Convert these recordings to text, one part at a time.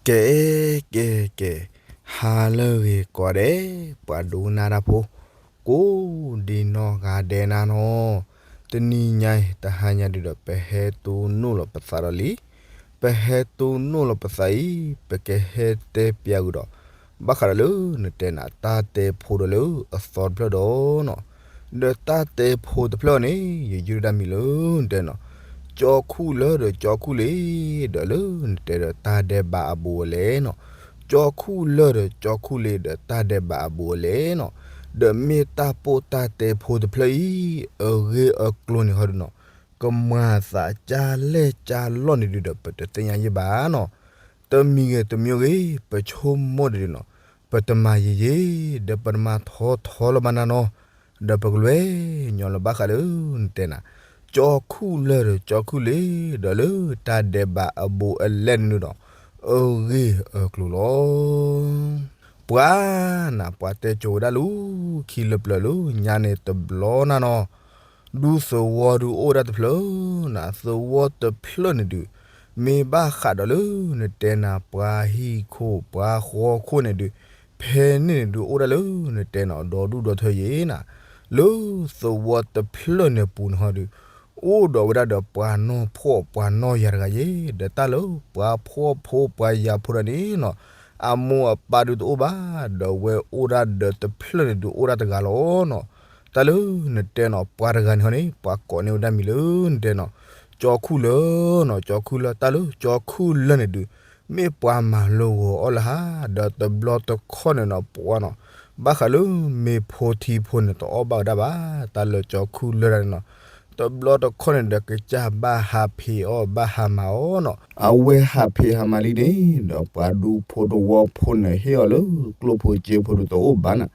ကဲ ကဲ ကဲ, ဟါလၢအဂ့ၤကိးဂၤဒဲး, ပှၤဒိကနၣ်တၢ်ဖိ ကိးဒံနီၢ်ဂၤဒဲးနၤနီၤ, တနံၤညါအံၤ တဟါညါဒုဒီး ပဟဲတိၢ်နီၣ်လီၤပသးဒီးလံ, ပဟဲတိၢ်နီၣ်လီၤပသးအံၤ ပကဟဲတဲပျးဃုာ်ဒီး ဘၣ်ဃးဒီးလၢနတဲနၤ တၢ်တဲဖိဒီးလၢအသီတဖျၢၣ်ဒီးနီၤ, ဒီးတၢ်တဲဖိတဖျၢၣ်န့ၣ် ယယုၢ်တၢ်မံၤလၢနတဲနီၤ ကၠီခူၣ်လၢၢ်ဒီးကၠီခူၣ်လ့ၤ, ဒီးလၢနတဲဒီးတၢ်ဒဲးဘးအဘူးအလဲနီၤ, ကၠီခူၣ်လၢၢ်ဒီးကၠီခူၣ်လ့ၤ ဒီးတၢ်ဒဲးဘးအဘူးအလဲနီၤ, ဒီးမ့ၢ်တၢ်ပိၢ်တၢ်တဲဖိတဖျၢၣ်အံၤ အဂ့ၢ်အကျိၤန့ၣ်ဟီဒုနီၤ, ကမၤသးကၢ်လဲၢ်ကၢ်လီၢ်န့ၣ်ဒုဒီး ပတသ့ၣ်ညါယံၣ်ဘၣ်နီၤ, တမံၤဂ့ၤတမံၤဂ့ၤ ပဆိကမိၣ်ဒ်ဒုနီၤ, ပတမၤယံာ်ယံာ် ဒီးပတမၤထီထီလၢၤဘၣ်နၤနီၤ, ဒီးပကလဲၤညီလၢဘၣ်ဃးလၢနတဲနၤ ကၠီခူၣ်လၢၢ်ဒီးကၠီခူၣ်လ့ၤ ဒီးလၢတၢ်ဒဲးဘးအဘူးအလဲန့ၣ်ဒီး အဂ့ၢ်အကျိၤလီၤ. ပှၤနၤ ပှၤတဲကိၤဝဲဒၣ်လၢ ခံလၢပျၢၤလၢညါန့ၣ်တဘျီနၤနီၤ, ဒူသဝီဒုအိၣ်ဝဲဒၣ်တဖျၢၣ်နၤ, သဝီတဖျၢၣ်န့ၣ်ဒု မ့ၢ်ဘၣ်ဃးဒီးလၢနတဲနၤ ပှၤဟံၣ်ခိၣ်ပှၤဃီခိၣ်န့ၣ်ဒု ဖဲန့ၣ်န့ၣ်ဒုအိၣ်ဒၣ်လၢနတဲနၤ ဒီဒူၣ်ဒီထၢယံၤနၤ, လၢသဝီတဖျၢၣ်န့ၣ်ပူၤန့ၣ်ဟီဒု အိၣ်ဒီးဝဲဒၣ်ဒီးပှၤနီၢ်ဖှီၣ်ပှၤနီၢ်ယာ်တဂၤယံၤ, ဒီးတၢ်လၢပှၤဖှီၣ်ဖိပှၤယာ်ဖိတဂၤန့ၣ်နီၤ, အမိၢ်အပၢ်ဒုတအိၣ်ဘၣ်, ဒီးဝဲအိၣ်ဒၣ်ဒီးတဖျၢၣ်န့ၣ်ဒုအိၣ်ဒၣ်တဂၤလီၤနီၤ. တၢ်လၢနတဲနီၤ ပှၤတဂၤန့ၣ်ဟီန့ၣ် ပှၤကိးန့ၢ်ဝဲဒၣ်မံၤလၢနတဲနီၤ ကၠီခူၣ်လၢၢ်နီၤ, ကၠီခူၣ်လၢၢ်, တၢ်လၢကၠီခူၣ်လၢၢ်န့ၣ်ဒု မ့ၢ်ပှၤမၤလိဂီၤအီၣ်လၢဟါ, ဒီးတဘျီတခီၣ်န့ၣ်နီၤ ပှၤနီၤ ဘၣ်ဃးလၢမ့ၤဖိထံဖိန့ၣ် တအီၣ်ဘၣ်ဝဲဒၣ်ဘၣ်, တၢ်လၢကၠီခူၣ်လၢၢ်တၢ်န့ၣ်နီၤ, တဘျီတခီၣ်န့ၣ်ဒီး ကစၢ်ဘၣ်ဟးဖံးအီၣ်ဘၣ်ဟးမၤအီၣ်နီၤ, အဝဲဟးဖံးဟးမၤလံန့ၣ် ဒီးပှၤဒူဖိတဝီဖိန့ၣ် ဟ့ၣ်အီၤလၢကျိၣ်ဖိစ့ဖိဒုတအိၣ်ဘၣ်နၤ,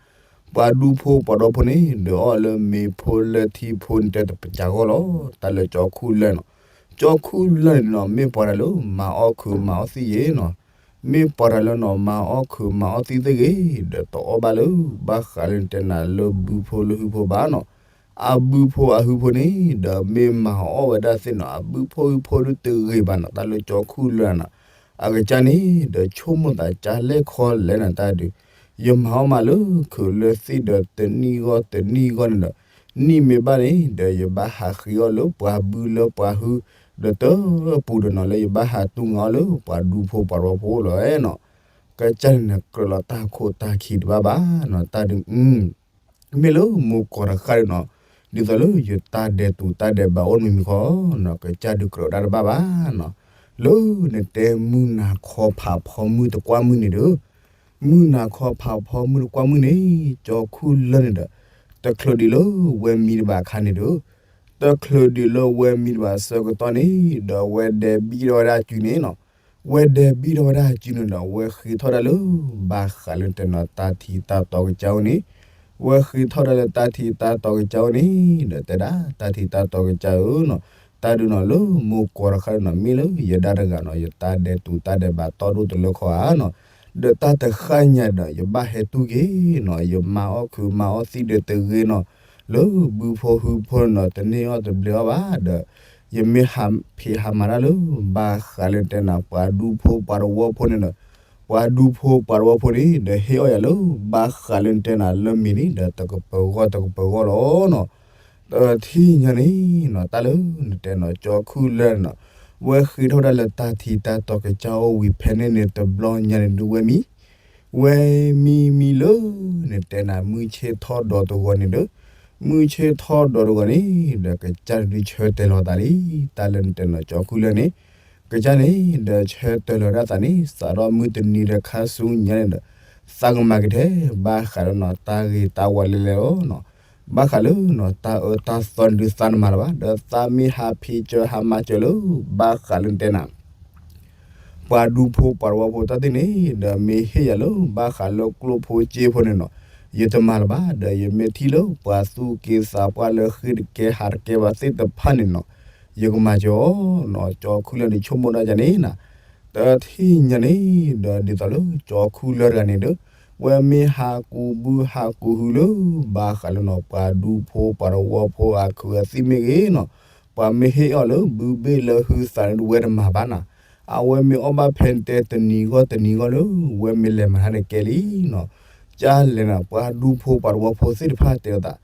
ပှၤဒူဖိပှၤတဝီဖိန့ၣ် ဒီးအီၣ်လၢမ့ၤဖိလၢထံဖိန့ၣ် တဲတပစၢ်ဂီၢ်လီၤ, တၢ်လၢကၠီခူၣ်လၢၢ်နီၤ, ကၠီခူၣ်လၢၢ်န့ၣ်နီၤ မ့ၢ်ပှၤတၢ်လၢမၤအီၣ်ခုးမၤအီၣ်သံယံၤနီၤ, မ့ၢ်ပှၤတၢ်လၢနီၤ မၤအီၣ်ခုးမၤအီၣ်သံသ့ဂ့ၤ, ဒီးတအီၣ်ဘၣ်လၢ ဘၣ်ဃးလၢနတဲနၤလၢဘုဖိလၢဟုဖိဘၣ်နီၤ, အဘုဖိအဟုဖိန့ၣ် ဒီးမ့ၢ်မၤအီၣ်ဝဲဒၣ်သ့ၣ်နီၤ အဘုဖိဟုဖိဒုတဂ့ၤဘၣ်နီၤ, တၢ်လၢကၠီခူၣ်လၢၢ်နီၤ, အကစၢ်န့ၣ် ဒီးဆိကမိၣ်သးကၢ်လဲၢ်ခီလဲၢ်နၤတၢ်ဒုး, ယမၤအီၣ်မးလၢခုးလၢသံၣ်ဒီးတနံၣ်ဂီၢ်တနံၣ်ဂီၢ်န့ၣ်ဒီး နံၣ်မ့ၢ်ဘၣ်န့ၣ် ဒီးယဘၣ်ဟးဃ့အီၣ်လၢပှၤဘုလၢပှၤဟု ဒီးတပူၤဒီးနီၤ လၢယဘၣ်ဟးတူၢ်ငါအီၣ်လၢပှၤဒူဖိပှၤတဝီဖိလီၤနီၤ, ကစၢ်န့ၣ်န့ၣ် ကြၢးလီၤတၢ်ခိၣ်တၢ်ခံတဘၣ်ဘၣ်နီၤ, တၢ်ဒုး မ့ၢ်လၢမိၢ်ကီၢ်တဃၣ်ဒုးနီၤ, ဒ်သိးလၢယတၢ်ဒဲးတူးတၢ်ဒဲးဘးအိၣ်မံၤမံၤဃီနီၤ, ကစၢ်ဒုးကြၢးဒၣ်တဘၣ်ဘၣ်နီၤ, လၢနတဲမုၢ်နၤခီဖးဖီမုၢ်တကွၢ်မုၢ်န့ၣ်ဒီး, မုၢ်နၤခီဖးဖီမုၢ်တကွၢ်မုၢ်န့ၣ် ကၠီခူၣ်လၢၢ်န့ၣ်ဒီး တချုးဒံးလၢဝဲမံတဘၣ်အခါန့ၣ်ဒီး, တချုးဒံးလၢဝဲမံတဘၣ်အဆၢကတီၢ်န့ၣ် ဒီးဝဲဒဲးဘံထီၣ်ဝဲဒၣ်စုန့ၣ်နီၤ, ဝဲဒဲးဘံထီၣ်ဝဲဒၣ်စုန့ၣ်ဒီး ဝဲဃ့ထီၣ်ဒၣ်လၢ ဘၣ်ဃးလၢနတဲနီၤ တၢ်ထံတၢ်တီကစၢ်အိၣ်န့ၣ်, ဝဲဃ့ထီၣ်ဒၣ်လၢတၢ်ထံတၢ်တီကစၢ်အိၣ်န့ၣ် ဒီးတဲဒၣ် တၢ်ထံတၢ်တီကစၢ်ဧၢနီၤ, တၢ်ဒုးနီၤ လၢမိၢ်ကီၢ်တဃၣ်ဒုးနီၤ မ့ၢ်လၢယဒၣ်တဂၤနီၤ ယတၢ်ဒဲးတူးတၢ်ဒဲးဘးတီဒိၣ်တလၢခီဧါနီၤ, ဒီးတၢ်တဃၣ်ညါဒီး ယဘၣ်ဟဲတူၢ်က့ၤနီၤ ယမၤအီၣ်ခုးမၤအီၣ်သံဒီးတဂ့ၤနီၤ, လၢဘုဖိဟုဖိနီၤ တန့ၢ်အီၣ်တဘျဲးအီၣ်ဘၣ်ဒီး ယမ့ၢ်ဟးဖံးဟးမၤတၢ်လၢ ဘၣ်ဃးလၢနတဲနၤ ပှၤဒူဖိပှၤတဝီဖိန့ၣ်ဒီး, ပှၤဒူဖိပှၤတဝီဖိန့ၣ် ဒီးဟ့ၣ်အီၣ်ယၤလၢ ဘၣ်ဃးလၢနတဲနၤလၢမံၤန့ၣ်ဒီး တကပၤဂီၢ်တကပၤဂီၢ်လီၤနီၤ, တထံၣ်ညါန့ၣ်နီၤ တၢ်လၢနတဲနီၤ ကၠီခူၣ်လၢၢ်န့ၣ်နီၤ, ဝဲဃ့ထီၣ်ဝဲဒၣ်လၢတၢ်ထံတၢ်တီကစၢ်အိၣ်ဝံၤဖဲန့ၣ်န့ၣ် တဘျီညါန့ၣ်ဒုးဝဲမံ ဝဲမံမံလၢ နတဲနၤ မုၢ်ဆ့ၣ်ထီၣ်ဒီးတဂီၤန့ၣ်ဒီး, မုၢ်ဆ့ၣ်ထီၣ်ဒီးတဂီၤန့ၣ် ဒီးကစၢ်ဒုးဆၢတဲာ်လီၤသးလံ, တၢ်လၢနတဲနီၤ ကၠီခူၣ်လၢၢ်န့ၣ်, ကစၢ်န့ၣ် ဒီးဆၢတဲာ်လီၤဒၣ်သးန့ၣ် စးထီၣ်မုၢ်တနံၤဒီးခါဆူညါန့ၣ်ဒီး, သးကမၤကထဲ ဘၣ်ဃးဒီးနီၤ တၢ်ဂ့ၤတၢ်ဝါလဲၤလဲၤလီၤနီၤ, ဘၣ်ဃးလၢနီၤ တၢ်အၢတၢ်သီန့ၣ်ဒုးသးတမၤလၢၤဘၣ်, ဒီးသးမ့ၢ်ဟးဖံးစၢၤဟးမၤစၢၤလၢ ဘၣ်ဃးလၢနတဲနၤ ပှၤဒူဖိပှၤတဝီဖိတၢ်သ့ၣ်န့ၣ် ဒီးမ့ၢ်ဟ့ၣ်ယၤလၢ ဘၣ်ဃးလၢကျိၣ်ဖိစ့ဖိန့ၣ်နီၤ, ယတမၤလၢၤဘၣ်, ဒီးယမ့ၢ်ထံၣ်လၢပှၤသူၣ်က့သးပှၢ်လၢဃ့တကဲဟးတကဲဘၣ်သ့ၣ်တဖၣ်န့ၣ်နီၤ, ယကမၤစၢၤအီၤနီၤ, ကၠီခူၣ်လၢၢ်န့ၣ် ဆိကမိၣ်ဒၣ်ယၤန့ၣ်နၤ, တထံၣ်ညါန့ၣ် ဒီးဒ်သိးလၢကၠီခူၣ်လၢၢ်တဂၤန့ၣ်ဒီး, ဝဲမ့ၢ်ဟးကူးဘုဟးကူးဟုလၢ ဘၣ်ဃးလၢနီၤ ပှၤဒူဖိပှၤတဝီဖိအခုးအသံၣ်မ့ၢ်ဂ့ၤနီၤ, ပှၤမ့ၢ်ဟ့ၣ်အီၤလၢဘုဘ့ၣ်လၢဟုသးန့ၣ် ဝဲတမၤဘၣ်နၤ, အဝဲမ့ၢ်အီၣ်ဘၣ်ဖဲတဲတနံၤဂီၢ်တနံၤဂီၢ်လၢ ဝဲမ့ၢ်လဲၤမၤတၢ်န့ၣ်ကဲလံနီၤ. ကၢ်လဲၣ်နီၤ ပှၤဒူဖိပှၤတဝီဖိသ့ၣ်တဖၣ်တဲအသး,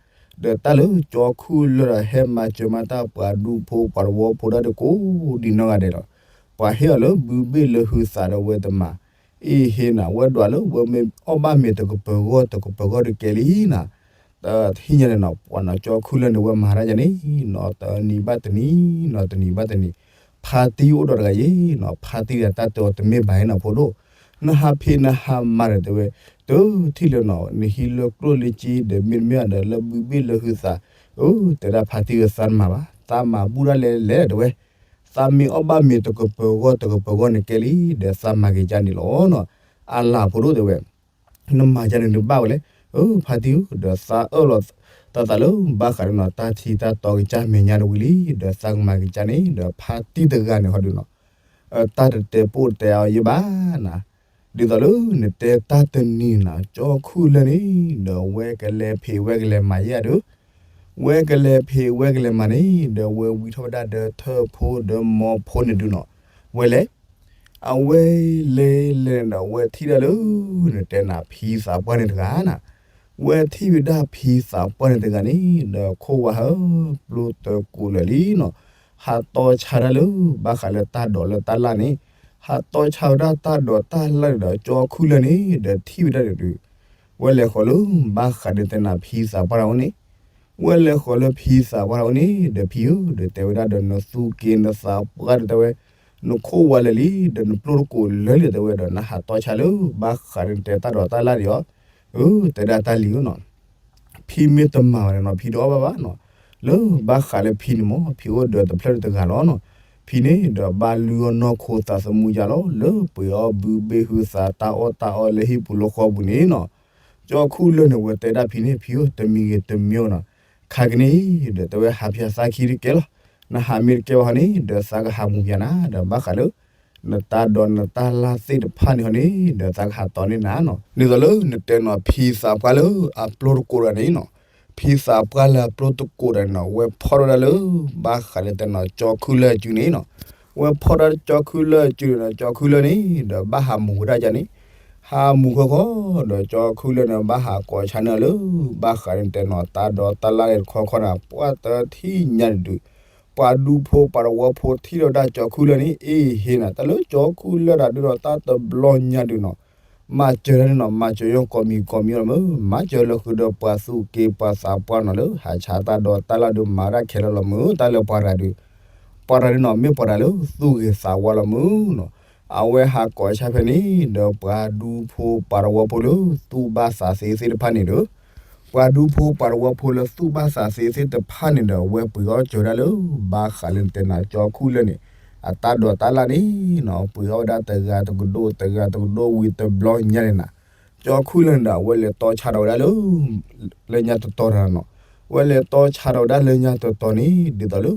ဒီးတၢ်လၢကၠီခူၣ်လၢာ်ဒီးဟဲမၤစၢၤမၤတၢ်ပှၤဒူဖိပှၤတဝီဖိဒၣ်တကိးဒံးနီၢ်ဂၤဒဲးလီၤ. ပှၤဟ့ၣ်အီၤလၢဘုဘ့ၣ်လၢဟုသးဒီးဝဲတမၤ, အ့ၣ်ဟ့ၣ်နၤ ဝဲဒွးလၢဝဲမ့ၢ်အီၣ်ဘၣ်မ့ၤတကပၤဂီၢ်တကပၤဂီၢ်တကဲလံနီၤ. တထံၣ်ညါန့ၣ်နီၤ ပှၤနီၤကၠီခူၣ်လၢာ်န့ၣ် ဝဲမၤတၢ်ယၤန့ၣ်နီၤ တနံၤဘၣ်တနံၤနီၤ တနံၤဘၣ်တနံၤ, ဖါတံၢ်အိၣ်ဒီးတဂၤယ့ၤနီၤ ဖါတံၢ်ဒီးတၢ်တဲအီၤတမ့ၢ်ဘၣ်နီၤဖိဒိၣ်, နဟးဖံးနဟးမၤဒီးတဲဝဲ, တထံၣ်လၢနီၤ နဟံးလၢကျိၣ်လၢစ့ဒီးမ့တမ့ၢ်ဒီးလၢဘုဘ့ၣ်လၢဟုသး, တဲဒၣ်ဖါတံၢ်ဧၢ သးတမၤဘၣ် သးမၤဘူၣ်ဒၣ်လဲာ်လဲာ်တဲဝဲ, သးမ့ၢ်အီၣ်ဘၣ်မ့ၤတကပၤဂီၢ်တကပၤဂီၢ်န့ၣ်ကဲလံ ဒီးသးမၤက့ၤကၢ်န့ၣ်လီၤနီၤ. အလၤဖိဒိၣ်တဲဝဲ နမၤကၢ်န့ၣ်နဘၣ်ဝဲလဲၣ်, ဖါတံၢ်ဧၢ ဒီးသးအၢၣ်လီၤသးသးလၢဘၣ်ဃးဒီးနီၤ တၢ်ထံတၢ်တီကစၢ်မဲာ်ညါတဝံၤလံ, ဒီးသးကမၤက့ၤကၢ်န့ၣ် ဒီးဖါတံၢ်တဂၤန့ၣ်ဟီဒုးနီၤ တၢ်တတဲပိၢ်တဲအီၤယဲဘၣ်နၤ, ဒ်သိးလၢနတဲတၢ်တနံၤနီၤ ကၠီခူၣ်လၢာ်န့ၣ် ဒီးဝဲကလဲၤဖံးဝဲကလဲၤမၤယဲၢ်ဒုး, ဝဲကလဲၤဖံးဝဲကလဲၤမၤန့ၣ် ဒီးဝဲဝံထီၣ်ဝဲဒၣ်ဒီးထၢၣ်ဖိဒီးမိၢ်ဖိန့ၣ်ဒုးနီၤ, ဝဲလဲၤ အဝဲလဲၤလဲၤန့ၣ်ဒီး ဝဲထံၣ်ဒၣ်လၢ နတဲနၤဖံသးပှၢ်န့ၣ်တဂၤနၤ, ဝဲထံၣ်ဝဲဒၣ်ဖံသးပှၢ်န့ၣ်တဂၤန့ၣ် ဒီးခိၣ်ဝါဟၢပျိတကိးလၢာ်လံနီၤ, ဟးတီဆါဒၣ်လၢ ဘၣ်ဃးလၢတၢ်ဒိးလၢတၢ်လၣ်န့ၣ်, ဟးတီဆါဝဲဒၣ်တၢ်ဒိးတၢ်လၣ်န့ၣ်ဒီး ကၠီခူၣ်လၢာ်န့ၣ် ဒီးထံၣ်ဝဲဒၣ်န့ၣ်ဒုး, ဝဲလဲၤဃီၤလၢ ဘၣ်ဃးဒီးတဲနၤဖံသးပှၢ်တဂၤန့ၣ် ဝဲလဲၤဃီၤလၢဖံသးပှၢ်တဂၤန့ၣ် ဒီးဖံဧၢ ဒီးတဲဝဲဒၣ်ဒီးနသူၣ်က့နသးပှၢ်ဒီးတဲဝဲ, နခိၣ်ဝါလၢာ်လံ ဒီးနပျိတကိးလၢာ်လံတဲဝဲဒီး နဟးတီဆါလၢ ဘၣ်ဃးဒီးနတဲတၢ်ဒိးတၢ်လၣ်ဒံးအီၤ, အၢ တဲဒၣ်တၢ်လံဧၢနီၤ, ဖံမ့ၢ်တမၤဘၣ်န့ၣ်နီၤ ဖံတအီၣ်ဘၣ်ဘၣ်နီၤ, လၢဘၣ်ဃးလၢဖံန့ၣ်မ့ၢ် ဖံအိၣ်ဒီးတဖျၢၣ်တဂၤလီၤနီၤ, ဖံန့ၣ်ဒီးဘၣ်လုၢ်အီၣ်နီၢ်ခိသးသမူယါလီၤ လၢပှ့ၤအီၣ်ဘုဘ့ၣ်ဟုသးတၢ်အီၣ်တၢ်အီလၢဟံၣ်ပူၤလၢဃီပူၤန့ၣ်နီၤ, ကၠီခူၣ်လၢာ်န့ၣ် ဝဲတဲဒၣ်ဖံန့ၣ် ဖံဧၢ တမံၤဂ့ၤတမံၤနီၤ, ခါကန့ၣ် ဒီးတဲဝဲဟးဖၠးသးခံတကဲလီၤ, နဟးမ့ၢ်တကဲဘၣ်ဟီန့ၣ် ဒီးသးကဟးမူၤဖၠးနၤ ဒီးဘၣ်ဃးလၢ နတၢ်ဒိးနတၢ်လၣ်သ့ၣ်တဖၣ်န့ၣ်ဟီန့ၣ် ဒီးသးကဟးတီန့ၢ်နၤနီၤ, ဒ်သိးလၢနတဲနီၤ ဖံသးပှၢ်လၢအပျိတကိးတဂၤန့ၣ်နီၤ, ဖံသးပှၢ်လၢအပျိတကိးတဂၤန့ၣ်နီၤ ဝဲဖီၣ်ထီၣ်ဝဲဒၣ်လၢ ဘၣ်ဃးလၢတဲနီၤ ကၠီခူၣ်လၢာ်အစုန့ၣ်နီၤ, ဝဲဖီၣ်ထီၣ်ကၠီခူၣ်လၢာ်အစုန့ၣ်ဒီး ကၠီခူၣ်လၢာ်န့ၣ် ဒီးဘၣ်ဟးမူၤဝဲဒၣ်ယါန့ၣ်, ဟးမူၤခီခီ ဒီးကၠီခူၣ်လၢာ်န့ၣ် ဘၣ်ဟးကိးဆါန့ၢ်လၢ ဘၣ်ဃးန့ၣ်တဲနီၤ တၢ်ဒိးတၢ်လၣ်န့ၣ်တခီခီန့ၣ် ပှၤတထံၣ်ညါန့ၣ်ဒုး, ပှၤဒူဖိပှၤတဝီဖိထံၣ်ဒီးဒၣ်ကၠီခူၣ်လၢာ်န့ၣ် အ့ၣ်ဟ့ၣ်နၤ တၢ်လၢကၠီခူၣ်လၢာ်တၢ်ဒုးဒီးတၢ်တဘျီညါဒုးနီၤ, မၤစၢၤတၢ်န့ၣ်နီၤ မၤစၢၤယီၤကိးမံၤကိးမံၤလီၤမုၢ်, မၤစၢၤလၢဃုာ်ဒီးပှၤသူၣ်က့ပှၤသးပှၢ်နီၤ လၢဟးဆါတၢ်ဒိးတၢ်လၣ်ဒုး မၤဒၣ်ခဲလၢာ်လီၤမုၢ်, တၢ်လၢပှၤတဂၤဒုး ပှၤတဂၤဒုးနီၤ မ့ၢ်ပှၤတဂၤလၢသူၣ်ဂ့ၤသးဝါလီၤမုၢ်နီၤ, အဝဲဟးကိးဆါဖဲန့ၣ် ဒီးပှၤဒူဖိပှၤတဝီဖိလၢသူၣ်ဘၣ်သးသ့သ့ၣ်တဖၣ်န့ၣ်ဒီး, ပှၤဒူဖိပှၤတဝီဖိလၢသူၣ်ဘၣ်သးသ့သ့ၣ်တဖၣ်န့ၣ်ဒီး အဝဲပှ့ၤအီၣ်စၢၤဝဲဒၣ်လၢ ဘၣ်ဃးလၢနတဲနၤကၠီခူၣ်လၢာ်န့ၣ် အတၢ်ဒိးတၢ်လၣ်န့ၣ်နီၤ, ပှ့ၤအီၣ်ဝဲဒၣ်တဂၤတကဒိၣ်တဂၤတကဒိၣ်ဝံၤတဘျီညါန့ၣ်နၤ, ကၠီခူၣ်လၢာ်န့ၣ်ဒီး အဝဲလဲၤတီဆါဒီးဝဲဒၣ်လၢ လၢညါတတီၤတဂၤနီၤ, အဝဲလဲၤတီဆါဒီးဝဲဒၣ်လၢညါတတီၤန့ၣ် ဒ်သိးလၢ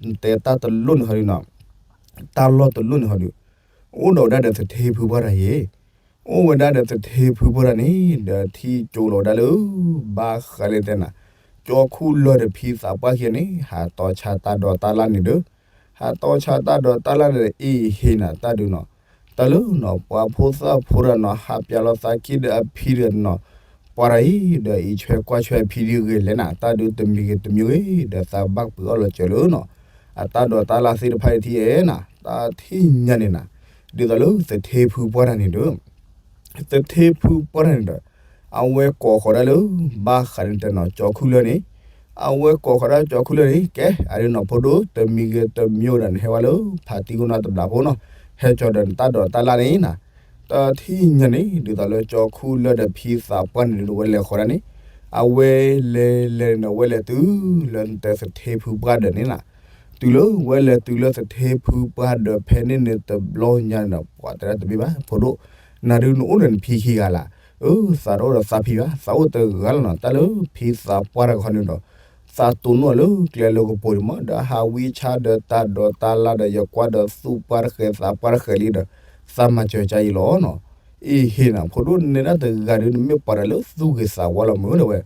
နတဲတၢ်တလိၣ်န့ၣ်ဟီဒုးနီၤ, တၢ်လီၢ်တလိၣ်န့ၣ်ဟီဒုး, အိၣ်ဒီးဝဲဒၣ်ဒီးသထ့ဖုပှၢ်တဂၤယ့ၤ, အိၣ်ဝဲဒၣ်ဒီးသထ့ဖုပှၢ်တဂၤန့ၣ် ဒီးထံၣ်ကၠိလီၤဝဲဒၣ်လၢ ဘၣ်ဃးလၢတဲနၤ, ကၠီခူၣ်လၢာ်ဒီးဖံသးပှၢ်ခံဂၤန့ၣ် ဟးတီဆါတၢ်ဒိးတၢ်လၣ်န့ၣ်ဒီး, ဟးတီဆါတၢ်ဒိးတၢ်လၣ်န့ၣ်ဒီး အ့ၣ်ဟ့ၣ်နၤတၢ်ဒုးနီၤ, တၢ်လၢနီၤ ပှၤဖိသၣ်ဖိတဂၤနီၤ ဟးပျးလီၤသးခံဒီးအဖံဒီးနီၤ, ပှၤတဂၤအံၤဒီးအံးဆွဲကွၢ်ဆွဲအဖံဒုးဂ့ၤလဲၣ်နၤ, တၢ်ဒုးတမံၤဂ့ၤတမံၤဂ့ၤ ဒီးသးဘၣ်ပှ့ၤအီၣ်လီၤစၢၤလၢနီၤ, အတၢ်ဒိးတၢ်လၣ်သ့ၣ်တဖၣ်အံၤထံၣ်အဲၣ်နၤ, တၢ်ထံၣ်ညါန့ၣ်နၤ, ဒ်သိးလၢသထ့ဖုပှၢ်တဂၤန့ၣ်ဒီး သထ့ဖုပှၢ်တဂၤန့ၣ်ဒီး အဝဲကိးဃီၤဒၣ်လၢ ဘၣ်ဃးန့ၣ်တဲနီၤ ကၠီခူၣ်လၢာ်န့ၣ်, အဝဲကိးဃီၤဒၣ်ကၠီခူၣ်လၢာ်န့ၣ် ကဲ အဒုးနီၤဖိဒိၣ် တမံၤဂ့ၤတမံၤဂ့ၤဒီး နဟဲဝဲလၢဖါတံၢ်ခိၣ်နၢ်တဘျီဖိနီၤ, ဟဲကၠီဒီးနတၢ်ဒိးတၢ်လၣ်န့ၣ်နၤ, တၢ်ထံၣ်ညါန့ၣ် ဒ်သိးလၢကၠီခူၣ်လၢာ်ဒီးဖံသးပှၢ်န့ၣ်ဒီး ဝဲလဲၤဃီၤဒၣ်န့ၣ်, အဝဲလဲၤလဲၤန့ၣ်ဒီး ဝဲလဲၤတုၤလၢနတဲသထ့ဖုပှၢ်ဒီးန့ၣ်နၤ, တုၤလၢဝဲလဲၤတုၤလၢသထ့ဖုပှၢ်ဒီးဖဲန့ၣ်န့ၣ်တဘျီညါန့ၣ်ဒီး ပှၤတဲဒၣ်တမ့ၢ်ဘၣ် ဖိဒိၣ်, နၤဒုးနအိၣ်ဒီးနဖံခံဂၤလၢ်, အၢ သးတအိၣ်ဒီးသးဖံဘၣ် သးအိၣ်တဂၤလီၤနီၤ, တၢ်လၢဖံသးပှၢ်တဂၤခီန့ၣ်ဒီး သးတိၢ်နီၣ်လၢကျဲလၢကပူၤန့ၣ်မး ဒီးဟးဝံဆါဒီးတၢ်ဒိးတၢ်လၣ်ဒီး ယကွၢ်ဒီးသူၣ်ပှၢ်တဃဲၤသးပှၢ်တဃဲၤလံဒီး သးမၤစၢၤကါအံၤလီၤနီၤ, အ့ၣ်ဟ့ၣ်နၤ ဖိဒိၣ်နဲဒၣ်တဂၤဒုး နမ့ၢ်ပှၤတဂၤလၢသူၣ်ဂ့ၤသးဝါလီၤမုၢ်တဲဝဲ,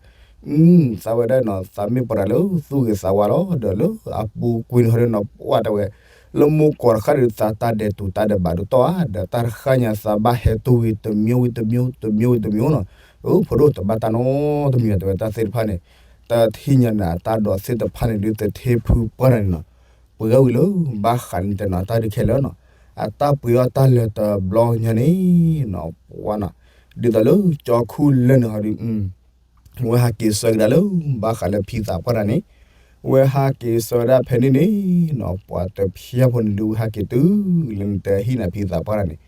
သးဝဲဒၣ်နီၤ သးမ့ၢ်ပှၤတဂၤလၢသူၣ်ဂ့ၤသးဝါလီၤ ဒီးလၢအပူၤကွံာ်န့ၣ်ဟီဒီးနီၤ ပှၢ်တဲဝဲ, လၢမိၢ်ကီၢ်တဃၣ်ဒုးသးတၢ်ဒဲးတူာ်တၢ်ဒဲးဘးဒုးတီၢ်ဧါ, ဒီးတၢ်တဃၣ်ညါသးဘၣ်ဟဲတူၢ်ဝံၤတမံၤဝံၤတမံၤ တမံၤဝံၤတမံၤနီၤ, အၢ ဖိဒိၣ်တဘၣ်တၢ်နီတမံၤ တဲဝဲတၢ်သ့ၣ်တဖၣ်န့ၣ်, တထံၣ်ညါန့ၣ် အတၢ်ဒိးသ့ၣ်တဖၣ်န့ၣ်ဒုးသထ့ဖုပှၢ်တဂၤန့ၣ်နီၤ, ပှဲၤဝံၤလၢ ဘၣ်ဃးလၢတဲနီၤတၢ်ဒုးခဲလၢာ်နီၤ, အတၢ်ပှ့ၤအီၣ်တၢ်လၢၤတဘျီညါန့ၣ်နီၤ, ပှၤနီၤ, ဒ်သိးလၢကၠီခူလၢၢ်န့ၣ်ဟီဒုး ဝဲဟးက့ၤဆၢကဒါလၢ ဘၣ်ဃးလၢဖံသးပှၢ်တဂၤန့ၣ်, ဝဲဟးက့ၤဆၢကဒါဖဲန့ၣ်န့ၣ်နီၤ ပှၤတဖၠၣ်ဖိန့ၣ်ဒုးဝဲဟးက့ၤတုၤလၢနတဲဟံၣ်နၤဖံသးပှၢ်တဂၤန့ၣ်,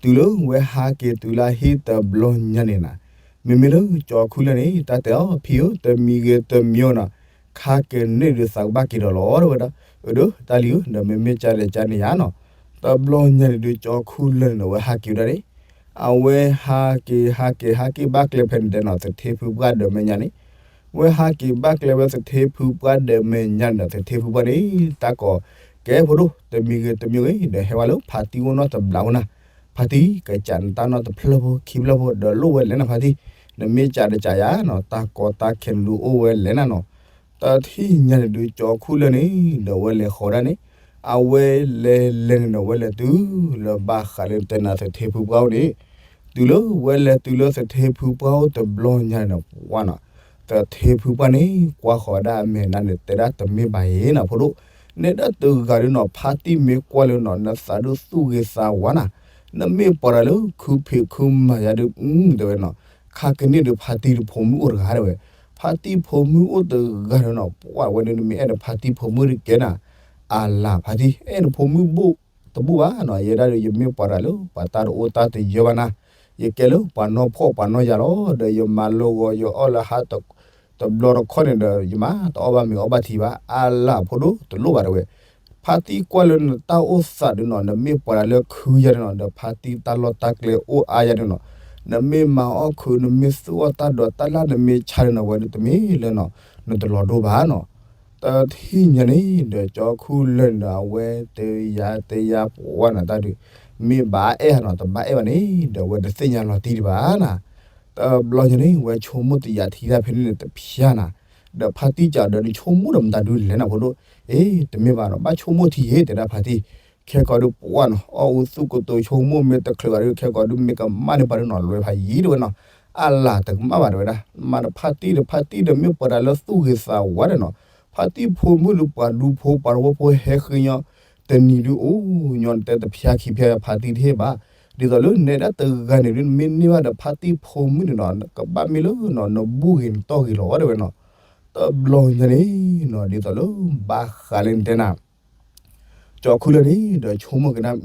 တုၤလၢဝဲဟးက့ၤတုၤလၢဟံၣ်တဘျီညါန့ၣ်နီၤ, မ့မ့ၢ်လၢကၠီခူလၢၢ်န့ၣ် တၢ်တဲအီၤ ဖံဧၢ တမံၤဂ့ၤတမံၤဧိၤနီၤ, ခါကန့ၢ်ဒုးသးကဘၣ်က့ၤဒီးလီၤ တဲဝဲဒၣ်, အၢ ဒီးတၢ်လံဧၢ ဒီးမ့မ့ၢ်ကန့ၣ်ကန့ၣ်ယါနီၤ, တဘျီညါန့ၣ်ဒုးကၠီခူလၢၢ်န့ၣ်ဒီးဝဲဟးက့ၤဝဲဒၣ်န့ၣ် အဝဲဟးက့ၤ ဟးက့ၤ ဟးက့ၤဘၣ်ကျဲဖဲန့ၣ်ဒီးနီၤ သထ့ဖုပှၢ်ဒီးမဲာ်ညါန့ၣ်, ဝဲဟးက့ၤဘၣ်ကျဲဝဲသထ့ဖုပှၢ်ဒီးမဲာ်ညါန့ၣ်ဒီး သထ့ဖုပှၢ်န့ၣ် တၢ်ကိး ကဲဖိဒိၣ် တမံၤဂ့ၤတမံၤဂ့ၤ ဒီးဟဲဝဲလၢဖါတံၢ်အိၣ်နီတဘျီဖိနီၤ, ဖါတံၢ် ကစးနတၢ်နီတဖျၢၣ်ဖိခံဖျၢၣ်ဖိ ဒီးလိၣ်ဝဲလဲၣ်နၤဖါတံၢ်, နမ့ၢ်ကတကးယါနီၤ တၢ်ကီတၢ်ခဲန့ၣ်ဒုးအိၣ်ဝဲလဲၣ်နၤနီၤ, တထံၣ်ညါန့ၣ်ဒုးကၠီခူလၢၢ်န့ၣ် ဒီးဝဲလဲၤဃီၤဒၣ်န့ၣ်, အဝဲလဲၤလဲၤန့ၣ်ဒီးဝဲလဲၤတုၤလၢဘၣ်ဃးလၢတဲနၤသထ့ဖုပှၢ်အိၣ်န့ၣ်, တုၤလၢဝဲလဲၤတုၤလၢသထ့ဖုပှၢ်အိၣ်တဘျီညါန့ၣ်နီၤ ပှၤနီၤ, သထ့ဖုပှၢ်န့ၣ် ကွၢ်ဃီၤဒၣ်အမဲာ်နါန့ၣ် တဲဒၣ်တမ့ၢ်ဘၣ်အံၤနီၤ ဖိဒိၣ်, နဲဒၣ်တဂၤဒုးနီၤ ဖါတံၢ်မ့ၢ်ကွၢ်လၢနီၤ နသးဒုးသူၣ်ဂ့ၤသးဝါနၤ, နမ့ၢ်ပှၤတဂၤလၢခုဖံးခုမၤယါဒုး တဲဝဲနီၤ, ခါကန့ၢ်ဒုးဖါတံၢ်တဖိမုၣ်အိၣ်တဂၤတဲဝဲ, ဖါတံၢ်ဖိမုၣ်အိၣ်တဂၤဒီးနီၤ ပှၤဝဲဒုးနမ့ၢ်အဲၣ်ဒိးဖါတံၢ်ဖိမုၣ်တကဲနၤ, အလၤဖါတံၢ် အဲၣ်နဖိမုၣ်ဘိၣ်တဘူၣ်ဘၣ်နီၤ, ယဲဒၣ်ဒီးယမ့ၢ်ပှၤတဂၤလၢ ပှၤတၢ်တအိၣ်တၢ်တယၢဘၣ်နၤ, ယကဲလၢပှၤနီၢ်ဖှီၣ်ပှၤနီၢ်ယၤလီၤ, ဒီးယမၤလိဂီၤယအီၣ်လၢဟါ တဘျီတခီၣ်န့ၣ်ဒီး ယမၤတအီၣ်ဘၣ်မ့ၤအီၣ်ဘၣ်ထံဘၣ်, အလၤဖိဒိၣ်တလိၣ်ဘၣ်တဲဝဲ, ဖါတံၢ်ကွၢ်လၢနတၢ်အိၣ်သးဒုးနီၤ နမ့ၢ်ပှၤတဂၤလၢခုယါဒုးနီၤ ဒီးဖါတံၢ်တၢ်လီၢ်တၢ်ကျဲအိၣ်အါယါဒုးနီၤ, နမ့ၢ်မၤအီၣ်ခုး နမ့ၢ်သူၣ်အီၣ်တၢ်ဒိးတၢ်လၢ် နမ့ၢ်ဆါဒုးနီၤ ဝဲဒုးတမ့ၢ်လၢနီၤ နတလီၤဒိဘၣ်နီၤ, တထံၣ်ညါန့ၣ်ဒီးကၠီခူလၢၢ်န့ၣ်ဒီး အဝဲတဲယါတဲယါပှၤနီၤတၢ်ဒုး, မ့ၢ်ဘၣ်အဲၣ်ဟးနီၤ တဘၣ်အဲၣ်ဘၣ်န့ၣ် ဒီးဝဲတသ့ၣ်ညါလီၤတံၢ်ဒံးဘၣ်နၤ, တဘျီညါန့ၣ် ဝဲဆိကမိၣ်တယာ်ထံတၢ်ဖဲန့ၣ်န့ၣ်တဖျါနၤ, ဒီးဖါတံၢ်စးဒီးနဆိကမိၣ်ဒီးမတၤဒုးလဲၣ်နၤဖိဒိၣ်, အ့ တမ့ၢ်ဘၣ်နီၤ ဘၣ်ဆိကမိၣ်ထံယ့ၣ် တဲဒၣ်ဖါတံၢ်, ခဲကိာ်ဒုးပှၤနီၤ အီၣ်အူသူၣ်ကတိၤဆိကမိၣ်မ့ၢ်တချုးဘၣ်ဒုး ခဲကိာ်ဒုးမ့ၢ်ကမၣ်န့ၢ်ပှၤဒုးနီၤ လွဲဖးယံၤတဲဝဲနီၤ, အလၤတကမၣ်ဘၣ်တဲဝဲဒၣ်, မၤဒီးဖါတံၢ်ဒီး ဖါတံၢ်ဒီးမ့ၢ်ပှၤတဂၤလၢသူၣ်ဂ့ၤသးဝါဒီးနီၤ, ဖါတံၢ်ဖိမုၣ်ဒုးပှၤဒူဖိပှၤတဝီဖိဟဲဃ့ညီ တနံၤဒုးအိၣ်ညီနတဲတဖျါခံဖျါ ဖါတံၢ်တဟ့ၣ်ဘၣ်, ဒ်သိးလၢနဲဒၣ်တဂၤန့ၣ်ဒုး နမ့ၢ်န့ၢ်ဘၣ်ဒီးဖါတံၢ်ဖိမုၣ်န့ၣ်နီၤ ကဘၣ်မ့ၢ်လၢနီၤ နဘူၣ်ဂ့ၤနတီၢ်ဂ့ၤလီၤတဲဝဲနီၤ, တဘျီညါန့ၣ်နီၤ ဒ်သိးလၢ ဘၣ်ဃးလၢနတဲနၤ ကၠီခူလၢၢ်န့ၣ် ဒီးဆိကမိၣ်က့ၤဒၣ်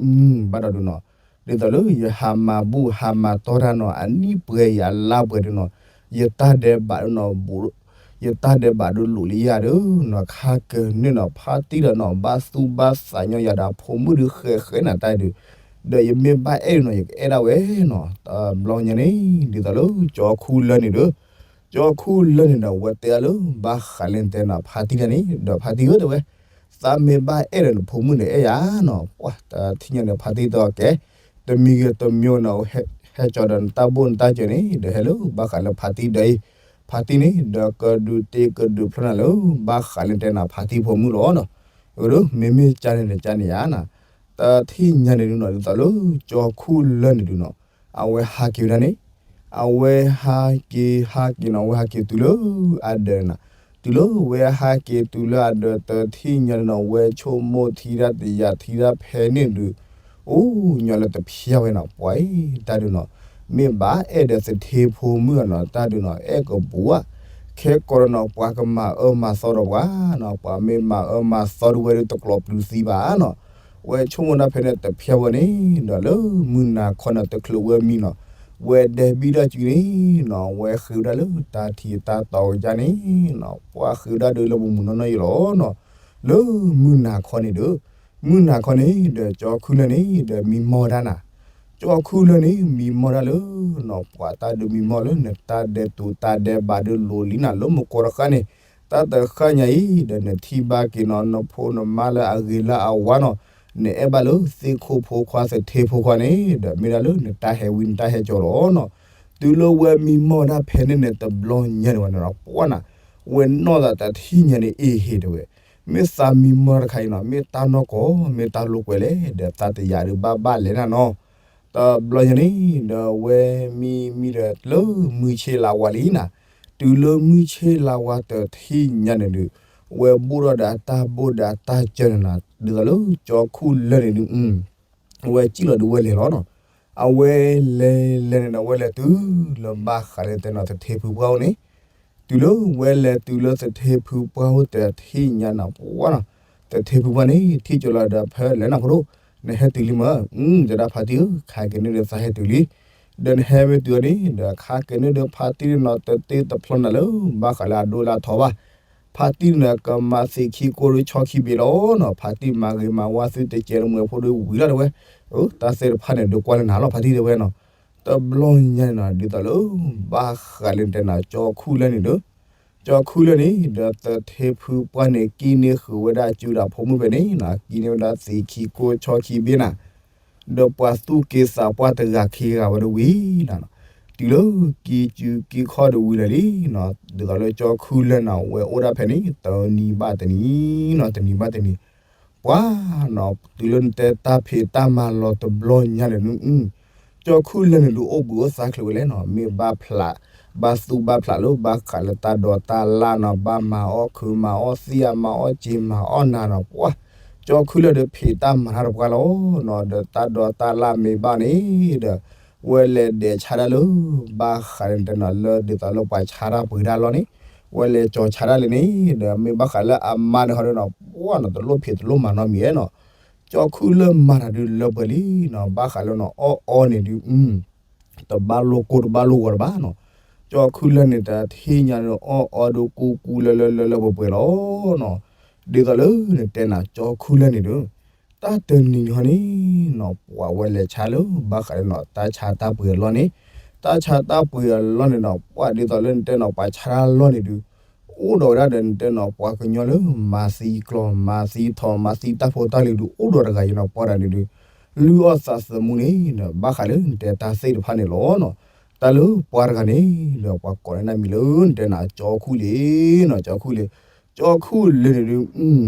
ဘၣ်ဒီးဒုးနီၤ, ဒ်သိးလၢယဟးမၤဘူၣ်ဟးမၤတီၢ်တၢ်နီၤ အနံၣ်ပှဲၤယၤလါပှဲၤဒုးနီၤ, ယတၢ်ဒဲးဘးဒုးနီၤ ယတၢ်ဒဲးဘးဒုးလိာ်လံယၤဒုးနီၤ ခါကန့ၢ်နီၤ ဖါတံၢ်ဒီးနီၤ ဘၣ်သူၣ်ဘၣ်သးညီယၤဒီးအဖိမုၣ်ဒုးဃဲးဃဲးနၤတၢ်ဒုး, ဒီးယမ့ၢ်ဘၣ်အဲၣ်ဒုးနီၤ ယကအဲၣ်ဒၣ်ဝဲနီၤ, တဘျီညါန့ၣ် ဒ်သိးလၢကၠီခူလၢၢ်န့ၣ်ဒီး ကၠီခူလၢၢ်န့ၣ်ဒီး အဝဲတဲအီၤလၢ ဘၣ်ဃးလၢနတဲနီၤ ဖါတံၢ်တဂၤန့ၣ် ဒီးဖါတံၢ်ဧၢတဲဝဲ, သးမ့ၢ်ဘၣ်အဲၣ်ဒီးနဖိမုၣ်န့ၣ်အဲၣ်ယၤနီၤ, ပှၤတထံၣ်ညါန့ၣ် ဖါတံၢ်တဲအီၤကဲ, တမံၤဂ့ၤတမံၤနီၤ ဟဲကၠီဒီးနတၢ်ဘိၣ်နတၢ်စၢၤန့ၣ် ဒီးဟဲလၢဘၣ်ဃးလၢဖါတံၢ်ဒီးအံၤ, ဖါတံၢ်န့ၣ် ဒီးကဒုးတ့ကဒုးဖျီနၤလၢ ဘၣ်ဃးလၢနတဲနီၤ ဖါတံၢ်ဖိမုၣ်လီၤနီၤ, အၢ မ့မ့ၢ်ကန့ၣ်နကန့ၣ်ဧါနီၤ, တထံၣ်ညါန့ၣ်ဒုးနီၤ ဒ်သိးလၢ ကၠီခူလၢၢ်န့ၣ်ဒုးနီၤ အဝဲဟးက့ၤဝဲဒၣ်န့ၣ်, အဝဲဟးက့ၤ ဟးက့ၤနီၤ အဝဲဟးက့ၤတုၤလၢအဒၢးန့ၣ်နီၤ, တုၤလၢဝဲဟးက့ၤတုၤလၢအဒၢးတထံၣ်ညါန့ၣ်နီၤ ဝဲဆိကမိၣ်ထံဒၣ်တယာ်ထံဒၣ်ဖဲန့ၣ်ဒုး, အိၣ်ညီလၢတဖျါဝဲနီၤ ပှၤအံၤ တၢ်ဒုးနီၤ, မ့ၢ်ဘၣ်အဲၣ်ဒီးသထ့ဖိမုၣ်အနီၤ တၢ်ဒုးနီၤ အဲၣ်ကပူၤဧါ, ခဲကိာ်ဒီးနီၤ ပှၤကမၤအၢမၤသီဒီးပှၤနီၤ, ပှၤမ့ၢ်မၤအၢမၤသီဒုးဝဲဒုးတကျိးပျုၤသံဘၣ်နီၤ, ဝဲဆိကမိၣ်ဒၣ်ဖဲန့ၣ်တဖျါဝဲန့ၣ် ဒီးလၢမုၢ်နၤခီန့ၣ် တချုးဝဲမံနီၤ, ဝဲဒဲဘံၣ်ဒၣ်စုန့ၣ်နီၤ ဝဲဃ့ဝဲဒၣ်လၢတၢ်ထံးတၢ်တီကစၢ်န့ၣ်နီၤ, ပှၤဃ့ဝဲဒၣ်ဒုးလၢမုၢ်မုၢ်နီၢ်နီၢ်ယံၤလီၤနီၤ, လၢမုၢ်နၤခီန့ၣ်ဒီး, မုၢ်နၤခီန့ၣ်ဒီး ကၠီခူလၢၢ်န့ၣ်ဒီးမံမီၢ်ဒၣ်နၤ, ကၠီခူလၢၢ်န့ၣ် မံမီၢ်ဒၣ်လၢနီၤ ပှၤတၢ်ဒုးမံမီၢ်လၢနတၢ်ဒဲးတူာ်တၢ်ဒဲးဘးဒုးလိၤလံနၤ လၢမူကီၢ်တဃၣ်န့ၣ်, တၢ်တဃၣ်ညါအံၤ ဒီးနထံၣ်ဘၣ်က့ၤနီၤ နဖိနမါလၢအဂ့ၤလၢအဝါနီၤ, နအဲၣ်ဘၣ်လၢသ့ၣ်ခိၣ်ဖိခွါသထ့ဖိခွါန့ၣ် ဒီးမ့ၢ်ဒၣ်လၢနတၢ်ဟဲဝံနတၢ်ဟဲကၠီလီၤနီၤ, တုၤလၢဝဲမံမီၢ်ဒၣ်ဖဲန့ၣ်န့ၣ် တဘျီညါန့ၣ်ဝဲနီၤ ပှၤနၤ, ဝဲနီၢ်သးတထံၣ်ညါန့ၣ် အ့ဟ့ၣ်တဲဝဲ မ့ၢ်သးမံမီၢ်တခါအံၤနီၤ မ့ၢ်တၢ်နီၢ်ကီၢ် မ့ၢ်တၢ်လိာ်ကွဲလဲၣ် ဒီးသးတယာ်ဒုးဘၣ်ဘၣ်လဲၤနၤနီၤ. တဘျီညါန့ၣ် ဒီးဝဲမံမံဒီးလၢမုၢ်ဆ့ၣ်လါဝါလံနၤ, တုၤလၢမုၢ်ဆ့ၣ်လါဝါတထံၣ်ညါန့ၣ်ဒုး ဝဲဘိၣ်ထီၣ်ဒီးအတၢ်ဘိၣ်ဒီးအတၢ်စၢၤန့ၣ်နၤ ဒ်သိးလၢကၠီခူၣ်လၢၢ်န့ၣ်ဒုး ဝဲစံၣ်လီၤဒုးဝဲလဲၤလီၤနီၤ. အဝဲလဲၤလဲၤန့ၣ်ဒီး ဝဲလဲၤတုၤလၢဘၣ်ဃးလၢတဲနီၤ သထ့ဖုပှၢ်အိၣ်န့ၣ်, တုၤလၢဝဲလဲၤတုၤလၢသထ့ဖုပှၢ်အိၣ်တထံၣ်ညါနၤ ပှၢ်နီၤ, သထ့ဖုပှၢ်န့ၣ် ထံၣ်ကၠီလီၤဒီး ဖဲလဲၣ်နၤဖိဒိၣ်, နဟဲတုၤလံမၢ်, တဲဒၣ်ဖါတံၢ်ဧၢ, ခါက့ၤန့ၢ်ဒီးသးဟဲတုၤလံ, ဒီးနဟဲမ့ၢ်တုၤအီၤန့ၣ် ဒီးခါက့ၤန့ၢ်ဒီးဖါတံၢ်နီၤ တတ့တဖျီနၤလၢ ဘၣ်ဃးလၢအဒိၣ်လၢအထီဘၣ် ဖါတံၢ်န့ၣ် ကမၤသံးခံကိၢ်ဒုးဆီခံဘ့ၣ်လီၤနီၤ, ဖါတံၢ်မၤဂ့ၤမၤဝါသုတကဲးတမှဲၤဖိဒုးဝံၤလီၤတဲဝဲ, တၢ်သ့ၣ်တဖၣ်န့ၣ် ဒုးကွၢ်လၢနၤလီၤ ဖါတံၢ်တဲဝဲနီၤ. တဘျီညါန့ၣ်နီၤ ဒ်သိးလၢ ဘၣ်ဃးလၢတဲနီၤ ကၠီခူၣ်လၢၢ်န့ၣ်ဒီး, ကၠီခူၣ်လၢၢ်န့ၣ် ဒီးသထ့ဖုပှၢ်န့ၣ် ကံၣ်န့ၢ်ဃုာ်ဝဲဒၣ်စုဒီးဖိမုၣ်ဖဲန့ၣ်နီၤ, ကံၣ်န့ၢ်ဝဲဒၣ်သံးခံကိၢ်ဆီခံဘ့ၣ်နၤ ဒီးပှၤသူၣ်က့သးပှၢ်တဂၤခံဂၤဝဲဒၣ်ဝံၤနၤ, တုၤလၢကံၢ်စုကံၢ်ခီၣ်ဒုးဝံၤလၢာ်လံနီၤ, ဒ်သိးလၢကၠီခူၣ်လၢၢ်နီၤ ဝဲအိၣ်ဒၣ်ဖဲန့ၣ် တနံၤဘၣ်တနံၤနီၤ, တနံၤဘၣ်တနံၤ, ပှၤနီၤ တုၤလၢနတဲတၢ်ဖံးတၢ်မၤလီၤတဘျီညါန့ၣ်ဒုး ကၠီခူၣ်လၢၢ်န့ၣ်ဒုး အိၣ်ဘှံးအိၣ်သါချုးဝဲလဲၣ်နီၤ, မ့ၢ်ဘၣ်ဖျး, ဘၣ်သူၣ်ဘၣ်ဖျးလၢဘၣ်ဃးလၢတၢ်ဒိးတၢ်လၢ်နီၤ, ဘၣ်မၤအီၣ်ခုးမၤအီၣ်သံး မၤအီၣ်စ့မၤအီၣ်နၤနီၤ, ပှၤ, ကၠီခူၣ်လၢၢ်ဒီးဖံးတၢ်မၤတၢ်တပှၢ်လီၤနီၤ, ဒီးတၢ်ဒိးတၢ်လၢ်မ့ၢ်ဘၣ်န့ၣ်ဒီး ဝဲလဲၤဒဲးဆါဒၣ်လၢ ဘၣ်ဃးန့ၣ်တဲနီၤ လၢဒ်သိးလၢပှၤဆါတၢ်ပှ့ၤတၢ်လီၢ်န့ၣ်, ဝဲလဲၤကၠီၤဆါဒၣ်လၢန့ၣ်ဒီး မ့ၢ်ဘၣ်ဃးလၢအမါန့ၣ်ဟီဒုးနီၤ ပှၤနီၤ တလိၣ်ဖံးတလိၣ်မၤနီတမံၤနီၤ, ကၠီခူၣ်လၢၢ်မၤတၢ်ဒုးလၢပှဲၤလံနီၤ, ဘၣ်ဃးလၢနီၤ အီၣ်အီန့ၣ်ဒုး တဘၣ်လိာ်ကိၢ်တဘၣ်လိာ်ဂီၤတဘၣ်နီၤ, ကၠီခူၣ်လၢၢ်န့ၣ် တထံၣ်ညါန့ၣ် အီၣ်အီဒုးကူကူလၢလၢလၢလၢပှဲၤပှဲၤလီၤနီၤ, ဒ်သိးလၢနတဲနၤ ကၠီခူၣ်လၢၢ်န့ၣ်ဒီး, တၢ်တနံၤန့ၣ်ဟီန့ၣ်နီၤ ပှၤဝဲလဲၤဆါလၢ ဘၣ်ဃးလၢနီၤ တၢ်ဆါတၢ်ပှ့ၤအလီၢ်န့ၣ်, တၢ်ဆါတၢ်ပှ့ၤအလီၢ်န့ၣ်နီၤ ပှၤဒ်သိးလၢနတဲနီၤ ပှၤဆါတၢ်လီၢ်န့ၣ်ဒုး အိၣ်ဒီးဝဲဒၣ်ဒီးနတဲနီၤ ပှၤကညီလၢ မၤသံကျီ မၤသံထီ မၤသံတၢ်ဖိတၢ်လံၤဒုး အိၣ်ဒီးတဂၤယနီၤ ပှၤတဂၤန့ၣ်ဒုး လုၢ်အီၣ်သးသမူန့ၣ်ဒီး ဘၣ်ဃးလၢနတဲတၢ်သ့ၣ်တဖၣ်န့ၣ်လီၤနီၤ, တၢ်လၢပှၤတဂၤန့ၣ်ဒီး ပှၤကိးန့ၢ်နမံၤလၢနတဲနၤ ကၠီခူၣ်လံနီၤ, ကၠီခူၣ်လံ, ကၠီခူၣ်လံန့ၣ်ဒုး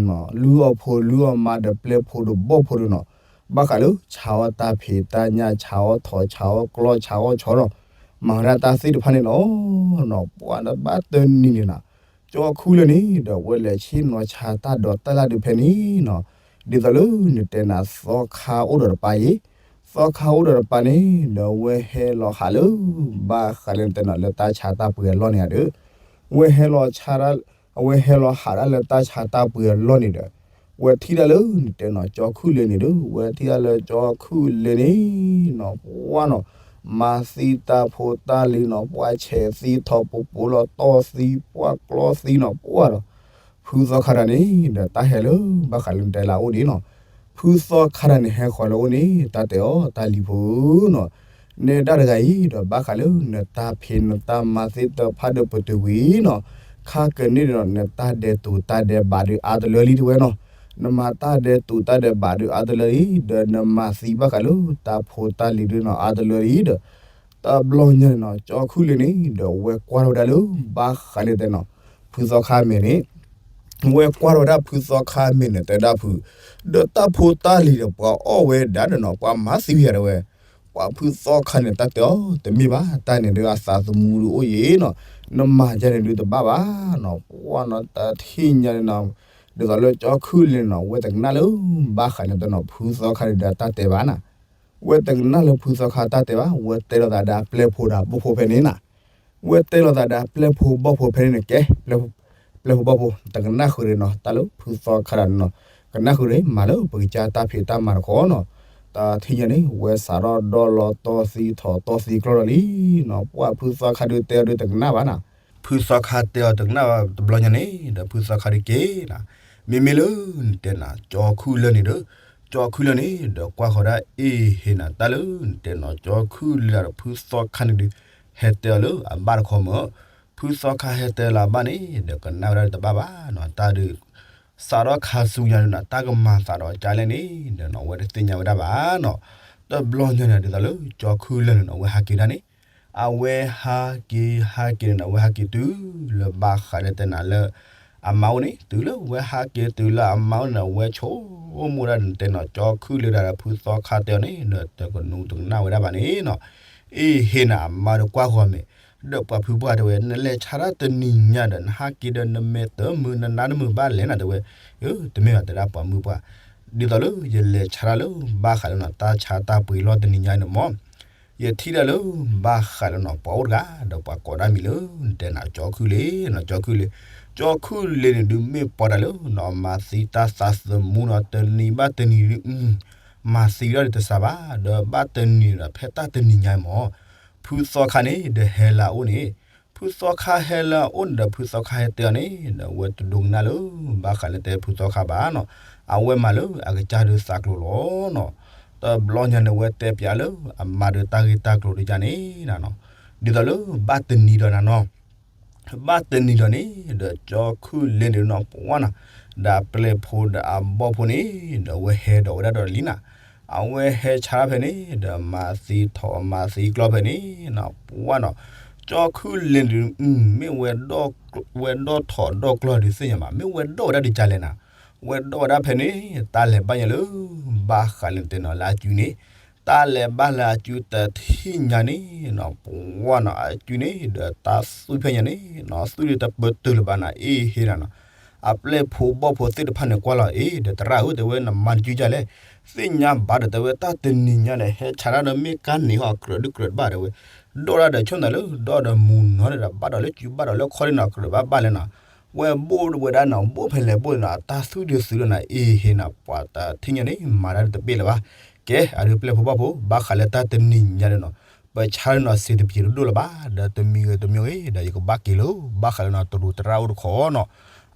လုၢ်အီၣ်ဖိလုၢ်အီၣ်မါဒီးပျဲၢ်ဖိဒီးဘီၣ်ဖိဒုးနီၤ, ဘၣ်ဃးလၢ ဆါအီၣ်တၢ်ဖံးတၢ်ညၣ် ဆါအီၣ်ထိး ဆါအီၣ်ကျီ ဆါအီၣ်ဆီနီၤ, မၤဝဲဒၣ်တၢ်သ့ၣ်တဖၣ်န့ၣ်လီၤ ပှၤဘၣ်တနံၤန့ၣ်နီၤ, ကၠီခူၣ်လၢၢ်န့ၣ်ဒီး ဝဲလဲၤဆ့ၣ်နီၤဆါတၢ်ဒိးတၢ်လၢ်ဒုးဖဲန့ၣ်နီၤ, ဒ်သိးလၢနတဲနၤသီခါအိၣ်ဒီးတပၤအံၤ, သီခါအိၣ်ဒီးတပၤန့ၣ်ဒီး ဝဲဟဲလီၤဟးလၢ ဘၣ်ဃးလၢနတဲနီၤ လၢတၢ်ဆါတၢ်ပှ့ၤအလီၢ်န့ၣ်ဧါဒီး, ဝဲဟဲလီၤဆါ အဝဲဟဲလီၤဟးဒၣ်လၢတၢ်ဆါတၢ်ပှ့ၤအလီၢ်န့ၣ်ဒီး, ဝဲထံၣ်ဒၣ်လၢနတဲနီၤ ကၠီခူၣ်လၢၢ်န့ၣ်ဒီး ဝဲထံၣ်ဒၣ်လၢကၠီခူၣ်လၢၢ်န့ၣ်နီၤ ပှၤနီၤ, မၤသံတၢ်ဖိတၢ်လံၤနီၤ ပှၤဆဲးသံထီၣ်ပပိလီၤတီၢ်သံ ပှၤကျီသံနီၤ ပှၤဒီး ဖုသီခါတဂၤန့ၣ်ဒီး တၢ်ဟဲလၢ ဘၣ်ဃးလၢနတဲလၢအအိၣ်ဒံးနီၤ, ဖုသီခါတဂၤန့ၣ် ဟဲဃီၤလၢအအိၣ်န့ၣ် တၢ်တဲအီၤ တၢ်လံၤဖိနီၤ, နဲဒၣ်တဂၤအံၤဒီး ဘၣ်ဃးလၢနတၢ်ဖံးနတၢ်မၤသ့ၣ်တဖၣ်ဒီးပတုာ်ကွံာ်နီၤ, ခါကန့ၢ်ဒီးနီၤ နတၢ်ဒဲးတူာ်တၢ်ဒဲးဘးဒုးအါတလၢလံတဲဝဲနီၤ, နမၤတၢ်ဒဲးတူာ်တၢ်ဒဲးဘးဒုးအါတလၢလံ ဒီးနမၤသံဘၣ်ဃးလၢတၢ်ဖိတၢ်လံၤဒုးနီၤ အါတလၢလံဒီး, တဘျီညါန့ၣ်နီၤ ကၠီခူၣ်လၢၢ်န့ၣ်ဒီး ဝဲကွၢ်ထီၣ်ဝဲဒၣ်လၢ ဘၣ်ဃးလၢတဲနီၤ ဖုသီခါမဲာ်န့ၣ် ဝဲကွၢ်ထီၣ်ဝဲဒၣ်ဖုသီခါမဲာ်န့ၣ် တဲဒၣ်ဖု, ဒီးတၢ်ဖိတၢ်လံၤဒီးပှၤအီၣ်ဝဲဒၣ်ဒီးနီၤ ပှၤမၤသံဝံၤယၤတဲဝဲ, ပှၤဖုသီခါန့ၣ် တၢ်တဲအီၤ တမ့ၢ်ဘၣ် တၢ်န့ၣ်ဒုးအသးသမူဒုးအိၣ်ယံၤနီၤ, နမၤယၤန့ၣ်ဒုးတဘၣ်ဘၣ်နီၤ, ပှၤနီၤ တထံၣ်ညါန့ၣ်နီၤ, ဒ်သိးလၢကၠီခူၣ်လၢၢ်န့ၣ်နီၤ ဝဲတကနၣ်လၢ ဘၣ်ဃးန့ၣ်တဲနီၤ ဖုသီခါန့ၣ်ဒီးတၢ်တဲဘၣ်နၤ ဝဲတကနၣ်လၢဖုသီခါတၢ်တဲဘၣ်, ဝဲတဲလိာ်သးဒီးအပျဲၢ်ဖိဒီးအဘီၣ်ဖိဖဲန့ၣ်နၤ, ဝဲတဲလိာ်သးဒီးအပျဲၢ်ဖိဘီၣ်ဖိဖဲန့ၣ်န့ၣ်ကဲ, ပျဲၢ်ဖိဘီၣ်ဖိ တကနၣ်ဃုာ်ဒီးနီၤ တၢ်လၢဖုသီခါတဂၤန့ၣ်နီၤ, ကနၣ်ဃုာ်ဒီး မၤလၢပကစၢ်တၢ်ဖံးတၢ်မၤတခီနီၤ, တၢ်ထံၣ်ညါန့ၣ် ဝဲစးထီၣ်ဒီလီၤတီၢ်သံထီၣ်တီၢ်သံကျီလီၤလံနီၤ, ပှၤဖုသီခါဒုးတဲအီၤဒုးတကနၣ်ဘၣ်နၤ ဖုသီခါတဲအီၤတကနၣ်ဘၣ်တဘျီညါန့ၣ်ဒီး ဖုသီခါဒုးက့ၤနၤ, မ့မ့ၢ်လၢနတဲနၤ ကၠီခူၣ်လၢၢ်န့ၣ်ဒီး, ကၠီခူၣ်လၢၢ်န့ၣ်ဒီး ကွၢ်ဃီၤဒၣ်အ့ၣ်ဟ့ၣ်နၤ တၢ်လၢနတဲနီၤ ကၠီခူၣ်လၢၢ်ဒီးဖုသီခါန့ၣ်ဒုး ဟဲတဲအီၤလၢအဘၣ်တခီမၢ်, ဖုသီခါဟဲတဲလၢအဘၣ်န့ၣ်ဒီး ကနၣ်ဝဲဒၣ်တဘၣ်ဘၣ်နီၤ, တၢ်ဒုး စးထီၣ်ခါဆူညါဒုးနၤ တၢ်ကမၤသးဒီးကၢ်လဲၣ်န့ၣ်ဒီးနီၤ ဝဲတသ့ၣ်ညါဝဲဒၣ်ဘၣ်နီၤ, တဘျီညါန့ၣ် ဒ်သိးလၢကၠီခူၣ်လၢၢ်န့ၣ်နီၤ အဝဲဟးက့ၤဒၣ်န့ၣ်, အဝဲဟးက့ၤ ဟးက့ၤန့ၣ်နီၤ အဝဲဟးက့ၤတုၤလၢဘၣ်ဃးဒီးတဲနၤလၢ အမါအိၣ်န့ၣ် တုၤလၢဝဲဟးက့ၤတုၤလၢအမါအိၣ်န့ၣ် အဝဲဆိကမိၣ်ဒၣ်န့ၣ်တဲနီၤ ကၠီခုၣ်လ့ၤဒီးဖုသီခါတဲအီၤန့ၣ်ဒီး တကနူးတကနၣ်ဝဲဒၣ်ဘၣ်န့ၣ်နီၤ, အ့ၣ်ဟ့နၤ အမါဒီးကွၢ်ဂီၤမဲာ်, ဒီးပှၤဖုပှၢ်တဲဝဲ နလဲၤဆါတၢ်တနံၤညါဒီး နဟးက့ၤဒီးနမဲာ်တမုာ် နနါတမုာ်ဘၣ်လဲၣ်နၤတဲဝဲ, အၢ တမ့ၢ်ဘၣ်တဲဒၣ်ပှၤမုၣ်ပှၢ်, ဒ်သိးလၢယလဲၤဆါတၢ်လၢ ဘၣ်ဃးလၢနီၤ တၢ်ဆါတၢ်ပှ့ၤလီၢ်တနံၤညါန့ၣ်မၢ် ယထံၣ်ဒၣ်လၢ ဘၣ်ဃးလၢနီၤ ပှၤအိၣ်တဂၤ ဒီးပှၤကိးဒၣ်မံၤလၢ နတဲနၤ ကၠီခုၣ်လ့ၤနီၤ ကၠီခုၣ်လ့ၤ, ကၠီခုၣ်လ့ၤန့ၣ်ဒုးမ့ၢ်ပှၤတၢ်လၢနီၤ မၤသံတၢ်သးသမူနီၤ တနံၤဘၣ်တနံၤဒုး မၤသံဒီးတစှၤဘၣ် ဒီးဘၣ်တနံၤဒီး ဖဲတၢ်တနံၤညါမၢ် ဖုသီခါန့ၣ် ဒီးဟဲလၢအအိၣ်န့ၣ်, ဖုသီခါဟဲလၢအအိၣ်န့ၣ်ဒီး ဖုသီခါဟဲတဲအီၤန့ၣ်ဒီး အဝဲတဒိကနၣ်လၢ ဘၣ်ဃးလၢတဲဖုသီခါဘၣ်နီၤ, အဝဲမၤလၢအကစၢ်ဒုးသးကျိၤလီၤနီၤ, တဘျီညါန့ၣ် အဝဲတဲပျးလၢ အမါဒီးတၢ်ဂ့ၢ်တၢ်ကျိၤဒ်န့ၣ်နၤနီၤ, ဒ်သိးလၢဘၣ်တနံၤဒီးနၤနီၤ ဘၣ်တနံၤဒီးန့ၣ် ဒီးကၠီခုၣ်လ့ၤန့ၣ်နီၤ ပှၢ်နီၤ, ဒီးအပျဲၢ်ဖိဒီးအဘီၣ်ဖိန့ၣ် ဒီးအဝဲဟဲဒီးဝဲဒၣ်ဒီးလံနၤ, အဝဲဟဲဆါဖဲန့ၣ် ဒီးမၤသံထိးမၤသံကျီဖဲန့ၣ် ပှၢ်နီၤ, ကၠီခုၣ်လ့ၤန့ၣ်ဒုး မ့ၢ်ဝဲ ဝဲဒီၣ်ထိးဒီၣ်ကျီဒုးသ့ၣ်ညါမး မ့ၢ်ဝဲဒီၣ်ဝဲဒၣ်ဒုးကလဲၣ်နၤ, ဝဲဒီၣ်ဝဲဒၣ်ဖဲန့ၣ် တၢ်လဲၤဘၣ်ညါလၢ ဘၣ်ဃးလၢတဲနီၤလၢအစုန့ၣ် တၢ်လဲၤဘၣ်လၢအစုတထံၣ်ညါန့ၣ်နီၤ ပှၢ်နီၤ အစုန့ၣ်ဒီးတၢ်သွံၣ်ဖဲညါန့ၣ်နီၤ သွံၣ်ဒုးတပတုာ်လၢၤဘၣ်နၤ အ့ၣ်ဟ့နၤနီၤ, အပျဲၢ်ဖိဘီၣ်ဖိသ့ၣ်တဖၣ်န့ၣ်ကွၢ်လီၤ အ့ၣ် ဒီးသရၣ်ဧၢ တဲဝဲ နမၤနစုဒ်လဲၣ်, သ့ၣ်ညါဘၣ်ဒီးတဲဝဲ တၢ်တနံၤညါဒီး ဟဲဆါတၢ်ဒီးမ့ၢ်ကါန့ၣ်ဟီ ကြၢးဒုးကြၢးတဘၣ်တဲဝဲ, ဒီၣ်တၢ်ဒီးဆိၣ်နၤလၢ ဒီၣ်ဒီးမူနီၤဒီး ဘၣ်ဒီးလၢစုဘၣ်ဒီးလၢခီၣ်ဒ်နီၤ ကြၢးဘၣ်ဘၣ်လဲၣ်နီၤ, ဝဲဘိၣ်ဝဲဒၣ်နီၤ ဘိၣ်ဖဲလဲၣ်ဘိၣ်နီၤ အတၢ်သွံၣ်ဒုးသုးဒီးနၤ အ့ၣ်ဟ့နၤ ပှၤတထံၣ်ညါန့ၣ် မၤတၢ်တပ့ၢ်လၢၤဘၣ်, ကဲ အဒုးပျဲၢ်ဖိဘီၣ်ဖိ ဘၣ်ဃးလၢတၢ်တနံၤညါဒီးနီၤ ပဆါလၢနီၤ စ့တပျ့ၤတဒိၣ်လၢၤဘၣ် ဒီးတမံၤဂ့ၤတမံၤဂ့ၤ ဒီးယကဘၣ်က့ၤလၢ ဘၣ်ဃးလၢနီၤ တရူးတရၣ်အိၣ်တခီနီၤ,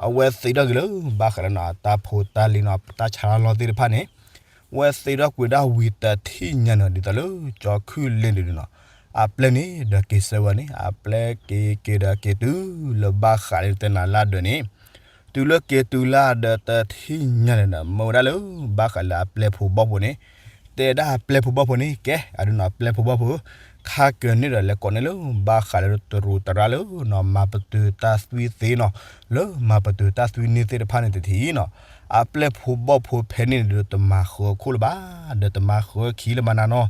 အဝဲသ့ထီၣ်က့ၤလၢ ဘၣ်ဃးလၢနီၤ တၢ်ဖိတၢ်လံၤနီၤ တၢ်ဆါလီၤသ့ၣ်တဖၣ်န့ၣ် ဝဲသ့ထီၣ်ကွံာ်ဒၣ်ဝံၤတထံၣ်ညါနီၤ ဒ်သိးလၢ ကၠီခုၣ်လ့ၤန့ၣ်နီၤ အပျဲၢ်န့ၣ်ဒီးက့ၤဆၢဝဲန့ၣ် အပျဲၢ်က့ၤက့ၤဒီးက့ၤတုၤလၢဘၣ်ဃးလၢတဲနၤလၢအဒၢးန့ၣ် တုၤလၢက့ၤတုၤလၢအဒၢးတထံၣ်ညါန့ၣ်ဒီး မၢဝဲဒၣ်လၢ ဘၣ်ဃးလၢအပျဲၢ်ဖိဘီၣ်ဖိန့ၣ် တဲဒၣ်အပျဲၢ်ဖိဘီၣ်ဖိန့ၣ် ကဲ အဒုးနီၤ အပျဲၢ်ဖိဘီၣ်ဖိ ခါကၢန့ၣ်ဒီးလဲၤကိးန့ၢ်လၢ ဘၣ်ဃးလၢတရူးတရၣ်လၢနီၤ မၤပတုာ်တၢ်သွံၣ်သ့နီၤ လၢမၤပတုာ်တၢ်သွံၣ်န့ၣ်သ့ၣ်တဖၣ်န့ၣ်တထံၣ်နီၤ, အပျဲၢ်ဖိဘီၣ်ဖိဖဲန့ၣ်န့ၣ်ဒီး တမၤဃၢခိၣ်လၢၤဘၣ် ဒီးတမၤဃၢခံလၢၤဘၣ်နၤနီၤ,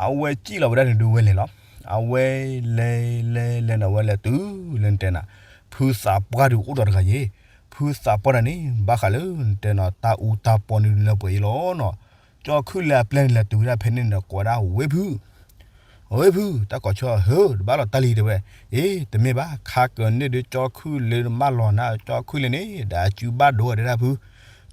အဝဲစံၣ်လီၤဝဲဒၣ်န့ၣ်ဒုးဝဲလဲၤလီၤ, အဝဲလဲၤလဲၤလဲၤန့ၣ် အဝဲလဲၤတုၤလၢနတဲနၤ ဖုသးပှၢ်ဒုးအိၣ်ဒီးတဂၤယ့ၣ်, ဖုသးပှၢ်တဂၤန့ၣ် ဘၣ်ဃးလၢနတဲနီၤ တၢ်အူတၢ်ပီန့ၣ်လၢပှဲၤအံၤလီၤနီၤ, ကၠီခုၣ်လ့ၤအပျဲၢ်န့ၣ်လဲၤတုၤဝဲဒၣ်ဖဲန့ၣ်ဒီး ကိးဝဲဒၣ်ဝ့ၢ်ဖု ဝ့ၢ်ဖု တၢ်ကိးဆၢဟၢ တဘၣ်လီၤတၢ်လံတဲဝဲ, အ့ တမ့ၢ်ဘၣ် ခါကၢန့ၣ်ဒုး ကၠီခုၣ်လ့ၤမၢလီၤနၤ ကၠီခုၣ်လ့ၤန့ၣ် ဒီးအစုဘၣ်ဒိတဲဒၣ်ဖု,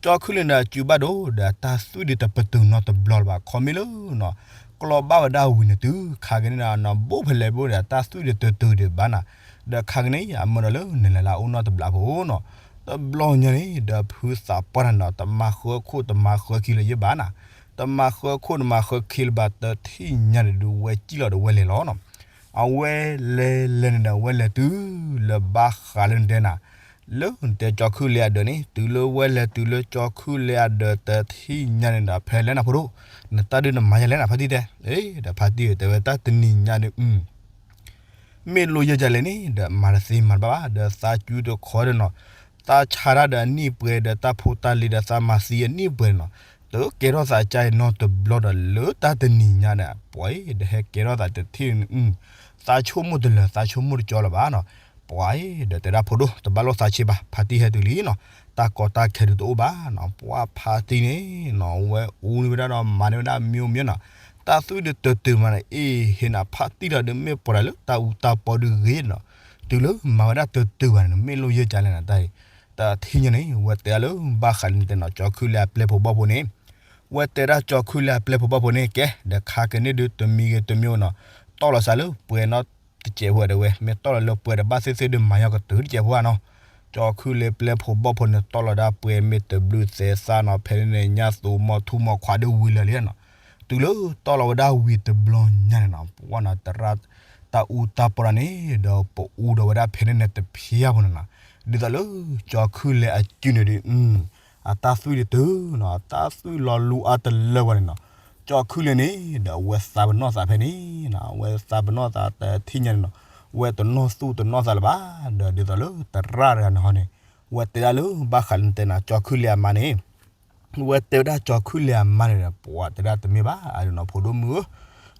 ကၠီခုၣ်လ့ၤန့ၣ်ဒီးအစုဘၣ်ဒိ ဒီးတၢ်သွံၣ်ဒုးတပတုာ်နီတဘျီလၢၤဘၣ် ခီမ့ၢ်လၢနီၤ ကျီဘၣ်ဝဲဒၣ်ဝံၤန့ၣ်တုၤ ခါကၢန့ၣ်ဒီးနီၤ ဘိၣ်ဖဲလဲၣ်ဘိၣ်ဒီး တၢ်သွံၣ်ဒုးတတုာ်ဒံးဘၣ်နၤ, ဒီးခါကၢန့ၣ် အမၢဒီးလၢနလဲၤလၢအအိၣ်နီတဘျီဖိနီၤ, တဘျီညါန့ၣ် ဒီးဖုသးပှၢ်တဂၤန့ၣ် တမၤဃၢခိၣ်တမၤဃၢခံလၢၤယ့ၣ်ဘၣ်နၤ, တမၤဃၢခိၣ်တမၤဃၢခံလၢၤဘၣ် တထံၣ်ညါန့ၣ်ဒုး ဝဲစံၣ်လီၤဒီးဝဲလဲၤလီၤနီၤ, အဝဲလဲၤလဲၤန့ၣ်ဒီး အဝဲလဲၤတုၤလၢဘၣ်ဃးလၢနတဲနၤ လၢနတဲကၠီခုၣ်လ့ၤအဒၢးန့ၣ် တုၤလၢဝဲလဲၤတုၤလၢကၠီခုၣ်လ့ၤအဒၢးတထံၣ်ညါန့ၣ်ဒီး ဖဲလဲၣ်နၤဖိဒိၣ် နတၢ်ဒုးနမၤယၤလဲၣ်နၤ ဖါတံၢ်တဲ, အ့ ဒီးဖါတံၢ်တဲဝဲတၢ်တနံၤညါန့ၣ် မ့ၢ်လိၣ်ယဲၢ်ကလဲၣ်န့ၣ် ဒီးမၤတသ့မၤတဘၣ်ဘၣ် ဒီးသးစုတခီဒီးနီၤ, သးဆါတၢ်ဒီးအနံၣ်ပှဲၤ ဒီးတၢ်ဖိတၢ်လံၤဒီးသးမၤသံအနံၣ်ပှဲၤန့ၣ်နီၤ, တကဲထီၣ်သးကါအံၤနီတဘျီဒီးလၢတၢ်တနံၤညါန့ၣ် ပှၤအံၤဒီးဟဲကဲထီၣ်သးတထံၣ်န့ၣ် သးဆိကမိၣ်တလၢာ် သးဆိကမိၣ်တကၠီလၢၤဘၣ်နီၤ, ပှၤအံၤဒီးတဲဒၣ်ဖိဒိၣ် တဘၣ်လိၣ်သးဆံးဘၣ် ဖါတံၢ်ဟဲတုၤလံနီၤ, တၢ်ကီတၢ်ခဲဒုးတအိၣ်ဘၣ်နီၤ, ပှၤဖါတံၢ်န့ၣ်နီၤ ဝဲအူန့ၢ်ဝဲဒၣ်ဒီးမၤန့ၢ်ဝဲဒၣ်မ့ၢ်မ့ၢ်နီၤ, တၢ်သွံၣ်ဒုးတတုာ်မးန့ၣ် အ့ဟ့ၣ်နၤ ဖါတံၢ်ဒီးဒုးမ့ၢ်ပှၤတၢ်လၢတၢ်အူတၢ်ပီဒုးဂ့ၤနီၤ, တုၤလၢမၤဝဲဒၣ်တတုာ်ဘၣ်န့ၣ် မ့ၢ်လိၣ်ယဲၢ်ကလဲၣ်နၤတၢ်အံၤ, တထံၣ်ညါန့ၣ် ဝဲတဲဒၣ်လၢဘၣ်ဃးလၢနတဲနီၤ ကၠီခုၣ်လ့ၤအပျဲၢ်ဖိဘီၣ်ဖိန့ၣ်, ဝဲတဲဒၣ်ကၠီခုၣ်လ့ၤအပျဲၢ်ဖိဘီၣ်ဖိန့ၣ် ကဲ ဒီးခါကန့ၣ်ဒုးတမံၤဂ့ၤတမံၤနီၤ, တီၢ်လီၤစးလၢပှဲၤနီတစဲးဖိတဲဝဲ မ့ၢ်တီၢ်လီၤလၢပှဲၤတဘၣ်သ့ၣ်သ့ၣ်ဒုးမၤယီၤကတုၤတစဲးဖိဧါနီၤ, ကၠီခုၣ်လ့ၤပျဲၢ်ဖိဘီၣ်ဖိန့ၣ် တီၢ်လီၤဒၣ်ပှဲၤမ့ၢ်တဘျုးသဲးသၣ်နီၤ ဖဲန့ၣ်န့ၣ် ညၣ်သူမီၤထူမီၤခွါဒုးဝံၤလၢာ်လံနီၤ, တုၤလၢတီၢ်လီၤဝဲဒၣ်ဝံၤတဘျီညါန့ၣ်နီၤ ပှၤနီၤ သရၣ် တၢ်အူတၢ်ပီတၢ်န့ၣ် ဒီးပအူဒီးဝဲဒၣ်ဖဲန့ၣ်န့ၣ်တဖျါဖိန့ၣ်နီၤ, ဒ်သိးလၢကၠီခုၣ်လ့ၤအစုန့ၣ်ဒုး အတၢ်သွံၣ်ဒုးတုၤနီၤ အတၢ်သွံၣ်လီၤလူအါတလၢဝဲန့ၣ်နီၤ, ကၠီခုၣ်လ့ၤန့ၣ် ဒီးအဝဲသးပနီၣ်သးဖဲန့ၣ်နီၤ အဝဲသးပနီၣ်သးတထံၣ်ညါန့ၣ်နီၤ, ဝဲတနီၣ်သူၣ်တနီၣ်သးလၢၤဘၣ်, ဒီးဒ်သိးလၢသရၣ်တဂၤန့ၣ်ဟီန့ၣ် ဝဲတဲဒၣ်လၢဘၣ်ဃးလၢနတဲနၤ ကၠီၤခုၣ်လ့အမါန့ၣ် ဝဲတဲဝဲဒၣ်ကၠီၤခုၣ်လ့အမါန့ၣ်ဒီး ပှၤတဲဒၣ်တမ့ၢ်ဘၣ် အဒုးနီၤ ဖိဒိၣ်မုၣ်ဧၢ,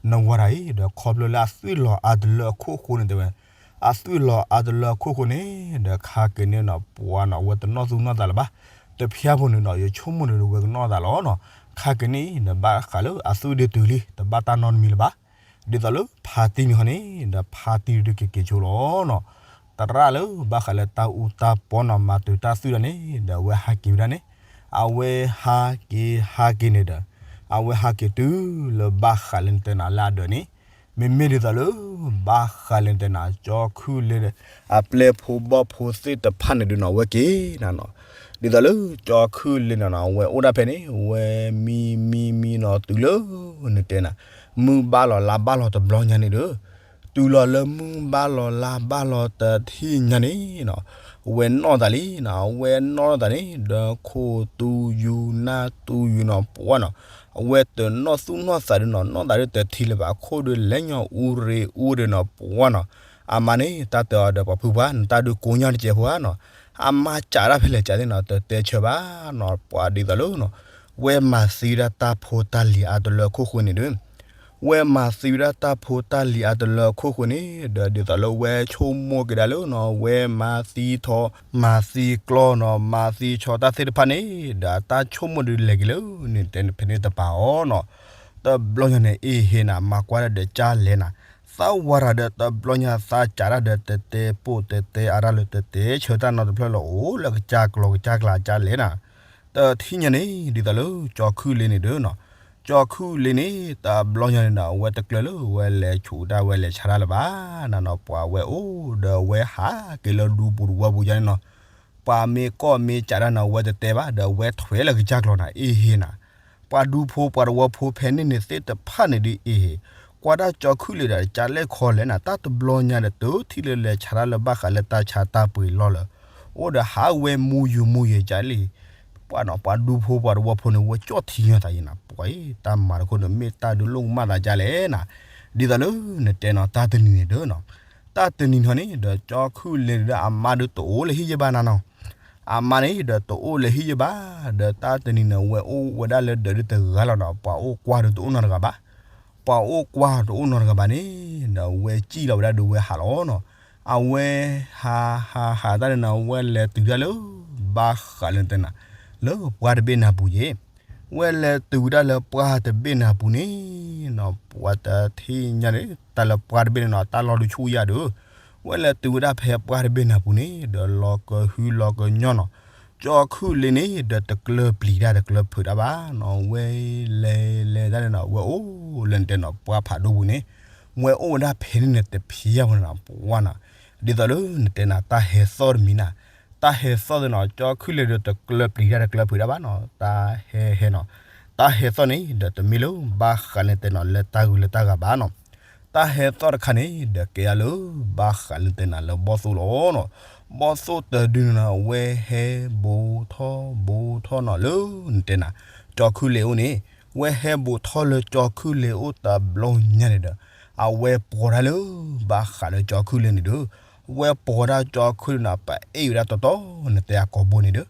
နဝၤတၢ်အံၤဒီး ခီဖျိလၢအသွံၣ်လီၤအါတလၢအခိၣ်ဃိန့ၣ်တဲဝဲ, အသွံၣ်လီၤအါတလၢအခိၣ်ဃိန့ၣ် ဒီးခါက့ၤန့ၣ်နီၤ ပှၤနီၤ ဝဲတနီၣ်သူၣ်နီၣ်သးလၢၤဘၣ်, တဖျါဖိန့ၣ်နီၤ ယဆိကမိၣ်ဒီးဝဲကနီၣ်သးလီၤနီၤ, ခါက့ၤန့ၣ်ဒီး ဘၣ်ဃးလၢအသွံၣ်ဒ့တုၤလံ တဘၣ်တၢ်နီတမံၤလၢၤဘၣ်, ဒ်သိးလၢဖါတံၢ်န့ၣ်ဟီန့ၣ် ဒီးဖါတံၢ်ဒုးက့ၤက့ၤဆိလီၤနီၤ, သရၣ်လၢဘၣ်ဃးလၢတၢ်အူတၢ်ပီနီၤ မၤတုၤတၢ်သွံၣ်ဒၣ်န့ၣ် ဒီးအဝဲဟးက့ၤဝဲဒၣ်န့ၣ်, အဝဲဟးက့ၤဟးက့ၤန့ၣ်ဒီး အဝဲဟးက့ၤတုၤလၢဘၣ်ဃးလၢနတဲနၤလၢအဒၢးန့ၣ်, မ့မ့ၢ်ဒ်သိးလၢ ဘၣ်ဃးလၢနတဲနၤ ကၠီၤခုၣ်လ့ အပျဲၢ်ဖိဘီၣ်ဖိသ့ၣ်တဖၣ်န့ၣ်ဒုးနီၤ အဝဲက့ၤနၤနီၤ, ဒ်သိးလၢကၠီၤခုၣ်လ့န့ၣ်နီၤ အဝဲအိၣ်ဒၣ်ဖဲန့ၣ် ဝဲမံမံမံနီၤ တုၤလၢနတဲနၤ မုၢ်ဘၣ်လီၤလါဘၣ်လီၤတဘျီညါန့ၣ်ဒီး တုၤလီၤလၢမုၢ်ဘၣ်လီၤလါဘၣ်လီၤတထံၣ်ညါန့ၣ်နီၤ, အဝဲနီၣ်သးလံနီၤ, အဝဲနီၣ်သးန့ၣ် ဒီးခိၣ်သူယူၤနၢ်သူယူၤနီၤ ပှၤနီၤ, အဝဲတနီၣ်သူၣ်နီၣ်သးဒုးနီၤ နီၣ်သးဒုးတထံၣ်လၢၤဘၣ် ခိၣ်ဒုးလဲၤညီအူရ့အူရ့နီၤ ပှၤနီၤ, အမါန့ၣ် တၢ်တဲအီၤဒီးပှၤဖုပှၢ် နတၢ်ဒုးကိးညါတစဲးဖိဧါနီၤ, အမါစးဒၣ်ဖဲလဲၣ်ကသ့ၣ်နီၤ တတဲဆၢဘၣ်နီၤ ပှၤဒ်သိးလၢနီၤ ဝဲမၤသံဝဲဒၣ်တၢ်ဖိတၢ်လံၤအါတလၢအခိၣ်ဃိန့ၣ်ဒီး ဝဲမၤသံဝဲဒၣ်တၢ်ဖိတၢ်လံၤအါတလၢအခိၣ်ဃိန့ၣ် ဒီးဒ်သိးလၢဝဲဆိကမိၣ်က့ၤဒၣ်လၢနီၤ ဝဲမၤသံထီ မၤသံကျီနီၤ မၤသံဆီတၢ်သ့ၣ်တဖၣ်န့ၣ် ဒီးအတၢ်ဆိကမိၣ်ဒုးလဲၤက့ၤလၢ နတဲဖဲန့ၣ်တပၤအီၤနီၤ, တဘျီညါန့ၣ် အ့ဟ့နီၤ မၤကွၢ်ဒၣ်ဒီးကၢ်လဲၣ်နၤ, သးဝၤတၢ်ဒီးတဘျီညါသးစးဒၣ်ဒီးတတဲပိာ်တတဲအါတၢ်လၢတတဲဆၢတၢ်နီတဖျၢၣ်လၢအိၣ်လၢကစၢ်ကျီၤကစၢ်ကျါကၢ်လဲၣ်နၤ, တထံၣ်ညါန့ၣ် ဒ်သိးလၢကၠီၤခုၣ်လ့န့ၣ်ဒီးနီၤ, ကၠီၤခုၣ်လ့န့ၣ် တဘျီညါန့ၣ်ဒီး အဝဲတကျၢၤလၢဝဲလဲၤဆူးတၢ်ဝဲလဲၤဆါတၢ်လၢၤဘၣ်နၤနီၤ, ပှၤဝဲအိၣ်ဒီးဝဲဟးက့ၤလၢဒူပူၤတဝီပူၤယါန့ၣ်နီၤ, ပှၤမ့ၢ်ကီၢ်မ့ၢ်စးဒၣ်နီၤ အဝဲတတဲဘၣ် ဒီးအဝဲထွဲလၢကစၢ်ကျီၤနၤ အ့ဟ့နၤ, ပှၤဒူဖိပှၤတဝီဖိဖဲန့ၣ်န့ၣ်သ့ၣ်တဖၣ်န့ၣ်ဒုးအ့ဟ့, ကွၢ်ဒၣ်ကၠီၤခုၣ်လ့ဒီးကၢ်လဲၣ်ခီလဲၣ်နၤ တၢ်တဘျီညါဒီး တထံၣ်လၢလဲၤဆါတၢ်လၢၤဘၣ်ဃးလၢတၢ်ဆါတၢ်ပှ့ၤလီၢ်လၢ အိၣ်ဒီးဟးဝဲမူယူၤမူယဲၤကၢ်လံ, ပှၤနီၤ ပှၤဒူဖိပှၤတဝီဖိန့ၣ် ဝဲကၠီၣ်ထံညါသးယံၤနၤ ပှၤအံၤ တၢ်မၤတခိၣ်န့ၣ် မ့ၢ်တၢ်ဒုးလိၣ်ကမၣ်သးကၢ်လဲၣ်နၤ, ဒ်သိးလၢနတဲနီၤ တၢ်တနံၤန့ၣ်ဒီးနီၤ, တၢ်တနံၤန့ၣ်န့ၣ်ဒီး ကၠီၤခုၣ်လ့ဒီး အမါဒုးတအိၣ်လၢဟံၣ်ယဘၣ်နၤနီၤ, အမါန့ၣ်ဒီးတအိၣ်လၢဟံၣ်ယဘၣ်, ဒီးတၢ်တနံၤန့ၣ် ဝဲအိၣ်ဝဲဒၣ်လၢဒၢးဒုးတဂၤလီၤဒီး ပှၤအိၣ်ကွၢ်ဒီးတအိၣ်နီတဂၤဘၣ်, ပှၤအိၣ်ကွၢ်တအိၣ်နီတဂၤဘၣ်န့ၣ်, ဒီးဝဲစံၣ်လီၤဝဲဒၣ်ဒီးဝဲဟးလီၤနီၤ, အဝဲ ဟးဟးဟးတၢ်န့ၣ်နီၤ ဝဲလဲၤတုၤတၢ်လၢ ဘၣ်ဃးလၢနတဲနၤ လၢပှၢ်တဘ့ၣ်နၤပူၤယဲၤ, ဝဲလဲၤတုၤဝဲဒၣ်လၢပှၢ်တဘ့ၣ်နၤပူၤန့ၣ်နီၤ ပှၤတထံၣ်ညါန့ၣ် တၢ်လၢပှၢ်တဘ့ၣ်န့ၣ်နီၤ တၢ်လီၤဒုးဆူၣ်ယၤဒီး, ဝဲလဲၤတုၤဝဲဒၣ်ဖဲပှၢ်တဘ့ၣ်နၤပူၤန့ၣ် ဒီးလီၤကဟုလီၤကညီနီၤ, ကၠီၤခုၣ်လ့န့ၣ် ဒီးတကျၢၤပျံၤတၢ်တကျၢၤဖုးတၢ်ဘၣ်နီၤ, ဝဲလဲၤလဲၤတၢ်န့ၣ်နီၤ ဝဲအိၣ်လၢနတဲနီၤ ပှၢ်ဖးဒိၣ်ပူၤန့ၣ်, ဝဲအိၣ်ဝဲဒၣ်ဖဲန့ၣ်န့ၣ် တဖံးယၢ်ဖိန့ၣ်နီၤ ပှၢ်နီၤ, ဒ်သိးလၢနတဲနၤ တၢ်ဟဲသီၣ်တမံၤနၤ, တၢ်ဟဲသီၣ်သ့ၣ်နီၤ ကၠီၤခုၣ်လ့ဒီးတကျၢၤပျံၤတၢ်တကျၢၤဖုးတၢ်ဘၣ်နီၤ, တၢ်ဟဲဟဲနီၤ, တၢ်ဟဲသီၣ်န့ၣ် ဒီးတမ့ၢ်လၢ ဘၣ်ဃးလၢနတဲနီၤ လၢတၢ်ဂုၤလၢတၢ်ဂၤဘၣ်နီၤ, တၢ်ဟဲသီၣ်တခါန့ၣ် ဒီးကဲဒၣ်လၢ ဘၣ်ဃးလၢနတဲနၤလၢဘီၣ်သိၣ်လီၤနီၤ, ဘီၣ်သိၣ်တဒုန့ၣ်နီၤ ဝဲဟဲဘူးထီၣ်ဘူးထီၣ်နီၤလၢ နတဲနၤ ကၠီၤခုၣ်လ့အိၣ်န့ၣ်, ဝဲဟဲဘူးထီၣ်လၢကၠီၤခုၣ်လ့အိၣ်တဘျီညါန့ၣ်ဒီး, အဝဲပိာ်တၢ်လၢ ဘၣ်ဃးလၢကၠီၤခုၣ်လ့န့ၣ်ဒီး, ဝဲပိာ်တၢ်ကၠီၤခုၣ်လ့နီၤ ပအ့ၣ်ဝဲဒၣ်တီတီ နတဲအကိာ်ဘိန့ၣ်ဒီး,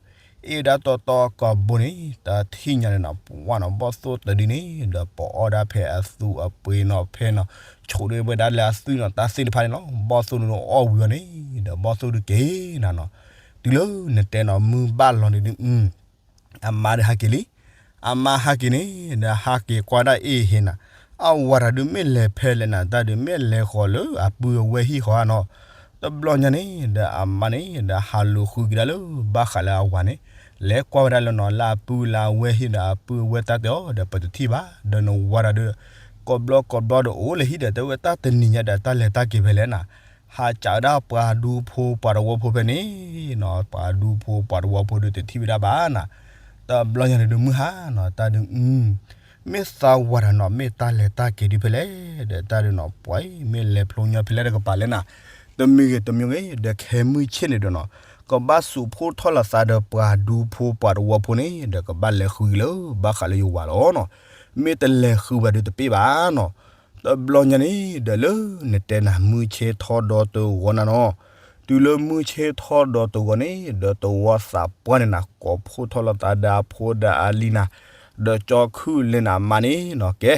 အ့ၣ်ဝဲဒၣ်တီတီကိာ်ဘိန့ၣ် တထံၣ်ညါန့ၣ်နီၤ ပှၢ်နီၤ ဘီၣ်သိၣ်တဒုန့ၣ် ဒီးပအီၣ်ဒၣ်ဖဲအသူးအပှ့ၤနီၤ ဖဲနီၤ, ဆိးဒၣ်ဝဲဒၣ်လၢအသွံၣ်နီၤ တၢ်သ့ၣ်တဖၣ်န့ၣ်လီၤ, ဘီၣ်သိၣ်န့ၣ်အီၣ်ဝံၤအီၤန့ၣ် ဒီးဘီၣ်သိၣ်ဒုးက့ၤနၤနီၤ, တုၤလၢနတဲနီၤ မုၢ်ဘၣ်လီၤန့ၣ်ဒုး အမါဒုးဟးက့ၤလံ, အမါဟးက့ၤန့ၣ် ဒီးဟးက့ၤကွၢ်ဒၣ်အ့ၣ်ဟ့နၤ, အဝၤတၢ်ဒုးမ့ၢ်လဲၤဖဲလဲၣ်နၤ တၢ်ဒုးမ့ၢ်လဲၤဃီၤလၢအပုၢ်အဝဲၢ်ဟံၣ်ဃီဧါနီၤ, တဘျီညါန့ၣ် ဒီးအမါန့ၣ် ဒီးဟးလူၤဃုကဒါလၢ ဘၣ်ဃးလၢအဝၤန့ၣ်, လဲၤကွၢ်ဝဲဒၣ်လၢနီၤ လၢအပုၢ်လၢအဝဲၢ်ဟံၣ်ဒီး အပုၢ်အဝဲၢ်တၢ်တဲအီၤဒီး ပတထံၣ်ဘၣ်, ဒီးနဝၤတၢ်ဒုး ကိးဘျီကိးဘျီဒီးအိၣ်လၢဟံၣ်ဒီး တဲဝဲတၢ်တနံၤညါဒီး တၢ်လဲၤတၢ်က့ၤဖဲလဲၣ်နၤ, ဟးစးဝဲဒၣ်ပှၤဒူဖိပှၤတဝီဖိဖဲန့ၣ်နီၤ, ပှၤဒူဖိပှၤတဝီဖိဒုးတထံၣ်ဝဲဒၣ်ဘၣ်နၤ, တဘျီညါန့ၣ်ဒုးမုၢ်ဟါနီၤ တၢ်ဒုး မ့ၢ်သးဝၤတၢ်နီၤ မ့ၢ်တၢ်လဲၤတၢ်က့ၤဒုးဖဲလဲၣ်, ဒီးတၢ်ဒုးနီၤ ပှၤအံၤ မ့ၢ်လဲၤဖျိညါဖဲလဲၣ်တကပၤလဲၣ်နၤ, တမံၤဂ့ၤတမံၤဂ့ၤ ဒီးခဲမုၢ်ဆ့ၣ်န့ၣ်ဒီးနီၤ, ကဘၣ်စူးဖှိၣ်ထီၣ်လီၤသးဒီးပှၤဒူဖိပှၤတဝီဖိန့ၣ် ဒီးကဘၣ်လဲၤဃုက့ၤလၢ ဘၣ်ဃးလၢယဝၤလီၤနီၤ, မ့ၢ်တလဲၤဃုဘၣ်ဒုးတပ့ၢ်ဘၣ်နီၤ, တဘျီညါန့ၣ် ဒီးလၢနတဲနၤ မုၢ်ဆ့ၣ်ထီၣ်ဒီတဂီၤနၤနီၤ, တုၤလၢမုၢ်ဆ့ၣ်ထီၣ်ဒီးတဂီၤန့ၣ် ဒီးသဝီသးပှၢ်န့ၣ်နၤ ကိးဖှိၣ်ထီၣ်လိာ်သးဒီးအဖိဒီးအလံၤနၤ, ဒီးကၠီခုၣ်လ့ၤနၤအမါန့ၣ်နီၤ ကဲ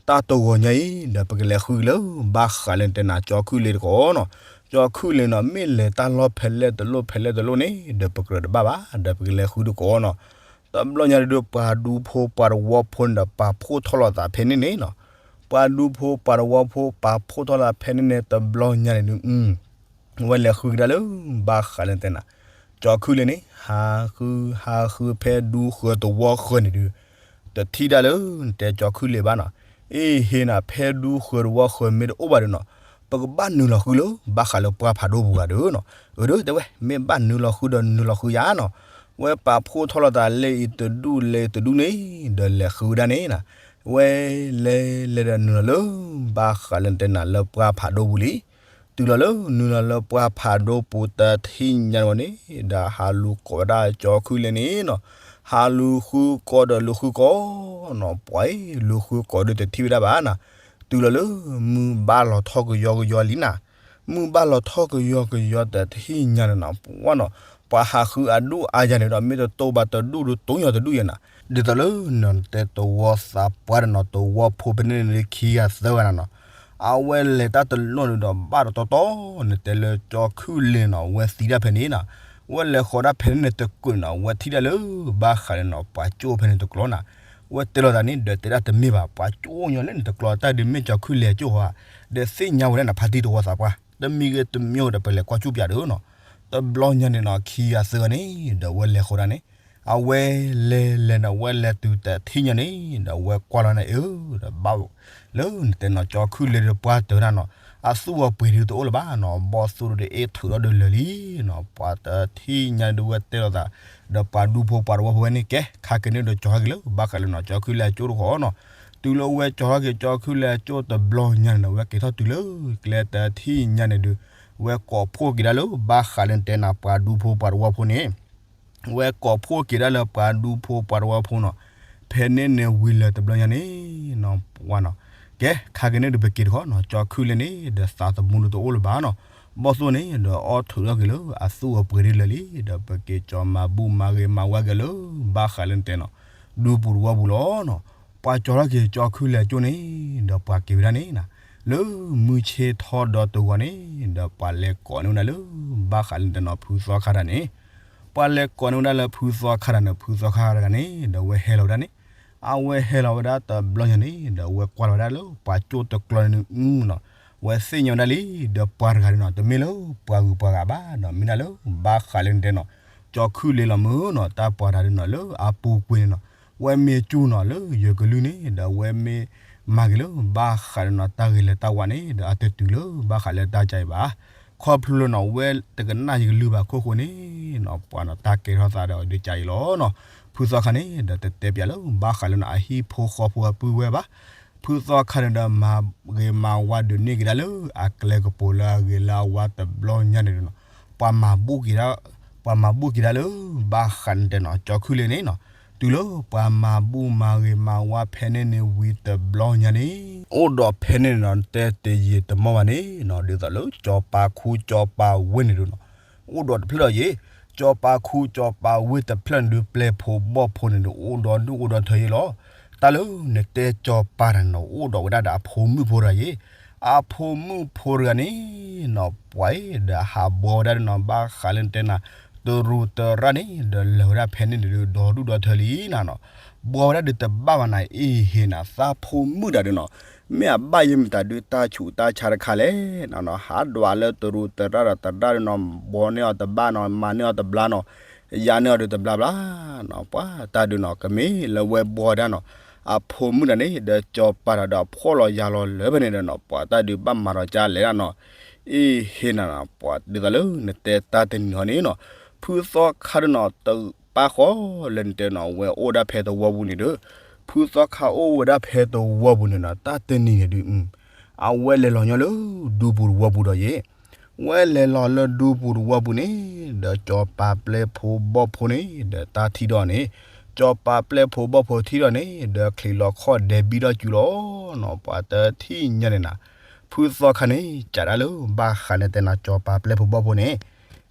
တၢ်တဂီၤညါအံၤ ဒီးပကလဲၤဃုက့ၤလၢ ဘၣ်ဃးလၢနတဲနၤ ကၠီခုၣ်လ့ၤတကိးနီၤ, ကၠီခုၣ်လ့ၤနီၤ မ့ၢ်လဲၤတၢ်လီၢ်ဖဲလဲၣ်တလိၣ်ဖဲလဲၣ်တလိၣ်န့ၣ် ဒီးပကြၢးတဘၣ်ဘၣ် ဒီးပကလဲၤဃုတကိးနီၤ, တဘျီညါဒုး ပှၤဒူဖိပှၤတဝီဖိန့ၣ်ဒီး ပာ်ဖှိၣ်ထီၣ်လိာ်သးဖဲန့ၣ်န့ၣ်နီၤ, ပှၤဒူဖိပှၤတဝီဖိ ပာ်ဖှိၣ်ထီၣ်သးဖဲန့ၣ်န့ၣ် တဘျီညါန့ၣ်ဒုး ဝဲလဲၤဃုကဒါလၢ ဘၣ်ဃးလၢနတဲနၤ, ကၠီခုၣ်လ့ၤန့ၣ် ဟးဃု ဟးဃုဖဲဒူဃၢၤတဝီဃၢၤန့ၣ်ဒုး တထံၣ်ဒၣ်လၢ နတဲကၠီခုၣ်လ့ၤဘၣ်နီၤ, အ့ဟ့နၤ ဖဲဒူဃၢၤတဝီဃၢၤမ့ၢ်တအိၣ်ဘၣ်ဒီးနီၤ, ပကဘၣ်နုာ်လီၤဃုလၢ ဘၣ်ဃးလၢပှၢ်ဖးဒိၣ်ပူၤဂၤဒီးနီၤ, အၢ ဒုးတဲဝဲ မ့ၢ်ဘၣ်နုာ်လီၤဃုဒီးနုာ်လီၤဃုယါနီၤ, ဝဲပာ်ဖှိၣ်ထီၣ်လိာ်သးလၢအံၤတဒူၣ်လၢအံၤတဒူၣ်န့ၣ် ဒီးလဲၤဃုဝဲဒၣ်န့ၣ်နီၤ, ဝဲလဲၤလဲၤဒီးနုာ်လီၤလၢ ဘၣ်ဃးလၢနတဲနၤလၢပှၢ်ဖးဒိၣ်ပူၤလံ တုၤလီၤလၢနုာ်လီၤလၢပှၢ်ဖးဒိၣ်ပူၤတထံၣ်ညါန့ၣ်ဝဲန့ၣ် ဒီးဟးလူၤကိးဝဲဒၣ်ကၠီခုၣ်လ့ၤန့ၣ်နီၤ, ဟးလူၤဃုကိးဒီးလူၤဃုကိးနီၤ, ပှၤအံၤ လူၤဃုကိးဒုးတထံၣ်ဝဲဒၣ်ဘၣ်နီၤ, တုၤလီၤလၢ မုၢ်ဘၣ်လီၤထီၣ်ကယီကယီလံနၤ, မုၢ်ဘၣ်လီၤထီၣ်ကယီကယီတထံၣ်ညါန့ၣ်နီၤ ပှၤနီၤ, ပှၤဟးဃုအဒူၣ်အါယၤန့ၣ်ဒီး မ့ၢ်တတိဘၣ်တဒူၣ်ဒုးတိညါတဒူၣ်ယၤနၤ, ဒ်သိးလၢနတဲသဝီသးပှၢ်ဒီးနီၤ သဝီဖိဖဲန့ၣ်န့ၣ်ခံဂၤသၢဂၤနၤနီၤ, အဝဲလဲၤတၢ်တနီၣ်န့ၣ်ဒီး ဘၣ်တတီတီ နတဲလၢကၠီခုၣ်လ့ၤနီၤ ဝဲသံဒၣ်ဖဲန့ၣ်နီၤ, ဝဲလဲၤဃီၤဒၣ်ဖဲန့ၣ်န့ၣ်တကိးန့ၣ်နီၤ ဝဲထံၣ်ဒၣ်လၢ ဘၣ်ဃးလၢနီၤ ပှၤကၠိဖဲန့ၣ်တကျိၤနၤ, ဝဲတဲလိာ်သးန့ၣ် ဒီးတဲဒၣ်တမ့ၢ်ဘၣ် ပှၤကၠိညီလၢန့ၣ်တကျိၤ တၢ်ဒုးမ့ၢ်ကၠီခုၣ်လ့ၤအကၠိဧါ, ဒီးသ့ၣ်ညါဝဲဒၣ်နၤ ဖါတံၢ်သဝီသးပှၢ် တမံၤဂ့ၤတမံၤဂ့ၤဒီး ပလဲၤကွၢ်ကၠူၣ်ပၠးဒီးနီၤ, တဘျီညါန့ၣ်နီၤ ခံဂၤသၢဂၤန့ၣ် ဒီးဝဲလဲၤဃီၤဒၣ်န့ၣ် အဝဲလဲၤလဲၤန့ၣ် ဝဲလဲၤတုၤတထံၣ်ညါန့ၣ် ဒီးဝဲကွၢ်လီၤန့ၣ် အၢ ဒီးဘၣ် လၢနတဲနီၤ ကၠီခုၣ်လ့ၤဒီးပှၢ်တၢၢ်နၤနီၤ, အသူၣ်အပှ့ၤဒုးတအိၣ်လၢၤဘၣ်နီၤ, ဘီၣ်သိၣ်ဒီးအ့ၣ်ထုးထီၣ်ဒီးလၢာ်လံနီၤ, ပှၤတထံၣ်ညါဒုးဝဲတဲလိာ်သး ဒီးပှၤဒူဖိပှၤတဝီဖိဝဲန့ၣ် ကဲ ခါက့ၤန့ၣ်ဒီးကၠီၤထီၣ်က့ၤလၢ ဘၣ်ဃးလၢနီၤ ကၠီခုၣ်လ့ၤအကၠိတဃီနီၤ, တုၤလၢဝဲကၠီၤထီၣ်က့ၤကၠီခုၣ်လ့ၤအကၠိတဘျီညါန့ၣ်ဒီး ဝဲက့ၤထီၣ်တုၤလၢ ကျဲတထံၣ်ညါန့ၣ်ဒုး ဝဲကိးဖှိၣ်က့ၤဒၣ်လၢ ဘၣ်ဃးလၢနတဲနၤ ပှၤဒူဖိပှၤတဝီဖိန့ၣ် ဝဲကိးဖှိၣ်က့ၤဒၣ်လၢပှၤဒူဖိပှၤတဝီဖိနီၤ, ဖဲန့ၣ်န့ၣ်ဝံၤလၢၤတဘျီညါန့ၣ်နီၤ ပှၤနီၤ, ကဲ ခါက့ၤန့ၣ်ဒီးပက့ၤတဃီနီၤ, ကၠီၤခုၣ်လ့ၤန့ၣ် ဒီးသးသမူလၢတအိၣ်လၢၤဘၣ်နီၤ, ဘီၣ်သိၣ်န့ၣ် ဒီးအီၣ်ထုးထီၣ်က့ၤလၢအသူၣ်အပှ့ၤဒ်လၢာ်လံ, ဒီးပက့ၤကၠီၤမၤဘူၣ်မၤဂ့ၤမၤဝါက့ၤလၢ ဘၣ်ဃးလၢနတဲနီၤ ဒူပူၤတဝီပူၤလီၤနီၤ, ပှၤကၠီၤထီၣ်က့ၤကၠီၤခုၣ်လ့ၤအကၠိန့ၣ် ဒီးပှၤက့ၤဝဲဒၣ်န့ၣ်နီၤ, လၢမုၢ်ဆ့ၣ်ထီၣ်ဒီးတဂီၤန့ၣ် ဒီးပှၤလဲၤကိးန့ၢ်ဝဲဒၣ်လၢ ဘၣ်ဃးလၢနတဲနီၤ ဖုသီခါတဂၤန့ၣ် ပှၤလဲၤကိးန့ၢ်ဝဲဒၣ်လၢဖုသီခါတဂၤန့ၣ် ဖုသီခါတဂၤန့ၣ် ဒီးဝဲဟဲလီၤဝဲဒၣ်န့ၣ်, အဝဲဟဲလီၤဝဲဒၣ်တဘျီညါန့ၣ် ဒီးဝဲကွၢ်လီၤဝဲဒၣ်လၢပှၤကၠိတကျီန့ၣ်နီၤ, ဝဲသ့ၣ်ညါဝဲဒၣ်လံ, ဒီးပှၤတဂၤန့ၣ်နီၤ တမ့ၢ်လၢပှၤဂုၤပှၤဂၤဘၣ်နီၤ, မ့ၢ်ဒၣ်လၢ ဘၣ်ဃးလၢနတဲနီၤ ကၠီၤခုၣ်လ့ၤလီၤမုၢ်နီၤ, တၢ်ပှၤတဂၤန့ၣ်နီၤ လၢအပူၤကွံာ်န့ၣ်နီၤ ဝဲမ့ၢ်ကၠူၣ်နီၤ လၢယကလုၢ်န့ၣ် ဒီးဝဲမ့ၢ်မၤက့ၤလၢ ဘၣ်ဃးလၢနီၤ တၢ်ဂ့ၤလၢတၢ်ဝါန့ၣ် ဒီးအတတုၤလၢ ဘၣ်ဃးလၢတၢ်ကါအံၤဘၣ်, ခီဖျိလၢနီၤ ဝဲတကနၣ်ယကလုၢ်ဘၣ်ခိၣ်ဃိန့ၣ်နီၤ ပှၤနီၤ တၢ်ကဲထီၣ်သးဒီးဒုးကါအံၤလီၤနီၤ, ဖုသီခါန့ၣ် ဒီးတတဲပၠးလၢ ဘၣ်ဃးလၢနီၤ အဟံၣ်ဖိဃီဖိအပုၢ်ဝဲၢ်ဘၣ်, ဖုသီခါန့ၣ်ဒီး မၤဂ့ၤမၤဝါဒုးန့ၢ်က့ၤဒၣ်လၢ အကျဲကပူၤလၢအဂ့ၤလၢအဝါတဘျီညါန့ၣ်နီၤ, ပှၤမၤဘူၣ်က့ၤဒၣ် ပှၤမၤဘူၣ်က့ၤဒၣ်လၢ ဘၣ်ဃးလၢနတဲနီၤ ကၠီၤခုၣ်လ့ၤန့ၣ်နီၤ, တုၤလၢပှၤမၤဘူၣ်မၤဂ့ၤမၤဝါဖဲန့ၣ်န့ၣ်ဝံၤတဘျီညါန့ၣ် အိၣ်ဒီးဖဲန့ၣ်န့ၣ်နီၤ တဲတယံာ်တမီၢ်ဘၣ်န့ၣ်နီၤ ဒ်သိးလၢ ကၠီၤပၤခူကၠီၤပၤဝ့ၢ်န့ၣ်ဒုးနီၤ အိၣ်ဒီးတဖျၢၣ်ဒီးယ့ၣ်, ကၠီၤပၤခူကၠီၤပၤဝ့ၢ်တဖျၢၣ်န့ၣ်ဒုး ပျဲၢ်ဖိဘီၣ်ဖိန့ၣ်ဒုး အိၣ်ဒီးဒုၣ်အိၣ်ဒီးထၢယ့ၣ်လီၤ, တၢ်လၢနတဲကၠီၤပၤတဂၤန့ၣ်နီၤ အိၣ်ဒီးဝဲဒၣ်ဒီးအဖိမုၣ်ဖိတဂၤယ့ၣ်, အဖိမုၣ်ဖိတဂၤန့ၣ်နီၤ ပှၤအံၤဒီးဟးဘှီဝဲဒၣ်ဒီးနီၤ ဘၣ်ဃးလၢနတဲနၤ တရူးတရၣ်န့ၣ် ဒီးလၢာ်ဝဲဒၣ်ဖဲန့ၣ်န့ၣ်ဒုး ဒီးဒုၣ်ဒီးထၢလံနၤနီၤ, ဘှီဝဲဒၣ်ဒုးတဘၣ်ဘၣ်နၤ အ့ဟ့နၤ သးဖိမုၣ်တဂၤဒုးနီၤ မ့ၢ်အဘၣ်ယဲၢ်မတၤဒုး တၢ်ဆူးတၢ်ဆါတခါလဲၣ်နီၤနီၤ ဟးဒွးလၢတရူးတရၣ်ဒီးတရၣ်ဒုးနီၤ ဘှီန့ၢ်အီၤတဘၣ်နီၤ မၤန့ၢ်အီၤတဘျါနီၤ ယၤန့ၢ်အီၤဒုးတဘျါဘျါနီၤ ပှၤတၢ်ဒုးနီၤ ကမ့ၢ်လၢဝဲဘှီဒၣ်နီၤ အဖိမုၣ်တဂၤန့ၣ် ဒီးကၠီၤပၤတဂၤဒီးဖှီၣ်လီၤယာ်လီၤလၢဖဲန့ၣ်ဒီးနီၤ ပှၤတၢ်ဒုးဘၣ်မၤဒီးကၢလဲၣ်ဒၣ်နီၤ အ့ဟ့နၤနီၤ ပှၤဒ်သိးလၢနတဲတၢ်တနံၤဟီန့ၣ်နီၤ ဖုသီခါဒုးနီၤ တပၣ်ဃီလၢနတဲနီၤ ဝဲအိၣ်ဒၣ်ဖဲသဝီပူၤန့ၣ်ဒီး ဖုသီခါအိၣ်ဝဲဒၣ်ဖဲသဝီပူၤန့ၣ်နီၤ တၢ်တနံၤန့ၣ်ဒုး အဝဲလဲၤလီၤညီလၢဒူပူၤသဝီပူၤဒီးယ့ၣ် ဝဲလဲၤလီၤလၢဒူပူၤသဝီပူၤန့ၣ် ဒီးကၠီၤပၤပျဲၢ်ဖိဘီၣ်ဖိန့ၣ် ဒီးတၢ်ထံၣ်ဒီးန့ၣ် ကၠီၤပၤပျဲၢ်ဖိဘီၣ်ဖိထံၣ်ဒီးန့ၣ် ဒီးချံးလီၤခီၣ်ဒဲးဘံထီၣ်စုလီၤနီၤ ပှၤတထံၣ်ညါန့ၣ်နၤ ဖုသီခါန့ၣ် ကးဒၣ်လၢဘၣ်ဃးလၢနတဲနၤ ကၠီၤပၤပျဲၢ်ဖိဘီၣ်ဖိန့ၣ်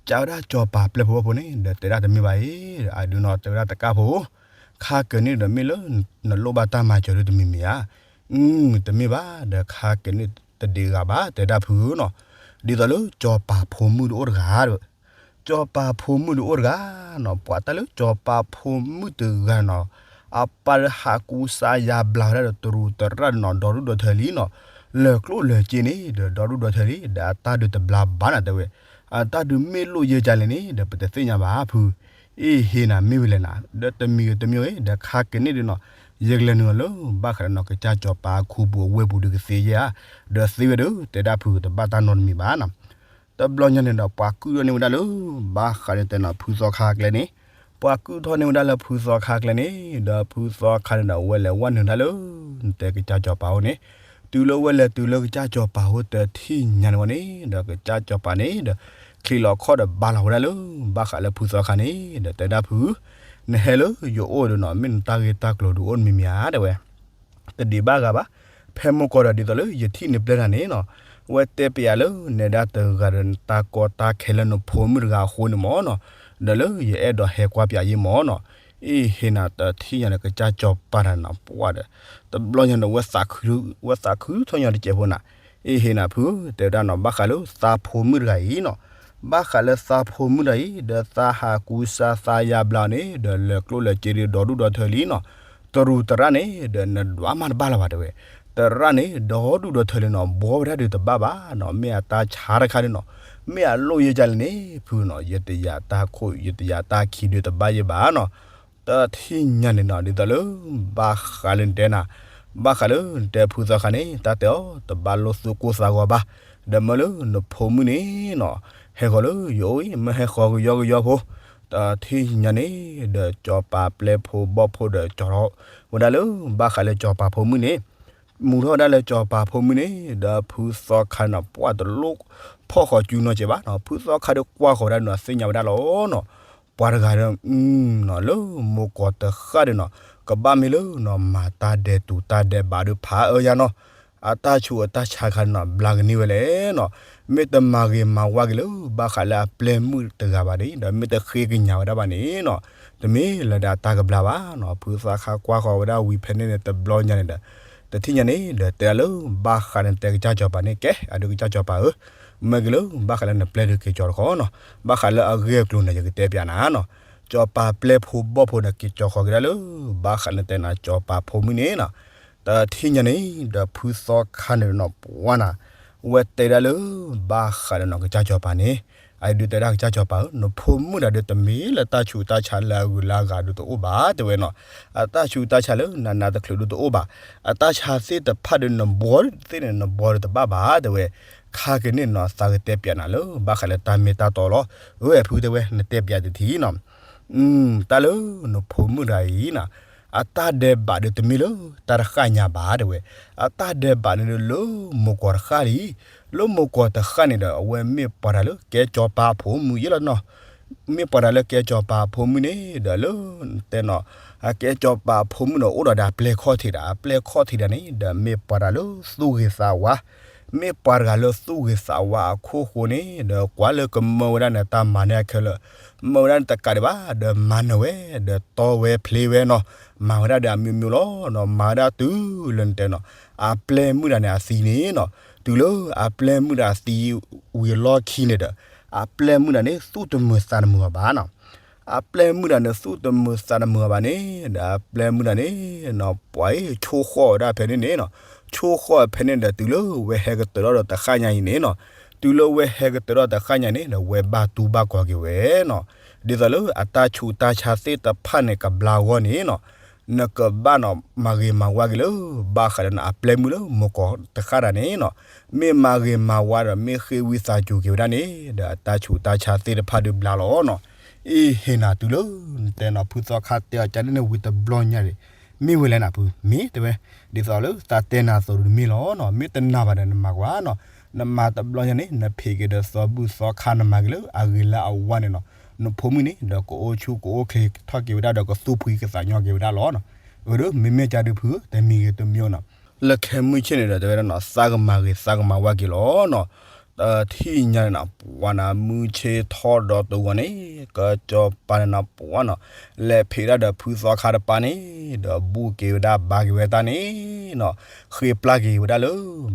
ကးဝဲဒၣ်စီၤပၤပျဲၢ်ဖိဘီၣ်ဖိန့ၣ် ဒီးတဲဒၣ်တမ့ၢ်ဘၣ်အံၤ, အဒုးနီၢ်တဲဝဲဒၣ်တကးဖိ, ခါကဲန့ၣ်ဒီးမ့ၢ်လၢ နလိၣ်ဘၣ်တၢ်မၤစၢၤဒုးတမံၤမံၤဧါ, တမ့ၢ်ဘၣ်ဒီးခါကဲန့ၣ်တဒံးဂၤဘၣ် တဲဒၣ်ဖုဧၢနီၤ, ဒ်သိးလၢစီၤပၤဖိမုၣ်တအိၣ်တဂၤ စီၤပၤဖိမုၣ်တအိၣ်တဂၤနီၤ, ပှၤတၢ်လၢစီၤပၤဖိမုၣ်တဂၤနီၤ, အပၢ်လၢဟးကူစါယါဘျါဝဲဒၣ်ဒီးတရူးတရၣ်နီၤ, ဒီဒူၣ်ဒီထၢလံနီၤ, လၢာ်ကျိၣ်လၢာ်စ့န့ၣ် ဒီးဒီဒူၣ်ဒီထၢလံ, ဒီးအတၢ်ဒုးတဘျါဘၣ်နၤတဲဝဲ, အတၢ်ဒုးမ့ၢ်လိၣ်ယဲၢ်ကလဲၣ်န့ၣ် ဒီးပတသ့ၣ်ညါဘၣ်ဖု, အ့ၣ်ဟ့ၣ်နၤမ့ၢ်ဝဲလဲၣ်နၤ, ဒီးတမံၤဂ့ၤတမံၤဂ့ၤ ဒီးခါကဲန့ၣ်ဒုးနီၤ, ယကလဲၤနုာ်လီၤလၢ ဘၣ်ဃးဒီးနီၤ ကစၢ်စီၤပၤအခိၣ်ပူၤအဝဲၢ်ပူၤဒုးကသ့ယဲၢ်ဧါ, ဒီးသ့ဝဲဒီး တဲဒၣ်ဖုတဘၣ်တၢ်နီတမံၤဘၣ်နီၤ တဘျီညါန့ၣ်ဒီး ပှၤကုၢ်ထီၣ်န့ၢ်ဝဲဒၣ်လၢ ဘၣ်ဃးန့ၣ်တဲနီၤ ဖုသီခါကျဲန့ၣ်, ပှၤကုၢ်ထီၣ်န့ၢ်ဝဲဒၣ်လၢဖုသီခါကျဲန့ၣ်, ဒီးဖုသီခါန့ၣ်ဒီး ဝဲလဲၤဝဲနုာ်ဒၣ်လၢ နတဲကစၢ်စီၤပၤအအိၣ်န့ၣ်, တုၤလၢဝဲလဲၤတုၤလၢကစၢ်စီၤပၤအအိၣ်တထံၣ်ညါန့ၣ်ဝဲန့ၣ် ဒီးကစၢ်စီၤပၤန့ၣ်ဒီး ချံးလီၤခီၣ်ဒီးဘါလီၤဝဲဒၣ်လၢ ဘၣ်ဃးလၢဖုသီခါန့ၣ် ဒီးတဲဒၣ်ဖု, နဟဲလၢယအိၣ်ဒီးနီၤ မ့ၢ်နတၢ်ဂ့ၢ်တၢ်ကျိၤဒုးအိၣ်တမံၤမံၤဧါ တဲဝဲ တဒံးဘၣ်ဂၤဘၣ်, ဖဲမုၢ်ကီၢ်ဒီးဒ်သိးလၢယထံၣ်နပျဲၢ်တၢ်န့ၣ်နီၤ, ဝဲတဲပျးလၢနဲဒၣ်တဂၤဒီးနတၢ်ကီတၢ်ခဲလၢနဖိမုၣ်တဂၤအဃိန့ၣ်မၢ်နီၤ, ဒီးလၢယအဲၣ်ဒိးဟဲကွၢ်ပျးယ့ၢ်မၢ်နီၤ, အ့ၣ်ဟ့ၣ်နၤတထံၣ်ညါဒီးကစၢ်စီၤပၤတၢ်နီၤ ပှၢ်ဒီး, တဘျီညါန့ၣ် ဝဲသးခုထီၣ်ညါတစဲးဖိနၤ, အ့ၣ်ဟ့ၣ်နၤဖု, တဲဝဲဒၣ်နီၤ ဘၣ်ဃးလၢသးဖိမုၣ်တဂၤအံၤနီၤ, ဘၣ်ဃးလၢသးဖိမုၣ်တဂၤအံၤ ဒီးသးဟးကူစါသးယါဘျါန့ၣ် ဒီးလၢာ်ကျိၣ်လၢာ်စ့ဒီးဒီဒူၣ်ဒီထၢလံနီၤ, တရူးတရၣ်န့ၣ် ဒီးနဒွးမးတဘၣ်လၢၤဘၣ်တဲဝဲ, တရၣ်န့ၣ် ဒီဒူၣ်ဒီထၢလံနီၤ ဘှီဝဲဒၣ်ဒုးတဘၣ်ဘၣ်နီၤ, မ့ၢ်အတၢ်ဆါတခါဒုးနီၤ, မ့ၢ်အလိၣ်ယဲၢ်ကလဲၣ်န့ၣ် ဖုနီၤ ယတယာ်တၢ်ခိၣ် ယတယာ်တၢ်ခံဒုးတဘၣ်ယဲၢ်ဘၣ်နီၤ, တထံၣ်ညါန့ၣ်နီၤ ဒ်သိးလၢ ဘၣ်ဃးလၢနတဲနၤ, ဘၣ်ဃးလၢနတဲဖုသီခါန့ၣ် တၢ်တဲအီၤ တဘၣ်လိၣ်သူၣ်ကိၢ်သးဂီၤဘၣ်, ဒီးမၢလၢနဖိမုၣ်န့ၣ်နီၤ, ဟဲဃီၤလၢယအိၣ်အံၤ မ့ၢ်ဟဲဃီၤကယီကယီဖိ, တထံၣ်ညါန့ၣ် ဒီးစီၤပၤပျဲၢ်ဖိဘီၣ်ဖိဒီးကၠီၤထီၣ်ဝဲဒၣ်လၢ ဘၣ်ဃးလၢစီၤပၤဖိမုၣ်န့ၣ်, မူထီၣ်ဝဲဒၣ်လၢစီၤပၤဖိမုၣ်န့ၣ် ဒီးဖုသီခါန့ၣ်နီၤ ပှၢ်တလိၣ်ဖီၣ်ဃီၤစုနီၢ်ကဲးဘၣ်နီၤ, ဖုသီခါဒီးကွၢ်ဃီၤဝဲဒၣ်နီၤ သ့ၣ်ညါဝဲဒၣ်လီၤနီၤ, ပှၤတဂၤဒီး နီၤ လၢမိၢ်ကီၢ်တဃၣ်ဒီးနီၤ ကဘၣ်မ့ၢ်လၢနီၤ မၤတၢ်ဒဲးတူးတၢ်ဒဲးဘးဒီးဖးအၢယါနီၤ, အတၢ်ဆူးအတၢ်ဆါတခါန့ၣ်နီၤ ဘျါကန့ၢ်ဝဲလဲၣ်နီၤ, မ့ၢ်တမၤဂ့ၤမၤဝါက့ၤလၢ ဘၣ်ဃးလၢအပျဲၢ်မုၣ်တဂၤဘၣ်န့ၣ် ဒီးမ့ၢ်တဃ့ကညးဝဲဒၣ်ဘၣ်န့ၣ်နီၤ, တမ့ၢ်လၢၤဒီးတၢ်ကဘျါဘၣ်နီၤ, ဖုသီခါကွၢ်ဃီၤဝဲဒၣ်ဝံၤဖဲန့ၣ်န့ၣ် တဘျီညါန့ၣ်ဒီး တထံၣ်ညါန့ၣ်ဒီး တဲဒၣ်လၢ ဘၣ်ဃးဒီးနတဲကစၢ်စီၤပၤန့ၣ် ကဲ အဒုးကစၢ်စီၤပၤဧၢ, မ့ၢ်က့ၤလၢ ဘၣ်ဃးလၢနပျဲၢ်ဒုးက့ၤကၠီၤတခီနီၤ, ဘၣ်ဃးလၢအဂ့ၢ်အကျိၤန့ၣ် ယကတဲပျးနၤနီၤ, စီၤပၤပျဲၢ်ဖိဘီၣ်ဖိန့ၣ် က့ၤကၠီၤဃီၤက့ၤဒၣ်လၢ ဘၣ်ဃးလၢနတဲနၤ စီၤပၤဖိမုၣ်န့ၣ်နီၤ, တထံၣ်ညါန့ၣ်ဒီး ဖုသီခါန့ၣ်နီၤ ပှၢ်နၤ, ဝဲတဲဒၣ်လၢ ဘၣ်ဃးဒီးနီၤ ကစၢ်စီၤပၤန့ၣ်, အဒုးတဲဒၣ်ကစၢ်စီၤပၤဧၢ, နဖိမုၣ်တဂၤဒီး တမ့ၢ်လၢတၢ်ဆူးတၢ်ဆါလၢအဂုၤလၢအဂၤဒုးတအိၣ်ဘၣ် တဲဝဲနီၤ, အတၢ်ဆူးတၢ်ဆါလၢနးနးတချုးဒုးတအိၣ်ဘၣ်, အတၢ်ဆါသ့ၣ်တဖၣ်ဒီး နဘှီသ့ၣ်န့ၣ် နဘှီဒီးတဘၣ်ဘၣ် တဲဝဲ, ခါက့ၤန့ၣ်နီၤ သးကတဲပျးနၤလၢ ဘၣ်ဃးလၢတၢ်မ့ၢ်တၢ်တီလီၤ, အၢ ဖုတဲဝဲ နတဲပျးတထံၣ်နီၤ တၢ်လၢနဖိမုၣ်တဂၤအံၤနီၤ, အတၢ်ဒဲးဘးဒီးတမ့ၢ်လၢတၢ်တဃၣ်ညါဘၣ် တဲဝဲ, အတၢ်ဒဲးဘးန့ၣ်ဒီးလၢမိၢ်ကီၢ်တဃၣ်လံ, လၢမိၢ်ကီၢ်တဃၣ်န့ၣ်ဒီး အဝဲမ့ၢ်ပှၤတဂၤလၢကဲစီၤပၤအဖိမုၣ်ယဲၢ်လီၤနီၤ, မ့ၢ်ပှၤတဂၤလၢကဲစီၤပၤအဖိမုၣ်န့ၣ်ဒီးလၢ တဲနီၤ, အကဲစီၤပၤအဖိမုၣ်န့ၣ် အိၣ်ဒီးဒီးအပျဲၢ်ခီၣ်ထံးဒီး အပျဲၢ်ခီၣ်ထံးဒီးန့ၣ် ဒီးမ့ၢ်ပှၤတဂၤလၢသူၣ်ဂ့ၤသးဝါ မ့ၢ်ပှၤတဂၤလၢသူၣ်ဂ့ၤသးဝါအခိၣ်ဃိန့ၣ် ဒီးကွၢ်လၢကမၢဝဲဒၣ်န့ၣ် တၢ်မၤန့ၢ်အခဲလၢာ်, မၢဝဲဒၣ်န့ၣ်တကးဒံးဘၣ် ဒီးမၤနၢၤဝဲ ဒီးတီဝဲဖျ့ဝဲနီၤ, မၤဝဲဒၣ်ဒီးအမျိုးမျိုးလီၤနီၤ, မၤဝဲဒၣ်တုၤလၢနတဲနီၤ, အပျဲၢ်မုၣ်တဂၤန့ၣ်အသံန့ၣ်နီၤ, တုၤလၢအပျဲၢ်မုၣ်တဂၤသံဝံၤအလီၢ်ခံန့ၣ်ဒီး အပျဲၢ်မုၣ်တဂၤန့ၣ် သူၣ်တမုာ်သးတမုာ်အီၤဘၣ်နီၤ အပျဲၢ်မုၣ်တဂၤန့ၣ် သူၣ်တမုာ်သးတမုာ်အီၤဘၣ်န့ၣ် ဒီးအပျဲၢ်မုၣ်တဂၤန့ၣ်နီၤ ပှၤအံၤ ဆိၣ်ဃီၣ်ဝဲဒၣ်ဖဲန့ၣ်န့ၣ်နီၤ, ဆိၣ်ဃီၣ်ဖဲန့ၣ်ဒီး တုၤလၢဝဲဟဲကတၢၢ်ထီၣ်ဒီးတဃၣ်ညါအံၤန့ၣ်နီၤ, တုၤလၢဝဲဟဲကတၢၢ်ထီၣ်တဃၣ်ညါန့ၣ်ဒီး ဝဲဘၣ်တူၢ်ဘၣ်ကီၤက့ၤဝဲနီၤ, ဒ်သိးလၢအတၢ်ဆူးတၢ်ဆါသ့ၣ်တဖၣ်န့ၣ်ကဘျါအဂီၢ်န့ၣ်နီၤ, နကဘၣ်နီၤ မၤဂ့ၤမၤဝါက့ၤလၢ ဘၣ်ဃးဒီးနီၤ အပျဲၢ်မုၣ်လၢမိၢ်ကီၢ်တဃၣ်တဂၤန့ၣ်နီၤ, မ့ၢ်မၤဂ့ၤမၤဝါဒီး မ့ၢ်ဃ့ဝံသးစူၤက့ၤဝဲဒၣ်န့ၣ် ဒီးအတၢ်ဆူးတၢ်ဆါသ့ၣ်တဖၣ်ဒုးဘျါလီၤနီၤ, အ့ၣ်ဟ့ၣ်နၤတုၤလၢ နတဲနီၤ ဖုသီခါတဲအီၤကန့ၣ်န့ၣ်ဝံၤတဘျီညါန့ၣ်, မ့ၢ်ဝဲလဲၣ်နၤဖု မ့ၢ်တဲဝဲ, ဒ်သိးလၢသးတဲနၤအသိးတမ့ၢ်လီၤနီၤ, မ့ၢ်တနာ်ဘၣ်ဒီးနမၤကွၢ်နီၤ, နမၤတဘျီညါန့ၣ် နဖံးက့ၤဒီးသီဘူၣ်သီခါ နမၤက့ၤလၢအဂ့ၤလၢအဝါန့ၣ်နီၤ, နဖိမုၣ်န့ၣ် ဒီးကအိၣ်ဆူၣ်ကအိၣ်ချ့ထီၣ်က့ၤဝဲဒၣ် ဒီးကသူၣ်ဖှံကသးညီက့ၤဝဲဒၣ်လီၤနီၤ, အၢ ဒီးမ့မ့ၢ်ကဒုးဖု တမံၤဂ့ၤတမံၤနီၤ, လၢခဲမုၢ်ဆ့ၣ်န့ၣ်ဒီးတဲဝဲဒၣ်နီၤ သးကမၤဂ့ၤသးကမၤဝါက့ၤလီၤနီၤ, ဒီး ပှၤတထံၣ်ညါန့ၣ်နီၤ ပှၤနၤမုၢ်ဆ့ၣ်ထီၣ်ဒီးတဂီၤန့ၣ် ကစီၤပၤန့ၣ်နီၤ ပှၤနီၤ လဲၤဖံးဒၣ်ဒီးဖုသီခါတပၤန့ၣ် ဒီးဘူၣ်က့ၤဝဲဒၣ်ဘါက့ၤဝဲတၢ်န့ၣ်နီၤ ဃ့ပျၢ်က့ၤဝဲဒၣ်လၢ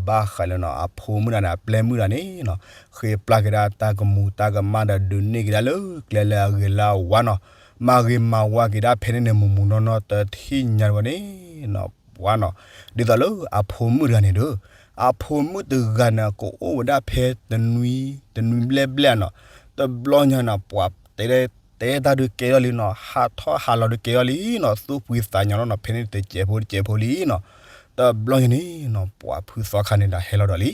ဘၣ်ဃးလၢနီၤ အဖိမုၣ်တဂၤန့ၣ် အပျဲၢ်မုၣ်တဂၤန့ၣ်နီၤ ဃ့ပျၢ်က့ၤဒၣ်တၢ်ကမူၤတၢ်ကမၣ်ဒီး ဒုးန့ၢ်က့ၤဒၣ်လၢကျဲလၢအဂ့ၤလၢအဝါနီၤ မၤဂ့ၤမၤဝါက့ၤဒၣ်ဖဲန့ၣ်န့ၣ် မုၢ်မုၢ်နီၢ်နီၢ်တထံၣ်ညါဝဲန့ၣ်နီၤ ပှၤနီၤ ဒ်သိးလၢအဖိမုၣ်တဂၤန့ၣ်ဒီး အဖိမုၣ်တဂၤန့ၣ် ကအိၣ်ဝဲဒၣ်ဖဲတနွံ တနွံဘျဲၣ်ဘျဲၣ်နီၤ တဘျီညါန့ၣ် ပှၤတဲ တဲတၢ်ဒုးကဲထီၣ်လံနီၤ ဟးထီၣ်ဟးလီၤဒုးကဲထီၣ်လံနီၤ သူၣ်ဖှံသးညီလီၤနီၤ ဖဲန့ၣ်တစဲးဖိတစဲးဖိလံနီၤ တဘျီညါန့ၣ်နီၤ ပှၤဖုသီခါန့ၣ်ဒီးဟဲလီၤဒီးလံ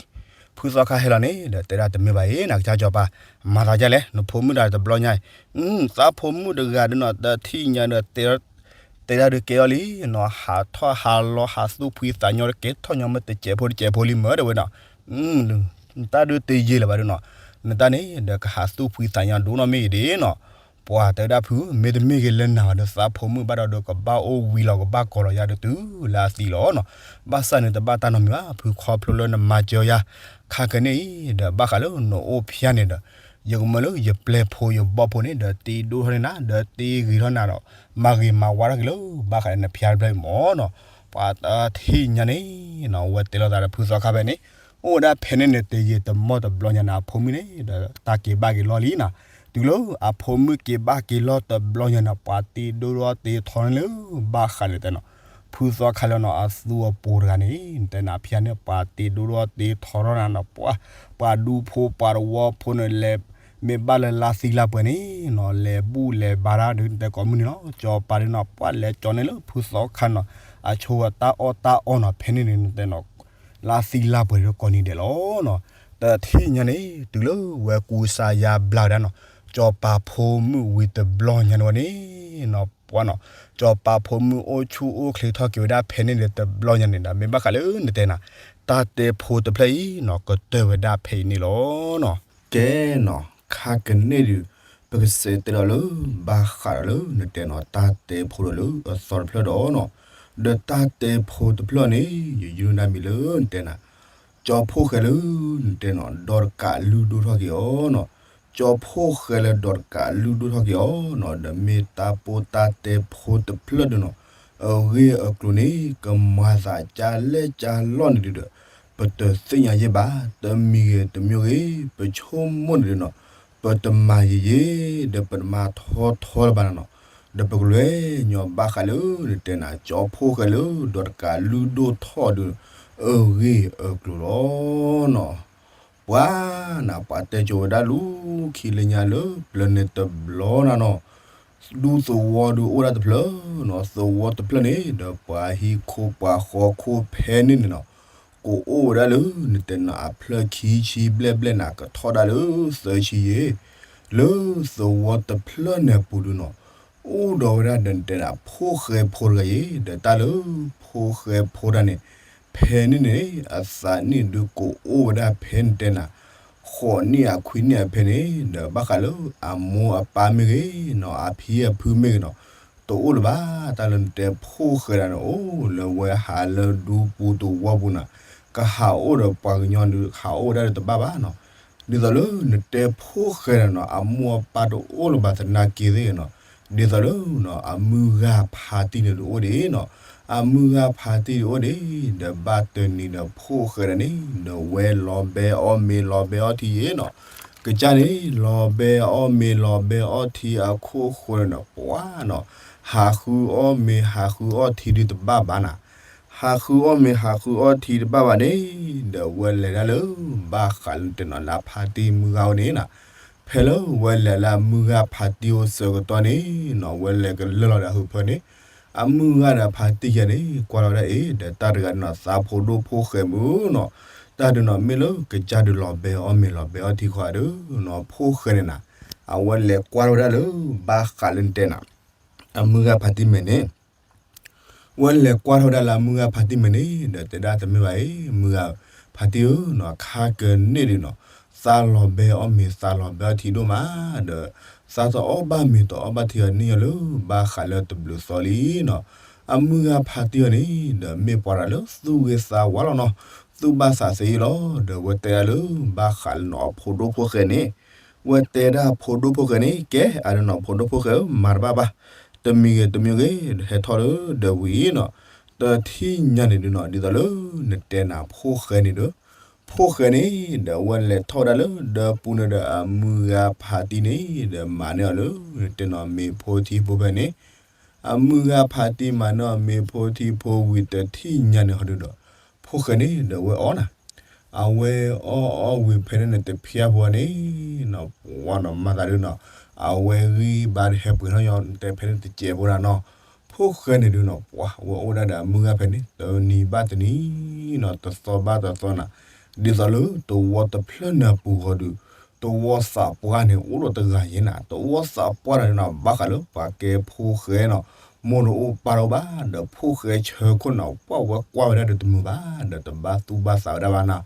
ဖုသီခါဟဲလီၤန့ၣ်ဒီး တဲဒၣ်တမ့ၢ်ဘၣ်အံၤ နကစၢ်စီၤပၤ မၤသးဒ်လဲၣ် နဖိမုၣ်တဂၤတဘျီညါအံၤ သးဖိမုၣ်တဂၤဒီးနီၤ တထံၣ်ညါဒီး တဲတၢ်ဒုးကဲထီၣ်လံနီၤ ဟးထီၣ်ဟးလီၤ ဟးသူၣ်ဖှံသးညီ ကဲထီၣ်ညီမ့ၢ်တစဲးဖိတစဲးဖိလံမ့ၢ်တဲဝဲနီၤ နတၢ်ဒုးတယံာ်လၢၤဘၣ်ဒီးနီၤ နတၢ်န့ၣ်ဒီးကဟးသူၣ်ဖှံသးညီဒိၣ်နီၢ်မ့ၢ်အံၤဒ်နီၤ ပှၤတဲဝဲဒၣ်ဖု မ့တမ့ၢ်ဂ့ၤလၢနၤဘၣ်ဒီး သးဖိမုၣ်ဘၣ်ဒီး ကဘၣ်အိၣ်ဝံၤလီၤ ကဘၣ်ကီၤလီၤယၤဒီးတုၤလၢအသံလီၤနီၤ ဘၣ်ဆၣ်န့ၣ်တဘၣ်တၢ်နီတမံၤဘၣ် ဖုခီဖျိလၢနမၤစၢၤယၤ ခါကန့ၣ်အံၤ ဒီးဘၣ်ဃးလၢနအိၣ်ဖျါန့ၣ်ဒီး ယကမၢလၢယပျဲၢ်ဖိယဘီၣ်ဖိန့ၣ်ဒီး တ့ဒိၣ်ထီၣ်န့ၢ်နၤ ဒီးတ့ဂ့ၤထီၣ်နၤဒီး မၤဂ့ၤမၤဝါထီၣ်က့ၤလၢ ဘၣ်ဃးလၢနဖျါတဖျၢၣ်အံၤမ့ၢ်နီၤ ပှၤတထံၣ်ညါန့ၣ်နီၤ ဝဲတဲလိာ်သးဒီးဖုသီခါဖဲန့ၣ် အိၣ်ဝဲဒၣ်ဖဲန့ၣ်န့ၣ် တယံာ်တမီၢ်တဘျီညါန့ၣ် အဖိမုၣ်န့ၣ်ဒီး တၢ်က့ၤဘၣ်က့ၤလီၢ်လံနီၤ တုၤလၢအဖိမုၣ်က့ၤဘၣ်က့ၤလီၢ်တဘျီညါန့ၣ် ပှၤတ့ဒိၣ်ထီၣ်တ့ထီန့ၣ်လၢ ဘၣ်ဃးလၢတဲနီၤ ဖုသီခါလၢနီၤ အသူအပိၤတဂၤန့ၣ် တဲနၤဖျါန့ၣ် ပှၤတ့ဒိၣ်ထီၣ်တ့ထီထီၣ်နၤနီၤ ပှၤ ပှၤဒူဖိပှၤတဝီဖိန့ၣ် လဲၤမ့ၢ်ဘၣ်လၢလါသံလါပှဲၤန့ၣ်နီၤ လဲၤဘူၣ်လဲၤဘါတၢ်ဒုး နတဲကိးမုၢ်နံၤလီၤ စီၤပၤဒုးနီၤ ပှၤလဲၤကၠီန့ၢ်လၢဖုသီခါနီၤ အဆိဝဲတၢ်အီၣ်တၢ်အီနီၤ ဖဲန့ၣ်န့ၣ် နတဲနီၤ လါသံလါပှဲၤဒုးကိးနံၤဒဲးလီၤနီၤ တထံၣ်ညါန့ၣ် တုၤလၢဝဲကူစါယါဘျါဝဲဒၣ်နီၤ စီၤပၤဖိမုၣ်ဝံၤတဘျီညါန့ၣ်ဝဲန့ၣ်နီၤ ပှၤနီၤ စီၤပၤဖိမုၣ်အိၣ်ဆူၣ်အိၣ်ချ့ထီၣ်က့ၤဝဲဒၣ်ဖဲန့ၣ်ဒီးတဘျီညါန့ၣ်ဒီး မ့ၢ်ဘၣ်ဃးလၢနတဲနၤ တၢ်တဲဖိတဖျၢၣ်အံၤနီၤ ကတၢၢ်ဝဲဒၣ်ဖဲအံၤန့ၣ်လီၤနီၤ ကဲနီၤ ခါကန့ၣ်ဒုး ပကစးတဲလီၤလၢ ဘၣ်ဃးဒီးလၢနတဲနီၤ တၢ်တဲဖိဒီးလၢအသီတဖျၢၣ်ဒီးနီၤ ဒီးတၢ်တဲဖိတဖျၢၣ်န့ၣ် ယယုၢ်ဒၣ်မံၤလၢနတဲနၤ ကၠီဖှိၣ်ဃဲလၢနတဲနီၤ ဒီးတကးလုၢ်ဒိၣ်ထီၣ်က့ၤအီၤနီၤ ကၠီဖှိၣ်ဃဲလၢဒီးတကးလုၢ်ဒိၣ်ထီၣ်က့ၤအီၤနီၤ ဒီးမ့ၢ်တၢ်ပိၢ်တၢ်တဲဖိတဖျၢၣ်ဒုးနီၤ အဂ့ၢ်အကျိၤန့ၣ် ကမၤသးကၢ်လဲၢ်ကၢ်လီၢ်န့ၣ်ဒုးဒီး ပတသ့ၣ်ညါယဲၢ်ဘၣ် တမံၤဂ့ၤတမံၤဂ့ၤ ပဆိကမိၣ်န့ၣ်ဒုးနီၤ ပတမၤယံာ်ယံာ် ဒီးပတမၤထီထီလၢၤဘၣ်နီၤ ဒီးပကလဲၤညီဘၣ်ဃးလၢနတဲနၤ ကၠီဖှိၣ်ဃဲလၢဒီးတကးလုၢ်ဒိၣ်ထီၣ်ဒုး အဂ့ၢ်အကျိၤလီၤနီၤ ပှၤနၤ ပှၤတဲကၠိဝဲဒၣ်လူၤခံလၢညါလၢပျၢၤန့ၣ်တဘျီနၤနီၤ ဒူသဝီဒုးအိၣ်ဒၣ်တဖျၢၣ်နီၤ သဝီတဖျၢၣ်န့ၣ် ဒီးပှၤဟံၣ်ခိၣ်ပှၤဃီခိၣ်ဖဲန့ၣ်န့ၣ်နီၤ ကအိၣ်ဝဲဒၣ်လၢနတဲနၤအဖျၢၣ်ခံဆံဘျဲၣ်ဘျဲၣ်နၤ ကထီၣ်ဒၣ်လၢသၢဆံယဲၢ် လၢသဝီတဖျၢၣ်န့ၣ်အပူၤဒုးနီၤ အိၣ်ဒီးဝဲဒၣ်ဒီးနတဲနၤ ဖိၣ်ဃဲဖိတဂၤယဲၢ် ဒီးတၢ်လၢဖိၣ်ဃဲဖိတဂၤန့ၣ် ဖဲန့ၣ်န့ၣ် အသးနံၣ်ဒုးကအိၣ်ဝဲဒၣ်ဖဲနတဲနၤ ဃိးနံၣ်အခွံနံၣ်အဖဲန့ၣ် ဒီးဘၣ်ဃးလၢအမိၢ်အပၢ်မ့ၢ်ဂ့ၤနီၤ အဖံအဖုမ့ၢ်ဂ့ၤနီၤ တအိၣ်လၢၤဘၣ် တၢ်လၢနတဲဖိၣ်ဃဲဒၣ်န့ၣ် အိၣ်လၢဝဲဟးလၢဒူပူၤသဝီပူၤနၤ ကဟးအိၣ်ဒီးပှၤကညီဒုး ဟးအိၣ်ဝဲဒၣ်ဒီးတဘၣ်ဘၣ်နီၤ ဒ်သိးလၢနတဲဖိၣ်ဃဲဒၣ်နီၤ အမိၢ်အပၢ်တအိၣ်လၢၤဘၣ်သနာ်က့သ့ၣ်နီၤ ဒ်သိးလၢနီၤ အမုၢ်ဂၤဖးတံၢ်န့ၣ်ဒုးအိၣ်ဒံးနီၤ အမုၢ်ဂၤဖးတံၢ်ဒုးအိၣ်ဒံး ဒီးဘၣ်တနံၤဒီးဖိၣ်ဃဲဒၣ်န့ၣ် ဒီးဝဲလီၤဘဲအီၣ်မ့ၤလီၤဘဲအီၣ်ထံယဲၢ်နီၤ ကစၢ်န့ၣ် လီၤဘဲအီၣ်မ့ၤလီၤဘဲအီၣ်ထံအခိၣ်ဃိန့ၣ်ဒီး ပှၤနီၤ ဟးဃုအီၣ်မ့ၤဟးဃုအီၣ်ထံဒုးတဘၣ်ဘၣ်နၤ ဟးဃုအီၣ်မ့ၤဟးဃုအီၣ်ထံတဘၣ်ဘၣ်န့ၣ် ဒီးဝဲလဲၤဒၣ်လၢ ဘၣ်ဃးလၢတဲနီၤလၢဖးတံၢ်မုၢ်ဂၤအိၣ်န့ၣ်နီၤ ဖဲလၢဝဲလဲၤလၢအမုၢ်ဂၤဖးတံၢ်အိၣ်ဆၢကတီၢ်န့ၣ်နီၤ ဝဲလဲၤကလၢာ်လီၤဒီးအဟၢဖၢန့ၣ် အမုၢ်ဂၤဒီးဖးတံၢ်ယဲၢ်န့ၣ် ကွၢ်လီၤဝဲဒၣ်အ့ၣ် ဒီးတၢ်တဂၤန့ၣ်နီၤ သးဖိဒိၣ်ဖိၣ်ဃဲမုၢ်နီၤ တၢ်ဒုးနီၤမ့ၢ်လၢကစၢ်ဒုးလီၤဘဲအီၣ်မ့ၤလီၤဘဲအီၣ်ထံဃီဒုးနီၤ ဖိၣ်ဃဲန့ၣ်နၤ အဝဲလဲၤကွၢ်ထီၣ်ဝဲဒၣ်လၢ ဘၣ်ဃးလၢနတဲနၤ အမုၢ်ဂၤဖးတံၢ်မဲာ်န့ၣ် ဝဲလဲၤကွၢ်ထီၣ်ဝဲဒၣ်လၢအမုၢ်ဂၤဖးတံၢ်မဲာ်န့ၣ် ဒီးတဲဒၣ်တမ့ၢ်ဘၣ်အံၤ မုၢ်ဂၤဖးတံၢ်ဧၢနီၤ ခါကန့ၣ်ဒုးနီၤ သးလီၤဘဲအီၣ်မ့ၤသးလီၤဘဲအီၣ်ထံဒိၣ်မး ဒီး သးတအီၣ်ဘၣ်မ့ၤတအီၣ်ဘၣ်ထံအီၤန့ၣ်လၢ ဘၣ်ဃးလၢတဘျုးသီလံနီၤ အမုၢ်ဂၤဖးတံၢ်အီၤန့ၣ် ဒီးမ့ၢ်ပှၤတဂၤလၢသူၣ်ဂ့ၤသးဝါလီၤနီၤ ဘၣ်သူၣ်ဘၣ်သးသ့ယဲလီၤ. ဒီးဝဲတဲဒၣ်လၢ ဘၣ်ဃးလၢနီၤ အဖိဒိၣ်ဖိၣ်ဃဲန့ၣ်, ဝဲတဲဒၣ်ဖိဒိၣ်ဖိၣ်ဃဲန့ၣ် ကဲအဒုးနီၤ ဖိဒိၣ်ဖိၣ်ဃဲဧၢ မၤတဘၣ်ဘၣ်, တမံၤဂ့ၤတမံၤဂ့ၤ ဟဲထီၣ်လၢဒီးဝံၤနီၤ, တထံၣ်ညါန့ၣ်ဒုးနီၤ ဒ်သိးလၢနတဲနၤဖိၣ်ဃဲန့ၣ်ဒီး ဖိၣ်ဃဲန့ၣ် ဒီးဝဲလဲၤထီၣ်ဝဲဒၣ်လၢဒီပူၤန့ၣ်ဒီး အမုၢ်ဂၤဖးတံၢ်န့ၣ် ဒီးမၤန့ၢ်အီၤလၢ နတဲနီၤ မ့ၤဖိထံဖိဖဲန့ၣ်, အမုၢ်ဂၤဖးတံၢ်မၤန့ၢ်အီၤမ့ၤဖိထံဖိဝံၤ တထံၣ်ညါန့ၣ်ဟီဒုးဒီး ဖိၣ်ဃဲန့ၣ် ဒီးဝဲအီၣ်နၤ, အဝဲအီၣ်အီၣ်ဝံၤဖဲန့ၣ်န့ၣ် တဖျၢၣ်ဖိန့ၣ်နီၤ ပှၤနီၤ မၤသးဒုးနီၤ အဝဲဂံၢ်ဘါတဟဲပှဲၤထီၣ်ညီ တဲဖဲန့ၣ်တစဲးဖိဒၣ်နီၤ, ဖိၣ်ဃဲန့ၣ်ဒုးနီၤ ပှၤဝဲအိၣ်ဒၣ်ဒီးအမုၢ်ဂၤဖဲန့ၣ် တနံၤဘၣ်တနံၤနီၤ တသီဘၣ်တသီနၤ, ဒ်သိးလၢသဝီတဖျၢၣ်န့ၣ်အပူၤဃီဒုး သဝီသးပှၢ်န့ၣ် အိၣ်ဒီးတဂၤယဲနၤ, သဝီသးပှၢ်န့ၣ်နီၤ ဘၣ်ဃးလၢပှၤကဲဖိၣ်ဃဲနီၤ မိၢ်တအိၣ်ပၢ်တအိၣ်ဘၣ် ဒီးဖိၣ်ဃဲဆၢခိၣ်နီၤ ပှၤဝဲကွၢ်ဝဲဒၣ်ဒီးတမုာ်ဘၣ် ဒီးတဘၣ်သူၣ်ဘၣ်သးဝဲဒၣ်ဘၣ်နီၤ,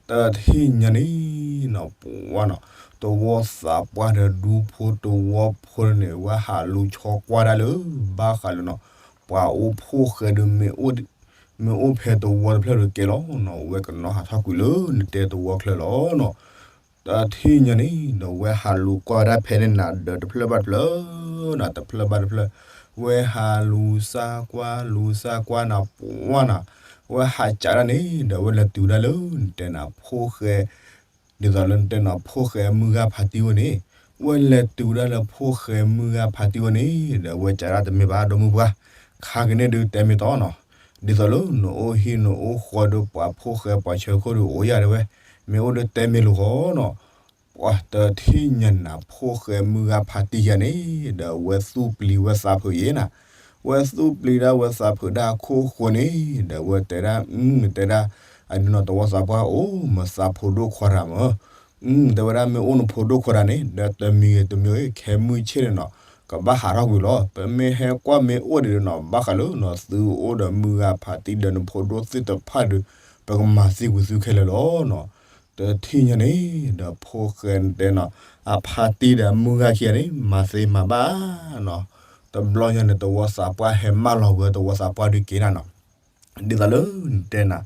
တထံၣ်ညါန့ၣ်နီၤ ပှၤနီၤ သဝီသးပှၢ်ဒီးဒူဖိသဝီဖိန့ၣ် ဝဲဟးလူၤဆီကွၢ်ဒၣ်လၢ ဘၣ်ဃးလၢနီၤ ပှၤအိၣ်ဖိၣ်ဃဲဒီး မ့ၢ်အိၣ်ဖဲသဝီတဖျၢၣ်ဒီးကဲလီၤနီၤ ဝဲကနီၤဟးထီၣ်ကွံာ်လၢနတဲသဝီချၢလီၤနီၤ, တထံၣ်ညါန့ၣ် ဒီးဝဲဟးလူၤကွၢ်ဝဲဒၣ်ဖဲန့ၣ်နၤ ဒီးတဖျၢၣ်ဘၣ်တဖျၢၣ်နီၤ တဖျၢၣ်ဘၣ်တဖျၢၣ်, ဝဲဟးလူၤစၢ်ကွၢ်လူၤစၢ်ကွၢ်နၤ ပှၤနီၤ, ဝဲဟးကးဒၣ်န့ၣ် ဒီးဝဲလဲၤတုၤဒၣ်လၢနတဲနၤဖိၣ်ဃဲ ဒ်သိးလၢနတဲနၤဖိၣ်ဃဲမုၢ်ဂၤဖးတံၢ်ဝဲန့ၣ်, ဝဲလဲၤတုၤဒၣ်လၢဖိၣ်ဃဲမုၢ်ဂၤဖးတံၢ်ဝဲန့ၣ် ဒီးဝဲကးဒၣ်တမ့ၢ်ဘၣ်ဒီမုၢ်ပှၢ်, ခါကန့ၣ်ဒုးတဲမ့ၢ်တီနီၤ, ဒ်သိးလၢနအိၣ်ဟံၣ်နအိၣ်ဃီဒီးပှၤဖိၣ်ဃဲပှၤဆၢခိၣ်ဒီးအိၣ်ယၤတဲဝဲ, မ့ၢ်အိၣ်ဒီးတဲမ့ၢ်လိာ်ဃီနီၤ, ပှၤတထံၣ်ညါနၤဖိၣ်ဃဲမုၢ်ဂၤဖးတံၢ်ယၤန့ၣ် ဒီးဝဲသူၣ်ပျံၤဝဲသးဖုးယဲနၤ, ဝဲသူၣ်ပျံၤဒၣ်ဝဲသးဖုးဒၣ်အခိၣ်ဃိန့ၣ် ဒီးဝဲတဲဒၣ် တဲဒၣ် အဒုးနီၤ သဝီသးပှၢ်အိၣ်မ့ၢ်သးဖိဒိၣ်ခွါတဂၤမ့ၢ် တဲဝဲဒၣ်မ့ၢ်အိၣ်နဖိဒိၣ်ခွါတဂၤန့ၣ် ဒီးတမံၤဂ့ၤတမံၤဂ့ၤ ခဲမုၢ်ဆ့ၣ်န့ၣ်နီၤ ကဘၣ်ဟးထီၣ်ကွံာ်လီၤ. ပမ့ၢ်ဟဲကွၢ်မ့ၢ်အိၣ်ဒံးနီၤ ဘၣ်ဃးလၢနီၤ သုအိၣ်ဒီးမုၢ်ဂၤဖးတံၢ်ဒီးနဖိဒိၣ်သ့ၣ်တဖၣ်ဒီး ပကမၤသံကွံာ်သုခဲလၢာ်လီၤနီၤ. တထံၣ်ညါန့ၣ် ဒီးဖိၣ်ဃဲတဲနီၤ အဖးတံၢ်ဒီးအမုၢ်ဂၤခံဂၤန့ၣ် မၤသ့မၤဘၣ်နီၤ. တဘျီညါန့ၣ် သဝီသးပှၢ်ဟဲမၢလီၤဝဲ သဝီသးပှၢ်ဒုးက့ၤနၤနီၤ ဒ်သိးလၢနတဲနၤ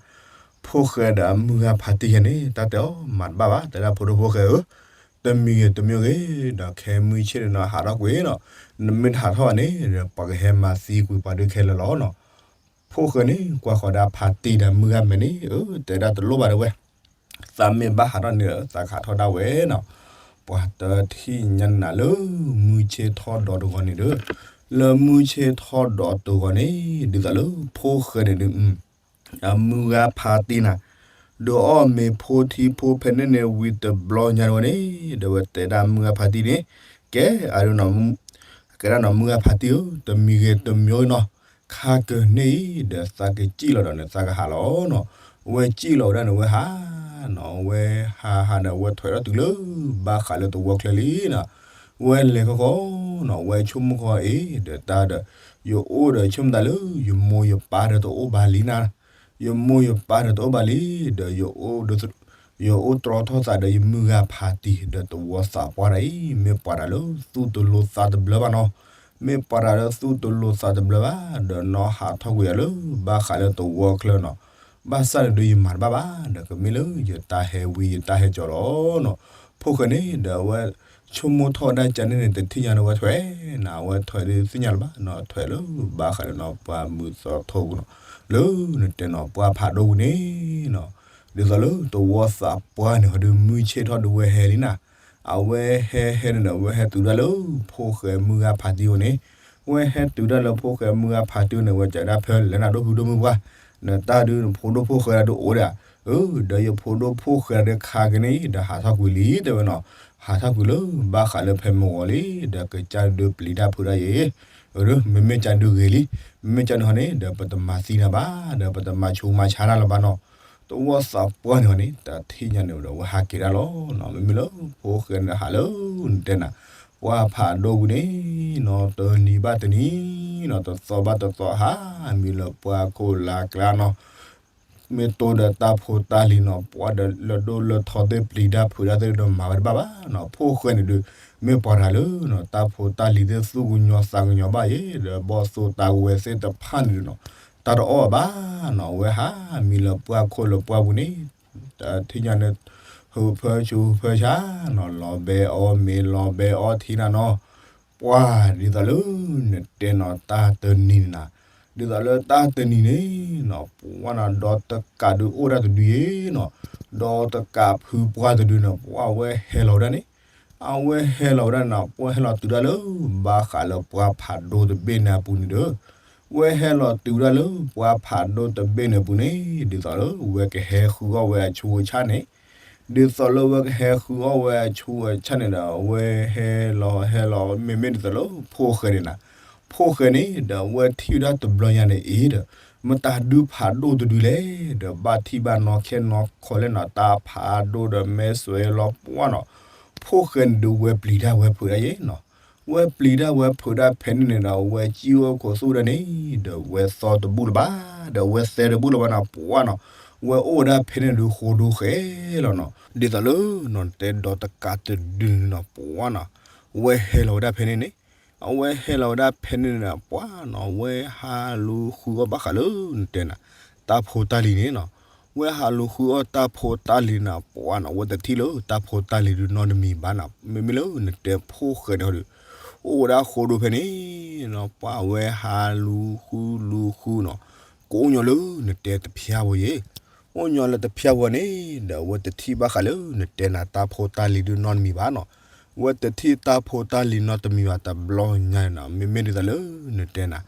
ဖိၣ်ဃဲဒီးအမုၢ်ဂၤဖးတံၢ်ယၤန့ၣ် တၢ်တဲအီၤမၤတဘၣ်ဘၣ် တဲဒၣ်ဖိဒိၣ်ဖိၣ်ဃဲဧၢ, တမံၤဂ့ၤတမံၤဂ့ၤ ဒီးခဲမုၢ်ဆ့ၣ်န့ၣ်နီၤ ဟးထီၣ်ကွံာ်နီၤ, နမ့ၢ်တဟးထီၣ်ဘၣ်န့ၣ် ပှၤကဟဲမၤသံကွံာ်ပှၤဒုးခဲလၢာ်လီၤနီၤ. ဖိၣ်ဃဲန့ၣ် ကွၢ်ဃီၤဒၣ်ဖးတံၢ်ဒီးမုၢ်ဂၤမဲာ်န့ၣ် အၢ တဲဒၣ်တလိၣ်ဘၣ်တဲဝဲ သးမ့ၢ်ဘၣ်ဟးထီၣ်န့ၣ် သးကဟးထီၣ်ဒၣ်ဝဲနီၤ. ပှၤတထံၣ်ညါနၤလၢမုၢ်ဆ့ၣ်ထီၣ်ဒီးတဂီၤန့ၣ်ဒီး လၢမုၢ်ဆ့ၣ်ထီၣ်ဒီးတဂီၤန့ၣ် ဒ်သိးလၢဖိၣ်ဃဲန့ၣ်ဒီး အမုၢ်ဂၤဖးတံၢ်နၤ ဒီးအီၣ်မ့ၤဖိထံဖိဖဲန့ၣ်န့ၣ်ဝံၤတဘျီညါဝဲန့ၣ် ဒီးဝဲတဲဒၣ်မုၢ်ဂၤဖးတံၢ်န့ၣ် ကဲအဒုးနီၤ ကဲဒၣ်နီၤ မုၢ်ဂၤဖးတံၢ်ဧၢ တမံၤဂ့ၤတမံၤဂ့ၤနီၤ ခါကန့ၣ်အံၤ ဒီးသးကစံၣ်လီၤဒီးန့ၣ် သးကဟးလီၤနီၤ. ဝဲစံၣ်လီၤဝဲဒၣ်န့ၣ် ဝဲဟးနီၤ ဝဲဟးဟးဒီးဝဲထွဲးထီၣ်တုၤလၢ ဘၣ်ဃးလၢသဝီချၢလံနီၤ. ဝဲလဲၤခီဃီနီၤ ဝဲဆိကမိၣ်ဃီအံၤ ဒီးတၢ်ဒီး ယအိၣ်ဒီးဆိကမိၣ်သးလၢ ယမိၢ်ယပၢ်ဒီးတအိၣ်ဘၣ်လံနၤ ယမိၢ်ယပၢ်ဒီးတအိၣ်ဘၣ်လံ ဒီး ယအိၣ်တြီထီၣ်သးဒီးယမုၢ်ဂၤဖးတံၢ် ဒီးသဝီသးပှၢ်တၢ်အံၤ မ့ၢ်ပှၤတၢ်လၢသူၣ်တလိၤသးတဘျၢဘၣ်နီၤ. မ့ၢ်ပှၤတၢ်လၢသူၣ်တလိၤသးတဘျၢဘၣ် ဒီးနီၢ်ဟးထီၣ်ကွံာ်ယၤလၢ ဘၣ်ဃးလၢသဝီချၢနီၤ. ဘၣ်ဆၣ်န့ၣ်ဒီးယမၤတဘၣ်ဘၣ် ဒီးကမ့ၢ်လၢယတၢ်ဟဲဝံယတၢ်ဟဲကၠီလီၤနီၤ. ဖိၣ်ဃဲန့ၣ် ဒီးအဝဲ ဆိကမိၣ်ထီၣ်ဝဲဒၣ်ကန့ၣ်န့ၣ် တထံၣ်ညါန့ၣ် အဝဲထွဲနီၤ အဝဲထွဲဒုးသ့ၣ်ညါလၢၤဘၣ်နီၤ ထွဲလၢ ဘၣ်ဃးလၢနီၤ ပှၤမုာ်သီထိပူၤနီၤ လၢနတဲနီၤ ပှၤဖးဒိၣ်ဝံၤန့ၣ်နီၤ ဒ်သိးလၢသဝီသးပှၢ်န့ၣ် ဟီဒီးမုၢ်ဆ့ၣ်ထီၣ်ဒီးဝဲဟဲလံနၤ. အဝဲဟဲဟဲန့ၣ်ဒီး အဝဲဟဲတုၤဒၣ်လၢ ဖိၣ်ဃဲမုၢ်ဂၤဖးတံၢ်ဝဲန့ၣ် ဝဲဟဲတုၤဒၣ်လၢဖိၣ်ဃဲမုၢ်ဂၤဖးတံၢ်ဝဲန့ၣ် ဝဲကးဒၣ်ဖဲလဲၣ်နၤ ဒိၣ်ဖုဒိၣ်မုၢ်ပှၢ် နတၢ်ဒုးနဖိဒိၣ်ဖိၣ်ဃဲဒၣ်ဒုးအိၣ်ဒၣ် အၢ ဒီးယဖိဒိၣ်ဖိၣ်ဃဲဒၣ်ဒုးခါကန့ၣ် ဒီးဟးထီၣ်ကွံာ်လံ တဲဝဲနီၤ. ဟးထီၣ်ကွံာ်လၢ ဘၣ်ဃးလၢဖဲမုၢ်ဂီၤလံ ဒီးကစၢ်ဒုးပျံၤတၢ်ဖုးတၢ်ယဲ အၢ မ့မ့ၢ်ကစၢ်ဒုးဂ့ၤလံ မ့မ့ၢ်ကစၢ်ဒုးဟီန့ၣ် ဒီးပတမၤသံနၤဘၣ် ဒီးပတမၤဆူးမၤဆါနၤလၢၤဘၣ်နီၤ. သဝီသးပှၢ်န့ၣ်ဟီန့ၣ် တထံၣ်ညါန့ၣ်ဒီး ဝဲဟးက့ၤဒၣ်လီၤနီၤ. မ့မ့ၢ်လၢဖိၣ်ဃဲန့ၣ်ဟးလၢ နတဲနၤ ပှၤဖးဒိၣ်ဝံၤန့ၣ်နီၤ တနံၤဘၣ်တနံၤနီၤ တသီဘၣ်တသီ ဟးမံၤလၢပှၢ်ခိၣ်လါကျါနီၤ မ့ၢ်တိၢ်ဒီးတၢ်ဖိတၢ်လံၤနီၤ ပှၤဒီးလၢဒိၣ်လၢထီသ့ၣ် ပျံၤတၢ်ဖုးတၢ်သ့ၣ်ဒီး မၤဝဲတဘၣ်ဘၣ်နီၤ. ဖိၣ်ဃဲန့ၣ်ဒုး မ့ၢ်ပှၤတဂၤလၢနီၤ တၢ်ဖိတၢ်လံၤသ့ၣ် သူၣ်ကညီၤသးကညီၤဘၣ်ယဲ ဒီးဘီၣ်သိၣ်တၢ်ဝဲသ့ၣ်တဖၣ်န့ၣ်ဒုးနီၤ တၢ်တအီၣ်ဘၣ်နီၤ, အဝဲဟးမံလၢပှၢ်ခိၣ်လၢပှၢ်ပူၤန့ၣ်, တထံၣ်ညါန့ၣ်, ဟုးဖၢဆူဟုးဖၢဆါနီၤ, လီၤဘဲအီၣ်မ့ၤလီၤဘဲအီၣ်ထံနၤနီၤ, ပှၢ်ဒ်သိးလၢနတဲနီၤတၢ်တနံၤန့ၣ်နၤ, ဒ်သိးလၢတၢ်တနံၤန့ၣ်နီၤ, ပှၢ်နီၤ ဒီးတကးဒုးအိၣ်ဒၣ်တဒုယ့ၤနီၤ, ဒီးတကးဖုပှၢ်တဒုန့ၣ် ပှၢ်ဝဲဟဲလီၤဝဲဒၣ်န့ၣ်, အဝဲဟဲလီၤဝဲဒၣ်နီၤ, ပှၢ်ဟဲလီၤတုၤဒၣ်လၢ ဘၣ်ဃးလၢပှၢ်ဖးဒိၣ်တဘ့ၣ်န့ၣ်အပူၤန့ၣ်ဒီး, ဝဲဟဲလီၤတုၤဒၣ်လၢပှၢ်ဖးဒိၣ်တဘ့ၣ်န့ၣ်အပူၤန့ၣ်, ဒ်သိးလၢဝဲကဟဲဃုအီၣ်ဝဲအဆူးအဆၣ်န့ၣ်, ဒ်သိးလၢဝဲကဟဲဃုအီၣ်ဝဲအဆူးအဆၣ်န့ၣ်ဒီး ဝဲဟဲလီၤဟဲလီၤ မ့မ့ၢ်ဒ်သိးလၢဖိၣ်ဃဲန့ၣ်နၤ, ဖိၣ်ဃဲန့ၣ်ဒီး ဝဲထံၣ်ဝဲဒၣ်တဘျီညါန့ၣ်အံၤဒီး, မတၤဒုဖးဒိၣ်တဒုလဲၣ်, ဒီးဘၣ်ထံၣ်ဘၣ်နီၣ်ခဲနီၣ်ခီလဲၣ်နီၤ, တၢ်ဖးဒိၣ်ဒီးမဲာ်စွဲလီၤပှၢ်နီၤ, ဖိၣ်ဃဲန့ၣ်ဒုးဝဲပျံၤတၢ်ဝဲဖုးဒၣ်ယ့ၤနီၤ, ဝဲပျံၤတၢ်ဝဲဖုးဒၣ်ဖဲန့ၣ်န့ၣ်ဒီး ဝဲစံၣ်အိၣ်ခိးသူၣ်ဒၣ်န့ၣ်, ဒီးဝဲသီတဘူၣ်လၢၤဘၣ်, ဒီးဝဲသဲတဘူၣ်လၢၤဘၣ်နီၤ, ပှၢ်နီၤ, ဝဲအိၣ်ဝဲဒၣ်ဖဲန့ၣ်ဒုးဃိဒိဃဲလီၤနီၤ, ဒ်သိးလၢနီၤ တဲဒီးတကးတဒုန့ၣ်နီၤ, ပှၢ်နီၤ, ဝဲဟဲလီၤဝဲဒၣ်ဖဲန့ၣ်န့ၣ် အဝဲဟဲလီၤဝဲဒၣ်ဖဲန့ၣ်န့ၣ် ပှၢ်နီၤ, ဝဲဟးလူၤဃုအီၣ်ဘၣ်ဃးလၢနတဲနၤ, တၢ်ဖိတၢ်လံၤန့ၣ်နီၤ, ဝဲဟးလူၤဃုအီၣ်တၢ်ဖိတၢ်လံၤန့ၣ် ပှၢ်နီၤ, ဝဲတထံၣ်လၢတၢ်ဖိတၢ်လံၤဒုးနီတမံၤဘၣ်နီၤ, မ့မ့ၢ်လၢနတဲဖိၣ်ဃဲန့ၣ်ဒီး, အိၣ်ဝဲဒၣ်ဃိဒိဖဲန့ၣ်နီၤ, ပှၢ်ဝဲဟးလူၤဃုလူၤဃုနီၤ, ကအိၣ်ညီလၢနတဲတဖျၢၣ်ဖိယ့ၤ အိၣ်ညီလၢတဖျၢၣ်ဖိန့ၣ် ဒီးအဝဲတထံၣ်ဘၣ်ဃးလၢနတဲနၤတၢ်ဖိတၢ်လံၤဒုးနီတမံၤဘၣ်နီၤ, ဝဲတထံၣ်တၢ်ဖိတၢ်လံၤနီတမံၤဘၣ်တဘျီညါန့ၣ်နီၤ, မ့မ့ၢ်ဒ်သိးလၢနတဲနၤ,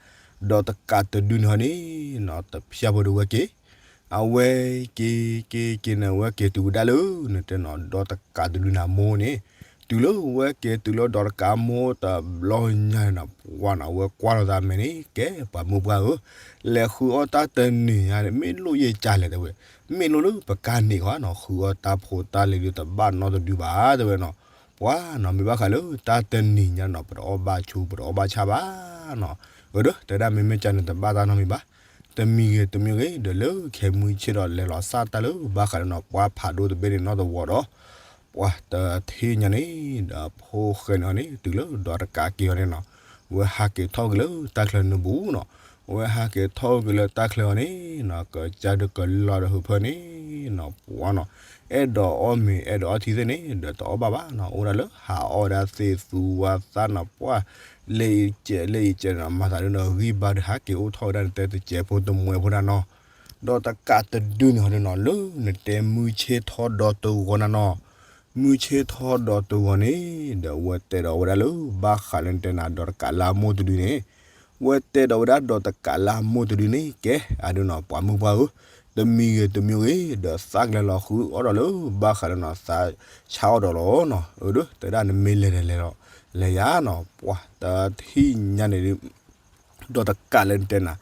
ဒီးတကးတဒုန့ၣ်ဟီန့ၣ်နီၤ, တဖျၢၣ်ဖိဒုးဝဲက့ၤ, အဝဲက့ၤက့ၤက့ၤန့ၣ် ဝဲက့ၤတုၤဝဲဒၣ်လၢနတဲနီၤ ဒီးတကးတဒုန့ၣ်အမိၢ်န့ၣ်, တုၤလၢဝဲက့ၤတုၤလၢဒီးတကးအမိၢ်တဘျီညါန့ၣ်နီၤ, ပှၢ်နီၤ, အဝဲကွၢ်လိာ်သးမဲာ်န့ၣ် ကဲပှၤမုၢ်ပှၢ်ဧၢ, လဲၤဃုအီၣ်တၢ်တနံၤညါန့ၣ် မ့ၢ်လိၣ်ယဲၢ်ကၢ်လဲၣ်တဲဝဲ, မ့ၢ်လိၣ်လၢပကါန့ၢ်ဃီနီၤ, ဃုအီၣ်တၢ်ဖိတၢ်လံၤဒုးတဘၣ်နီတဒုဘၣ်တဲဝဲနီၤ, ပှၢ်နီၤ, မ့ၢ်ဘၣ်ဃးလၢတၢ်တနံၤညါနီၤ ပတအီၣ်ဘၣ်ဆူး ပတအီၣ်ဘၣ်ဆၣ်ဘၣ်နီၤ, အၢ ဒီးတဲဒၣ်မ့မ့ၢ်ကၢ်န့ၣ်တဘၣ်တၢ်နီတမံၤဘၣ်, တမံၤဂ့ၤတမံၤဂ့ၤ ဒီးလၢခဲမုၢ်ဆ့ၣ်ဒီးလဲၤလီၤစၢ်တၢ်လၢဘၣ်ဃးလၢနီၤ ပှၢ်ဖးဒိၣ်တဘ့ၣ်န့ၣ်နီတဝီဒီး ပှၢ်တထံၣ်ညါန့ၣ် ဒီးဖိၣ်ဃဲန့ၣ်ဟီန့ၣ် တုၤလၢဒီးတကးက့ၤဟီန့ၣ်နီၤ, ဝဲဟးက့ၤထီၣ်က့ၤလၢတၢ်ချၢနူၤပူၤနီၤ, ဝဲဟးက့ၤထီၣ်က့ၤလၢတၢ်ချၢဟီန့ၣ်နီၤ, ကစၢ်ဒုးကလီၤဒီးဟုးဖၢန့ၣ်နီၤ, ပှၢ်နီၤ, အဲၣ်ဒိးအီၣ်မ့ၤ အဲၣ်ဒိးအီထံသ့ၣ်န့ၣ် ဒီးတအီၣ်ဘၣ်ဘၣ်နီၤ, အိၣ်ဒၣ်လၢဟးအီၣ်ဝဲဒၣ်သ့ၣ်သူဝါသၣ်နီၤ, ပှၢ် လၢအံၤကဲး လၢအံၤကဲးနီၤ, မၤသးဒ်နီၤ ဂံၢ်ဘါဒုးဟးက့ၤအိၣ်ထီၣ်ဝဲဒၣ်န့ၣ် တဲတစဲးဖိတမှဲးဖိဒၣ်နီၤ, ဒီးတကးတဒုန့ၣ်ဟီန့ၣ်နီၤ, လၢနတဲမုၢ်ဆ့ၣ်ထီၣ်ဒီးတဂီၤနၤနီၤ, မုၢ်ဆ့ၣ်ထီၣ်ဒီးတဂီၤန့ၣ် ဒီးဝဲတဲဒီးဝဲဒၣ်လၢ ဘၣ်ဃးလၢနတဲနၤ ဒီးတကးလၢအမိၢ်တဒုန့ၣ်, ဝဲတဲဒီးဝဲဒၣ်ဒီးတကးလၢအမိၢ်တဒုန့ၣ် ကဲအဒုနီၤ, ပှၤမုၢ်ပှၢ်ဧၢ, တမံၤဂ့ၤတမံၤဂ့ၤ ဒီးသးကလဲၤလီၤဃုအီၣ်ဒီးလၢ ဘၣ်ဃးလၢနီၤ သးဆါအီၣ်ဒီးလီၤနီၤ, အၢ ဒီးတဲဒၣ်နမ့ၢ်လဲၤဒီးလဲၤဒီး လဲၤယၤနီၤ, ပှၤတထံၣ်ညါန့ၣ်ဒုး ဒီးတကးလၢနတဲနၤ,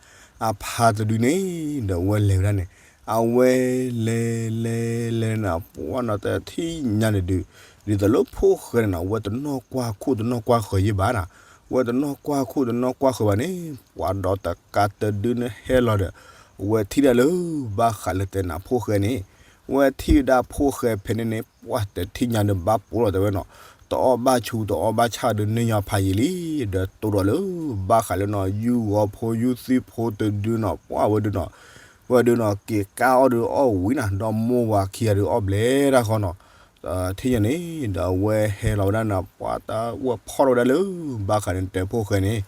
အဖါတဒုန့ၣ် ဒီးဝဲလဲၤဝဲဒၣ်န့ၣ်, အဝဲလဲၤလဲၤလဲၤနၤ ပှၢ်နီၤ တထံၣ်ညါန့ၣ်ဒုး, ဒ်သိးလၢဖိၣ်ဃဲန့ၣ်နီၤ ဝဲတနီၣ်ကွၢ်ခိၣ်တနီၣ်ကွၢ်ဃၢၤယဲၢ်ဘၣ်နီၤ, ဝဲတနီၣ်ကွၢ်ခိၣ်တနီၣ်ကွၢ်ဃၢၤဘၣ်န့ၣ် ပှၤဒီးတကးတဒုန့ၣ်ဟဲလီၤဒီး, ဝဲထံၣ်ဒၣ်လၢ ဘၣ်ဃးလၢတဲနၤဖိၣ်ဃဲန့ၣ်, ဝဲထံၣ်ဝဲဒၣ်ဖိၣ်ဃဲဖဲန့ၣ်န့ၣ် ပှၢ်တထံၣ်ညါဒီးဘၣ်ပိာ်လီၤတဲဝဲနီၤ, တအီၣ်ဘၣ်ဆူးတအီၣ်ဘၣ်ဆၣ်ဒီးန့ၢ်ညီဖးယံာ်လံ, ဒီးတိၢ်ဒီးလၢ ဘၣ်ဃးလၢနီၤ ယူၢ်ဂီၤဖိယူၢ်သံၣ်ဖိတဒုနီၤ ပှၢ်ဝဲဒုနီၤ, ဝဲဒုနီၤ က့ၤကါအီၣ်ဒုးအီၣ်ဝံၤနၤ ဒီးမိၢ်ဝၤခံဂၤဒုးအီၣ်ဘျဲၣ်တၢ်ဃီနီၤ, ထံၣ်ညါန့ၣ် ဒီးအဝဲဟဲလီၤဝဲဒၣ်န့ၣ် ပှၢ်တၢ်ဝဲဖီၣ်ထီၣ်ဝဲဒၣ်လၢ ဘၣ်ဃးန့ၣ်တဲဖိၣ်ဃဲန့ၣ်,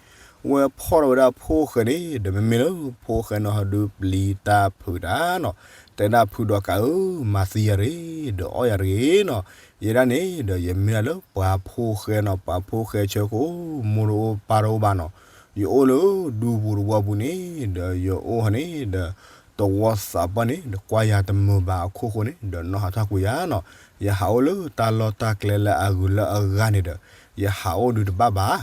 ဝဲဖီၣ်ထီၣ်ဝဲဒၣ်ဖိၣ်ဃဲန့ၣ် ဒီးမ့မ့ၢ်လၢဖိၣ်ဃဲန့ၣ်ဟီဒုးပျံၤတၢ်ဖုးတၢ်နီၤ, တဲဒၣ်ဖုဒီးကးဧၢ, မၤသံယၤတဂ့ၤ, ဒီးအီၣ်ယၤတဂ့ၤနီၤ, ယဲဒၣ်န့ၣ် ဒီးယမ့ၢ်ဒၣ်လၢပှၤဖိၣ်ဃဲနီၤ, ပှၤဖိၣ်ဃဲဆၢခိၣ် မိၢ်တအိၣ်ပၢ်တအိၣ်ဘၣ်နီၤ, ယအိၣ်လၢဒူပူၤတဝီပူၤန့ၣ် ဒီးယအိၣ်ဟီန့ၣ် ဒီး တဝီသးပှၢ်န့ၣ် ဒီးကွၢ်ယၤတမုာ်ဘၣ်အခိၣ်ဃိန့ၣ် ဒီးနီၢ်ဟးထီၣ်ကွံာ်ယၤနီၤ, ယဟးအိၣ်လၢတၢ်လီၢ်တၢ်ကျဲလၢအဂုၤလၢအဂၤန့ၣ်ဒီး ယဟးအိၣ်ဒုးတဘၣ်ဘၣ်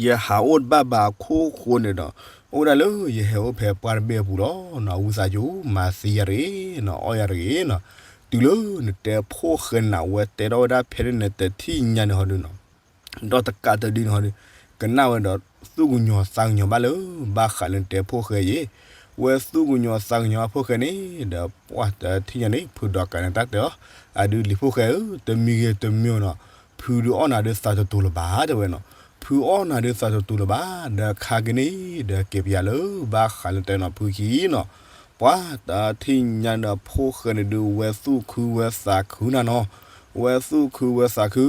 ယဟးအိၣ်တဘၣ်ဘၣ်အခိၣ်ဃိန့ၣ်ဒီး အိၣ်ဝဲဒၣ်လၢယဟဲအိၣ်ဖဲပှၢ်တဘ့ၣ်အပူၤလီၤနီၤ, ဝံသးစူၤ မၤသံယၤတဂ့ၤနီၤ, အီၣ်ယၤတဂ့ၤနီၤ, တုၤလၢနတဲဖိၣ်ဃဲနၤ ဝဲတဲထီၣ်ဝဲဒၣ်ဖဲန့ၣ်နတထံၣ်ညါန့ၣ်ဟီဒုနီၤ, ဒီးတကးတဒုန့ၣ်ဟီဒု ကနၣ်ဝဲဒီးသူၣ်ကညီၤသးကညီၤဘၣ်လၢ ဘၣ်ဃးလၢနတဲဖိၣ်ဃဲယဲ, ဝဲသူၣ်ကညီၤသးကညီၤဘၣ်ဖိၣ်ဃဲန့ၣ် ဒီးပှၢ်တထံၣ်ညါန့ၣ် ဖုဒီးကးန့ၣ်တၢ်တဲအီၤ, အဒုးလံၤဖိၣ်ဃဲဧၢ, တမံၤဂ့ၤတမံၤနီၤ, ဖုဒုးအီၣ်နၤဒုးသးတတူာ်လၢၤဘၣ်တဲဝဲနီၤ, ဖုအီၣ်နၤဒုးသးတတူာ်လၢၤဘၣ်, ဒီးခါက့ၤန့ၣ် ဒီးက့ၤပယၤလၢ ဘၣ်ဃးလၢတဲနီၤဖုခံနီၤ, ပှၤတထံၣ်ညါန့ၣ်ဒီး ဖိၣ်ဃဲန့ၣ်ဒုး ဝဲသူၣ်ခုဝဲသးခုနၤနီၤ, ဝဲသူၣ်ခုဝဲသးခု,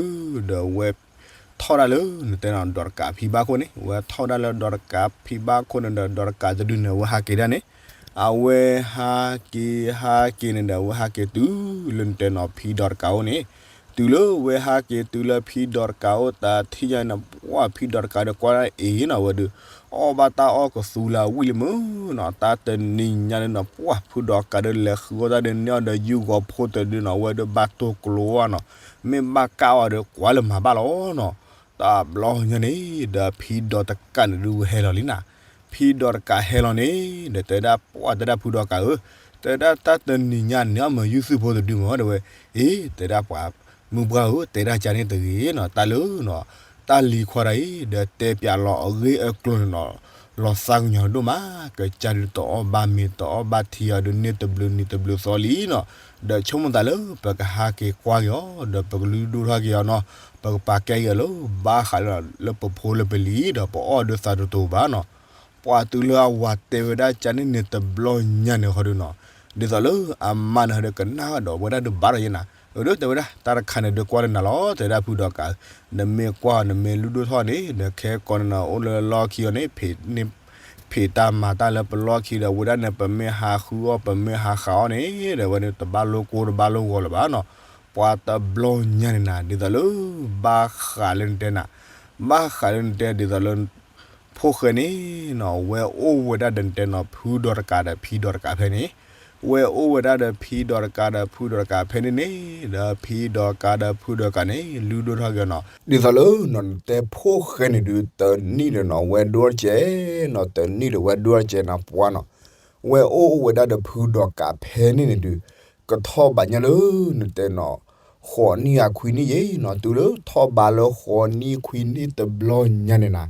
ဒီးဝဲ ထီၣ်ဒၣ်လၢနတဲနီၤ ဒီးတကးဖံဘၣ်ခိၣ်န့ၣ်, ဝဲထီၣ်ဒၣ်လၢဒီးတကးဖံဘၣ်ခိၣ်န့ၣ်ဒီး ဒီးတကးတဒုန့ၣ် အဝဲဟးက့ၤဒၣ်န့ၣ်, အဝဲဟးက့ၤဟးက့ၤန့ၣ်ဒီး အဝဲဟးက့ၤတုၤလၢနတဲနီၤ ဖံဒီးတကးအိၣ်န့ၣ်, တုၤလၢဝဲဟးက့ၤတုၤလၢဖံဒီးတကးအိၣ် တၢ်ထံၣ်ညါန့ၣ် ပှၤဖံဒီးတကးဒီးကွၢ်ဒၣ်အ့ၣ်နီၤ ဝဲဒုး အီၣ်ဘၣ်တၢ်အီၣ်ကသူလၢအဝံၣ်လံမုၢ်နီၤ, တၢ်တနံၤညါန့ၣ်နီၤ ပှၤဖုဒီးတကးဒီးလဲၤဃုအီၣ်တၢ်ဒီးန့ၢ်အီၤဒီး ယူၢ်ဂီၤဖိတဒုနီၤ အဝဲဒုးဘၣ်တိၢ်ကျိအီၤနီၤ, မ့ၢ်ဘၣ်ကၣ်အီၤဒီးကွၢ်လၢမၤဘၣ်လီၤနီၤ, တဘျီညါန့ၣ် ဒီးဖံဒီးတကးန့ၣ်ဒုးဝဲဟဲလီၤလံနၤ, ဖံဒီးတကးဟဲလီၤန့ၣ် ဒီးတဲဒၣ်ပှၤတဲဒၣ်ဖုဒီးတကးဧၢ, တဲဒၣ်တၢ်တနံၤညါန့ၣ် အမ့ၢ်ယူၢ်သုးဖိတဒုမ့ၢ်ဒီးဝဲ, အ့ တဲဒၣ်ပှၤ မုၢ်ပှၢ်ဧၢ တဲဒၣ်ကန့ၣ်တဂ့ၤနီၤ, တၢ်လၢနီၤ တၢ်လံၤခွါတၢ်အံၤ ဒီးတဲပၠးလီၤအဂ့ၢ်အကျိၤန့ၣ်နီၤ, လီၤသးကညီၤဒိၣ်မး, ကစၢ်ဒုးတအီၣ်ဘၣ်မ့ၤတအီၣ်ဘၣ်ထံအီၤဒုးန့ၢ်တဘျုးနံၤတဘျုးသီလံနီၤ, ဒီးဆိကမိၣ်သးလၢပကဟးက့ၤကွၢ်က့ၤအီၤ ဒီးပကလုၢ်ဒိၣ်ထီၣ်က့ၤအီၤနီၤ, ပကပာ်ကဲက့ၤအီၤလၢ ဘၣ်ဃးလၢပဖိလၢပလံၤဒီးပအီၣ်ဒုးသးတတူာ်ဘၣ်နီၤ, ပှၤတုၤလၢအဝၤတဲဝဲဒၣ်ကန့ၣ်န့ၣ်တဘျီညါန့ၣ်ဟီဒုးနီၤ, ဒ်သိးလၢအမါန့ၣ်ဟီဒုးကနၣ်ဒီးဝဲဒၣ်ဒုးဘၣ်ဒီးယဲနၤ, အဒုးတဲဝဲဒၣ် တၢ်တခါန့ၣ်ဒုးကွၢ်လၢနၤလီၤ တဲဒၣ်ဖုဒီးတကး, နမ့ၢ်ကွၢ် နမ့ၢ်လုၢ်ဒိၣ်ထီၣ်န့ၣ် ဒီးခဲကိာ်န့ၣ်နီၤ အိၣ်လၢလီၢ်ခံအီၤန့ၣ် ဖံးတၢ်မၤတၢ်လၢပလီၢ်ခံဒီး ဝဲဒၣ်န့ၣ် ပမ့ၢ်ဟးဃုအီၣ် ပမ့ၢ်ဟးဃးအီၣ်န့ၣ် ဒီးဝဲဒၣ်တဘၣ်လိၣ်ကိတဘၣ်လိၣ်ဂီၤလၢၤဘၣ်နီၤ, ပှၤတဘျီညါန့ၣ်နၤ ဒ်သိးလၢ ဘၣ်ဃးလၢနတဲနၤ, ဘၣ်ဃးလၢနတဲဒ်သိးလၢ ဖိၣ်ဃဲန့ၣ်နီၤ ဝဲအိၣ်ဝဲဒၣ်ဒီးနတဲနီၤ ဖုဒီးတကးဒီးဖံဒီးတကးဖဲန့ၣ်, ဝဲအိၣ်ဝဲဒၣ်ဒီးဖံဒီးတကးဒီးဖုဒီးတကးဖဲန့ၣ်န့ၣ်, ဒီးဖံဒီးတကးဒီးဖုဒီးတကးန့ၣ် လုၢ်ဒိၣ်ထီၣ်က့ၤအီၤနီၤ, ဒ်သိးလၢနီၤ နတဲဖိၣ်ဃဲန့ၣ်ဒုး တနံၣ်ဒီးနီၤ ဝဲဒိၣ်တကဲးနီၤ, တနံၣ်ဒီးဝဲဒိၣ်တကဲးနီၤ ပှၤနီၤ, ဝဲအိၣ်ဝဲဒၣ်ဒီးဖုဒီးတကးဖဲန့ၣ်န့ၣ်ဒုး ကထီၣ်ဘးညါလၢနတဲနီၤ ဃိးနံၣ်အခွံနံၣ်ယဲနီၤ, တုၤလၢထီၣ်ဘးလၢဃိးနံၣ်ခွံနံၣ်တဘျီညါန့ၣ်နၤ,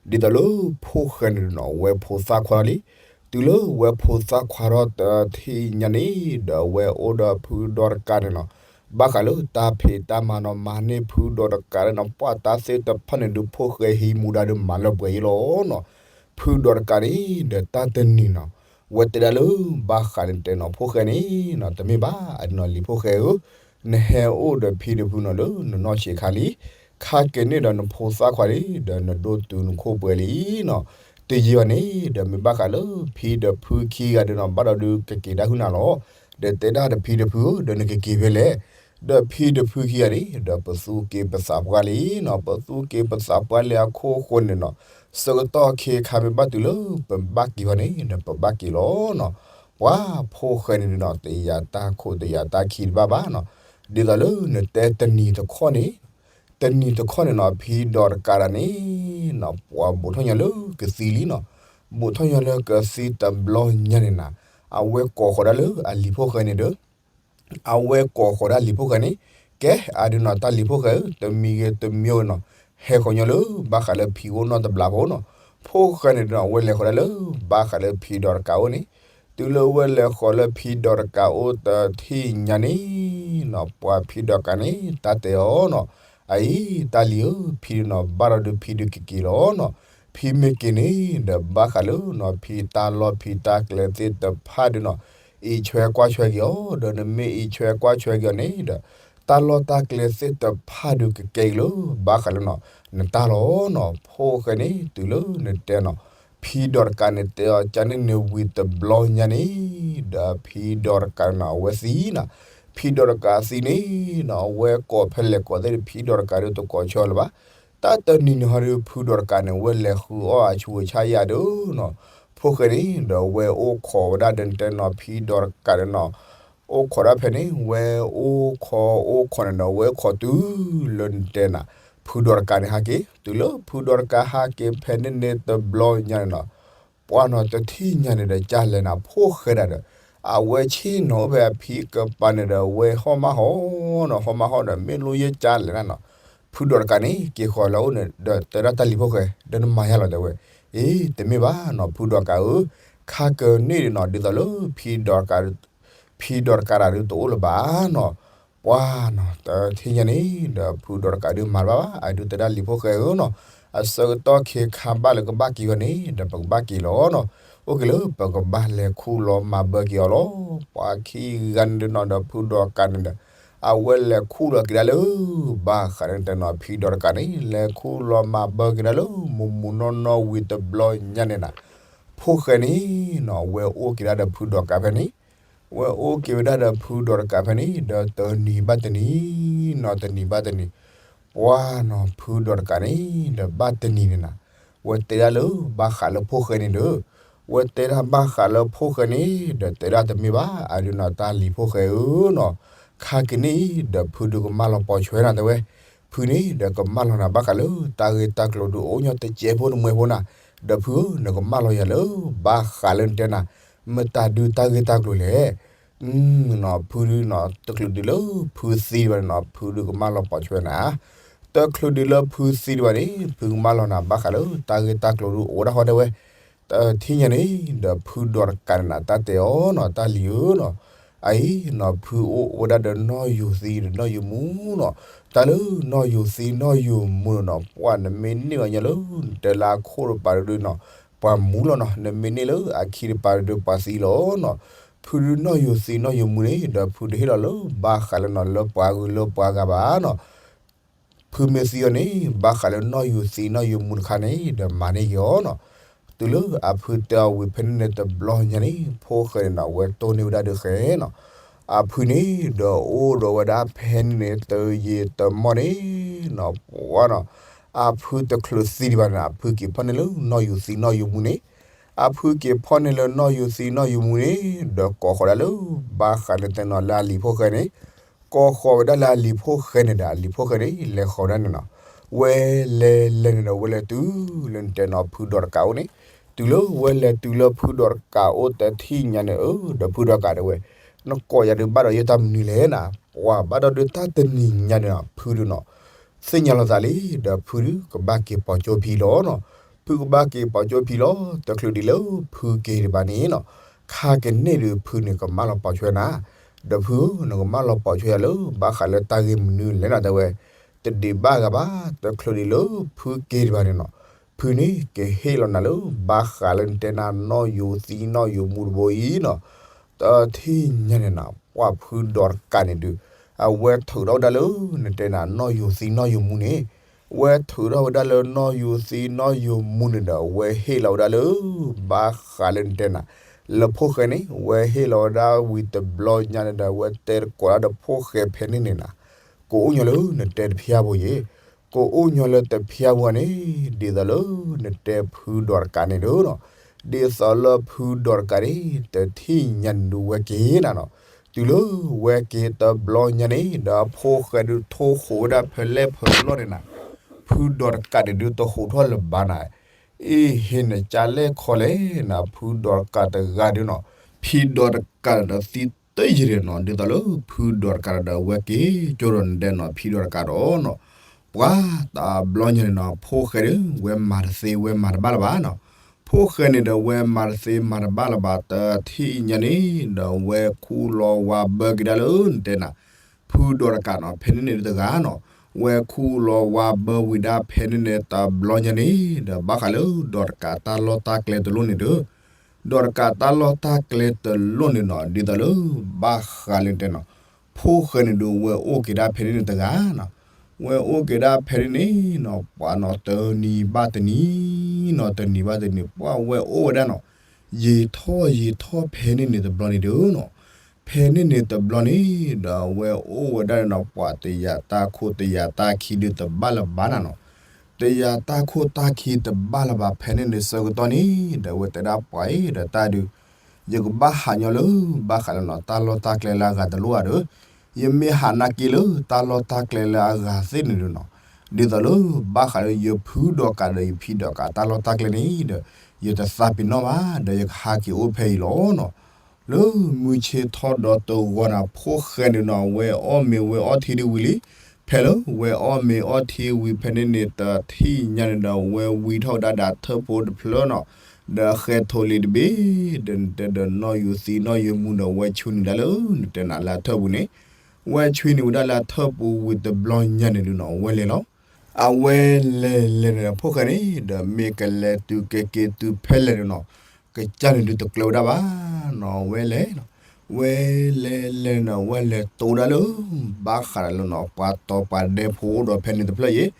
ဒ်သိးလၢဖိၣ်ဃဲန့ၣ်နီၤ ဝဲဖိသၣ်ခွါထီၣ်လံ, တုၤလၢဝဲဖိသၣ်ခွါထီၣ်တထံၣ်ညါန့ၣ် ဒီးဝဲအိၣ်ဒီးဖုဒီးတကးန့ၣ်နီၤ, ဘၣ်ဃးလၢတၢ်ဖံးတၢ်မၤနီၤ မၤန့ၢ်ဖုဒီးတကးန့ၣ်နီၤ ပှၤတၢ်သ့ၣ်တဖၣ်န့ၣ်ဒုး ဖိၣ်ဃဲဟံးမူဒါဒီးမၤလၢပှဲၤအံၤလီၤနီၤ, ဖုဒီးတကးန့ၣ် ဒီးတၢ်တနံၤနီၤ ဝဲတဲဒၣ်လၢ ဘၣ်ဃးန့ၣ်တဲနီၤ ဖိၣ်ဃဲန့ၣ်နီၤ တမ့ၢ်ဘၣ် အဒုးနီၤ လံၤဖိၣ်ဃဲဧၢ, နဟဲအိၣ်ဒီးဖံဒီးဖုနီၤလၢနနီၢ်ဆံးခါလံ, ခါက့ၤန့ၣ်ဒီးနဖိသၣ်ခွါလံ ဒီးနဒိၣ်တုၤနခိၣ်ပှဲၤလံနီၤ, တယံာ်ဘၣ်န့ၣ် ဒီးမ့ၢ်ဘၣ်ဃးလၢဖံဒီးဖုခံဂၤဒီးနီၤ ဘၣ်ဒီးဒုးကက့ၤတၢ်ဟုၣ်နၤလီၤ, ဒီးတဲဒၣ်ဒီးဖံဒီးဖုဧၢ ဒီးနကက့ၤဖဲလဲၣ်, ဒီးဖံဒီးဖုခံဂၤန့ၣ် ဒီးပသူၣ်က့ၤပသးပှၢ်လံနီၤ, ပသူၣ်က့ၤပသးပှၢ်လံအခိၣ်ဃိန့ၣ်နီၤ, ဆၢကတီၢ်ခ့ခါမ့ၢ်ဘၣ်တုၤလၢပဘၣ်က့ၤဘၣ်န့ၣ် ဒီးပဘၣ်က့ၤလီၤနီၤ, ပှၤဖိၣ်ဃဲန့ၣ်ဒုးနီၤ တယၤတၢ်ခိၣ်တယၤတၢ်ခံတဘၣ်ဘၣ်နီၤ, ဒ်သိးလၢနတဲတနံၤတခီန့ၣ် တနံၤတခီန့ၣ်နီၤ ဖံဒီးတကးဒၣ်န့ၣ်နီၤ ပှၤဘူးထီၣ်ညီလၢကသံလံနီၤ, ဘူးထီၣ်ညီလၢကသံတဘျီညါန့ၣ်နၤ, အဝဲကိးဃီၤဒၣ်လၢအလံၤဖိၣ်ဃဲန့ၣ်ဒီး အဝဲကိးဃီၤဒၣ်လံၤဖိၣ်ဃဲန့ၣ်, ကဲအဒုးနီၤ တၢ်လံၤဖိၣ်ဃဲဧၢ တမံၤဂ့ၤတမံၤဂ့ၤနီၤ, ဟဲဃီၤညီလၢဘၣ်ဃးလၢဖံအိၣ်နီတဘျီဖိနီၤ, ဖိၣ်ဃဲန့ၣ်ဒုးနီၤ အဝဲလဲၤဃီၤဒၣ်လၢ ဘၣ်ဃးလၢဖံဒီးတကးအိၣ်န့ၣ်, တုၤလၢဝဲလဲၤဃီၤလၢဖံဒီးတကးအိၣ်တထံၣ်ညါန့ၣ်နီၤ, ပှၤဖံဒီးတကးန့ၣ် တၢ်တဲအီၤနီၤ, အအံၤ တၢ်လံၤဧၢ ဖံဒုးနီၤ ဘၣ်ဒီးဒုးဖံဒုးကက့ၤလီၤနီၤ, ဖံမ့ၢ်က့ၤန့ၣ် ဒီးဘၣ်ဃးလၢနီၤ ဖံတၢ်လီၢ်ဖံတၢ်ကျဲသ့ၣ်တဖၣ်ဒုးနီၤ အံးဆွဲကွၢ်ဆွဲက့ၤအီၤ, ဒီးနမ့ၢ်အံးဆွဲကွၢ်ဆွဲက့ၤအီၤန့ၣ်ဒီး တၢ်လီၢ်တၢ်ကျဲသ့ၣ်တဖၣ်ဒုးကကဲက့ၤလၢ ဘၣ်ဃးလၢနီၤ နတၢ်လီၤနီၤ, ဖိၣ်ဃဲန့ၣ် တုၤလၢနတဲနီၤ ဖံဒီးတကးန့ၣ်တဲအီၤကန့ၣ်န့ၣ်ဝံၤတဘျီညါန့ၣ်, ဒီးဖံဒီးတကးနီၤ အဝဲသံနီၤ, ဖံဒီးတကးသံန့ၣ်နီၤ အဝဲကိးဖဲလဲၣ်ကိးသ့ၣ်ဒီး ဖံဒီးတကးဒုးတကိးဆၢလၢၤဘၣ်, တၢ်တနံၤန့ၣ်ဟီဒုး ဖုဒီးတကးန့ၣ် ဝဲလဲၤဃုအီၣ်အဆူးအဆါယၤဒုးနီၤ, ဖိၣ်ဃဲန့ၣ် ဒီးဝဲအိၣ်ခိးဝဲဒၣ်ဒီးနတဲနီၤ ဖံဒီးတကးဒီးနီၤ အိၣ်ခိးဒၣ်ဖဲန့ၣ် ဝဲအိၣ်ခိးအိၣ်ခိးန့ၣ်ဒီး ဝဲခိးတုၤလၢနတဲနၤ ဖုဒီးတကးန့ၣ်ဟဲက့ၤ, တုၤလၢဖုဒီးတကးဟဲက့ၤဖဲန့ၣ်န့ၣ်တဘျီညါန့ၣ်နီၤ, ပှၤနီၤတထံၣ်ညါန့ၣ်ဒီး ကၢ်လဲၤနၤ ဖိၣ်ဃဲဒၣ်ဒီး အဝဲဆ့ၣ်နီၤအိၣ်ဖဲအဖံကပၤန့ၣ်ဒီး ဝဲဟီၣ်မးဟီၣ်နီၤ ဟီၣ်မးဟီၣ်ဒီး မ့ၢ်လိယဲၢ်ကၢ်လဲၤနၤနီၤ, ဖုဒီးတကးန့ၣ် က့ၤဃီၤလၢအအိၣ်န့ၣ် ဒီးတဲဒၣ်တၢ်လံၤဖိၣ်ဃဲ ဒီးနမၤယါလီၤတဲဝဲ, အ့ တမ့ၢ်ဘၣ်နီၤ ဖုဒီးတကးဧၢ, ခါကန့ၣ်ဒုးနီၤ ဒ်သိးလၢ ဖံဒီးတကးဒၣ်ဒုးတအိၣ်လၢၤဘၣ်နီၤ, ပှၤနီၤ တထံၣ်ညါန့ၣ်ဒီး ဖုဒီးတကးဒုးမၤတဘၣ်ဘၣ် အဒုးတဲဒၣ်လံၤဖိၣ်ဃဲဧၢနီၤ, အဆၢကတီၢ်ခဲခါဘၣ်လၢကဘၣ်က့ၤအီၤန့ၣ် ဒီးပကဘၣ်က့ၤလီၤနီၤ. အိၣ်က့ၤလၢပကဘၣ်လဲၤခူၣ်လီၤမၤဘၢက့ၤအီၤလီၤ. ပှၤခံဂၤန့ၣ်ဒုးနီၤ ဒီးဖုဒိးတကးန့ၣ်ဒီး အဝဲလဲၤခူၣ်လီၤက့ၤဒၣ်လၢ ဘၣ်ဃးလၢတဲနီၤ ဖံဒိးတကးန့ၣ် လဲၤခူၣ်လီၤမၤဘၢက့ၤဒၣ်လၢ မုၢ်မုၢ်နီၢ်နီၢ်ဝံၤတဘျီညါန့ၣ်နီၤ ဖိၣ်ဃဲန့ၣ်နီၤ ဝဲအိၣ်က့ၤဒၣ်ဒီးဖုဒိးတကးဖဲန့ၣ် ဝဲအိၣ်က့ၤဝဲဒၣ်ဒီးဖုဒိးတကးဖဲန့ၣ် ဒီးတနံၤဘၣ်တနံၤနီၤ တနံၤဘၣ်တနံၤ ပှၤနီၤ ဖုဒိးတကးန့ၣ် ဒီးဘၣ်တနံၤန့ၣ်နီၤ ဝဲတဲဒၣ်လၢဘၣ်ဃးလၢဖိၣ်ဃဲန့ၣ်ဒီး ဝဲတဲဒၣ်ဘၣ်ဃးလၢဖိၣ်ဃဲန့ၣ် ဒီးတဲဒၣ်တမ့ၢ်ဘၣ် အဒုးနီၤ တၢ်လံၤဖိၣ်ဃဲဧၢနီၤ ခါက့ၤန့ၣ်ဒီးဖုဒုးကမၣ်လီၤပိာ်ဆွဲနၤတဲဝဲ ဖုန့ၣ်ဒီးကမၣ်လီၤနၤဘၣ်ဃးလၢ တၢ်ဂ့ၢ်တၢ်ကျိၤဒုးအိၣ်ညီတစဲးဖိတမှဲဖိနၤ ဒီးဖုဧၢ နကမၣ်လီၤယၤလၢ ဘၣ်ဃးလၢနတဲနၤ မတၤဒုးတၢ်ဂ့ၢ်တၢ်ကျိၤလဲၣ် နီၤ ဖုဒုးနီၤ တချုးဒုးလၢဖုသံဒံးဘၣ်န့ၣ်နီၤ ဖုဒုးကမၣ်လီၤပိာ်ဆွဲနၤ တချုးဒုးလၢဖုသံဒံးဘၣ်န့ၣ် ဖုကမၣ်လီၤနၤဘၣ်ဃးလၢ တၢ်ဂ့ၢ်တၢ်ကျိၤဒုးအိၣ်ဒၣ်ဃီတဲဝဲ တထံၣ်ညါန့ၣ် ဒီးဖုဒိးတကးန့ၣ်နၤ တၢ်တဲအီၤနီၤ တၢ်လံၤဧၢနီၤ အအံၤနီၤ ဖုအိၣ်ဝဲဒၣ်ဒီးနီၢ်ယိၤသံဒီးနီၢ်ယိၤမူနီၤ တၢ်လၢနီၢ်ယိၤသံနီၢ်ယိၤမူန့ၣ်နီၤ ပှၤနမ့ၢ်န့ၢ်အီၤညါလၢ နတဲလၢအခိၣ်တပၤဒုးနီၤ ပှၤမူလီၤနီၤ နမ့ၢ်န့ၢ်လၢအခံတပၤဒုးပှၤသံလီၤနီၤ ဖုဒုးနီၢ်ယိၤသံနီၢ်ယိၤမူန့ၣ် ဒီးဖုတဟ့ၣ်လီၤလၢ ဘၣ်ဃးလၢနီၤ လၢပှၤဂုၤလၢပှၤဂၤဘၣ်နီၤ ဖုမ့ၢ်သံအီၤန့ၣ် ဘၣ်ဃးလၢနီၢ်ယိၤသံနီၢ်ယိၤမူတခါန့ၣ် ဒီးမၤန့ၢ်က့ၤအီၤနီၤ တုၤလၢအဖုတဲအီၤဝံၤဖဲန့ၣ်န့ၣ်တဘျီညါန့ၣ် ဖိၣ်ဃဲန့ၣ်နီၤ ဝဲတိၢ်န့ၢ်ဝဲဒၣ်ဒုးဃဲနီၤ အဖုန့ၣ်ဒီးအိၣ်ဒီးဝဲဒၣ်ဖဲန့ၣ်န့ၣ် တယံာ်တမီၢ်န့ၣ်နီၤ ပှၤနီၤ အဖုတချုးသံဒံးဘၣ်န့ၣ် အဖုက့ၤဖီၣ်န့ၢ်လၢနီၢ်ယိၤသံနီၢ်ယိၤမူန့ၣ် အဖုက့ၤဖီၣ်န့ၢ်လၢနီၢ်ယိၤသံနီၢ်ယိၤမူန့ၣ် ဒီးကိးဃီၤဒၣ်လၢ ဘၣ်ဃးလၢတဲနီၤလၢအလံၤဖိၣ်ဃဲန့ၣ် ကိးဃီၤဝဲဒၣ်လၢအလံၤဖိၣ်ဃဲန့ၣ်ဒီး အလံၤဖိၣ်ဃဲန့ၣ် လဲၤဃီၤဝဲဒၣ်န့ၣ်နီၤ ဝဲလဲၤလဲၤန့ၣ်ဒီး ဝဲလဲၤတုၤလၢနတဲနီၤ ဖုဒိးတကးအိၣ်န့ၣ် တုၤလၢဝဲလဲၤတုၤလၢဖုဒိးတကးအိၣ်တထံၣ်ညါန့ၣ် အၢ ဒီးဖုဒိးတကးတဲဝဲ နကိးယၤဒုးဘၣ်ဒီးယတၢ်မနုၤလဲၣ်နၤ ပှၤဘၣ်ဒီးဒုးတၢ်တနံၤညါန့ၣ်နီၤ ဖုဒုးနီၤ သ့ၣ်ညါလီၤသးလံ ဒီးဖုဒုးကဘၣ်က့ၤပိာ်ကၠိဖံလီၤနီၤ ဖုကဘၣ်က့ၤပိာ်ကၠိဖံလီၤ တချုးဒံးလၢဖုက့ၤဒံးဘၣ်န့ၣ်နီၤ ခါကန့ၣ်ဒုးဖုန့ၣ်ကမၣ်လီၤပိာ်ဆွဲနၤ ဒီးဖုဧၢ နကမၣ်လီၤပိာ်ဆွဲယၤလၢ ဘၣ်ဃးလၢတၢ်ဂ့ၢ်မနုၤလဲၣ်နၤတဲဝဲ တဒံးဘၣ်ဂၤဘၣ် တချုးဒံးလၢဖုက့ၤဒံးဘၣ်န့ၣ်နီၤ ဖုန့ၣ်ကဟ့ၣ်လီၤနၤလၢ ဘၣ်ဃးလၢနတဲနၤနီၢ်ယိၤသံနီၢ်ယိၤမူတဘိအံၤနီၤ တထံၣ်ညါန့ၣ်နၤ ပှၤဖုဒိးတကးန့ၣ်ဒုး အဝဲထုးထီၣ်ဝဲဒၣ်လၢ နတဲနၤနီၢ်ယိၤသံနီၢ်ယိၤမူန့ၣ် ဝဲထုးထီၣ်ဝဲဒၣ်လၢနီၢ်ယိၤသံနီၢ်ယိၤမူန့ၣ်ဒီး အဝဲဟ့ၣ်လီၤဝဲဒၣ်လၢ ဘၣ်ဃးလၢနတဲနၤ လၢဖိၣ်ဃဲန့ၣ် ဝဲဟ့ၣ်လီၤဝဲဒၣ်ဝံၤတဘျီညါန့ၣ်ဒီး အဝဲတဲတကိးဒၣ်ဒီးဖိၣ်ဃဲဖဲန့ၣ်န့ၣ်နၤ ကအိၣ်ညီလၢနတဲတဖျါပူၤယဲ ကအိၣ်ညီလၢတဖျါပူၤန့ၣ် ဒ်သိးလၢနတဲဖုဒိးတကးန့ၣ်ဒုးနီၤ ဒ်သိးလၢဖုဒိးတကးန့ၣ် တထံၣ်ညါန့ၣ်ဒုးဝဲက့ၤနၤနီၤ တုၤလၢဝဲက့ၤတဘျီညါန့ၣ် ဒီးဖိၣ်ဃဲဒုးထိၣ်ဃိးဝဲဒၣ်ဖဲလဲၣ်ဖဲလဲၣ်န့ၣ်နၤ ဖုဒိးတကးန့ၣ်ဒုးတဟူးထီၣ်လၢၤဘၣ်နၤ အ့ၣ် ဟ့ၣ်နကၢ်လဲၣ်ခီလဲၣ်နၤ ဖုဒိးတကးတဂၤဒုးနီၤ ဖံဒိးတကးဒီးသံတယံာ်န့ၣ်နီၤ ဒ်သိးလၢဖုဒိးတကးဒီးဝဲက့ၤကၠိဒီးနတဲနီၤ ဖံဒိးတကးဒီးနီၤ ပှၤတဘျီညါန့ၣ်နီၤ ဖိၣ်ဃဲဒီး ဝဲမၤတသ့ဝဲမၤတဘၣ်လၢၤဘၣ်နီၤ ဖိၣ်ဃဲန့ၣ်ဒီးဝဲမၤတသ့မၤတဘၣ်လၢၤဘၣ် တထံၣ်ညါန့ၣ် ဒီးဝဲခူၣ်လီၤဝါဘၢက့ၤဒၣ်လၢနတဲနၤ ဖုဒိးတကးနီၤ ဖဲန့ၣ်န့ၣ်တဂၤနီၤ ဝဲခူၣ်လီၤဝါဘၢဝံၤဒၣ်ဖဲန့ၣ်န့ၣ်တဘျီညါန့ၣ် ဒီးဘၣ်ဃးလၢဒိးတကးတၢ်လီၢ်တၢ်ကျဲတလိၣ်န့ၣ်ဒီး ဒိးတကးတၢ်လီၢ်တၢ်ကျဲတလိၣ်န့ၣ်နီၤ ဒ်သိးလၢ ဘၣ်ဃးလၢတဲနီၤ ဖိၣ်ဃဲန့ၣ်ဒုးဝဲအိၣ်က့ၤဒၣ်ဖဲန့ၣ်န့ၣ်တဂၤနီၤ ဝဲအိၣ်က့ၤဒၣ်ဖဲန့ၣ်န့ၣ်နီၤ ပှၤနီၤတနံၤဘၣ်တနံၤနီၤ တနံၤဘၣ်တနံၤ ပှၤဝဲအိၣ်ဝဲဒၣ်နီၤ ယံာ်ထီၣ်ယံာ်ထီၣ်ဖဲန့ၣ်န့ၣ်တဘျီန့ၣ်ဒုးနီၤ ဖဲန့ၣ်န့ၣ်တဘျီန့ၣ် ဒီးဝဲအိၣ်ဝဲဒၣ်နီၤ ပှၤတယၤတၢ်ခိၣ်တယၤတၢ်ခံဒုးတဘၣ်လၢၤဘၣ်နၤနီၤ တယၤတၢ်ခိၣ်တၢ်ခံတဘၣ်လၢၤဘၣ် ဖဲန့ၣ်န့ၣ်ဆၢကတီၢ်န့ၣ် ဒီးဝဲတဲဒၣ်ပှၤအံၤဒီးတၢ်ဒုး ယကဘၣ်ဟးညီလၢ ဘၣ်ဃးလၢနီၤ တၢ်လီၢ်တၢ်ကျဲလၢအဂၤတလိၣ်ဧါဒီး ယမ့ၢ်ဟးနာ်က့လၢတၢ်လီၢ်တၢ်ကျဲလၢအဂၤသ့ၣ်န့ၣ်ဒုးနီၤ ဒ်သိးလၢ ဘၣ်ဃးလၢယဖုဒိးတကးဒီးယဖံဒိးတကးတၢ်လီၢ်တၢ်ကျဲန့ၣ်ဒီး ယတသးပ့ၤနီၣ်ဘၣ် ဒီးယကဟးက့ၤအိၣ်ဖဲအံၤလီၤနီၤ လၢမုၢ်ဆ့ၣ်ထီၣ်ဒီးတဂီၤနၤ ဖိၣ်ဃဲန့ၣ်နီၤ ဝဲအီၣ်မ့ၤဝဲအီထံဒုးဝံၤလံ ဖဲလၢဝဲအီၣ်မ့ၤအီထံဝံၤဖဲန့ၣ်န့ၣ် တထံၣ်ညါန့ၣ်ဒီး ဝဲဝံထီၣ်ဝဲဒၣ်ဒီးထၢၣ်ပူတဖျၢၣ်နီၤ ဒီးဃဲထိးလံာ်တဘ့ၣ် ဒီးနတဲဒီးနီၢ်ယူၤသံနီၢ်ယူၤမူဒီး ဝဲဆွံနုာ်ဒၣ်လၢနတဲနၤလၢအထၢၣ်ပူၤန့ၣ် ဝဲဆွံနုာ်ဝဲဒၣ်လၢအထၢၣ်ပူၤဝံၤတဘျီညါန့ၣ်ဒုးနီၤ ဝဲလဲၤလီၤ အဝဲလဲၤလဲၤန့ၣ်ဒီး ဖိၣ်ဃဲန့ၣ်ဒီး မ့ၢ်ကလဲၤတုၤက့ၤက့ၤတုၤဖဲလဲၣ်န့ၣ်နီၤ, ကစၢ်န့ၣ်ဒုးတကျၢၤဝဲဒၣ်ဘၣ်နီၤ, ဝဲလဲၤနီၤ, ဝဲလဲၤလဲၤန့ၣ်ဒီး ဝဲလဲၤတိၤဒၣ်လၢ ဘၣ်ဃးဒီးလၢနီၤ ပှၤတီၤပှၤဒဲဖိအိၣ်ဒီးဖဲန့ၣ်တဖျၢၣ်အံၤ,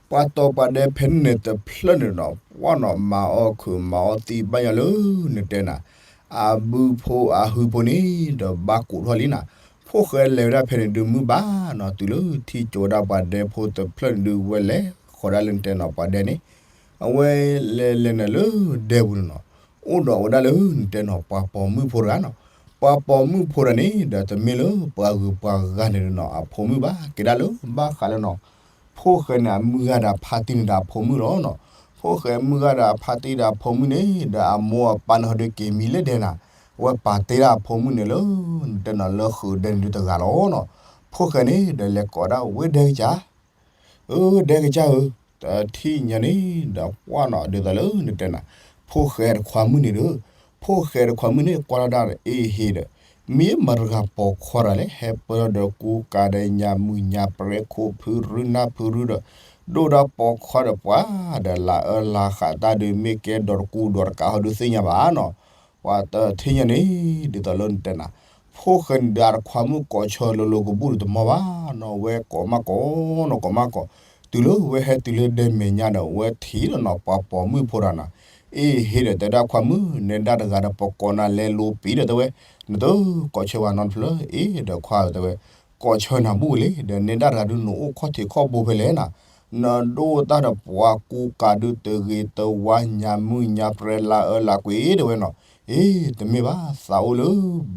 ပှၤတီၤပှၤဒဲဖဲန့ၣ်တဖျၢၣ်န့ၣ်နီၤ ပှၢ်နီၤမၤအီၣ်ခုးမၤအီၣ်သံဘၣ်ညါလၢ နတဲနၤ အဘုဖိအဟုဖိန့ၣ်ဒီးဘၣ်ကိးထီၣ်လံနၤ, ဖိၣ်ဃဲလဲၤဝဲဒၣ်ဖဲန့ၣ်ဒုးမုၢ်ဘၣ်နီၤ, တုၤလၢထံၣ်ကၠိဝဲဒၣ်ပှၤဒဲဖိတဖျၢၣ်န့ၣ်ဒုးဝဲလဲၤဃီၤဒၣ်လၢနတဲနီၤပှၤဒဲန့ၣ်, အဝဲလဲၤလဲၤန့ၣ်လၢဒဲပူၤန့ၣ်နီၤ, အိၣ်ဒီးဝဲဒၣ်လၢနတဲနီၤပှၤပိာ်မုၣ်ဖိတဂၤနီၤ, ပှၤပိာ်မုၣ်ဖိတဂၤန့ၣ်ဒီးတမ့ၢ်လၢပှၤဂုၤပှၤဂၤန့ၣ်နီၤ အဖိမုၣ်ဘၣ်, ကဲဒၣ်လၢဘၣ်ဃးလၢနီၤ ဖိၣ်ဃဲန့ၣ် အမုၢ်ဂၤဒီးအဖါတံၢ်န့ၣ်ဒီးအဖိမုၣ်လီၤနီၤ. ဖိၣ်ဃဲမုၢ်ဂၤဒီးအဖါတံၢ်ဒီးအဖိမုၣ်န့ၣ် ဒီးအမိၢ်အပၢ်န့ၣ်ဟီဒုးက့ၤမံလၢဒဲနၤ, အဝဲပာ်တ့ၢ်ဒၣ်အဖိမုၣ်န့ၣ်လၢ နတဲနီၤလၢဃုာ်ဒဲန့ၣ်ဒုးတဂၤလီၤနီၤ. ဖိၣ်ဃဲန့ၣ်ဒီးလဲၤကိးဒၣ်ဝဲဒဲကစၢ်, အၢ ဒဲကစၢ်ဧၢ, တထံၣ်ညါန့ၣ်ဒီးပှၢ်နီၤ ဒ်သိးလၢနတဲနၤ ဖိၣ်ဃဲတခွါမုၣ်န့ၣ်ဒီး, ဖိၣ်ဃဲတခွါမုၣ်န့ၣ် ကွၢ်လီၤဒၣ်အ့ဟ့ဒီး မ့ၢ်မတၤတဂၤပိာ်ခွါတဂၤလဲၣ်, ဟဲပၢၢ်ထီၣ်ဒီးကူကၤဒီးညါမုၢ်ညါပြဲးခိၣ်ဖုရူနၢ်ဖုရူဒီး, ဒိၣ်ဒၣ်ပိာ်ခွါဒီးပှၤ, ဒီးလၢအၢလၢဃးတၢ်ဒုးမ့ၢ်ကဲဒီးတကူဒီးတကးဟီဒုးသ့ၣ်ညါဘၣ်နီၤ. ပှၤတထံၣ်ညါန့ၣ် ဒ်သိးလၢနတဲနၤ ဖိၣ်ဃဲန့ၣ်ဒီးအတခွါမုၣ်ကိးဆၢလိၤလိၤကဘူၣ်ဒီးတမီၢ်ဘၣ်နီၤ, ဝဲကိးမးကိးနီၤ ကိးမးကိး, တုၤလၢဝဲဟဲတုၤလၢဒဲမဲာ်ညါဒီး ဝဲထံၣ်ဒီးနီၤ ပှၤပိာ်မုၣ်ဖိတဂၤနီၤ, အ့ဟ့ဒီးတဲဒၣ်ခွါမုၣ် နဲဒၣ်တဂၤဒီးပကိးနၤလဲၤလိၤပံၤဒီးတဲဝဲ, နတကိးဆၢဝဲနီတဖျၢၣ် အ့ဒီးခွါတဲဝဲ, ကိးဆၢနၤဘူၣ်ဝဲလံ ဒီးနဲဒၣ်တဂၤဒုးနအိၣ်ခီၣ်ထံးခီၣ်ဘိဖဲလဲၣ်နၤ, နဒိၣ်တၢ်ဒီးပှၤကူကၤဒုးတဂ့ၤတဝါညါမုၢ်ညါပြဲးလါအၢလါကွံာ်တဲဝဲနီၤ, အ့ တမ့ၢ်ဘၣ် သးအိၣ်လၢ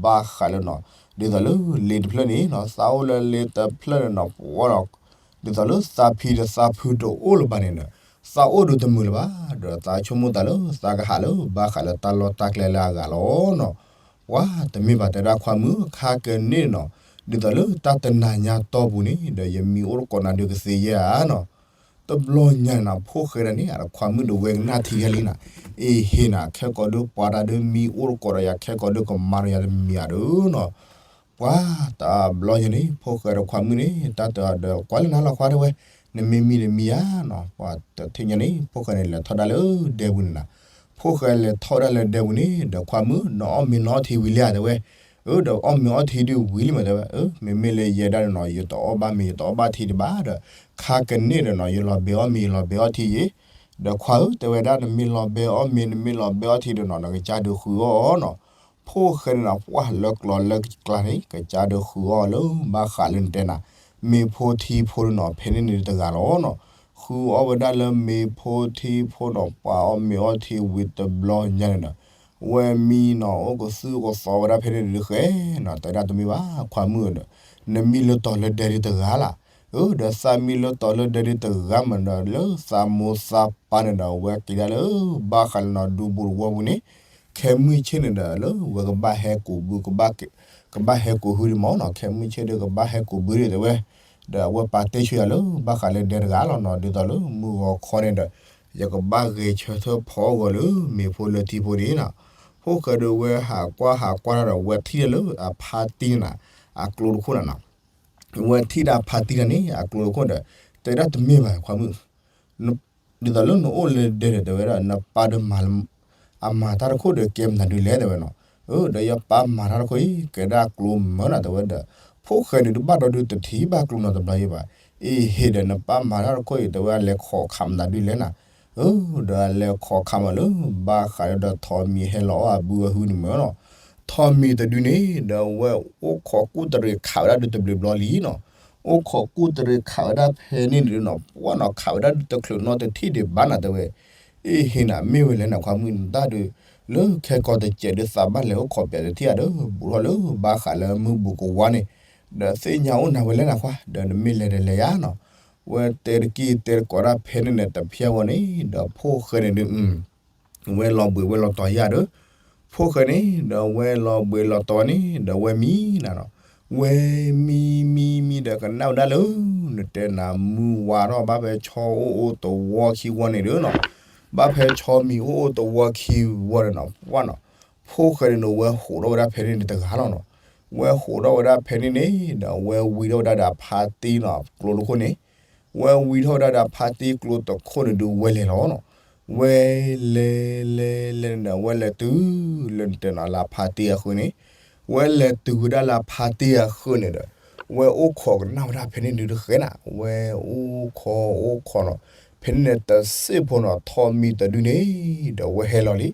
ဘၣ်ဃးလၢနီၤ, ဒ်သိးလၢလ့တဖျၢၣ်န့ၣ်နီၤ သးအိၣ်လၢလ့တဖျၢၣ်န့ၣ်နီၤ ပှၤနီၤ ဒ်သိးလၢသးဖံဒီးသးဖုတအိၣ်လၢၤဘၣ်န့ၣ်ဒီး, သးအိၣ်ဒုးတမုာ်လၢၤဘၣ်, ဒီးသးဆိကမိၣ်သးလၢသးကဟးလၢဘၣ်ဃးလၢတၢ်လီၢ်တၢ်ကျဲလၢအဂၤလီၤနီၤ. ပှၤတမ့ၢ်ဘၣ်တဲဒၣ်ခွါမုၣ် ခါကန့ၣ်နီၤ, ဒ်သိးလၢတၢ်တနၤညါတီၢ်ပူၤန့ၣ် ဒီးယမံၤအိၣ်တကိးနၤဒုးကသ့ယဲဧါနီၤ. တဘျီညါန့ၣ်နီၤ ဖိၣ်ဃဲဒၣ်န့ၣ် အတခွါမုၣ်ဒီးဝဲကနၣ်ထံခဲလံနၤ, အ့ဟ့နၤ ခဲကိာ်ဒုးပှၤတၢ်ဒုးမံၤအိၣ်တကိးဒီးယၤ ခဲကိာ်ဒုးကမၤဒီးယၤတမံၤဧါဒုးနီၤ. ပှၤတဘျီညါန့ၣ် ဖိၣ်ဃဲဒီးခွါမုၣ်န့ၣ် တၢ်တဒီးကွၢ်လၢနၤလီၤခွါတဲဝဲ, နမ့ၢ်မံၤတမံၤဧါနီၤ. ပှၤတထံၣ်ညါန့ၣ် ဖိၣ်ဃဲန့ၣ်လဲၤထီၣ်ဒၣ်လၢဒဲပူၤန့ၣ်နၤ, ဖိၣ်ဃဲလဲၤထီၣ်ဒၣ်လၢဒဲပူၤန့ၣ် ဒီးခွါမုၣ် နအီၣ်မ့ၤနအီထံဝံၤလံဧါတဲဝဲ, အၢ ဒီးအီၣ်မ့ၤအီထံဒုးဝံၤလံမးတဲဝဲ, အၢ မ့မ့ၢ်လၢယဲဒၣ်န့ၣ်နီၤ ယတအီၣ်ဘၣ်မ့ၤ ယတအီၣ်ဘၣ်ထံဒံးဘၣ်ဒီး, ခါကန့ၣ်ဒီးနီၤ ယလီၤဘဲအီၣ်မ့ၤ ယလီၤဘဲအီထံယ့ၣ်, ဒီးခွါဧၢ တဲဝဲဒၣ် နမ့ၢ်လီၤဘဲအီၣ်မ့ၤ နမ့ၢ်လီၤဘဲအီၣ်ထံဒီးနီၤ နကစၢ်ဒုးဃုအီၣ်အီၤနီၤ. ဖိၣ်ဃဲန့ၣ်နီၤ ပှၢ်လၢကျိၤလၢကျါန့ၣ် ကစၢ်ဒုးဃုအီၣ်လၢဘၣ်ဃးလၢနတဲနၤ, မ့ၤဖိထံဖိန့ၣ်နီၤ ဖဲန့ၣ်န့ၣ်တဂၤလီၤနီၤ. ဃုအီၣ်ဝဲဒၣ်လၢမ့ၤဖိထံဖိနီၤ ပှၤအီၣ်မ့ၤအီထံဝံၤတဘျီညါန့ၣ်ဒီး ဝဲမံနီၤ အိၣ်ကသုၣ်ကသီဝဲဒၣ်ဖဲန့ၣ်န့ၣ်ဒုးဃဲနီၤ တဲဒၣ်တမ့ၢ်ဘၣ် ခွါမုၣ်ဒီး နမံလၢတီၤလၢဒဲဒုးတဂၤလၢ် အၢ ဒီးသးမံလၢတီၤလၢဒဲဒုးတဂၤမးဒီး လၢသးမိၢ်သးပၢ်န့ၣ်ဒီး အဝဲက့ၤဒၣ်လၢ ဘၣ်ဃးလၢနီၤ ဒူပူၤတဝီပူၤန့ၣ် ခဲမုၢ်ဆ့ၣ်န့ၣ်ဒီး လၢဝဲကဘၣ်ဟဲကူးဘု ကဘၣ်ဟဲကူးဟုဒံးမးနီၤ ခဲမုၢ်ဆ့ၣ်ဒီးကဘၣ်ဟဲကူးဘုဒံးတဲဝဲ, ဒီးအဝဲပာ်တ့ၢ်ဆူယၤလၢ ဘၣ်ဃးလၢဒဲတဂၤလီၤနီၤ ဒ်သိးလၢမုၢ်ဂီၤခီန့ၣ်ဒီး ယကဘၣ်ဂဲၤဆၢထၢၣ်ဖီအီၣ်ဂီၤလၢမ့ၤဖိလၢထံဖိန့ၣ်နီၤ. ဖိၣ်ဃဲဒီးဝဲဟးကွၢ်ဟးကွၢ်တၢ်ဒီး ဝဲထံၣ်လၢအဖါတံၢ်န့ၣ် အကျိတခိၣ်န့ၣ်နီၤ ဝဲထံၣ်ဒၣ်ဖါတံၢ်တၢ်န့ၣ် အကျိတခိၣ်ဒီး တဲဒၣ်တမ့ၢ်ဘၣ်ခွါမုၣ်, ဒ်သိးလၢနအိၣ်လၢဒဲဒီးတဲဝဲဒၣ် နပၢ်ဒီးမၤလၢ အမၤတၢ်တခိၣ်ဒီးကဲမနုၤဒုးလဲၣ်တဲဝဲနီၤ. အၢ ဒီးယပၢ်မၤတၢ်တခိၣ်အံၤ ကဲဒၣ်ကျိမၢနီၤတဲဝဲဒီး ဖိၣ်ဃဲန့ၣ်ဒုးဘၣ်ဒီးဒုးတထံၣ်ဘၣ်ကျိနီတဘျီယံၤဘၣ်. အ့ဟ့ဒီးနပၢ်မၤတၢ်တခိၣ်အံၤ တဲဝဲအလဲၤခိးခးမနုၤဒုးလဲၣ်နၤ. အၢ ဒီးအလဲၤခိးခးမးလၢ ဘၣ်ဃးဒီးထိးမံၤဟဲလီၤအီၣ်အဘုအဟုန့ၣ်မၢနီၤ. ထိးမံၤတဒုန့ၣ် ဒီးဝဲအိၣ်ခိးကူၣ်တရံးခးဝဲဒၣ်ဒုးတဘျုးဘျီလံနီၤ. အိၣ်ခိးကူၣ်တရံးခးဝဲဒၣ်ဖဲန့ၣ်န့ၣ်နီၤ ပှၢ်နီၤ ခးဝဲဒၣ်ဒုးတချုးနီတထံၣ်ဒံးဘၣ်နၤတဲဝဲ. အ့ဟ့နၤ မ့ၢ်ဝဲလဲၣ်နၤခွါမုၣ် နတၢ်ဒုး လၢခဲကီးတစဲးဒုးသးဘၣ်လဲၤအိၣ်ခိးပျဲးတထံၣ်ဧါဒီး ဘူးထီၣ်လၢဘၣ်ဃးလၢမုၢ်ဘူးကဝါန့ၣ် ဒီးသ့ၣ်ညါအိၣ်နၤဝဲလဲၣ်နၤခွါ ဒီးနမ့ၢ်လဲၤဒီးလဲၤယါနီၤ. ဝဲတဲတက့ၢ်တဲတကိးတၢ်ဖဲန့ၣ်န့ၣ် တဖျၢၣ်ဝဲန့ၣ် ဒီးဖိၣ်ဃဲန့ၣ်ဒုး ဝဲလီၤဘှံးဝဲလီၤတီၤယါဒီး ဖိၣ်ဃဲန့ၣ် ဒီးဝဲလီၤဘှံးလီၤတီၤန့ၣ် ဒီးဝဲမံနၤနီၤ. ဝဲမံမံမံဒီးကနၣ်ဝဲဒၣ်လၢ နတဲနၤမုၢ်ဝါထီၣ် ဘၣ်ဖဲဆီအိၣ်အိၣ်တဝီခံဝီန့ၣ်ဒီးနီၤ. ဘၣ်ဖဲဆီမံၤအိၣ်အိၣ်တဝီခံဝီဒီးနီၤ ပှၢ်နီၤ ဖိၣ်ဃဲန့ၣ်ဒီးဝဲဟးထီၣ်ဝဲဒၣ်ဖဲန့ၣ်န့ၣ်တဂၤလီၤနီၤ. ဝဲဟးထီၣ်ဝဲဒၣ်ဖဲန့ၣ်န့ၣ် ဒီးဝဲဝံထီၣ်ဝဲဒၣ်ဒီးအဖါတံၢ်နီၤ ကျိတခိၣ်န့ၣ် ဝဲဝံၤထီၣ်ဝဲဒၣ်ဒီးဖါတံၢ်ကျိတခိၣ်န့ၣ်ဒုးဝဲလဲၤလီၤနီၤ. ဝဲလဲၤလဲၤလဲၤန့ၣ်ဒီး ဝဲလဲၤတုၤလၢနတဲနီၤ လၢဖါတံၢ်အဃုန့ၣ်, ဝဲလဲၤတုၤဝဲဒၣ်လၢဖါတံၢ်အဃုန့ၣ်ဒီး ဝဲအိၣ်ခိးကနၣ်ဝဲဒၣ်ဖဲန့ၣ်ဒုးတဃဲနၤ, ဝဲအိၣ်ခိးအိၣ်ခိးနီၤ, ဖဲန့ၣ်န့ၣ်တစ့ၢ်ဖိနီၤ ထိးမံၤတဒုန့ၣ် ဒီးဝဲဟဲလီၤလံ.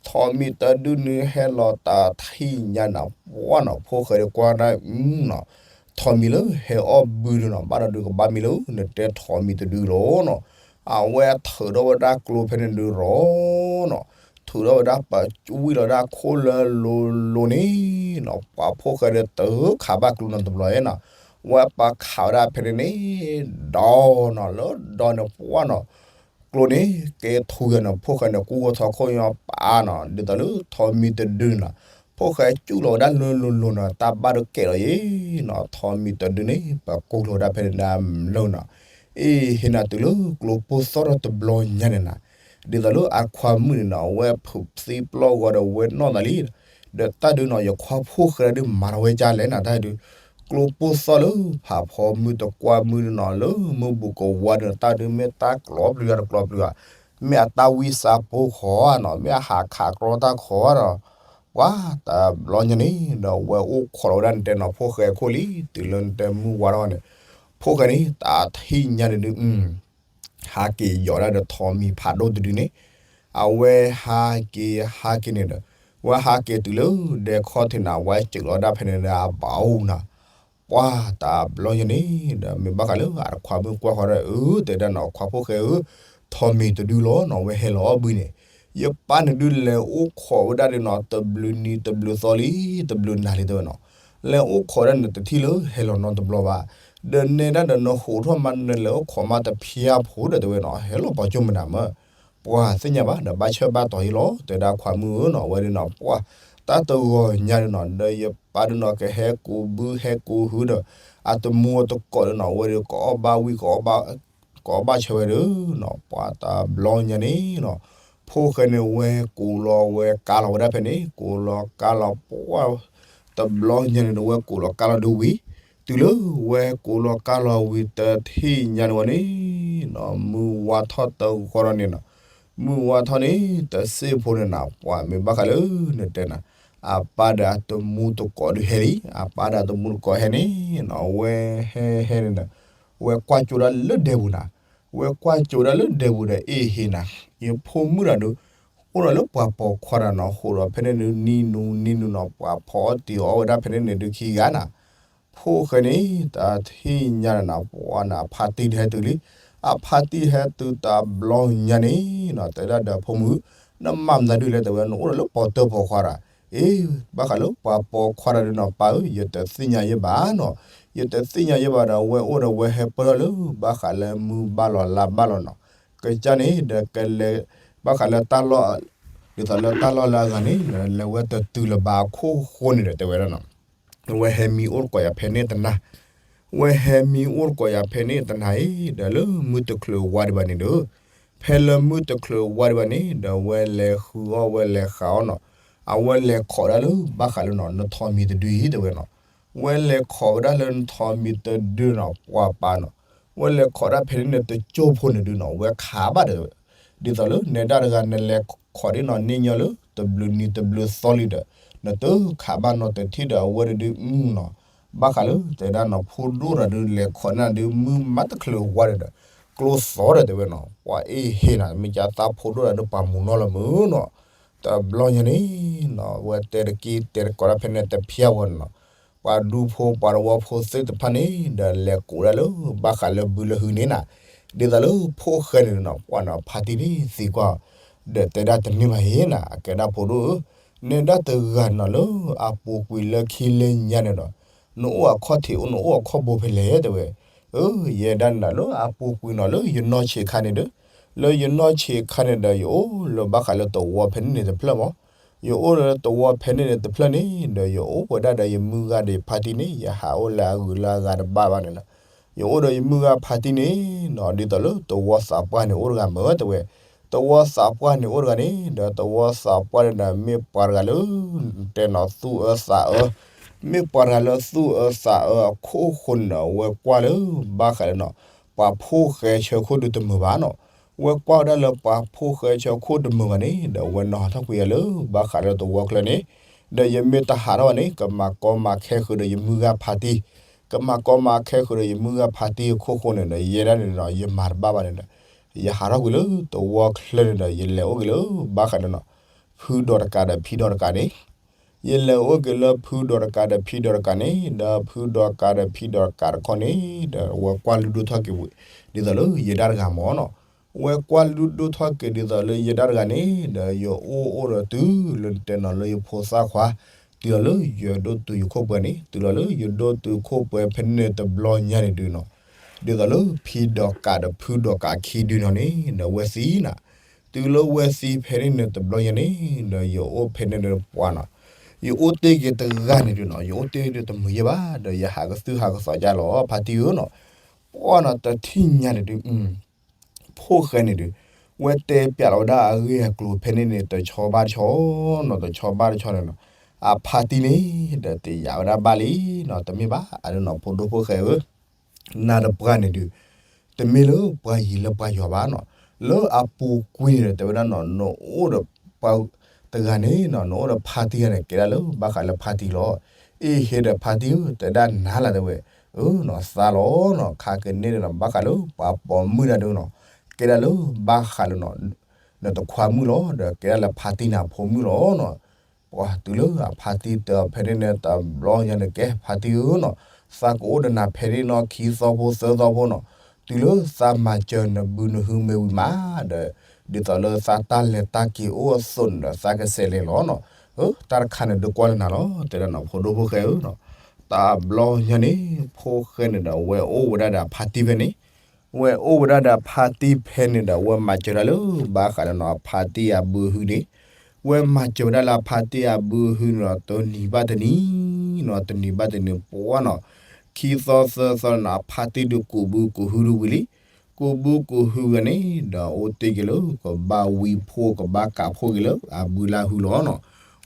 ထိးမံၤတဒုန့ၣ်ဟဲလီၤတၢ်ထံၣ်ညါနၤ ပှၢ်နီၤ ဖိၣ်ဃဲဒုးကွၢ်ဒၣ်အုနီၤ, ထိးမံၤလၢဟဲအီၣ်ဘုဒုနီၤ ဘၣ်ဒီးဒုးကဘၣ်မံၤလၢ နတဲထိးမံၤတဒုလီၤနီၤ. အဝဲထုးထီၣ်ဝဲဒၣ်ကျိဖဲန့ၣ်ဒုးရီၤနီၤ, ထုးထီၣ်ဝဲဒၣ်ပှၤဝံၣ်လီၤဒၣ်ခိၣ်လၢလိၤလိၤန့ၣ်နီၤ, ပှၤဖိၣ်ဃဲဒုးတခးဘၣ်ကျိနီတဘျီနီၤ, ဝဲပှၤခးဝဲဒၣ်ဖဲန့ၣ်န့ၣ် ဒီးနီၤ လၢဒီးန့ၣ်ပှၢ်နီၤ ကျိန့ၣ် ကဲထူယၤန့ၣ် ဖိၣ်ဃဲန့ၣ် ကူဝဲထီၣ်ခိၣ်ညီပာ်နီၤ ဒ်သိးလၢထိးမံၤတဒုန့ၣ်နီၤ, ဖိၣ်ဃဲကူၣ်လီၤဝဲဒၣ်လၢလိၤလိၤနီၤ တၢ်ဘၣ်ဒုးကဲလီၤယံၤနီၤ, ထိးမံၤတဒုန့ၣ် ပှၤကူၣ်လီၤဝဲဒၣ်ဖဲန့ၣ်ဒၣ်လၢနီၤ, အ့ၣ် ဟ့ၣ်နၤတုၤလၢကျိပိၢ်သီၣ်ထီၣ်တဘျီညါန့ၣ်နီၤ, ဒ်သိးလၢအခွါမုၣ်န့ၣ်နီၤ အဝဲဖုးသံပျီၢ်ဂီၤဒီးဝဲနီၢ်သးလံ ဒီးတၢ်ဒုးနီၤ ယခွါဖိၣ်ဃဲဒုးမၤထီၣ်ဝဲကၢ်လဲၣ်နၤ တၢ်ဒုး, ကျိပိၢ်သီၣ်လၢဖးဖီမုၢ်တကွၢ်မုၢ်နီၤ လၢမုၢ်ဘူးကဝါဒီး တၢ်ဒုးမ့ၢ်တၢ်ကျီပျုၤယၤတကျီပျုၤဧါ, မ့ၢ်အတၢ်ဝံစါပိၢ်ခီဧါနီၤ မ့ၢ်အဟးခးကြီတၢ်ခီဧါဒီး, ပှၤတဘျီညါန့ၣ်ဒီး ဝဲအိၣ်ခိးလီၤဝဲဒၣ်နတဲနီၤ ဖိၣ်ဃဲခိၣ်လံ တုၤလၢနတဲမုၢ်ဝါထီၣ်န့ၣ်, ဖိၣ်ဃဲန့ၣ် တၢ်ထံၣ်ညါန့ၣ်ဒုး ဟးက့ၤယီၤဒၣ်ဒီးထိးမံၤဖးဒိၣ်တဒုန့ၣ်, အဝဲဟးက့ၤဟးက့ၤန့ၣ်ဒီး, ဝဲဟးက့ၤတုၤလၢဒဲခီၣ်ထံးန့ၣ် ဝဲစၢၤလီၤဒၣ်ဖဲန့ၣ်ဒီးအဘၣ်အိၣ်နၤ, ပှၤတဘျီညါန့ၣ်ဒီး မ့ၢ်ဘၣ်ဃးလၢအခွါမုၣ်ကွၢ်ဃီဒီး အၢ တဲဒၣ်နီၤ ခွါဖိၣ်ဃဲဧၢ, ထိးမံၤတဒုလီၤနီၤ ဝဲဟဲလီၤအီၣ်ဘုန့ၣ်, ယပၢ်န့ၣ်ဒုးလဲၤအိၣ်ခိးဝဲဒၣ်ဒီးနီၤ တဘျုးနံၤတဘျုးသီလံ တဘျုးနၤလံတဲဝဲနီၤ, လဲၤအိၣ်ခိးဒၣ်န့ၣ်တထံၣ်လၢဟဲလီၤနီတဘျီဘၣ်, ဒီးနဲဒၣ်ဒီးနဟူးထီၣ်မးနလဲၤအိၣ်ခိးမးတဖျါဖိဒီးတဲဝဲနီၤ ဟဲလီၤပှၤကၠိမနၤမၢ်, ပှၤသ့ၣ်ညါဘၣ်ဒီးဘၣ်ဆၢဘၣ်တီၤယံလီၤ တဲဒၣ်ခွါမုၣ်ဧၢနီၤ ဝဲဒၣ်နီၤ ပှၤ တၢ်တဂီၤညါဒုးနီၤ ဒီးယပၢ်ဒုးနီၤ ကဟဲကူးဘုဟဲကူးဟုဒီး အတမူအတကိးဒုးနီၤ ဝဲဒီးကအီၣ်ဘၣ်ဝံၣ် ကအီၣ်ဘၣ်ဆၢဝဲဒုးနီၤ ပှၤတဘျီညါန့ၣ်နီၤ, ဖိၣ်ဃဲန့ၣ်ဝဲကူးလီၤဝဲကါလီၤဝဲဒၣ်ဖဲန့ၣ် ကူးလီၤကါလီၤပှၤ တဘျီညါန့ၣ်ဒီး ဝဲကူးလီၤကါလီၤဒုးဝံၤ, တုၤလၢဝဲကူးလီၤကါလီၤဝံၤတထံၣ်ညါန့ၣ်ဝဲန့ၣ်နီၤ မုၢ်ဝါထီၣ်တဂီၤဒီးန့ၣ်နီၤ, မုၢ်ဝါထီၣ်န့ၣ် တစ့ၢ်ဖိန့ၣ်နီၤ ပှၤမ့ၢ်ဘၣ်ဃးလၢနတဲနၤ, အပၢ်ဒီးအတမူတကိးဒုးဟဲလံ, အပၢ်ဒီးအတမူတကိးဟဲန့ၣ်နီၤ ဝဲဟဲဟဲန့ၣ်ဒီး ဝဲကွၢ်ကၠိဒၣ်လၢဒဲပူၤနၤ, ဝဲကွၢ်ကၠိဒၣ်လၢဒဲပူၤဒီး အ့ၣ်ဟ့ၣ်နၤ, ယဖိမုၣ်တဂၤဒုး အိၣ်ဒီးလၢပှၤပိာ်ခွါတဂၤနီၤ ဟူးဒီးဖဲန့ၣ်ဒုး နံၤနူၤနံၤနူၤနီၤ ပှၤဖီအီၣ်တံၤအီၣ်ဝဲဒၣ်ဖဲန့ၣ်န့ၣ်ဒုးခံဂၤနၤ, ဖိၣ်ဃဲန့ၣ် တၢ်ထံၣ်ညါန့ၣ်နီၤ ပှၤန့ၣ် အဖါတံၢ်ဒုးဟဲတုၤလံ, အဖါတံၢ်ဟဲတုၤတဘျီညါန့ၣ်နီၤ တဲဒၣ်ဒီးဖိမုၣ်, နမၤမနုၤဒုးလဲၣ်တဲဝဲ နအိၣ်ဒီးလၢပှၤတၢ်ပိာ်ခွါတဂၤ, အ့ၣ် ဘၣ်ဃးလၢပှၤပိာ်ခွါတဂၤဒုးနီၤ ပၢ်ဧၢ ယတသ့ၣ်ညါယဲဘၣ်နီၤ, ယတသ့ၣ်ညါယဲဘၣ်ဒီး ဝဲအိၣ်ဒီးဝဲဟဲပၢၢ်ထီၣ်လၢ ဘၣ်ဃးလၢမုၢ်ဘၣ်လီၤလါဘၣ်လီၤနီၤ, ကစၢ်န့ၣ်ဒီးကလဲၤ ဘၣ်ဃးလၢတၢ်လီၢ် ဒ်သိးလၢတၢ်လီၢ်လၢအဂၤန့ၣ် လဲၤဝဲတတုၤလၢၤဘၣ်အခိၣ်ဃိန့ၣ်ဒီးတဲဝဲဒၣ်နီၤ, ဝဲဟဲမံအိၣ်တကိးယၤဖဲန့ၣ်တနၤ, ဝဲဟဲမံအိၣ်တကိးယၤဖဲန့ၣ်တနၤအံၤ ဒီးလၢမုၢ်တချုးဝါဒံးဘၣ်န့ၣ်ဒီး, ဖဲလၢမုၢ်တချုးဝါဒံးဘၣ်န့ၣ် ဒီးဝဲလဲၤဃုအီၣ်ဝဲလဲၤဃုအီၣ်နီၤ, အဝဲလဲၤခိးဒၣ်လၢဘၣ်ဃးလၢနီၤ နထိးမံၤတဒုအံၤတဲဝဲနီၤ, ဝဲလဲၤခိးဝဲဒၣ်လၢနထိးမံၤတဒုနီၤ ပှၤပၢ်နီၤ, ဝဲလဲၤခိးဒၣ်ဖဲန့ၣ်န့ၣ်တကၠိဖိန့ၣ်ဒုးနီၤ ဝဲခးဘၣ်ဒီး ဒ်သိးလၢနဲဒၣ်တဂၤနလဲၤခိးဒ်နီၤန့ၢ်ညီလၢ တဘျုးနံၤတဘျုးသီလံဒီး နတခးဘၣ်နီတထံၣ်ဒီးအဝဲတဒုနီၤ, ဘၣ်ဃးလၢတဲဒၣ်နီၤ ဖိဒိၣ်တဂၤဒုးလဲၤခိးန့ၢ်ဒုး မုၢ်မးတချုးဝါဒီး ကျိသီဒီးတဲဝဲနီၤ ပှၤအ့ၣ်ဟ့ၣ်နၤ မ့ၢ်ကသးဖိဒိၣ်တဂၤဒုးပှၤမူၤနီၢ်လီၤမုၢ်နီၤ, တဘျီညါန့ၣ်နီၤ ဝဲတဲတက့ၢ်တဲတကိးဒၣ်ဖဲန့ၣ်တဖျါဝဲနီၤ ပှၤဒူဖိပှၤတဝီဖိသ့ၣ်တဖၣ်န့ၣ် ဒီးလဲၤကိးဒၣ်လၢဘၣ်ဃးလၢဘုလၢဟုန့ၣ်နၤ, ဒ်သိးလၢဖိၣ်ဃဲန့ၣ်နီၤ ပှၤနီၤဖါတံၢ်န့ၣ်သံကွၢ်, ဒီးတဲဒၣ်တန့ၢ်ဘၣ်အံၤနၤ အကဲဒၣ်ဖိဒိၣ်ဧၢ, နဲဒၣ်တဂၤနီၤလၢအပူၤကွံာ်လၢခံလၢညါန့ၣ်ဒီး နအိၣ်အခီၣ်ထံးအိၣ် နအိၣ်အခီၣ်ဘိဖဲလဲၣ်တဲဝဲ, အၢ ယဲဒၣ်န့ၣ်ဒီးလၢအပူၤကွံာ်နီၤလၢယနီၢ်ဆံးခါန့ၣ်ဒီး, လၢယနီၢ်ဆံးခါန့ၣ်ဒီး ယအိၣ်လၢဘၣ်ဃးလၢသဝီဖဲန့ၣ်န့ၣ်တဖျၢၣ်မး, ယအိၣ်လၢသဝီဖဲန့ၣ်န့ၣ်တဖျၢၣ်န့ၣ် ဒီးယအိၣ်ဝဲဒၣ်ဒီးယမုၢ်ဂၤဒီးယဖါတံၢ်န့ၣ် ယဟးအိၣ်လၢအဂုၤလၢအဂၤတဘၣ်ဘၣ်န့ၣ်လီၤ. ယအိၣ်ဒီးယမုၢ်ဂၤဖါတံၢ်န့ၣ်နီၤ ဒ်သိးလၢသဝီသးပှၢ်န့ၣ်အိၣ်တဂၤမ့ၢ်တဲဝဲ, သဝီသးပှၢ်န့ၣ်အိၣ်တဂၤန့ၣ် ဒီးသဝီသးပှၢ်န့ၣ်ဒီး မ့ၢ်ပှၤတဂၤလၢ တဲနီၤသူၣ်အၢသးအၢ, မ့ၢ်ပှၤတဂၤလၢသူၣ်အၢသးအၢအခိၣ်ဃိန့ၣ်ဒီး အဝဲကွၢ်လၢဘၣ်ဃးလၢနီၤ ပှၤဖိၣ်ဃဲဆၢခိၣ်ဒုးတမုာ်ဘၣ်နီၤ. ဝဲကွၢ်ဝဲဒၣ်လၢပှၤဖိၣ်ဃဲဆၢခိၣ်တမုာ်ဘၣ်န့ၣ် ဒီးဝဲနီၤဟးထီၣ်ကွံာ်ယၤလၢဘၣ်ဃးလၢသဝီချၢန့ၣ်, ဒီးယမ့ၢ်တဟးထီၣ်ဘၣ်န့ၣ် ကမၤကီမၤခဲဃုာ်ဒီးယမုၢ်ဂၤဖါတံၢ်, ကမၤကီမၤခဲဃုာ်ဒီးယမုၢ်ဂၤဖါတံၢ်အခိၣ်ဃိန့ၣ်ဒီး ယဲဒၣ်န့ၣ်ဒီး ယမၤတဘၣ်ဘၣ်န့ၣ်ဒီး ယဟးထီၣ်ကွံာ်လၢသဝီချၢန့ၣ်ဒီး ယလဲၤအိၣ်က့ၤလၢဘၣ်ဃးလၢနီၤ ဖုဒီးတကးဒီးဖံဒီးတကးန့ၣ်, ယလဲၤအိၣ်က့ၤလၢဖုဒီးတကးဒီးဖံဒီးတကးန့ၣ် ဒီးဖုဒီးကးဒီးဖံဒီးတကးတခီန့ၣ် ဒီးဝဲကွၢ်လုၢ်ဒိၣ်ထီၣ်က့ၤဝံၤ ဒ်သိးလၢယဲဒၣ်တဂၤမ့ၢ်နီၤ. ဝဲကွၢ်လုၢ်ဒိၣ်ထီၣ်က့ၤဒ်သိးလၢယဲဒၣ်တဂၤန့ၣ် ဒီးယအိၣ်အိၣ်ဒီးတုၤလၢနတဲနီၤလၢယဖိသၣ်ခွါ, တုၤလီၤလၢယဒိၣ်တုၤယခိၣ်ပှဲၤန့ၣ် တုၤလီၤလၢယဒိၣ်တုၤခိၣ်ပှဲၤဖဲန့ၣ်တဘျီညါန့ၣ်ဒုးနီၤ, ဒ်သိးလၢဖံဒီးကးဒီးဖုဒီးကးခံဒုနီၤန့ၣ် ဒီးဝဲသံနၤ တုၤလၢဝဲသံဖဲန့ၣ်န့ၣ်တဘျီညါန့ၣ် ဒီးယအိၣ်ဖဲန့ၣ်ဒီးပှၤနီၤ, ယအိၣ်တ့ၢ်က့ၤတဂၤန့ၣ်ဒုးနီၤ ယအိၣ်တ့ၢ်ဒုးတမုာ်ယဲၢ်ဘၣ် ဒီးယဟးကသုၣ်ဟးကသီးယါလီၤ ဖါတံၢ်ဧၢနီၤ, ပှၤနီၤတထံၣ်ညါန့ၣ်ဒုး ဖိၣ်ဃဲန့ၣ်ဒုး ဝဲတဲပျးလီၤဝဲဒၣ်အဂ့ၢ်အကျိၤဖဲန့ၣ်န့ၣ် တဆီဘၣ်တဆီနီၤ တဆီဘၣ်တဆီန့ၣ်နီၤ, အဖါတံၢ်န့ၣ် ဒီးတယာ်ဝဲဒၣ်ဘၣ်လံနီၤ တမ့ၢ်ဘၣ် အဒုးနီၤ ဖိဒိၣ်ဖိၣ်ဃဲဧၢ နၤဒီးပှၤန့ၣ်ဒုး တမ့ၢ်လၢပှၤယံၤလၢပှၤယွၤဘၣ်နီၤ, လၢအပူၤကွံာ်န့ၣ်ဒီး တဲဝဲဒၣ်နီၤ နအိၣ်ဒီးပှၤတဂၤန့ၣ်နီၤ နအိၣ်ဒီးဖါတံၢ်ဂၤန့ၣ် ကဲဒၣ်လၢဘၣ်ဃးလၢဖါတံၢ်လီၤ. အ့ၣ် ဟ့ၣ်ဒီးဖါတံၢ်ဧၢ တဲဒၣ်နၤလၢတဲဝဲ, အၢနီၤ သါလီၤနီၤ ခါကန့ၣ်ဒီးနီၤ ဘၣ်ဃးလၢပှၤပိာ်မုၣ်တၢ်ဒုးနီၤ, ကဲဒၣ်လၢဘၣ်ဃးလၢနီၤ နတခွါမုၣ်လီၤ ဒီးကဲဒၣ်လၢဖါတံၢ်နဖိမုၣ်လီၤနီၤ. ပှၤတုၤလၢအဖါတံၢ်တဲအီၤဖဲန့ၣ်န့ၣ်တဘျီညါန့ၣ် ကဲဖါတံၢ်ဧၢနီၤ, သးကအိၣ်ဒီးနၤဖဲန့ၣ်နီၤ ခံသီဖိသၢသီဖိနီၤ, တုၤလၢသးမၤစၢၤနဘုနဟုမ့ၢ်ဝံၤမး ဒီး ဒ်သိးလၢသးတၢ်လဲၤတၢ်က့ၤအိၣ်အသိးန့ၣ်ဒီး သးကစဲးလဲၤလီၤနီၤ. အၢ တၢ်တခါန့ၣ်ဒုးကွၢ်လၢနၤလီၤ တဲဒၣ်နီၤ ဖိဒိၣ်ဖိၣ်ဃဲဧၢနီၤ. တဘျီညါန့ၣ် ဖိၣ်ဃဲန့ၣ်ဒီး ဝဲအိၣ်ဝဲဒၣ်ဒီးအဖါတံၢ်ဖဲန့ၣ်, ဝဲအိၣ်ဝဲဒၣ်ဒီးအဖါတံၢ်ဖဲန့ၣ်ဒီး ဝဲမၤစၢၤဒၣ်လၢဘၣ်ဃးလၢနီၤ အဖါတံၢ်အဘုဟုန့ၣ်, ဝဲမၤစၢၤဝဲဒၣ်လၢအဖါတံၢ်အဘုဟုန့ၣ်ဒီး တနံၤဘၣ်တနံၤနီၤ တနံၤဘၣ်တနံၤပှၤနီၤ, ခံသီသၢသီန့ၣ်နီၤ အဖါတံၢ်ဒုးကူးဘုကူးဟုဒုးဝံၤလံ. ကူးဘုကူးဟုဝံၤန့ၣ်ဒီး အိၣ်တ့ၢ်က့ၤလၢ ကဘၣ်ဝံဖိကဘၣ်ကးဖိက့ၤလၢအဘုလၢဟုလီၤနီၤ.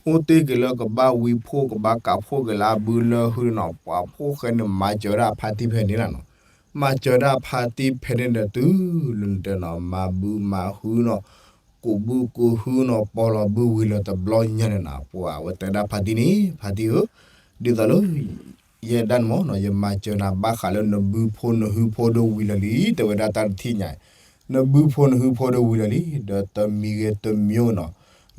အိၣ်တ့ၢ်က့ၤလၢကဘၣ်ဝံဖိကဘၣ်ကးဖိက့ၤလၢအဘုလၢဟုန့ၣ်နီၤ, ပှၤဖိၣ်ဃဲန့ၣ် မၤစၢၤဝဲဒၣ်အဖါတံၢ်ဖဲန့ၣ်လီၤနီၤ. မၤစၢၤဒၣ်ဖါတံၢ်ဖဲန့ၣ်ဒီး တုၤလၢနတဲနီၤ မၤဘုမၤဟုနီၤ, ကူးဘုကူးဟုနီၤ ပီၢ်လီၤဘုဝံၤလၢတဘျီညါန့ၣ်နီၤ, ပှၤဝဲတဲဒၣ်ဖါတံၢ်န့ၣ် ဖါတံၢ်ဧၢ, ဒ်သိးလၢ ယဲဒၣ်န့ၣ်မ့ၢ်နီၤ ယမၤစၢၤနၤဘၣ်ဃးလၢနဘုဖိနဟုဖိဒီးဝံၤလၢာ်လံ, တဲဝဲဒၣ်တၢ်တထံၣ်ညါ, နဘုဖိနဟုဖိဒီးဝံၤလၢာ်လံ, ဒီးတမံၤဂ့ၤတမံၤနီၤ,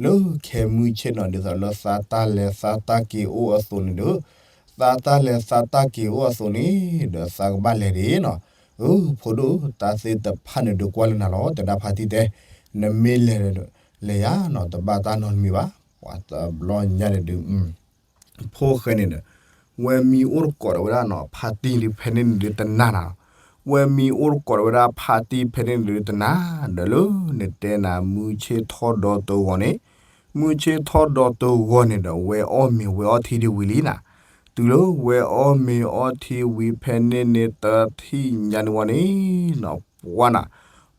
လၢခဲမုၢ်ဆ့ၣ်နီၤ ဒ်သိးလၢသးတၢ်လဲၤသးတၢ်က့ၤအိၣ်အသိးန့ၣ်ဒီး, သးတၢ်လဲၤသးတၢ်က့ၤအိၣ်အသိးန့ၣ် ဒီးသးကဘၣ်လဲၤဒၣ်နီၤ. အၢ ဖိဒိၣ် တၢ်သ့ၣ်တဖၣ်န့ၣ်ဒုးကွၢ်လၢနၤလီၤ တဲဒၣ်ဖါတံၢ်တဲ, နမ့ၢ်လဲၤ လဲၤယါနီၤ တဘၣ်တၢ်နီတမံၤဘၣ်. ပှၤတဘျီညါန့ၣ်ဒုး ဖိၣ်ဃဲန့ၣ်ဒီး ဝဲမံအိၣ်တကိးဒီးဝဲဒၣ်နီၤ ဖါတံၢ်ဖဲန့ၣ်န့ၣ်ဒုးတနၤနီၤ, ဝဲမံအိၣ်တကိးဒီးဝဲဒၣ်ဖါတံၢ်ဖဲန့ၣ်န့ၣ်ဒုးတနၤ, ဒီးလၢနတဲနၤ မုၢ်ဆ့ၣ်ထီၣ်ဒီတဂီၤန့ၣ်, မုၢ်ဆ့ၣ်ထီၣ်ဒီတဂီၤန့ၣ်ဒီး ဝဲအီၣ်မ့ၤဝဲအီထံဒုးဝံၤလံနီၤ. တုၤလၢဝဲအီၣ်မ့ၤအီထံဝံၤဖဲန့ၣ်န့ၣ် တထံၣ်ညါန့ၣ်ဝံၤန့ၣ်နီၤ ပှၤနီၤ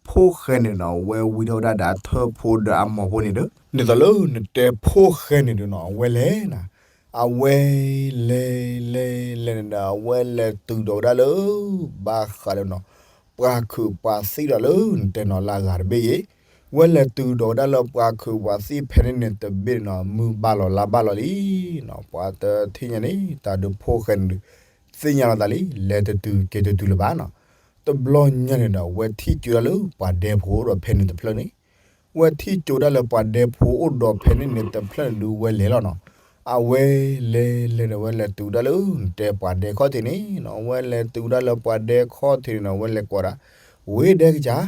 ဖိၣ်ဃဲန့ၣ်ဒီး ဝဲဝံထီၣ်ဝဲဒၣ်ဒီးအထၢၣ်ဖိဒီးအမိၢ်ဖိန့ၣ်ဒီး ဒ်သိးလၢနတဲဖိၣ်ဃဲန့ၣ်ဒုးနီၤ အဝဲလဲၤနီၤ, အဝဲလဲၤလဲၤလဲၤန့ၣ်ဒီး အဝဲလဲၤတုၤဒီးဝဲဒၣ်လၢ ဘၣ်ဃးလၢနီၤ ပှၤခုးပှၤသံၣ်ဒီးလၢနတဲနီၤလၢအဂၤတဘ့ၣ်အံၤ, ဝဲလဲၤတုၤဒီးဝဲဒၣ်လၢပှၤခုးပှၤသံၣ်ဖဲန့ၣ်န့ၣ်တဘ့ၣ်န့ၣ်နီၤ မုၢ်ဘၣ်လီၤလါဘၣ်လီၤလံနီၤ, ပှၤတထံၣ်ညါန့ၣ် တၢ်ဒုးဖိၣ်ဃဲန့ၣ်ဒုး သ့ၣ်ညါလီၤသးလံ လဲၤတတုၤက့ၤတတုၤလၢၤဘၣ်နီၤ. တဘျီညါန့ၣ်ဒီး ဝဲထံၣ်ကၠိဒၣ်လၢပှၤဒဲဖိအိၣ်ဒီးဖဲန့ၣ်တဖျၢၣ်န့ၣ်, ဝဲထံၣ်ကၠိဒၣ်လၢပှၤဒဲဖိအိၣ်ဒီးဖဲန့ၣ်န့ၣ်တဖျၢၣ်န့ၣ်ဒုးဝဲလဲၤလီၤနီၤ, အဝဲလဲၤလဲၤလဲၤဒီးဝဲလဲၤတုၤဒၣ်လၢနတဲပှၤဒဲခီၣ်ထံးန့ၣ်နီၤ, ဝဲလဲၤတုၤဒၣ်လၢပှၤဒဲခီၣ်ထံးန့ၣ်နီၤ ဝဲလဲၤကိးဒၣ်, ဝ့ၢ်ဒဲကစၢ်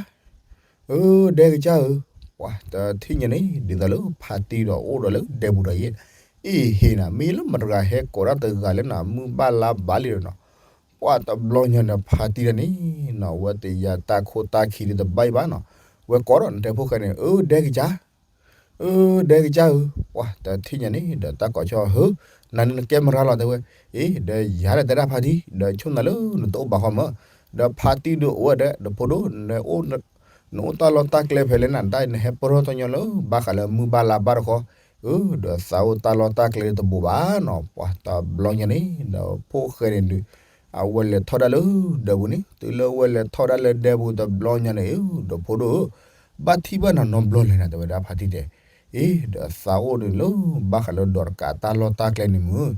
အၢ ဒဲကစၢ်ဧၢ, ပှၤတထံၣ်ညါန့ၣ် ဒ်သိးလၢဖါတံၢ်ဒီးအိၣ်ဒီးလၢဒဲပူၤဒီးယဲ, အ့ၣ်ဟ့ၣ်နၤ မ့ၢ်လၢမတဂၤဟဲကိးတၢ်တဂၤလၢနၤ မုၢ်ဘၣ်လါဘၣ်လံဒီးနီၤ, ပှၤတဘျီညါန့ၣ်ဖါတံၢ်တၢ်န့ၣ်နီၤ ဝဲတယၤတၢ်ခိၣ်တၢ်ခံဒုးတဘၣ်အံၤဘၣ်နီၤ, ဝဲကိးဒီးနတဲဖိၣ်ဃဲန့ၣ် အၢ ဒဲကစၢ် အၢ ဒဲကစၢ်ဧၢ, ပှၤတထံၣ်ညါန့ၣ် ဒီးတၢ်ကိးဆီ ဟၢ နၤန့ၣ်နကဲမရၤလီၤတဲဝဲ, အ့ၣ် ဒီးယၤလၢတဲဒၣ်ဖါတံၢ် ဒီးဆိၣ်နၤလၢနတအိၣ်ဘၣ်ဃီမး, ဒီးဖါတံၢ်ဒုးအိၣ်ဝဲဒီး ဒီးဖိဒိၣ် နအိၣ်တၢ်လီၢ်တၢ်ကျဲဖဲလဲၣ်နၤ တၢ်နဟဲပၢၢ်ထီၣ်တညီလၢဘၣ်ဃးလၢမုၢ်ဘၣ်လါဘၣ်တခီ, အၢ ဒီးသးအိၣ်တၢ်လီၢ်တၢ်ကျဲတဘိးဘၣ်နီၤ, ပှၤတဘျီညါန့ၣ် ဒီးဖိၣ်ဃဲန့ၣ်ဒုး အဝဲလဲၤထီၣ်ဒၣ်လၢဒဲပူၤန့ၣ် တုၤလၢအဝဲလဲၤထီၣ်ဒၣ်လၢဒဲပူၤတဘျီညါန့ၣ် ဒီးဖိဒိၣ်ဧၢ, ဘၣ်ထံၣ်ဘၣ်နၤနီတဘျီလဲၣ်နၤ တဲဝဲဒၣ်ဖါတံၢ်တဲ, အ့ ဒီးသးအိၣ်န့ၣ်လၢ ဘၣ်ဃးလၢဒီးတကးတၢ်လီၢ်တၢ်ကျဲန့ၣ်မုၢ်,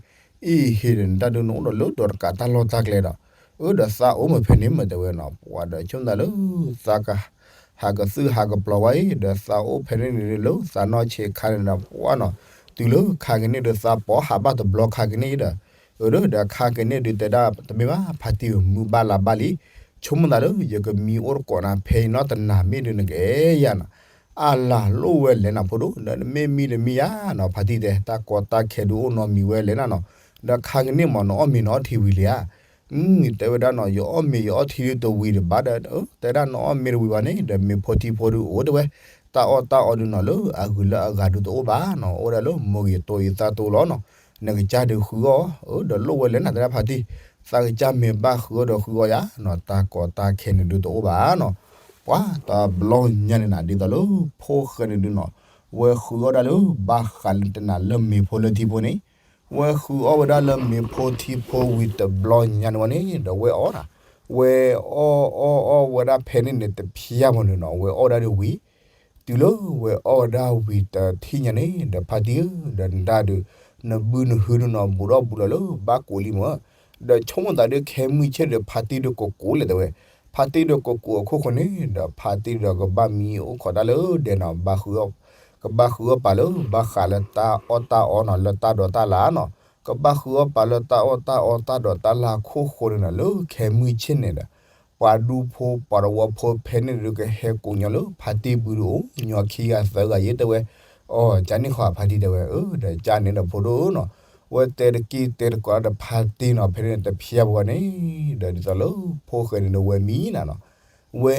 အ့ဟ့ၣ်ဒီးနတၢ်ဒုးနအိၣ်ဒီးလၢဒီးတကးတၢ်လီၢ်တၢ်ကျဲဒီး, အၢ ဒီးသးအိၣ်မ့ၢ်ဖဲန့ၣ်မ့ၢ်တဲဝဲနီၤ ပှၤဒီးဆိကမိၣ်သးလၢ သးက ဟးကသုၣ်ဟးကပျီၤဝဲအံၤ ဒီးသးအိၣ်ဖဲန့ၣ်န့ၣ်လၢသးနီၢ်ဆံးခါန့ၣ်ဒီးပှၤနီၤ, တုၤလၢခါကန့ၢ်ဒီးသးပိာ်ဟးဘၣ်တဘျီခါကန့ၢ်ဒီး, အၢ ဒီးခါကန့ၢ်ဒုးတဲဒၣ်တမ့ၢ်ဘၣ် ဖါတံၢ်ဧၢ မုၢ်ဘၣ်လါဘၣ်လံ, ဆိကမိၣ်သးလၢ ယကမံအိၣ်တကိးနၤဖဲအံၤနီတနၤမ့ၢ်ဒုးနကအဲၣ်ယၤနီၤ, အလၤလိၣ်ဝဲလဲၣ်နၤဖိဒိၣ် ဒီးနမ့ၢ်မံတမံယၤနီၤ ဖါတံၢ်တဲ တၢ်ကီတၢ်ခဲဒုးအိၣ်နီတမံၤဝဲလဲၣ်နၤနီၤ, ဒီးခါကန့ၢ်မ့ၢ်နအီၣ်မ့ၤနအီထံဝံၤလံဧါ တဲဝဲဒၣ်နီၤ ယအီၣ်မ့ၤယအီထံဒုးတဝံၤတဘၣ်ဒီး တဲဒၣ်နအီၣ်မ့ၤတဝံၤဘၣ်န့ၣ် ဒီးမ့ၤဖိထံဖိဒုးအိၣ်တဲဝဲ, တၢ်အီၣ်တၢ်အီဒုးနီၤလၢအဂုၤလၢအဂၤဒုးတအိၣ်ဘၣ်နီၤ အိၣ်ဒၣ်လၢမိၢ်ဂ့ၤတိၤအံၤသးတိၤလီၤနီၤ, နကစၢ်ဒုးဃုအီၣ် အၢ ဒီးလိၣ်ဝဲလဲၣ်နၤတဲဒၣ်ဖါတံၢ်, သးကစၢ်မ့ၢ်ဘၣ်ဃုအီၣ်ဒီးဃုအီၣ်ယၤနီၤ တၢ်ကီတၢ်ခဲန့ၣ်ဒုးတအိၣ်ဘၣ်နီၤ, ပှၤတဘျီညါန့ၣ်နၤ ဒ်သိးလၢဖိၣ်ဃဲန့ၣ်ဒုးနီၤ, ဝဲဃုအီၣ်ဒၣ်လၢ ဘၣ်ဃးလၢတနၤလၢမ့ၤဖိလၢထံဖိန့ၣ်, ဝဲဃုအီၣ်ဝဲဒၣ်လၢမ့ၤဖိထံဖိဝံၤတဘျီညါန့ၣ်ဝဲန့ၣ် ဒီးဝဲအီၣ်နၤ, ဝဲအီၣ်အီၣ်အီၣ်ဝဲဒၣ်ဖဲန့ၣ်န့ၣ်တဖျါမ့ၢ်န့ၣ်နီၤ ဝဲအီၣ်ဝဲဒၣ်ဒုးဝံၤ တုၤလၢဝဲအီၣ်ဝဲဒၣ်ဝံၤတထံၣ်ညါန့ၣ် ဒီးဖါတံၢ်ဧၢ ဒီးနတၢ်ဒုး နဘုနဟုဒုးနီၤ ဘူးဒီးဘူးလီၤလၢဘၣ်ကိးလံမ့ၢ်, ဒီးဆိကမိၣ်သးဒုးခဲမုၢ်ဆ့ၣ်ဒီးဖါတံၢ်ဒုးကကိးလဲၣ်တဲဝဲ, ဖါတံၢ်ဒုးကကိးအခိၣ်ဃိန့ၣ် ဒီးဖါတံၢ်ဒီးကဘၣ်မံအိၣ်ခိးတၢ်လၢဒဲနီၤ ကဘၣ်ဃုအီၣ်ပာ်လၢ ဘၣ်ဃးလၢတၢ်အီၣ်တၢ်အီနီၤ လၢတၢ်ဒိးတၢ်လၣ်နီၤ, ကဘၣ်ဃုအီၣ်ပာ်လၢတၢ်အီၣ်တၢ်အီတၢ်ဒိးတၢ်လၣ်ခိၣ်ဃိန့ၣ်နီၤ လၢခဲမုၢ်ဆ့ၣ်န့ၣ်ဒီး ပှၤဒူဖိပှၤတဝီဖိဖဲန့ၣ်ဒုးကဟဲကိးညီလၢဖါတံၢ်ဘုဒုးအိၣ်ညီခံဂၤသၢဂၤယဲၢ်တဲဝဲ, အီ ကန့ၣ်ဃီဖါတံၢ်တဲဝဲ အၢ ဒီးကန့ၣ်ဒီးဖိဒိၣ်နီၤ, ဝဲတဲတက့ၢ်တဲတကိးဒီးဖါတံၢ်နီၤ ဖဲန့ၣ်တဖျါဘၣ်န့ၣ်, ဒီးဒ်သိးလၢဖိၣ်ဃဲန့ၣ်ဒီးဝဲမံနၤနီၤ, ဝဲ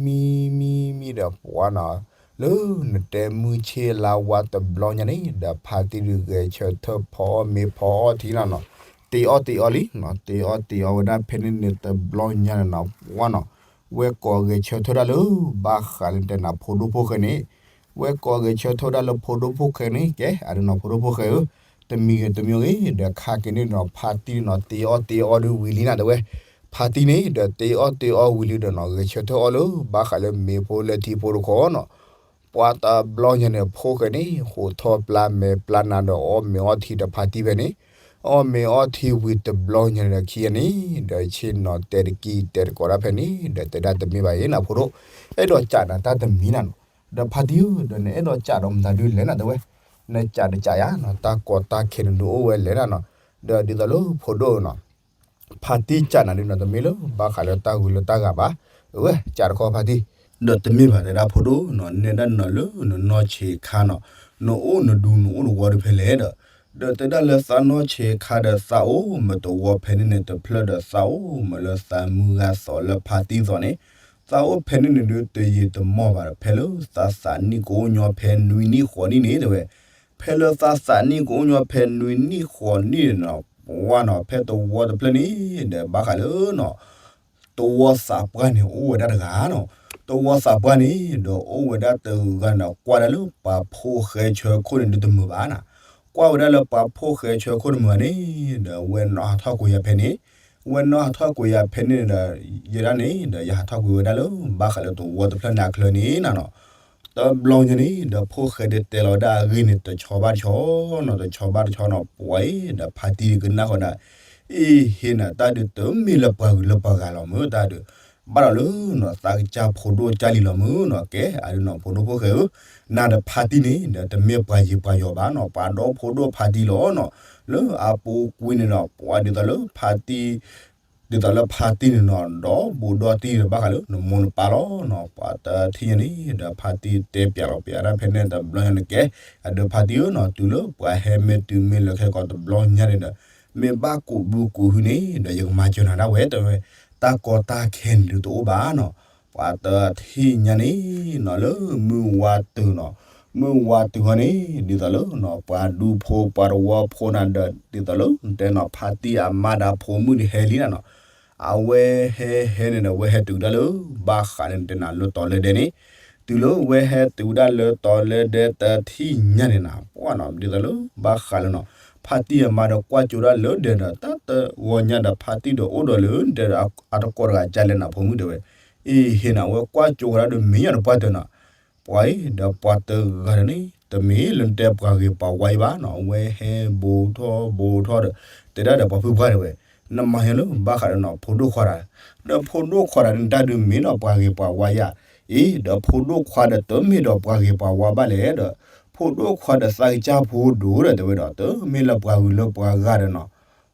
မံမံမံဒီးပှၤနီၤ, လၢနတဲမုၢ်ဆ့ၣ်လါဝါတဘျီညါန့ၣ် ဒီးဖါတံၢ်ဒုးဂဲၤဆၢထၢၣ်ဖီအီၣ်မ့ၤဖီအီၣ်ထံနီၤနီၤ, တ့အီၣ်တ့အီလံနီၤ တ့အီၣ်တ့အီဝဲဒၣ်ဖဲန့ၣ်န့ၣ်တဘျီညါန့ၣ်နီၤ ပှၤနီၤ, ဝဲကိးဂဲၤဆၢထၢၣ်ဒၣ်လၢ ဘၣ်ဃးလၢတဲနၤဖိဒိၣ်ဖိၣ်ဃဲန့ၣ်, ဝဲကိးဂဲၤဆၢထၢၣ်ဒၣ်လၢဖိဒိၣ်ဖိၣ်ဃဲန့ၣ် ကဲ အဒုးနီၤဖိဒိၣ်ဖိၣ်ဃဲဧၢ, တမံၤဂ့ၤတမံၤဂ့ၤ ဒီးခါက့ၤန့ၣ်နီၤ ဖါတံၢ်နီၤ တ့အီၣ်တ့အီဒုးဝံၤလံနၤတဲဝဲ, ဖါတံၢ်န့ၣ် ဒီးတ့အီၣ်တ့အီဝံၤလံဒီးနီၤ ဂဲၤဆၢထၢၣ်အီၣ်လၢ ဘၣ်ဃးလၢမ့ၤဖိလၢထံဖိတခီနီၤ ပှၤတဘျီညါန့ၣ် ဖိၣ်ဃဲန့ၣ် ဟိးထီၣ်ပျၢ်မဲာ်ပျၢ်နါဒီးအီၣ်မ့ၤအီၣ်ထံဒီးဖါတံၢ်ဖဲန့ၣ်, အီၣ်မ့ၤအီၣ်ထံဝံၤတဘျီညါန့ၣ်ဒီးခံဂၤန့ၣ် ဒီးဆ့ၣ်နီၤတဲတက့ၢ်တဲတကိးဒၣ်ဖဲန့ၣ် ဒီးတဲဒၣ်တမ့ၢ်ဘၣ်အံၤနၤဖိဒိၣ်, အဲၣ်ဒိးကးနၤတၢ်တမံၤနၤနီၤ, ဒီးဖါတံၢ်ဧၢ ဒီးနအဲၣ်ဒိးကးဒီးမတၤဒုးလဲၣ်နၤတဲဝဲ, နကးတကးယၤနီၤ တၢ်ကီတၢ်ခဲန့ၣ်ဒုးအိၣ်ဝဲလဲၣ်နၤနီၤ, ဒီးဒ်သိးလၢဖိဒိၣ်နီၤ ဖါတံၢ်ကးနၤဒုးနီၤ တမ့ၢ်လၢဘၣ်ဃးလၢတၢ်ဂုၤလၢတၢ်ဂၤဘၣ်, အဝဲကးတခီဖါတံၢ်, ဒီးတမ့ၢ်ဘၣ်တဲဒၣ်ဖိဒိၣ်နီၤ နဲဒၣ်နၤလၢနနီၢ်ဆံးခါနီၤ, နအိၣ်နဒူနအိၣ်တဝီဒုးဖဲလဲၣ်ဒီး, ဒီးတဲဒၣ်လၢသးနီၢ်ဆံးခါဒီးသးအိၣ်မ့ၢ်တဝီဖဲန့ၣ်န့ၣ်တဖျၢၣ်ဒီးသးအိၣ်မ့ၢ်လၢသးမုၢ်ဂၤသိးလၢဖါတံၢ်သိးန့ၣ်, သးအိၣ်ဖဲန့ၣ်န့ၣ်ဒုးတယံာ်တမီၢ်ဘၣ်ဒီး ဖဲလၢသးသးနံၣ်ကအိၣ်ညီဖဲနွံနံၣ်ဃိးနံၣ်န့ၣ်တဲဝဲ ဖဲလၢသးသးနံၣ်ကအိၣ်ညီဖဲနွံနံၣ်ဃိးနံၣ်န့ၣ်နီၤ ပှၤနီၤ ဖဲတဝီတဖျၢၣ်န့ၣ် ဒီးဘၣ်ဃးလၢနီၤ တဝီသးပှၢ်န့ၣ် အိၣ်ဝဲဒၣ်တဂၤနီၤ, တဝီသးပှၢ်န့ၣ် ဒီးအိၣ်ဝဲဒၣ်တဂၤန့ၣ် ကွၢ်ဒၣ်လၢပှၤဖိၣ်ဃဲဆၢခိၣ်န့ၣ်ဒုးတမုာ်ဘၣ်နီၤ, ကွၢ်ဝဲဒၣ်လၢပှၤဖိၣ်ဃဲဆၢခိၣ်တမုာ်ဘၣ်န့ၣ် ဒီးဝဲနီၢ်ဟးထီၣ်ကွံာ်ယၤဖဲန့ၣ်, ဝဲနီၢ်ဟးထီၣ်ကွံာ်ယၤဖဲန့ၣ်ဒီး ယဲဒၣ်န့ၣ် ဒီးယဟးထီၣ်ကွံာ်ဝဲဒၣ်လၢ ဘၣ်ဃးလၢတဝီတဖျၢၣ်န့ၣ်အချၢန့ၣ်နီၤ တဘျီညါန့ၣ် ဒီးဖိၣ်ဃဲဒုးတဲလီၤဝဲဒၣ်အဂ့ၢ်န့ၣ် တဆီဘၣ်တဆီနီၤ, တဆီဘၣ်တဆီနီၤ ပှၤအံၤ ဒီးဖါတံၢ်ဒုးကနၣ်ဃီဒီး အ့ ဟ့ၣ်နၤတၢ်ဒုးတမ့ၢ်လၢပှၤဂုၤလၢပှၤဂၤလီၤမုၢ်တၢ်ဒုး, ဘၣ်ဒီးလၢနီၤ သးကစၢ်ဖိဒိၣ်ကၢ်လံၤလီၤမုၢ်နီၤ, ကဲ အဒုးနီၤ ဖိဒိၣ်ဖိၣ်ဃဲဧၢ, နၤဒီးဖါတံၢ်န့ၣ် ဒီးတမ့ၢ်ပှၤယံၤပှၤယီၤဘၣ်နီၤ, ပှၤဒီဖိဒိၣ်ဖါတံၢ်လီၤနီၤ, လၢအပူၤကွံာ်န့ၣ်ဒီး ပှၤဒ်သိးလၢဖါတံၢ် ဒ်သိးလၢဖါတံၢ်န့ၣ်နီၤ ဒီဘူးဒီတံၢ်ဒီးဘၣ်ဃးလၢနမိၢ်နပၢ်လီၤနီၤ, ပှၤတထံၣ်ညါန့ၣ် ဒီးဖါတံၢ်တဲပျးလီၤပျးတၢ်ဖဲန့ၣ်တဘျီညါန့ၣ်ကဲ, အဒုးဖါတံၢ်ဧၢနီၤ တုၤလၢပှၤဟဲမ့ၢ်တုၤမ့ၢ်လၢခဲကိးတဘျီညါန့ၣ်ဒီး မ့ၢ်ဘၣ်ကူးဘုကူးဟုန့ၣ် ဒီးယကမၤစၢၤနၤဒၣ်ဝဲတဲဝဲ, တၢ်ကီတၢ်ခဲန့ၣ်ဒုးတအိၣ်ဘၣ်နီၤ, ပှၤတထံၣ်ညါန့ၣ်နီၤ လၢမုၢ်ဝါတုၤနီၤ မုၢ်ဝါတုၤဃီန့ၣ် ဒ်သိးလၢနီၤ ပှၤဒူဖိပှၤတဝီဖိနၤဒီး ဒ်သိးလၢနတဲနီၤ ဖါတံၢ်အမါဒီးဖိမုၣ်န့ၣ်ဟဲလံနၤနီၤ, အဝဲဟဲဟဲန့ၣ်ဒီး အဝဲဟဲတုၤဒၣ်လၢ ဘၣ်ဃးလၢနတဲနၤလၢတီၤလၢဒဲန့ၣ်, တုၤလၢအဝဲဟဲတုၤဒၣ်လၢတီၤလၢဒဲတထံၣ်ညါန့ၣ်နၤ ပှၤနီၤ ဒ်သိးလၢ ဘၣ်ဃးလၢနီၤ ဖါတံၢ်အမါဒီးကွၢ်ကၠိဒၣ်လၢဒဲဒီး တၢ် တၢ်တဂီၤညါဒီးဖါတံၢ်ဒီးအိၣ်ဒီးလၢနတဲဒီးအတကိးတဂၤကလဲၣ်နၤ ဖိမုၣ်တဲဝဲ, အ့ဟ့နၤ ဝဲကွၢ်ကၠိဃီၤဒၣ်ဒီးမ့ၢ်ယၤတပှၢ်တၢၢ်နီၤ, ပှၤအံၤဒီးပှၤတဂၤန့ၣ် တမ့ၢ်လၢနတဲပှၤဂ့ၤပှၤဝါအံၤဘၣ်နီၤ, အဝဲဟဲဘူးထီၣ်ဘူးထီၣ်ဒီး တဲဒၣ်ဒီးပှၤဖုပှၢ်တဲဝဲ, နမၤညါလၢဘၣ်ဃးဒီးနီၤ ဖိဒိၣ်ခွါတဂၤ, ဒီးဖိဒိၣ်ခွါတဂၤန့ၣ် တၢ်ဒုးမ့ၢ်ဒီးပှၤဂ့ၤပှၤဝါယၤ, အ့ဒီးဖိဒိၣ်ခွါဒီးတမ့ၢ်ဒီးပှၤဂ့ၤပှၤဝါဘၣ်လဲၣ်ဒီး ဖိဒိၣ်ခွါဒီးသးကစၢ်ဖိဒိၣ်ဒီးတဲဝဲဒီး တမ့ၢ်လၢပှၤဂုၤလၢပှၤဂၤဒီးနီၤ,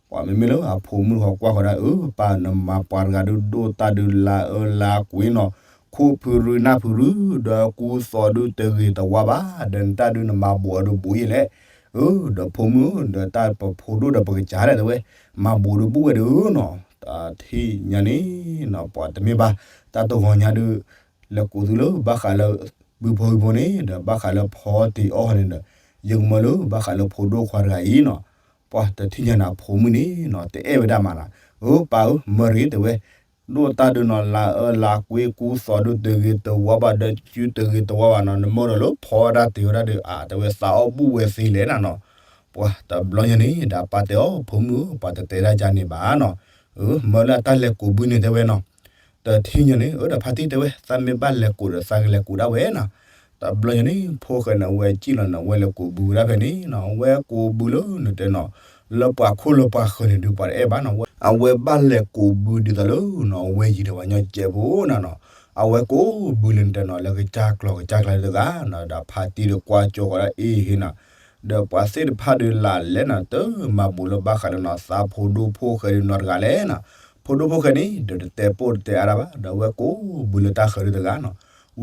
ပှၤမ့မ့ၢ်လၢအဖိမုၣ်တခီကွၢ်ဃီၤဒၣ် အၢ ပၢ်နမၤပှၤတဂၤဒုးဒိၣ်တၢ်ဒုးလၤအၢလၤကွံနီၤ, ခိၣ်ဖုရူနၢ်ဖုရူ ဒီးကူသိးဒုးတဂ့ၤတဝါဘၣ်, ဒီးနတၢ်ဒုးနမၤဘူးအီၤဒုးဘူးယံာ်လဲၣ်, အၢ ဒီးဖိမုၣ် ဒီးတၢ်ပဖိဒိၣ်ဒီးပကစၢ်လဲၣ်တဲဝဲ, မၤဘူးဒုးဘူးဝဲဒုးနီၤ, တထံၣ်ညါန့ၣ်နီၤ ပှၤတမ့ၢ်ဘၣ်, တၢ်တဂီၤညါဒုး လဲၤကိးသုလၢဘၣ်ဃးလၢ ဘုဖိဟံဖိန့ၣ် ဒီးဘၣ်ဃးလၢဖီတ့ၢ်အီၣ်ဃီန့ၣ်ဒီး ယကမၢလၢဘၣ်ဃးလၢဖိဒိၣ်ခွါတဂၤအံၤနီၤ, ပှၤတထံၣ်ညါန့ၣ်အဖိမုၣ်န့ၣ်နီၤ တအဲၣ်ဝဲဒၣ်မးနီၤ, အၢ ပၢ်ဧၢ မၢတဂ့ၤတဲဝဲ, ဒိၣ်တၢ်ဒုးနီၤ လၤအၢလၤကွံ ကူသိးဒုးတဂ့ၤတဝါဘၣ် ဒီးစုတဂ့ၤတဝါဘၣ်နီၤ, နမၢဒီးလၢဖီဒၣ်တ့ၢ်ဝဲဒၣ်ဒီး အတဲဝဲသးအီၣ်ဘူၣ်ဝဲသ့လဲၣ်နၤနီၤ, ပှၤတဘျီညါန့ၣ် ဒီးပၢ်တဲအီၤ ဖိမုၣ်ဧၢ ပှၤတတဲဒၣ်ယၤန့ၣ်ဘၣ်နီၤ, အၢ မၢလၢအတၢ်လဲၤကိးဘုန့ၣ်တဲဝဲနီၤ တထံၣ်ညါန့ၣ် အၢ ဒီးဖါတံၢ်တဲဝဲ သးမ့ၢ်ဘၣ်လဲၤကိးဒီးသးကလဲၤကိးဒၣ်ဝဲနီၤ, တဘျီညါန့ၣ် ဖိၣ်ဃဲန့ၣ် အဝဲစံၣ်လီၤန့ၣ် အဝဲလဲၤကိးဘုဝဲဒၣ်ဖဲန့ၣ်နီၤ, အဝဲကိးဘုလၢနတဲနီၤ, လၢပှၤခိၣ်လၢပှၤဃၢၤန့ၣ်ဒုးပှၤတအဲၣ်ဘၣ်နီၤ, အဝဲဘၣ်လဲၤကိးဘုဒ်သိးလၢနီၤ အဝဲယံၤဒီးပှၤညီကဲးဖိနီၤနီၤ, အဝဲကိးဘုလၢနတဲနီၤ လၢကစၢ်ကျီၤကစၢ်ကျါလၢတဂၤနီၤ, ဒီးဖါတံၢ်ဒီးကွၢ်ကၠိဃီၤဒၣ်အ့ဟ့နီၤ ဒီးပှၤသ့ၣ်တဖၣ်ဒုးလၢလဲၣ်နီၤ တမၤဘူးလၢဘၣ်ဃးဒီးနီၤ သးဖိဒိၣ်ဖိၣ်ဃဲဒုးနီတဂၤလဲၣ်နီၤ, ဖိဒိၣ်ဖိၣ်ဃဲန့ၣ် ဒီးတတဲပိၢ်တတဲအါတၢ်ဘၣ် ဒီးဝဲကိးဘုလၢတၢ်ဃၢၤဒုးတဂၤနီၤ,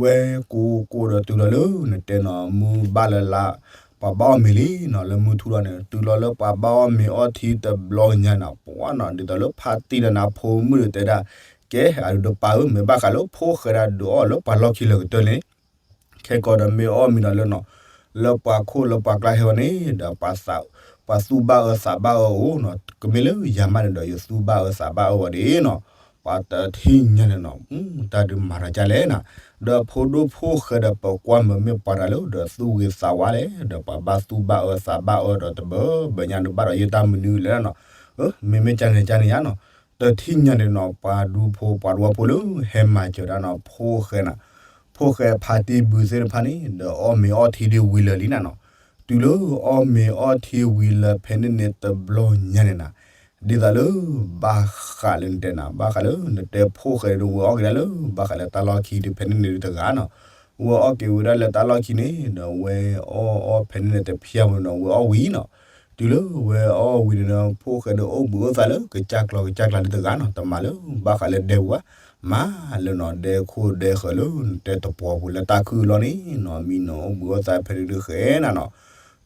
ဝဲကိးကိးဒီးတုၤလီၤလၢနတဲနီၤ မုၢ်ဘၣ်လၢ်လၢ် ပှၤဘၣ်အီၣ်မ့ၤလံနီၤ လၢမုၢ်ထူၣ်လီၤန့ၣ် တုၤလီၤလၢပှၤဘၣ်အီၣ်မ့ၤအီထံတဘျီညါနီၤ ပှၤနီၤ ဒ်သိးလၢဖါတံၢ်ဒီးနၤဖိမုၣ်ဒုးတဲဒၣ် ကဲအဒုးတပာ်ဧၢ မ့ၢ်ဘၣ်ဃးလၢဖိၣ်ဃဲဒၣ်ဒုးအီၣ်လၢပှၤလီၢ်ခံလၢာ်ကတၢၢ်န့ၣ် ခဲကီးဒီးမ့ၢ်အီၣ်မ့ၤဒီးလၢနီၤ လၢပှၤခိၣ်လၢပှၤကျါဟဲဝဲန့ၣ် ဒီးပှၤသူၣ်ဘၣ်အၢသးဘၣ်အၢအိၣ်နီၤ ကမ့ၢ်လၢယၤမးန့ၣ်ဒီး ယသူၣ်ဘၣ်အၢသးဘၣ်အၢဝဲဒၣ်နီၤ ပှၤတထံၣ်ညါန့ၣ်နီၤ တၢ်ဒုးမၤတၢ်ကလဲၣ်နီၤ ဒီးဖိဒိၣ်ဖိၣ်ဃဲဒီးပကွၢ်မုာ်မ့ၢ်ပှၤတဂၤလၢ ဒီးသူၣ်ဂ့ၤသးဝါလဲၣ် ဒီးပှၤဘၣ်သူၣ်ဘၣ်အၢသးဘၣ်အၢဒီးတဘၢဘၢညါဒုးဘၣ်ဒီးယတၢ်မနုၤလဲၣ်နီၤ မ့မ့ၢ်ကန့ၣ်ကန့ၣ်ယါနီၤ တထံၣ်ညါန့ၣ်နီၤ ပှၤဒူဖိပှၤတဝီဖိလၢဟဲမၤစၢၤဒၣ်နီၤ ဖိၣ်ဃဲနီၤ ဖိၣ်ဃဲဖါတံၢ်ဘုသ့ၣ်တဖၣ်န့ၣ် ဒီးအီၣ်မ့ၤအီၣ်ထံဒ်ဝံၤလၢာ်လံနၤနီၤ တုၤလၢအီၣ်မ့ၤအီၣ်ထံဝံၤလၢာ်ဖဲန့ၣ်န့ၣ်တဘျီညါန့ၣ်နီၤ ဒ်သိးလၢ ဘၣ်ဃးလၢနတဲနီၤ ဘၣ်ဃးလၢနတဲဖိၣ်ဃဲဒီးဝဲအီၣ်က့ၤဒၣ်လၢ ဘၣ်ဃးလၢတၢ်လီၢ်ခံဒီးဖဲန့ၣ်န့ၣ်တဂၤနီၤ ဝဲအီၣ်က့ၤဝဲဒၣ်လၢတၢ်လီၢ်ခံန့ၣ် ဒီးဝဲအီၣ်အီၣ်ဖဲန့ၣ်န့ၣ်တဖျၢၣ်ဝဲဒီးဝဲအီၣ်ဝံၤနီၤ တုၤလၢဝဲအီၣ်ဝံၤန့ၣ်ဒီး ဖိၣ်ဃဲဒီးအိၣ်ဘှံးအိၣ်သါလၢကစၢ်ကျီၤကစၢ်ကျါလၢတဂၤနီၤ တမၤလၢဘၣ်ဃးလၢဒဲပူၤဘၣ် မၤလၢနီၤ ဒဲခိၣ်ဒဲဃၢၤလၢနတဲတပှီၤပူၤလၢတၢ်ခုၣ်လီၤန့ၣ်နီၤ မံနီၤအိၣ်ဘှံးအိၣ်သါဖဲန့ၣ်ဒုးဃဲနီၤနီၤ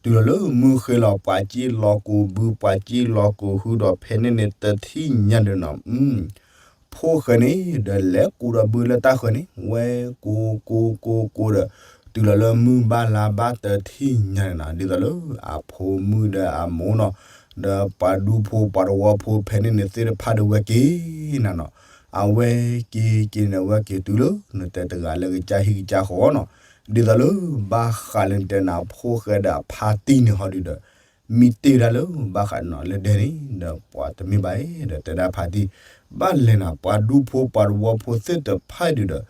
တုၤလီၤလၢမုၢ်ဃ့လီၤ ပှၤစံၣ်လီၤကိးဘု ပှၤစံၣ်လီၤကိးဟုဒီးဖဲန့ၣ်န့ၣ်တထံၣ်ညါဒီးနီၤ ဖိၣ်ဃဲန့ၣ်ဒီးလဲၤကူဒီးဘုလၢတၢ်ဃၢၤန့ၣ် ဝဲကူကူကူကူဒီး တုၤလီၤလၢမုၢ်ဘၣ်လါဘၣ်တထံၣ်ညါန့ၣ်နီၤ ဒ်သိးလၢအဖိမုၣ်ဒီးအမိၢ်နီၤ ဒီးပှၤဒူဖိပှၤတဝီဖိဖဲန့ၣ်န့ၣ်သ့ၣ်တဖၣ်ဒီးဝဲက့ၤနၤနီၤ အဝဲက့ၤက့ၤန့ၣ် အဝဲက့ၤတုၤလၢနတဲတဂၤလၢကစၢ်ဟံၣ်ကစၢ်ဃီနီၤ ဒ်သိးလၢဘၣ်ဃးလၢနတဲနၤ ဖိၣ်ဃဲဒီးဖါတံၢ်န့ၣ်ဟီဒုးဒီး မံတ့ၢ်ဒၣ်လၢဘၣ်ဃးနီၤလၢဒဲန့ၣ် ဒီးပှၤတမ့ၢ်ဘၣ်အံၤ ဒီးတဲဒၣ်ဖါတံၢ် ဘၣ်လဲၤနၤ ပှၤဒူဖိပှၤတဝီဖိသ့ၣ်တဖၣ်ဒုးဒီး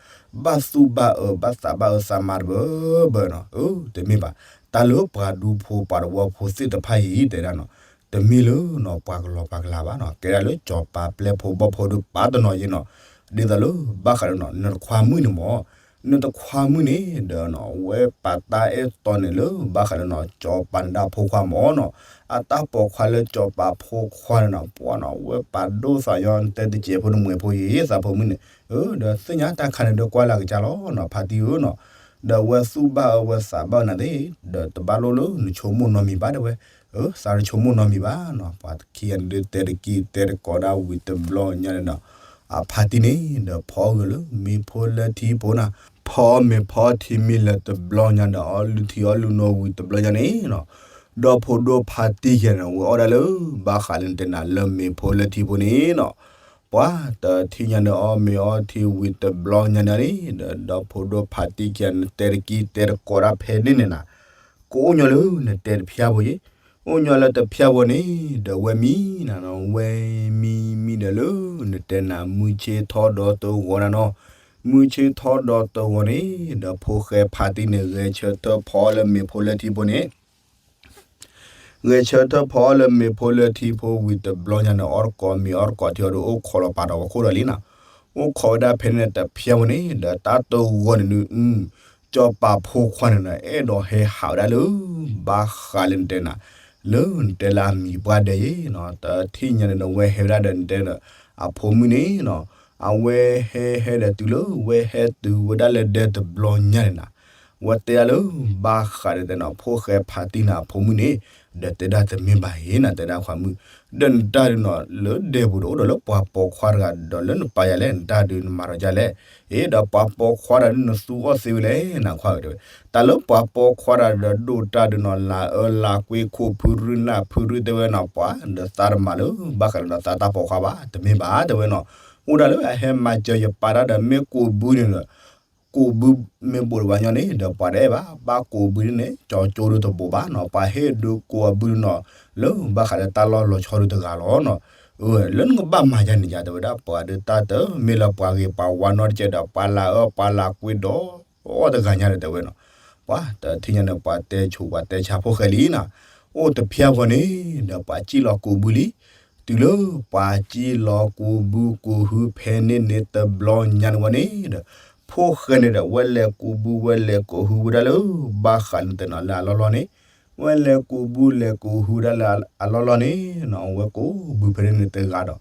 ဘၣ်သူၣ်ဘၣ်အၢ ဘၣ်သးဘၣ်အၢသးမၤတဘၢဘၢနီၤ အၢ တမ့ၢ်ဘၣ် တၢ်လၢပှၤဒူဖိပှၤတဝီဖိသ့ၣ်တဖၣ်အံၤတဲဒၣ်နီၤ တမ့ၢ်လၢနီၤ ပှၤကလီၤပှၤကလၤဘၣ်နီၤ ကဲဒၣ်လၢစီၤပၤပျဲၢ်ဖိဘီၣ်ဖိဒုးပာ်တနီၤယဲနီၤ ဒ်သိးလၢဘၣ်ဃးလၢနီၤ နတခွါမုၣ်န့ၣ်မ့ၢ် နတခွါမုၣ်န့ၣ်ဒီးနီၤ ဝဲပာ်တၢ်အဲၣ်တီန့ၣ်လၢဘၣ်ဃးလၢနီၤ စီၤပၤန့ၣ်ဒၣ်ဖိခွါမ့ၢ်နီၤ အတၢ်ပိာ်ခွါလၢစီၤပၤဖိခွါန့ၣ်နီၤ ပှၤနီၤ ဝဲပာ်ဒိၣ်သးညီ နတဲတစဲးဖိတမှဲၤဖိယဲ သးဖိမုၣ်န့ၣ် အၢ ဒီးသ့ၣ်ညါ တၢ်ခါန့ၣ်ဒီးကွၢ်လၢကစၢ်လီၤနီၤ ဖါတံၢ်ဧၢနီၤ ဒီးဝဲသူၣ်ဘၣ်အၢဝဲသးဘၣ်အၢနၤသ့ၣ် ဒီးတဘၣ်လိၣ်လၢနဆိကမိၣ်နီတမံၤဘၣ်တဲဝဲ အၢ သးတဆိကမိၣ်နီတမံၤဘၣ်နီၤ ပှၤခံဂၤန့ၣ်ဒုးတဲတကံၢ်တဲတကိးဒၣ်ဝံၤတဘျီညါန့ၣ်ဒီး အဖါတံၢ်န့ၣ် ဒီးဖီအီၣ်ဂၢၢ်လၢမ့ၤဖိလၢထံဖိနီၤ ဖီအီၣ်မ့ၤဖီအီၣ်ထံမ့ၤလၢာ်တဘျီညါဒီး အီၣ်လုၢ်ထံအီၣ်လုၢ်နိဝံၤတဘျီညါန့ၣ်နီၤ ဒီဖိဒိၣ်ဖါတံၢ်ခံဂၤန့ၣ် ဝဲအီၣ်ဒၣ်လၢ ဘၣ်ဃးလၢနတဲနၤလၢမ့ၤဖိလၢထံဖိန့ၣ်နီၤ ပှၤတထံၣ်ညါဒီးအီၣ်မ့ၤအီၣ်ထံဝံၤတဘျီညါန့ၣ်န့ၣ် ဒီးဒီဖိဒိၣ်ဖါတံၢ်ခံဂၤန့ၣ် တဲတကံၢ်တဲတကိးဒၣ်ဖဲန့ၣ်န့ၣ်နီၤ ကအိၣ်ညီလၢနတဲတဖျါဖိယဲ အိၣ်ညီလၢတဖျၢၣ်ဝီန့ၣ် ဒီးဝဲမံနၤနီၤ, ဝဲမံမံဒီးလၢ နတဲနၤ မုၢ်ဆ့ၣ်ထီၣ်ဒီးတဂီၤနၤနီၤ, မုၢ်ဆ့ၣ်ထီၣ်ဒီးတဂီၤန့ၣ် ဒီးဖိၣ်ဃဲဖါတံၢ်န့ၣ် ဂဲၤဆၢထၢၣ်ဖီအီၣ်လၢမ့ၤဖိလၢထံဖိန့ၣ် ဂဲၤဆၢထၢၣ်ဖီအီၣ်လၢမ့ၤဖိလၢထံဖိဝံၤတဘျီညါန့ၣ် အီၣ်တကိးမ့ၤအီၣ်တကိးထံအီၤဒီး အိၣ်ခိးလီၤပာ်ဒီးဝဲခိၣ်ဒီးလံနီၤ, အိၣ်ခိးဝဲဒၣ်ဖဲန့ၣ်တဖျၢၣ်ဝီန့ၣ် ဒီးတၢ်တဂီၤန့ၣ်ဒုး ကၠီၤပၤဖိခွါန့ၣ်ဒီး အဲၣ်ဒိးဟဲဟးဝဲဒၣ်လၢ ဘၣ်ဃးလၢနတဲနၤ လၢနတဲလၢအမံၤပှၢ်ဒဲးယဲနီၤ, တထံၣ်ညါန့ၣ်ဒီး ဝဲဟဲဝဲဒၣ်ဒီးနတဲဒီး အဖိမုၣ်န့ၣ်နီၤ, အဝဲဟဲဟဲဒီးတုၤလၢဝဲဟဲတုၤဝဲဒၣ်လၢဒဲတဘျီညါန့ၣ်နီၤ, ဝဲတဲဒၣ်လၢ ဘၣ်ဃးဒီးတဲနီၤ ဖိၣ်ဃဲဖါတံၢ်န့ၣ်အဖိမုၣ်န့ၣ်, ဒီးတဲဒၣ်တမ့ၢ်ဘၣ်ယဲနီၤ, တဲဒၣ်ခွါမုၣ်, ဒီးနတၢ်ဒုးနီၤ လၢဒဲပူၤဒီး အိၣ်ဒီးလၢပှၤပိာ်ခွါတဂၤဒီး လၢနပာ်ယၤလဲၣ် နတၢ်ဒုးနမၤဒီးဒ်လဲၣ်, အ့ ဒီးပှၤပိာ်ခွါတဂၤဒုးနသူအီၣ်သ့ဝဲလဲၣ် နခွါဝဲတဲဝဲ, တၢ်လၢပှၤပိာ်ခွါတဂၤဒီးဒိၣ်တၢ်ဒုးနီၤ လၢအၢလၢကွ့ခိၣ်ဖုရူနၢ်ဖုရူတဲဝဲနီၤ, ပှၤဒီးသးတမၤလၢ ဘၣ်ဃးဒီးသးတၢ်ပိာ်ခွါဘၣ် တမ့ၢ်ဘၣ်တဲဝဲနီၤ, အိၣ်ဒၣ်လၢအဟဲမၤစၢၤယပၢ်တၢ်ဒီး မ့ၢ်ကိးဘုန့ၣ်ဒီး ကိးဘုမ့ၢ်ဘိးတဘၣ်ညီန့ၣ် ဒီးပှၤတအဲၣ်ဘၣ်, ဘၣ်ကိးဘုန့ၣ် ကၠီကၠိဒုးတဘိးဘၣ်နီၤ, ပှၤဟ့ၣ်ဒုးကိးအဘုနီၤ လၢဘၣ်ဃးဒီးတၢ်လီၢ်လီၤဆီဒုးတဂၤလီၤနီၤ, လၢနကဘၣ်မၤယၤန့ၣ်ယၤတဲဝဲဒၣ်, ပှၤဒုးတၢ်တမ့ၢ်လၢပှၤဂ့ၤပှၤဝါနီတကဲဒီး ပှၤလၢအၢပှၤလၢကွ့ဒီး အီၣ်တဂၤညါဒီးတဲဝဲနီၤ, ပှၤတထံၣ်ညါန့ၣ် ပှၤတဲဆိးပှၤတဲဆါဖိၣ်ဃဲလံနီၤ, အိၣ်တဖျၢၣ်ဝီန့ၣ် ဒီးပှၤစံၣ်လီၤကိးဘုလံ တုၤလၢပှၤစံၣ်လီၤကိးဘုကိးဟုဖဲန့ၣ်န့ၣ်တဘျီညါန့ၣ်ဝဲန့ၣ်ဒီး ဖိၣ်ဃဲန့ၣ်ဒီး ဝဲလဲၤကိးဘုဝဲလဲၤကိးဟုဝဲဒၣ်လၢ ဘၣ်ဃးလၢတဲနီၤလၢအလီၢ်လီၢ်န့ၣ်, ဝဲလဲၤကိးဘုလဲၤကိးဟုဝဲဒၣ်လၢအလီၢ်လီၢ်န့ၣ်နီၤ, ဝဲကိးဘုဖဲန့ၣ်န့ၣ်တဂၤဒီး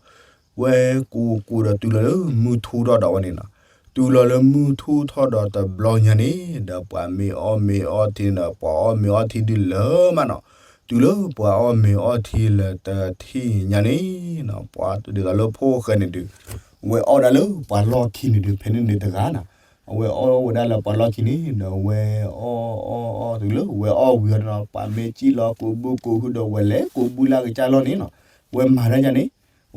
ဝဲကိးကိးဒီးတုၤလီၤလၢမုၢ်ထူၣ်ထီၣ်ဒီးဝဲန့ၣ်နီၤ, တုၤလီၤလၢမုၢ်ထူၣ်ထီၣ်ဒီးတဘျီညါန့ၣ် ဒီးပှၤမ့ၢ်အီၣ်မ့ၤအီထံန့ၣ်ဒီး ပှၤအီၣ်မ့ၤအီထံဒုးလၢမးနီၤ, တုၤလၢပှၤအီၣ်မ့ၤအီထံလၢတထံၣ်ညါန့ၣ်နီၤ, ပှၤဒ်သိးလၢဖိၣ်ဃဲန့ၣ်ဒုး ဝဲအီၣ်ဒၣ်လၢပှၤလီၢ်ခံန့ၣ်ဒုး ဖဲန့ၣ်န့ၣ်တဂၤနီၤ, အဝဲအီၣ်ဝဲဒၣ်လၢပှၤလီၢ်ခံန့ၣ်ဒီး ဝဲအီၣ်အီၣ်အီၣ်တုၤလၢဝဲအီၣ်ဝံၤအီၤနီၤ, ပှၤမ့ၢ်စံၣ်လီၤကိးဘုကိးဟုဒီး ဝဲလဲၤကိးဘုလၢအကစၢ်လီၢ်န့ၣ်နီၤ, ဝဲမၤတၢ်ယါန့ၣ်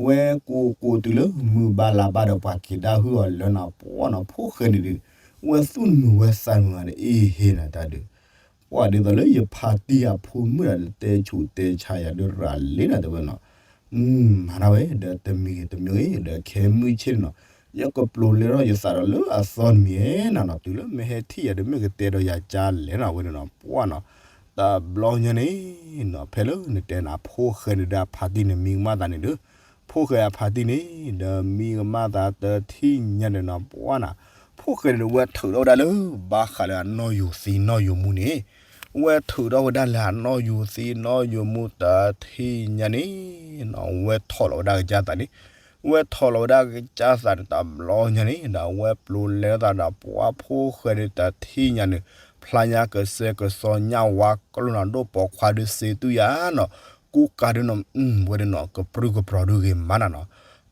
ဝဲကိးကိးတုၤလၢမုၢ်ဘၣ်လါဘၣ်ဒီး ပှၤက့ၤဒၣ်ဟုၣ်အီၤလၢနီၤ, ပှၤနီၤ ဖိၣ်ဃဲန့ၣ်ဒုး ဝဲသူၣ်မုာ်ဝဲသးမုာ်ဂၤန့ၣ် အ့ဟ့နီၤတၢ်ဒုး ပှၤဒ်သိးလၢယဖါတံၢ်အဖိမုၣ်ဒီး တဲဆူးတဲဆါယၤဒုးရၤလံနီၤတဲဝဲနီၤ, မၤတၢ်ဝဲဒီးတမံၤဂ့ၤတမံၤဂ့ၤ ဒီးခဲမုၢ်ဆ့ၣ်န့ၣ်နီၤ, ယကပျိးလဲထီၣ်ယသးဒီးလၢအသီတမံၤနီၤနီၤ, တုၤလၢမ့ၢ်ဟဲထံၣ်ယၤဒီး မ့ၢ်ကတဲဒီးယၤကၢ်လဲၣ်နီၤဝဲန့ၣ်နီၤ, ပှၤနီၤ တဘျီညါန့ၣ်နီၤ ဖဲလၢနတဲနၤ ဖိၣ်ဃဲန့ၣ်ဒီးအဖါတံၢ်န့ၣ် မံကမၣ်သးန့ၣ်ဒီး ဖိၣ်ဃဲအဖါတံၢ်န့ၣ် ဒီးမံကမၣ်သးတထံၣ်ညါန့ၣ်နီၤ ပှၤနီၤ ဖိၣ်ဃဲန့ၣ်ဒီး ဝဲထုးထီၣ်ဝဲဒၣ်လၢ ဘၣ်ဃးလၢအနီၢ်ယိၤသံနီၢ်ယိၤမူန့ၣ်, ဝဲထုးထီၣ်ဝဲဒၣ်လၢအနီၢ်ယိၤသံနီၢ်ယိၤမူတထံၣ်ညါန့ၣ်နီၤ ဝဲထီၣ်လီၤဝဲဒၣ်ကစၢ်သးန့ၣ်, ဝဲထီၣ်လီၤဝဲဒၣ်ကစၢ်သးန့ၣ် တဘျီညါန့ၣ်ဒီး ဝဲပျိးလဲသးဒီး ပှၤဖိၣ်ဃဲဒုးတထံၣ်ညါန့ၣ်, ဖျါညါကစဲကစီညၣ်ဝါကျိနီၤ ဒိၣ်ပိာ်ခွါဒုးစ့တူၢ်ယၤနီၤ, ကူကၤဒုးနီၤ ဝဲဒၣ်နီၤ ကပြုၢ်ကပြီၤဒုးဂ့ၤမးနၤနီၤ,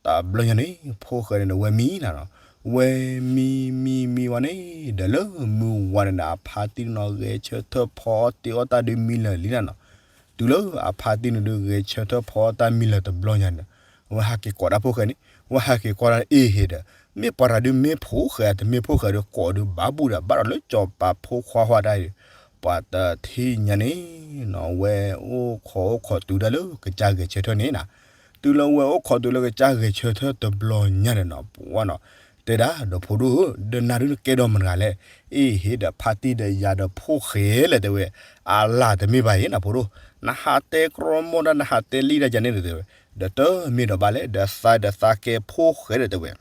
တဘျီညါန့ၣ် ဖိၣ်ဃဲန့ၣ်ဒီး ဝဲမံနၤနီၤ, ဝဲမံမံမံဝဲန့ၣ် ဒီးလၢမုၢ်ဝါန့ၣ်ဒီး အဖါတံၢ်နီၤ ဂဲၤဆၢထၢၣ်ဖီအီၣ်တ့ၢ်အီၣ်တၢ်ဒုးမံလၢာ်လံနၤနီၤ, တုၤလၢအဖါတံၢ်န့ၣ်ဒုး ဂဲၤဆၢထၢၣ်ဖီအီၣ်တၢ်မံလၢာ်တဘျီညါန့ၣ်, အဝဲဟးက့ၤကိးဒၣ်ဖိၣ်ဃဲန့ၣ်, အဝဲဟးက့ၤကိးဒၣ်အ့ဟ့ဒီး, မ့ၢ်ပှၤတၢ်ဒုးမ့ၢ်ဖိၣ်ဃဲ တမ့ၢ်ဖိၣ်ဃဲဒီး ကိးဒုးဘၣ်ဘူၣ်ဒီး ဘၣ်ဒီးလၢစီၤပၤဖိခွါဟီၣ်တၢ်အံၤ, ပှၤတထံၣ်ညါန့ၣ်နီၤ ဝဲအိၣ်ခိးအိၣ်ခိးတုၤဒၣ်လၢကစၢ်ဂဲၤဆၢထၢၣ်န့ၣ်နၤ, တုၤလၢဝဲအိၣ်ခိးတုၤလၢကစၢ်ဂဲၤဆၢထၢၣ်တဘျီညါန့ၣ်နီၤ ပှၤနီၤ, တဲဒၣ်ဒီးဖိဒိၣ်ဧၢ, ဒီးနၤဒုးနကဲဒီးမတၤတဂၤလဲၣ်, အ့ဟ့ဒီးဖါတံၢ်ဒီးယၤဒီးဖိၣ်ဃဲလဲၣ်တဲဝဲ, အလၢ်တမ့ၢ်ဘၣ်အံၤနၤဖိဒိၣ်, နဟးတဲကြီမိၢ်ဒၣ် နဟးတဲလံဒၣ်ယၤန့ၣ်ဒီးတဲဝဲ, ဒီးတမ့ၢ်ဒီးဘၣ်လဲၣ် ဒီးသးဒီးသးကဲဖိၣ်ဃဲဒီးတဲဝဲ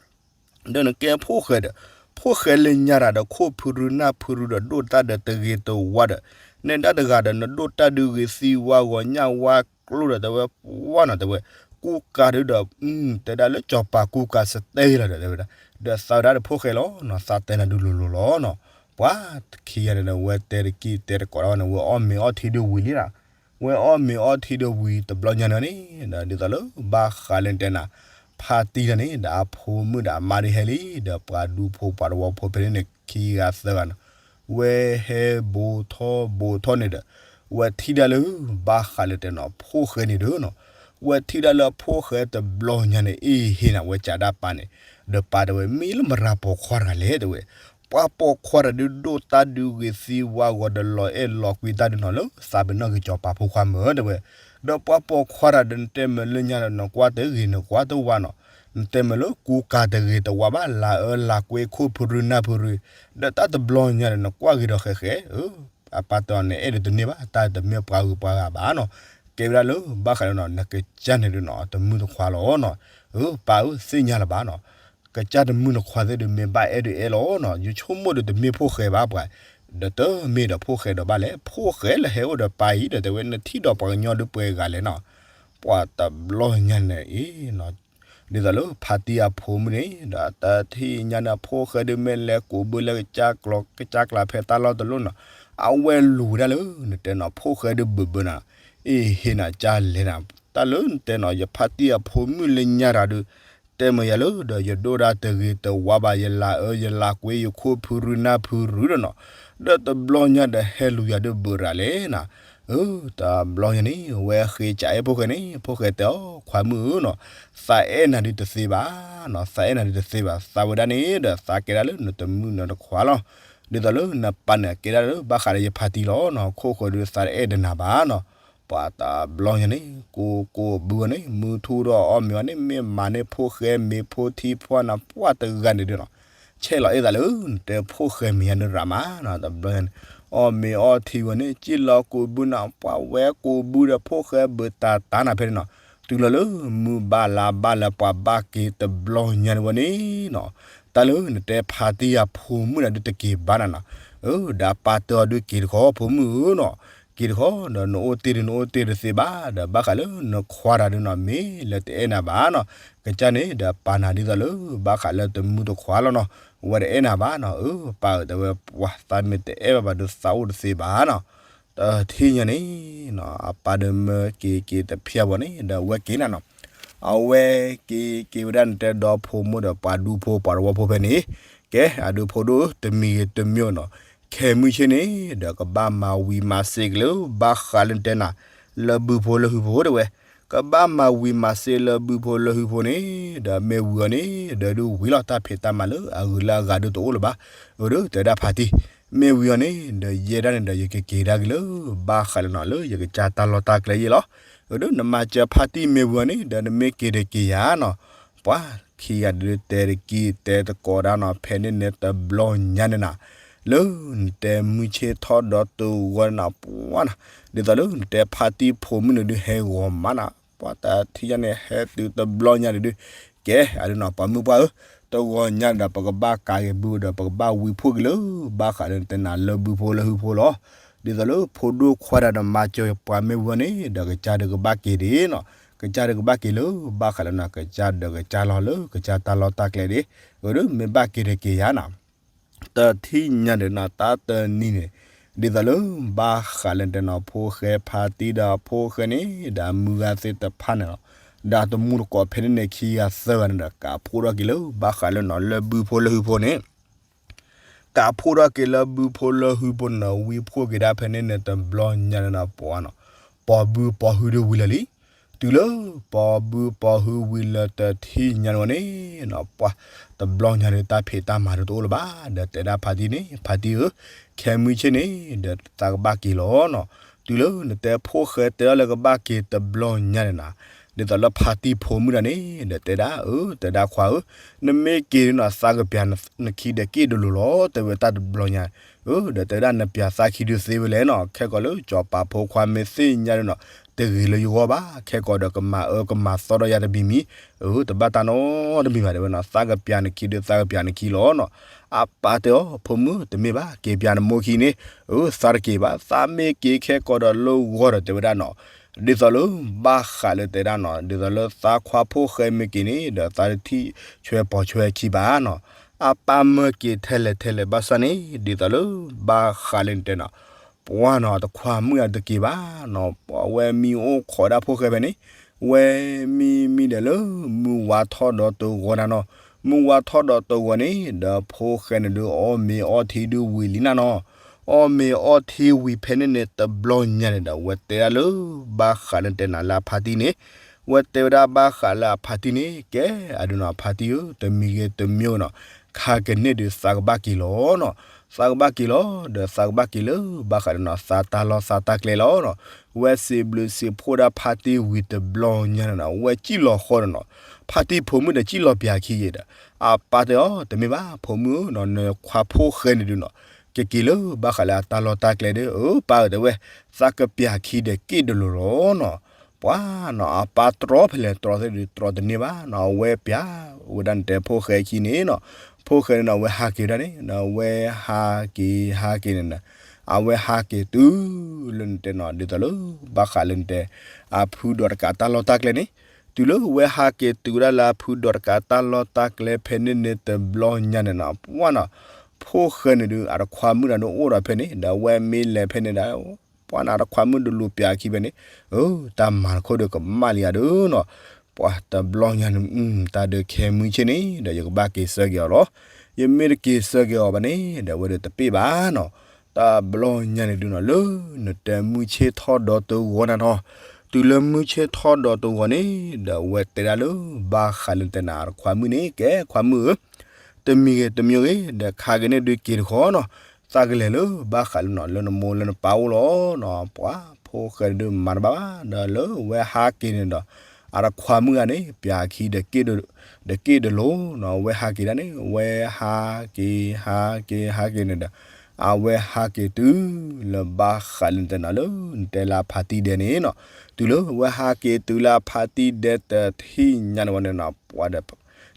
ဒီးနကဲဖိၣ်ဃဲဒီး, ဖိၣ်ဃဲလၢညါတၢ်ဒီးခိၣ်ဖုရူနၢ်ဖုရူဒီး ဒိၣ်တၢ်ဒီးတဂ့ၤတဝါဒီး, နဲဒၣ်တဂၤဒီး နဒိၣ်တၢ်ဒုးဂ့ၤသံဝါဂီၤညၣ်ဝါကျိဒီးတဲဝဲ, ပှၤနီၤတဲဝဲ, ကူကၤဒုးဒီး, တဲဒၣ်လၢစီၤပၤကူကၤစတဲလီၤဒီးတဲဝဲဒၣ်, ဒီးသးဝဲဒၣ်ဒီးဖိၣ်ဃဲလီၤနီၤ သးတဲနၤဒုးလိၤလိၤလီၤနီၤ, ပှၤခံဂၤန့ၣ်ဒီး ဝဲတဲတကံၢ်တဲတကိးဒၣ်ဝဲန့ၣ် ဝဲအီၣ်မ့ၤအီထံဒုးဝံၤလံနီၤ ဝဲအီၣ်မ့ၤအီထံဒီးဝံၤတဘျီညါန့ၣ်န့ၣ်, ဒီးဒ်သိးလၢဘၣ်ဃးလၢတဲနၤ, ဖါတံၢ်တၢ်န့ၣ် ဒီးအဖိမုၣ်ဒီးအမါဒုးဟဲလံ, ဒီးပှၤဒူဖိပှၤတဝီဖိဖဲန့ၣ်န့ၣ် ခံဂၤသၢဂၤနီၤ, ဝဲဟဲဘိးထီၣ်ဘိးထီၣ်န့ၣ်ဒီး, ဝဲထံၣ်ဒၣ်လၢ ဘၣ်ဃးလၢတဲနၤ ဖိၣ်ဃဲန့ၣ်ဒီးနီၤ, ဝဲထံၣ်ဒၣ်လၢဖိၣ်ဃဲတဘျီညါန့ၣ် အ့ဟ့နၤ ဝဲကးဒၣ်ပၢ်န့ၣ်, ဒီးပၢ်တဲဝဲ မ့ၢ်လၢမတၤပိာ်ခွါတဂၤလဲၣ်တဲဝဲ ပှၤပိာ်ခွါတဂၤဒုးဒိၣ်တၢ်ဒုးဂ့ၤသံဝါဂီၤဒီးလီၤအဲၣ်လီၤကွံတၢ်ဒုးနီၤ လၢသးပ့ၤနီၣ်က့ၤစီၤပၤဖိခွါမၢတဲဝဲ, ဒီးပှၤပိာ်ခွါတၢ်ဒီး နတဲမ့ၢ်လၢညါဒီး နကွၢ်တဂ့ၤနကွၢ်တဝါနီၤ, နတဲမ့ၢ်လၢကူကၤတဂ့ၤတဝါဘၣ် လၢအၢလၢကွ့ ခိၣ်ဖုရူနၢ်ဖုရူ, ဒီးတၢ်တဘျီညါဒီး နကွၢ်ဂ့ၤဒီးဃဲးဃဲး, အပၢ်တဲအီၤ နအဲၣ်ဒိးတန့ၢ်ဘၣ် တၢ်တမ့ၢ်ပှၤဂုၤပှၤဂၤဘၣ်နီၤ, ကဲဝဲဒၣ်လၢဘၣ်ဃးလၢနီၤ နကစၢ်န့ၣ်ဒုးနီၤ တမုၢ်တခွါလီၤနီၤ, အၢ ပၢ်ဧၢ သ့ၣ်ညါလၢၤဘၣ်နီၤ ကစၢ်တမုၢ်တခွါသ့ၣ်ဒုး မ့ၢ်ဘၣ်အဲၣ်ဒုးအဲၣ်လီၤနီၤ, ယဆိကမိၣ်ဒီးတမ့ၢ်ဖိၣ်ဃဲဘၣ်ပှၤ, ဒီးတမ့ၢ်ဒီးဖိၣ်ဃဲဒီးဘၣ်လဲၣ်, ဖိၣ်ဃဲလၢဟဲအိၣ်ဒီးပၢ်အံၤဒီး တဲဝဲ နထံၣ်ဒီးပှၤကညီဒုးပှဲၤဂၤလဲၣ်နီၤ, ပှၤတဘျီညါန့ၣ်အံၤနီၤ, ဒ်သိးလၢဖါတံၢ်အဖိမုၣ်န့ၣ် ဒီးတထံၣ်ညါန့ၣ် ဖိၣ်ဃဲဒုးမ့ၢ်လဲၤကူးဘုလၢကစၢ်ကျီ ကစၢ်ကျါဖဲတၢ်လီၢ်တလီၢ်နီၤ, အဝဲလူၤဝဲဒၣ်လၢ နတဲနီၤ ဖိၣ်ဃဲဒုးဘုးဘုနီၤ, အ့ၣ် ဟ့ၣ်နၤကၢ်လဲၤနၤ, တၢ်လၢနတဲနီၤ ယဖါတံၢ်အဖိမုၣ်လၢညါတၢ်ဒုး တဲမ့ၢ်ယၤလၢ ဒီးယဒိၣ်ဒၣ်တဂ့ၤတဝါဘၣ် ယလၢအၢယလၢကွ့ ယခိၣ်ဖုရူနၢ်ဖုရူဒီးနီၤ, ဒီးတဘျီညါဒီးဟဲလူၤယၤဒုးဘုးရၤလဲၣ်နီၤ, အၢ တဘျီညါန့ၣ် ဝဲဃ့ကအဲၣ်ဖိၣ်ဃဲန့ၣ် ဖိၣ်ဃဲတဲအီၤ ခွါမုၣ်ဧၢနီၤ, သးအဲၣ်နၤဒုးတသ့ဘၣ်နီၤ, သးအဲၣ်နၤဒုးတသ့ဘၣ်, သးဝဲဒၣ်န့ၣ်ဒီး သးကဲဒၣ်လၢနတမုၢ်နတခွါလီၤ, ဒ်သိးလၢနပၢ်န့ၣ် ကဲဒၣ်လၢဘၣ်ဃးလၢယဖါတံၢ်လီၤနီၤ, ခိၣ်ဃဲဒုးသးတအဲၣ်ဒိးနၤဘၣ်နီၤ ပှၤတဘျီညါန့ၣ် ကူးကူးဘုန့ၣ် မုၢ်ထူၣ်ဒီးအီၣ်မ့ၤအီၤန့ၣ် မ့ၢ်မၤန့ၢ်ဖိၣ်ဃဲမ့ၤဖိထံဖီနၤ ပှၤတဂၤန့ၣ်ဒုးနီၤ, ဆဲးလီၤအ့ၣ်သးလၢ နတဲဖိၣ်ဃဲမ့ၢ်ယၤန့ၣ်ရၤမးနီၤ, တဘျီညါန့ၣ် အီၣ်မ့ၤအီထံဝဲန့ၣ် ကံၣ်လီၤကူးဘုနီၤ, ပှၤဝဲကူးဘုဒီးဖိၣ်ဃဲဘုတၢ်တၢ်နၤဖဲန့ၣ်နီၤ, တုၤလီၤလၢမုၢ်ဘၣ်လါဘၣ်လၢပှၤဘၣ်က့ၤတဘျီညါန့ၣ်ဝဲန့ၣ်နီၤ, တၢ်လၢနတဲဖါတံၢ်အဖိမုၣ်နၤဒုးတက့ၤဘၣ်နၤနီၤ, အၢ ဒီးပၢ်တဲအီၤဒုးက့ၤတခီ ဖိမုၣ်ဧၢနီၤ က့ၤတခီဒီး နအိၣ်တ့ၢ်ဒုး နအိၣ်တ့ၢ်တသ့ဘၣ်, ဒီးဘၣ်ဃးလၢနခွါတၢ်ဒုးနီၤ မ့ၢ်လၢတအဲၣ်နၤဘၣ်နီၤ, ကစၢ်န့ၣ်ဒီးပာ်နၤဒ်သိးလၢ ဘၣ်ဃးလၢတမုၢ်တခွါလီၤနီၤ, ဝဲတအဲၣ်နၤဘၣ်နီၤ, အၢ ပၢ်ဧၢ တဲဝဲ ပှၤသးမ့ၢ်တအဲၣ်ဘၣ်ဘၣ်ဒီး သးအိၣ်တသ့ဘၣ်နီၤ, တထံၣ်ညါန့ၣ်နီၤ အပၢ်ဒီးမၢက့ၤက့ၤတဖျၢၣ်ဘၣ်န့ၣ် ဒီးဝဲက့ၤနၤနီၤ, အဝဲက့ၤက့ၤဝဲဒၣ်နတဲဒီဖိမိၢ်ဒီးပှၤဒူဖိပှၤတဝီဖိဖဲန့ၣ်, ကဲ အဒုးဖိဒိၣ်တမံၤဂ့ၤတမံၤနီၤ, ခဲမုၢ်ဆ့ၣ်န့ၣ် ဒီးကဘၣ်မၤဝံၤမၤစ့ၢ်က့ၤလၢ ဘၣ်ဃးလၢနတဲနၤ လၢဘုဖိလၢဟုဖိတဲဝဲ, ကဘၣ်မၤဝံၤမၤစ့ၢ်လၢဘုဖိလၢဟုဖိန့ၣ်, ဒီးမ့ၢ်ဝံၤအီၤန့ၣ် ဒီးဒုးဝံၤလီၤ တၢ်ဖံးတၢ်မၤလၢအဂုၤလၢအဂၤဒုးတအိၣ်လၢၤဘၣ်, အဒုးတဲဒၣ်ဖါတံၢ်, မ့ၢ်ဝံၤအီၤန့ၣ် ဒီးယဲဒၣ်န့ၣ်ဒီး ယကက့ၤဒၣ်က့ၤလၢ ဘၣ်ဃးလၢနီၤ လၢယကစၢ်တၢ်လီၢ်တၢ်ကျဲယ့ၣ်လီၤ, အဒုးနမၤစၢၤဖါတံၢ်မ့ၢ်ဝံၤအီၤန့ၣ် ဒီးနမ့ၢ်က့ၤတက့ၤယၤနီၤ, ပှၤခံဂၤဒုးတဲတက့ၤတဲတကိးဒၣ်နီၤ ဖဲန့ၣ်န့ၣ်တဘျီညါန့ၣ်နၤ, လၢနတဲမုၢ်ဆ့ၣ်ထီၣ်ဒီးတဂီၤန့ၣ်နၤ ပှၤနီၤ, ဒ်သိးလၢနတဲဖါတံၢ်ဖိမုၣ်န့ၣ်ဒုးဟဲဂီၤမးနၤ, ပှၤတထံၣ်ညါန့ၣ် ဟဲတုၤတဘျီညါန့ၣ်ဒုး, ကဲအဒုးနီၤ ပှၤမုၣ်ပှၢ်ဧၢ, တဂီၤညါန့ၣ်ဒီး ပကဘၣ်ကးက့ၤဘုဒီး ပကဘၣ်ဝံဖိက့ၤလၢ ဘၣ်ဃးလၢနတဲနၤလၢဘုဖိလၢဟုဖိလီၤ, ဒ်သိးလၢဖိဒိၣ်ခွါတၢ်ဒီးမၤစၢၤပှၤမ့ၢ်ဝံၤအီၤန့ၣ် ဒီးကစၢ်ဒုးကဘၣ်က့ၤဒၣ်နီၤ, ကစၢ်ဒုးကဘၣ်က့ၤလၢ ဘၣ်ဃးလၢနၤ ကစၢ်ဒီးကစၢ်လီၤလၢ ကစၢ်တၢ်လီၢ်တၢ်ကျဲဒၣ်, အဒုးမ့ၢ်ဘၣ်က့ၤတက့ၤယၤနီၤ တထံၣ်ညါန့ၣ်နၤ တၢ်တနံၤန့ၣ်, ဒ်သိးလၢ ဘၣ်ဃးလၢနတဲနီၤ ဖိၣ်ဃဲဖါတံၢ်ဒီးဖိၣ်ဃဲန့ၣ် ဒီးမုၢ်ဂၤသ့ၣ်တဖၣ်န့ၣ်လီၤ, ဒီးတမူတကိးဖဲန့ၣ်န့ၣ် ခံဂၤသၢဂၤန့ၣ်ဒီး ကးဖှိၣ်ထီၣ်က့ၤလၢ ဘၣ်ဃးလၢနီၤ လၢဘုဖိလၢဟုဖိန့ၣ် ကးဖှိၣ်ထီၣ်က့ၤလၢဘုဖိလၢဟုဖိန့ၣ် ဝံဖိက့ၤဒၣ်ဖဲန့ၣ်န့ၣ် တဘျီညါန့ၣ်နၤ ပှၤနီၤ, ပိာ်ဘုပိာ်ဟုဒုးဝံၤလၢာ်လံ, တုၤလၢ ပိာ်ဘုပိာ်ဟုဝံၤလၢာ်တထံၣ်ညါန့ၣ်ဝဲန့ၣ်နီၤ ပှၤ တဘျီညါဒုး တၢ်ဖံးတၢ်မၤဒုးတအိၣ်လၢၤဘၣ်, ဒီးတဲဒၣ်ဖါတံၢ်န့ၣ် ဖါတံၢ်ဧၢ, ခဲမုၢ်ဆ့ၣ်န့ၣ် ဒီးသးကဘၣ်က့ၤလီၤနီၤ, တုၤလၢနတဲဖိၣ်ဃဲတဲအီၤလၢကဘၣ်က့ၤတဘျီညါန့ၣ်နၤ, ဒ်သိးလၢဖါတံၢ်ဖိမုၣ်တၢ်န့ၣ် ဒီးတဲဒၣ်အၢ တဲဒၣ်ခွါဧၢ, နမ့ၢ်က့ၤနီၤ သးကပျးနခံဒီးက့ၣ်ဒိၣ်လိၤလီၤ တဲဝဲတၢ်တဘျီညါ, အၢ ဒီးတဲဝဲဒၣ်နပျးသးခံဒုးသ့ဝဲလဲၣ်နီၤ, ခဲကီးလၢစီၤပၤဖိခွါမ့ၢ်သ့ၣ်ညါဒုးနီၤ တဂ့ၤလၢယဂီၢ်ဘၣ်, ခဲကီးဒီးကမၤအၢကမၤသီဒီးယၤတမံၤမံၤ, အၢ တဘၣ်တၢ်နီတမံၤဘၣ် တဲဝဲနီၤ, သးကပျးနခံဒုးသးကပျးနခံလီၤနီၤ, အပၢ်တဲအီၤ ဖိမုၣ်တမ့ၢ်ဘၣ် က့ၤပျးနမိၢ်ခံန့ၣ်, အၢ သးတက့ၤဘၣ် သးမ့ၢ်က့ၤခဲကီးဒီးလၢဂီၢ်ဒီးတဲဝဲဒၣ်နီၤ, ဒ်သိးလၢ ဘၣ်ဃးလၢတဲဒၣ်နီၤ ဒ်သိးလၢသးခွါဖိၣ်ဃဲမ့ၢ်က့ၤန့ၣ် ဒီးသးတထံၣ်ဆွဲပိာ်ဆွဲခံဘၣ်နီၤ, အပၢ်မၢက့ၤထဲလဲၣ်ထဲလဲၣ်ဘၣ်ဆၣ်န့ၣ် ဒ်သိးလၢ ဘၣ်ဃးလၢနတဲနီၤ ပှၤနီၤ တခွါမုၣ်အတက့ၤဘၣ်နီၤ, ပှၤဝဲမံအိၣ်ခိးဒၣ်ဖိၣ်ဃဲဖဲန့ၣ်, ဝဲမံမံဒီးလၢ မုၢ်ဝါထီၣ်ဒီးတဂီၤနၤနီၤ, မုၢ်ဝါထီၣ်ဒီးတဂီၤန့ၣ် ဒီးဖိၣ်ဃဲန့ၣ်ဒုးအီၣ်မ့ၤအီထံဒုးဝံၤလံနၤနီၤ, အီၣ်မ့ၤအီထံဝံၤဖဲန့ၣ်န့ၣ် တဘျီညါန့ၣ်ဒီး ဝဲတဲဒၣ်လၢ ဘၣ်ဃးလၢနတဲနၤလၢအဖါတံၢ်န့ၣ်, ဝဲတဲဝဲဒၣ်ဘၣ်ဃးလၢအဖါတံၢ်န့ၣ် ကဲ အဒုးနီၤ ဖါတံၢ်ဧၢ တမံၤဂ့ၤတမံၤနီၤ, ခ ခါကန့ၣ်ဒုးသးကဘၣ်က့ၤလီၤနီၤ. သးကဘၣ်က့ၤလီၤ ဒီးသးကဘၣ်က့ၤလၢဘၣ်ဃးဒီးနီၤ သးတၢ်လီၢ်သးတၢ်ကျဲလီၤနီၤ. ဝဲစံးဘျုးစံးဖှိၣ်ဒၣ်ဖါတံၢ်ဝံၤတဘျီညါန့ၣ်နီၤ ဝဲစံၣ်လီၤဃီန့ၣ်နီၤ. ဖါတံၢ်ဖိမုၣ်ဒီးစံၣ်လီၤပၠးခံယဲဒီး အပၢ်တဲအီၤ တမ့ၢ်ဘၣ် ဖိမုၣ်ဧၢနီၤ နခွါဖိၣ်ဃဲန့ၣ်ဒုးနီၤ ကက့ၤလၢဘၣ်ဃးလၢအတၢ်လီၢ်တၢ်ကျဲဒီး အၢ ပၢ်ဧၢ တဲဝဲ, သးကပၠးခံဒီးက့ၣ်ဒလိၤလီၤနီၤ. ပှၤနီၤ အပၢ်တြီဖဲလဲၣ်တြီသ့ၣ်ဒုး တြီတန့ၢ်ဘၣ်နီၤ. အဝဲပၠးဝဲဒၣ်နတဲဖိၣ်ဃဲခံန့ၣ်နီၤ. ဖိၣ်ဃဲန့ၣ်နီၤ အဝဲဟးက့ၤဝဲဒၣ်န့ၣ် အဝဲဟးက့ၤဟးက့ၤန့ၣ်ဒီး အဝဲဟးက့ၤတုၤလၢနတဲနီၤ ဒ်သိးလၢ ဘၣ်ဃးလၢနတဲ အဖုဒီးတကးတၢ်လီၢ်တၢ်ကျဲန့ၣ် တုၤလၢဝဲဟးက့ၤတုၤဝဲဒၣ်လၢအဖုဒီးတကးတၢ်လီၢ်တၢ်ကျဲဖဲန့ၣ်န့ၣ်တဘျီညါန့ၣ်နီၤ ပှၤနီၤ ဖိၣ်ဃဲန့ၣ်ဒုး အတခွါမုၣ်တၢ်ဒုးအိၣ်ဒီးဖဲန့ၣ် ဒီးအဝဲမ့ၢ်လဲၤဖဲန့ၣ်ဒီး ပှၤနီၤ အတခွါမုၣ်ဒုးလူၤပၠးခံဖဲန့ၣ် အၢ တၢ်မၤတခိၣ်ဒုးကမၣ်လံဧါဒုးနီၤ. ပှၤတဘျီညါန့ၣ် တၢ်ဒုးခဲမုၢ်ဆ့ၣ်န့ၣ် ဒီးယကဘၣ်က့ၤဆၢက့ၤအီၤလီၤ. ယမ့ၢ်တက့ၤဆၢက့ၤအီၤဘၣ်န့ၣ် ဒီးအဝဲဒုးတပ့ၢ်ဘၣ်နီၤ. တဘျီညါန့ၣ်ဒုးနီၤ လၢနတဲမုၢ်ဆ့ၣ်ထီၣ်ဒီးတဂီၤနၤနီၤ, တုၤလၢမုၢ်ဆ့ၣ်ထီၣ်ဒီးတဂီၤန့ၣ် ဒီးအဝဲတဲဒၣ်လၢ ဘၣ်ဃးလၢနတဲနၤ အတခွါမုၣ်န့ၣ် ကဲခွါမုၣ်ဧၢ တမံၤဂ့ၤတမံၤဂ့ၤ ဒီးခါကန့ၣ်ဒုးက့ၤတခီနီၤ, သးကလဲၤလၢဘၣ်ဃးလၢနီၤ လၢနမိၢ်လၢနပၢ်အိၣ်လီၤနီၤ. ပှၤဖိၣ်ဃဲန့ၣ်ဒုးမၤတဘၣ်ဘၣ် ဒီးလၢဝဲဟးက့ၤန့ၣ်ဒီး အတခွါမုၣ်ဂၤန့ၣ် ပၠးခံဒီး ဒီးက့ၣ်ဒလိၤနီၤ အဝဲဟးက့ၤဒၣ်န့ၣ် ဝဲဟးက့ၤ ဟးက့ၤ ဟးက့ၤန့ၣ်ဒီး အဝဲဟးက့ၤတုၤလၢဘၣ်ဃးလၢနတဲနီၤ လၢနတဲလၢအဖါတံၢ်ဒဲးန့ၣ်နီၤ, တုၤလၢဝဲဟးက့ၤတုၤလၢအဖါတံၢ်ဒဲးတထံၣ်ညါန့ၣ်ဝဲန့ၣ်နီၤ ပှၤဒီး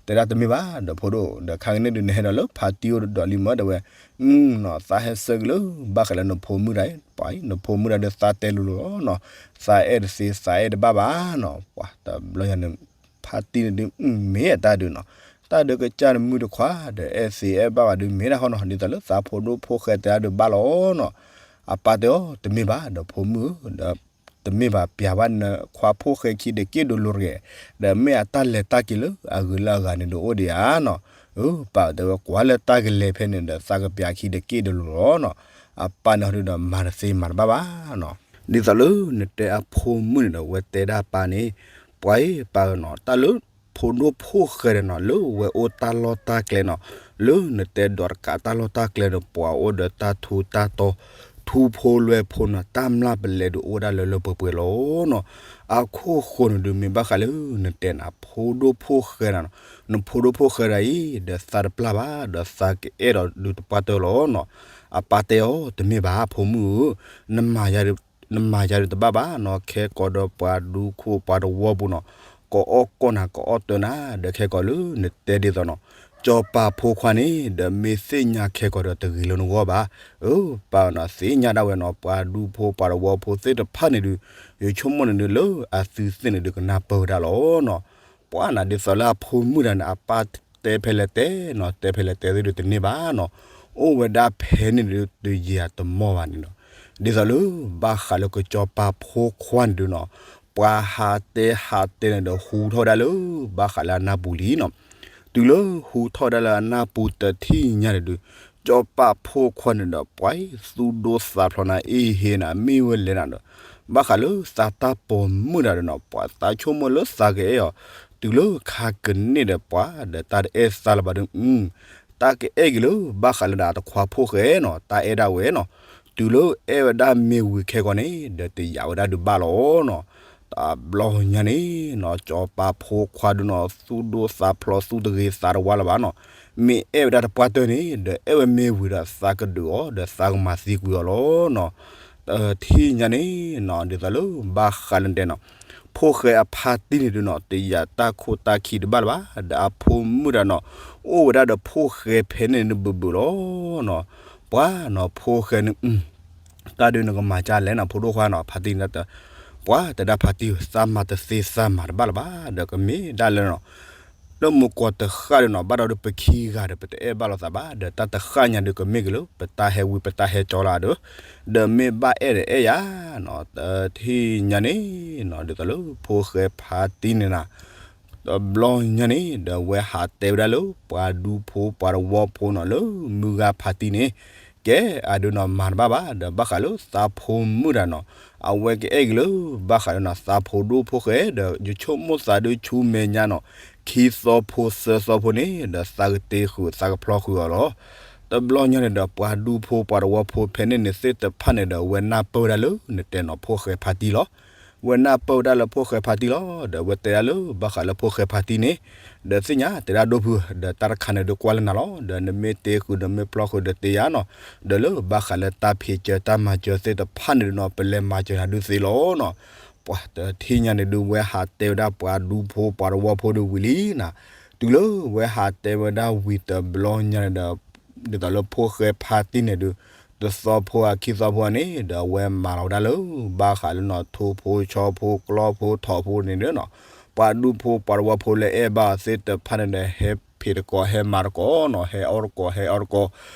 တဲဒၣ်တမ့ၢ်ဘၣ် ဒီးဖိဒိၣ် ဒီးခါကန့ၣ်ဒုးနဟဲဒီးလၢဖါတံၢ်အိၣ်ဒီးလံမၢ် တဲဝဲ, နီၤ သးဟဲဆၢက့ၤလၢဘၣ်ဃးလၢနဖိမုၣ်တၢ်အံၤ ပှၤအံၤ နဖိမုၣ်တၢ်ဒုးသးတဲလိၤလိၤလီၤနီၤ, သးအဲၣ်တသ့ သးအဲၣ်တဘၣ်ဘၣ်နီၤ. ပှၤတဘျီညါန့ၣ် ဖါတံၢ်န့ၣ်ဒုး မ့ၢ်အတၢ်ဒုးနီၤ, တၢ်ဒုးကစၢ်တမုၣ်တခွါ ဒီးအဲၣ်သ့အဲၣ်ဘၣ်ဘၣ်ဒုးမ့ၢ်ဒၣ်ဃီနီၤ, ဒ်သိးလၢသးဖိဒိၣ်ဖိၣ်ဃဲတဲဒၣ်ဒုးဘၣ်လီၤနီၤ. အပၢ်တဲအီၤ တမ့ၢ်ဘၣ် ဒီးဖိမုၣ်ဧၢ, ဒီး တမ့ၢ်ဘၣ်ပၠးဘၣ်နခွါဖိၣ်ဃဲခံဒီးက့ၣ်ဒလိၤတဂ့ၤ, ဒီးမ့ၢ်အတၢ်လဲၤတၢ်က့ၤလၢအဂုၤလၢအဂၤန့ၣ်ဒုးအိၣ်ဒံးဧါနီၤ. အၢ ပၢ်တဲဝဲ ကွၢ်လၢတၢ်ကလဲၤဖဲန့ၣ်ဒီး သးကပၠးခံဒီးက့ၣ်ဒလိၤလီၤနီၤ. အပၢ်န့ၣ်ဒုးဒီးမၤတသ့မၤတဘၣ်ဘၣ်နီၤ. ဒ်သိးလၢနတဲအဖိမုၣ်န့ၣ်ဒီး ဝဲတဲဒၣ်ပၢ်န့ၣ်, ပှၤအံၤပၢ်နီၤ, တၢ်လၢ ဖိဒိၣ်ဖိၣ်ဃဲဒီးနီၤ လၢဝဲအိၣ်တၢ်လီၢ်တၢ်ကျဲနီၤ, လၢနတဲဒီးတကးတၢ်လီၢ်တၢ်ကျဲဒီး ပှၤအိၣ်ဒီးတၢ်ထူးတၢ်တီၤ ထူဖိလွဲဖိနီၤ, တၢ်မျၢ်ပလဲၤဒုးအိၣ်ဒၣ်လၢလၢပှဲၤပှဲၤလီၤနီၤ. အခိၣ်ဃိန့ၣ်ဒုး မ့ၢ်ဘၣ်ဃးလၢနတဲနၤ ဖိဒိၣ်ဖိၣ်ဃဲနီၤ, နဖိဒိၣ်ဖိၣ်ဃဲဒၣ်အံၤ ဒီးသးတပျၢ်ဘၣ် ဒီးသးကအဲၣ်ဒီးဒုးတပှၢ်တၢၢ်လီၤနီၤ. အပၢ်တဲအီၤ တမ့ၢ်ဘၣ် ဖိမုၣ်ဧၢ, နမၤယၤဒုးတဘၣ်ဘၣ်နီၤ, ခဲကိာ်ဒီးပှၤဒူခိၣ်ပှၤတဝီပူၤနီၤ, ကအီၣ်ကီၢ်နၤ ကအီၣ်တၢၤနၤ ဒီးခဲကိာ်လၢနတဲဒ်သိးနီၤ, စီၤပၤဖိခွါန့ၣ် ဒီးမ့ၢ်သ့ၣ်ညါခဲကိာ်ဒီးတဂ့ၤလၢနဂီၢ်ဘၣ်. အၢ ပၢ်နီၤ သ့ၣ်ညါဒၣ်ဝဲနီၤ, ပှၤဒူဖိပှၤတဝီဖိသ့ၣ်တဖၣ်န့ၣ်ဒုး ယဆိကမိၣ်န့ၣ်ဒုး လၢအသုသ့ၣ်န့ၣ်ဒုးကနၢ်ပၢၢ်ဝဲဒၣ်လီၤနီၤ. ပှၤနီၤ ဒ်သိးလၢအဖိမုၣ်တၢ်န့ၣ် အပၢ်တဲဖဲလဲၣ်တဲနီၤ, တဲဖဲလဲၣ်တဲသ့ၣ်ဒုးတန့ၢ်ဘၣ်နီၤ, အိၣ်ဝဲဒၣ်ဖဲန့ၣ်ဒုးတယံာ်တမီၢ်ဘၣ်န့ၣ်နီၤ, ဒ်သိးလၢ ဘၣ်ဃးလၢကစီၤပၤဖိခွါန့ၣ်ဒုးနီၤ, ပှၤဟးတဲဟးတဲန့ၣ်ဒီး ဟူထီၣ်ဝဲဒၣ်လၢ ဘၣ်ဃးလၢအနၢ်ပူၤလံနီၤ. တုၤလၢဟူထီၣ်ဝဲဒၣ်လၢအနၢ်ပူၤတထံၣ်ညါန့ၣ်ဒုး, စီၤပၤဖိခွါန့ၣ်ဒီး ပှၤသူၣ်ဒိၣ်သးဖျိးနၤ အ့ၣ်ဟ့နၤ မ့ၢ်ဝဲလဲၣ်နၤဒီး ဘၣ်ဃးလၢသးတၢ်ပိာ်မုၣ်တၢ်ဒီးနီၤ, ပှၤသးဆိကမိၣ်လၢသးကအဲၣ်အီၤ, တုၤလၢခါကန့ၣ်ဒီးပှၤဒီးတၢ်တအဲၣ်သးလၢၤဘၣ်ဒီး တၢ်ကအဲၣ်က့ၤလၢ ဘၣ်ဃးလၢဒၣ်တခွါဖိၣ်ဃဲနီၤ, တၢ်အဲၣ်ဒၣ်ဝဲနီၤ, တုၤလၢအဲၣ်ဝဲဒၣ်မ့ၢ်ဝံၤခဲကိာ်န့ၣ် ဒီးတယာ်ဝဲဒၣ်ဒုးဘၣ်လီၤနီၤ. တဘျီညါန့ၣ်နီၤ, စီၤပၤဖိခွါဒုးနီၤ သူၣ်ဒိၣ်သးဖျိး သူၣ်တဂ့ၤသးတဝါလၢၤဘၣ်နီၤ, မ့ၢ်အဲၣ်ဝဲဒၣ်တပှၢ်တၢၢ်န့ၣ် ဒီးအဲၣ်ဝဲမ့ၢ်ဝံၤဒီးသးကဒုးအီၤ ဒီးသးကမၤသံကွံာ်အီၤလီၤနီၤ. တထံၣ်ညါန့ၣ်နီၤ, ဒ်သိးလၢ ဘၣ်ဃးလၢနတဲနီၤ, ဖိၣ်ဃဲအဖါတံၢ်န့ၣ်ဒုးနီၤ, တယာ်တၢ်ခိၣ်တၢ်ခံတဘၣ်လၢၤဘၣ်, ဒီးအဖိမုၣ်တၢ်နီၤ, အိၣ်ဝဲဒၣ်ဒီးဖိၣ်ဃဲဖဲန့ၣ်န့ၣ်ဘုးဘုးလီၤနီၤ. ပှၤနီၤ ဖိၣ်ဃဲန့ၣ် တၢ်ဒုးနကမၤကၢ်လဲၣ်နီၤ, ဖိဒိၣ်ခွါနီၤ, ဖါတံၢ်န့ၣ်, ပှၤတဲဒၣ်ဖါတံၢ်ဧၢ, သးမၤတသ့သးမၤတဘၣ်လၢၤဘၣ်, ဒီးကမ့ၢ်ဒၣ်လၢနီၤ လၢမုၢ်ကီၢ်တဃၣ်ဒီးနီၤ, ဘၣ်ဒီးပခံဂၤဒီး ပတအဲၣ်ဘၣ်လိာ်သးဘၣ်, ဒီးတၢ်တဃၣ်ညါဒုးကမ့ၢ်က့ၤလၢ ပတၢ်ဟဲဝံၤ ပတၢ်ဟဲကၠီလၢအဒုး, ဒီးမ့ၢ်ဘၣ်အဲၣ်ဒီးအဲၣ်ယၤနီၤ. တထံၣ်ညါန့ၣ်နီၤ, ဒ်သိးလၢ ဖိၣ်ဃဲဖါတံၢ်န့ၣ်နီၤ, တဘျီညါန့ၣ် ဒီးဝဲဟးတဲဝဲဒၣ်လၢ ပှၤဒူဖိပှၤတဝီဖိနီၤ, လၢမုၢ်ဂၤဖါတံၢ်န့ၣ် ကဲအဒုးနီၤ မၤတဘၣ်ဘၣ်, ဒီးဘၣ်ဃးလၢသးဖိမုၣ်တၢ်နီၤ, အဝဲကအဲၣ်က့ၤလၢ ဘၣ်ဃးလၢနီၤ သးဖိဒိၣ်ဖိၣ်ဃဲ, ဒီးယဆိကမိၣ်သးဒုးဆူမဲာ်ညါနီၤ, ခံသီဖိသၢသီဖိန့ၣ် ဒီးသးကတ့ဃုာ်သးကဖျီဃုာ်အီၤလီၤ. တဘျီညါန့ၣ်ဒီး ပှၤဒူဖိပှၤတဝီဖိဖဲန့ၣ်န့ၣ်သ့ၣ်တဖၣ်န့ၣ်ဒီး ဝဲနၢ်ပၢၢ်ဝဲဒၣ်လၢနတဲနီၤ ဖိၣ်ဃဲဖါတံၢ်လီၤ. ဝဲနၢ်ပၢၢ်ဝဲဒၣ်လၢဖိၣ်ဃဲဖါတံၢ်လီၤ. ဒီးဝဲတဲဒၣ်လၢဘၣ်ဃးလၢဖိၣ်ဃဲဖါတံၢ်န့ၣ် ဒီးသ့ၣ်ညါတဲဒၣ်ဒိၣ်ဖု ဒီးတၢ်တခါန့ၣ်ဒုးကွၢ်လၢနၤလီၤ. ဒီးနမ့ၢ်တ့ဃုာ်နမ့ၢ်ဖျီဃုာ်ဒီးတဲယၤနီၤ, ဒီးလၢဘၣ်ဃးလၢတၢ်ဖံးစၢၤတၢ်မၤစၢၤသ့ၣ်တဖၣ်န့ၣ်ဒုးနီၤ ပလဲၤမၤစၢၤနၤဒုးသ့လီၤနီၤ. ပှၤတထံၣ်ညါန့ၣ်ဒုး ဝဲဟးတဲဝဲဒၣ်ပှၤဒူဖိပှၤတဝီဖိဒုးဝံၤလံနီၤ. တုၤလၢဝဲဟးတဲဝဲဒၣ်ဝံၤတဘျီညါန့ၣ်ဒီး ဒ်သိးလၢဖိၣ်ဃဲဖါတံၢ်န့ၣ်ဒုး တသီဖိဧါခံသီဖိဧါန့ၣ် ဒီးအဝဲမၤလီၤဝဲဒၣ်လၢ ဘၣ်ဃးလၢနီၤ ထိၣ်ဖိဆီဖိကျီၢ်ဖိထိၣ်ဖိန့ၣ်ဒီးနီၤ, ပှၤဒူဖိပှၤတဝီဖိလၢအဲၣ်ဘၣ်အီၤသ့ၣ်တဖၣ်န့ၣ်ဒီး ဟဲဖံးတကိးဟဲမၤတကိးနီၤ ဟဲအီၣ်တကိးဟဲအီတကိး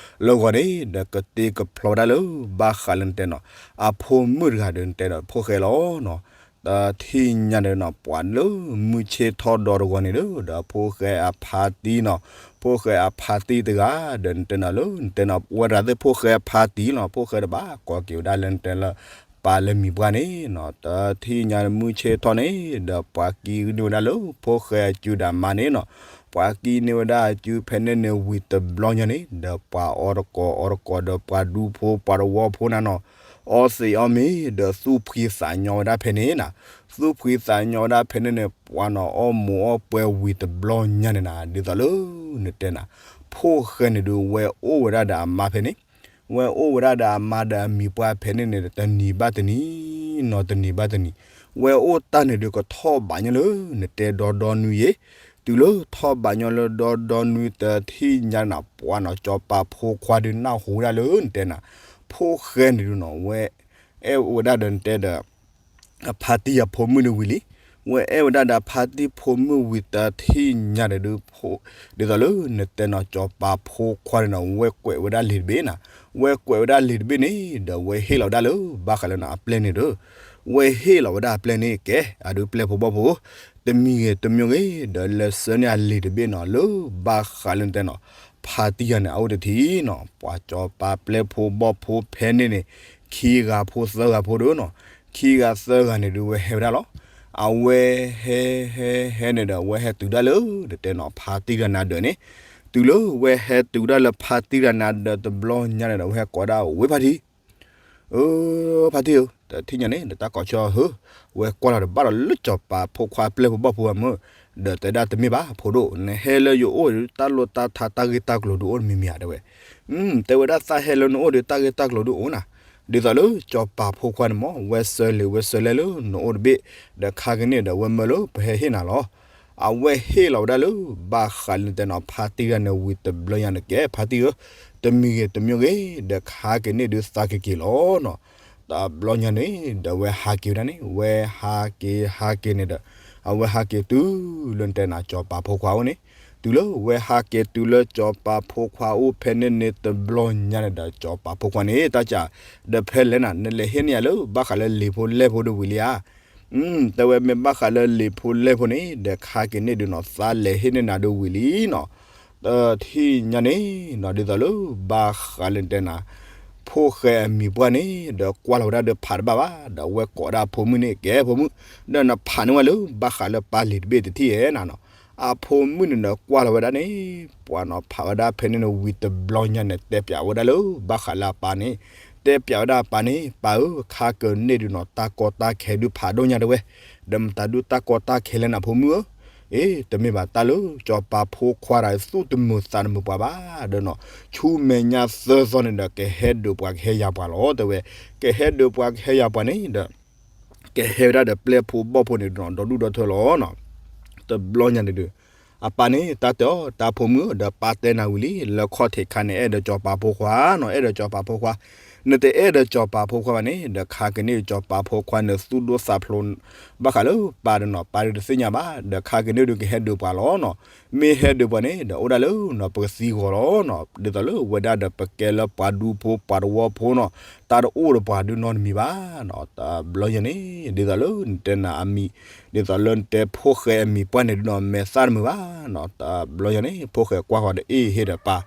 လၢဂီၤန့ၣ် ဒီးကတ့ကဖျီဝဲဒၣ်လၢ ဘၣ်ဃးလၢနတဲနီၤ အဖိမုၣ်တဂၤဒီးနတဲဒီးဖိၣ်ဃဲလီၤနီၤ. တထံၣ်ညါန့ၣ်နီၤ ပှၤလၢမုၢ်ဆ့ၣ်ထီၣ်ဒီတဂီၤန့ၣ်ဒီး ဒီးဖိၣ်ဃဲအဖါတံၢ်နီၤ, ဖိၣ်ဃဲအဖါတံၢ်တဂၤ ဒီးနတဲနီၤလၢ နတဲနီၤ ဝဲဒၣ်သ့ၣ်ဖိၣ်ဃဲအဖါတံၢ်လီၤ ဖိၣ်ဃဲတဘၣ်ကိးက့ၤဝဲဒၣ်လၢနတဲလၢ ပာ်လၢမံၤပှၢ်န့ၣ်နီၤ တထံၣ်ညါမုၢ်ဆ့ၣ်ထီၣ်န့ၣ် ဒီးပှၤကံန့ၢ်ဝဲဒၣ်လၢ ဖိၣ်ဃဲအစုဒီးအမါန့ၣ်နီၤ, ပှၤကံန့ၢ်ဝဲဒၣ်အစုဖဲန့ၣ်န့ၣ်ဝံၤတဘျီညါန့ၣ် ဒီးပှၤအီတကိးအီတကိးဒီးပှၤဒူဖိပှၤတဝီဖိနၤနီၤ, အီသံးအီမ့ၤ ဒီးသူၣ်ဖှံသးညီဝဲဒၣ်ဖဲန့ၣ်နီၤ, သူၣ်ဖှံသးညီဝဲဒၣ်ဖဲန့ၣ်န့ၣ် ပှၤနီၤအီၣ်မူးအီၣ်ပွဲဝံၤတဘျီညါန့ၣ်နီၤ ဒ်သိးလၢ နတဲနီၤ ဖိၣ်ဃဲန့ၣ်ဒုးဝဲအိၣ်ဝဲဒၣ်ဒီးအမါဖဲန့ၣ် ဝဲအိၣ်ဝဲဒၣ်ဒီးအမါဒီးအမံၤပှၢ်ဖဲန့ၣ်န့ၣ် တနံၤဘၣ်တနံၤ နီၤတနံၤဘၣ်တနံၤ, ဝဲအိၣ်တၢ်န့ၣ်ဒုးကထီၣ်ဘးညီလၢ နတဲဒီဒီနွံယဲ, တုၤလၢထီၣ်ဘးညီလၢဒီဒီနွံတထံၣ်ညါန့ၣ်နီၤ ပှၤနီၤစီၤပၤဖိခွါဒုးနၢ်ဟူဝဲဒၣ်လၢနတဲနီၤ ဖိၣ်ဃဲန့ၣ်ဒုးနီၤ ဝဲအဲၣ်ဝဲဒၣ်ဒီးနတဲဒီး အဖါတံၢ်အဖိမုၣ်ဒုးဝံၤလံ, ဝဲအဲၣ်ဝဲဒၣ်ဒီးဖါတံၢ်ဖိမုၣ်ဝံၤတထံၣ်ညါန့ၣ်ဒုး ဒ်သိးလၢနတဲနီၤ စီၤပၤဖိခွါန့ၣ်နီၤ ဝဲကွဲးဝဲဒၣ်လံာ်တဘ့ၣ်နီၤ, ဝဲကွဲးဝဲဒၣ်လံာ်တဘ့ၣ်န့ၣ် ဒီးဝဲဟ့ၣ်လီၤဝဲဒၣ်လၢ ဘၣ်ဃးလၢနီၤ အပျဲၢ်န့ၣ်ဒီး ဝဲဟ့ၣ်လီၤဝဲဒၣ်အပျဲၢ်န့ၣ် ကဲ အဒုးပျဲၢ်ဖိဘီၣ်ဖိ တမံၤဂ့ၤတမံၤဂ့ၤ ဒီးလဲၤဆှၢန့ၢ်အလံာ်တဘ့ၣ်နီၤ လၢဘၣ်ဃးလၢနတဲနီၤ ဖါတံၢ်ယၤန့ၣ် အအိၣ်တထံၣ်နီၤ ပှၤစီၤပၤပျဲၢ်ဖိဘီၣ်ဖိဖဲန့ၣ်န့ၣ် ခံဂၤဖိသၢဂၤဖိဒီးနီၤ, ခံဂၤသၢဂၤန့ၣ်ဒုးဝဲဟဲဝဲဒၣ်လီၤ. အဝဲဟဲဟဲဟဲန့ၣ်ဒီး အဝဲဟဲတုၤဒၣ်လၢ နတဲနီၤ ဖါတံၢ်တဂၤန့ၣ်အဒၢးန့ၣ်, တုၤလၢဝဲဟဲတုၤဒၣ်လၢဖါတံၢ်တဂၤန့ၣ်အဒၢးတဘျီညါန့ၣ်ဒီး ဝဲဟဲကိးဒၣ်ဝဲဖါတံၢ် အၢ ဖါတံၢ်ဧၢ, တထံၣ်ညါန့ၣ် နတၢ်ကိးဆၢဟၢ, ဝဲကွၢ်လီၤတဘၣ်ဒီးလၢစီၤပၤဖိခွါပျဲၢ်ဖိဘီၣ်ဖိအမုၢ်, ဒီးတဲဒၣ်တမ့ၢ်ဘၣ်ဖိဒိၣ်, နဟဲလၢယအိၣ်ဒီး တၢ်လိၣ်တၢ်ထါတၢ်ဂ့ၢ်တၢ်ကျိၤဒုးအိၣ်တမံၤမံၤဧါ တဲဝဲ, တဲဝဲဒၣ်သးဟဲလၢနအိၣ်ဒီး တၢ်ဂ့ၢ်တၢ်ကျိၤဒုးအိၣ်နၤ, ဒ်သိးလၢစီၤပၤဖိခွါန့ၣ်မ့ၢ် ဝဲဆှၢလံာ်ဝဲဆှၢလဲၢ်လၢနအိၣ်တဘ့ၣ်, ဒီးခါကန့ၣ်ဒီးဝဲမၢလၢပဟဲဟ့ၣ်နၤလီၤ. အဝဲဟ့ၣ်လီၤဝဲဒၣ်လၢ ဘၣ်ဃးလၢနတဲနီၤ ဖါတံၢ်တဂၤန့ၣ်ဝံၤတဘျီညါန့ၣ် ကဲဖါတံၢ်ဧၢ, တမံၤဂ့ၤတမံၤဂ့ၤ ဒီးခါက့ၤန့ၣ်ဒုးသးက့ၤက့ၤလီၤနီၤ. တဘျီညါန့ၣ် ဒီးဝဲဟးက့ၤဝဲဒၣ်န့ၣ် ဝဲဟးက့ၤဟးက့ၤန့ၣ်ဒီး အဝဲဟးက့ၤတုၤလၢနတဲနီၤ စီၤပၤဖိခွါအိၣ်န့ၣ်, တုၤလၢဝဲဟးက့ၤတုၤလၢစီၤပၤဖိခွါအိၣ်ဖဲန့ၣ်န့ၣ် တဘျီညါန့ၣ်ဒီး စီၤပၤဖိခွါန့ၣ် တၢ်စံး, ဒီးဖဲလဲၣ်နၤ နလဲၤဟ့ၣ်န့ၢ်ယၤလၢ ဘၣ်ဃးလၢလံာ်ဖိလဲၢ်ဖိဒုးဝံၤလံဧါ. တဲဝဲမ့ၢ်ဘၣ်ဃးလၢလံာ်ဖိလဲၢ်ဖိန့ၣ် ဒီးခါက့ၤန့ၣ်ဒုးနီၤ သးလဲၤဟ့ၣ်န့ၢ်နၤဒုးဝံၤလံနီၤ. တထံၣ်ညါန့ၣ်နီၤ ဒ်သိးလၢ ဘၣ်ဃးလၢနတဲနၤ ဖိၣ်ဃဲအမံၤပှၢ်န့ၣ် ဒီးကွၢ်လီၤဝဲဒၣ်ဒီးဖးတဘၣ်ဘၣ် ဒီးဝဲကိးဒၣ်အဖိမုၣ်န့ၣ် ကဲဖိမုၣ် ဒီးနဖးန့ၢ်ဝဲလၢ ဘၣ်ဃးလၢပၢ်လံာ်တဘ့ၣ်တထံၣ်ဧါနၤနီၤ. အဖိမုၣ်န့ၣ်ဒီးကွၢ်လီၤဝဲဒၣ်န့ၣ် ပှၤနီၤဖးဝဲဒၣ်ဖဲန့ၣ်န့ၣ် ဝံၤတဘျီညါန့ၣ် တဲပျးဝဲဒၣ်လၢ ဘၣ်ဃးလၢအပၢ်န့ၣ် တဲပျးဝဲဒၣ်အပၢ်န့ၣ် ပၢ်ဧၢ ခါကန့ၣ်ဒုးနီၤ တၢ်ကီတၢ်ခဲဒုးဖးဒိၣ်ညါတဲဝဲ, ဒီးမတၤဒုးတၢ်ကီတၢ်ခဲလဲၣ်နၤဖိမုၣ်ဧၢ. အ့ တမ့ၢ်ဘၣ်တၢ်လၢ စီၤပၤဖိခွါတဂၤ သူၣ်တမုာ်သးတမုာ်ပှၤဘၣ်ဒီးနီၤ ဆူမဲာ်ညါသၢသီန့ၣ်ဒီး ကဟဲဒုးပှၤကဟဲယၤပှၤလီၤ တဲဝဲ, ကဟဲဒုးပှၤကဟဲယၤပှၤန့ၣ်ဒီး ကဟဲဝဲဒၣ်ဒီးပျဲၢ်ဖိဘီၣ်ဖိန့ၣ်ဒီး ဒီဒူၣ်ဒီထၢလီၤနီၤ. တဘျီညါန့ၣ်ဒုး အပၢ်န့ၣ် တၢ်တဲအီၤ တၢ်ဖိမုၣ်ဧၢ ဒီးပၢ်တဲနၤဝံၤလံ လၢခီၣ်ထံးခါန့ၣ် အဲၣ်ဒိးစီၤပၤဖိခွါနီၤ အဲၣ်ဒိးစီၤပၤဖိခွါ, နတအဲၣ်ဒိးစီၤပၤဖိခွါဘၣ်န့ၣ် ဒီးခါကန့ၣ်စီၤပၤဖိခွါန့ၣ် သူၣ်ဒိၣ်သးဖျိး ဘၣ်ဃးလၢပၢ်ဒီးနီၤ ပၢ်ဒုးတသ့ၣ်ညါဘၣ် ဒီးခါကန့ၣ်ဒုးကဟဲဒုးပှၤလီၤနီၤ. မ့ၢ်ဟဲဒုးပှၤန့ၣ် ဒီးအိၣ်ဒၣ်လၢနီၤ ပကသံဂီၤလီၤနီၤ ဒ်သိးလၢဝဲဒၣ်ဒီးပကဲလၢပှၤဒူဖိပှၤတဝီဖိနီၤ တၢ်တအိၣ်ဒီးပှၤဒုးနီတမံၤဘၣ်နီၤ. တဘျီညါန့ၣ် ဒ်သိးလၢနတဲနၤအမံၤ ဒ်သိးလၢနတဲဖိၣ်ဃဲအမံၤပှၢ်န့ၣ်ဒုးနီၤ မဲာ်သၣ်တမုာ်ဘၣ်နီၤ. တဘျီညါန့ၣ် ဖိၣ်ဃဲကွၢ်ဃီၤဒီးအ့ၣ်ဟ့ၣ်ဒီးပၢ်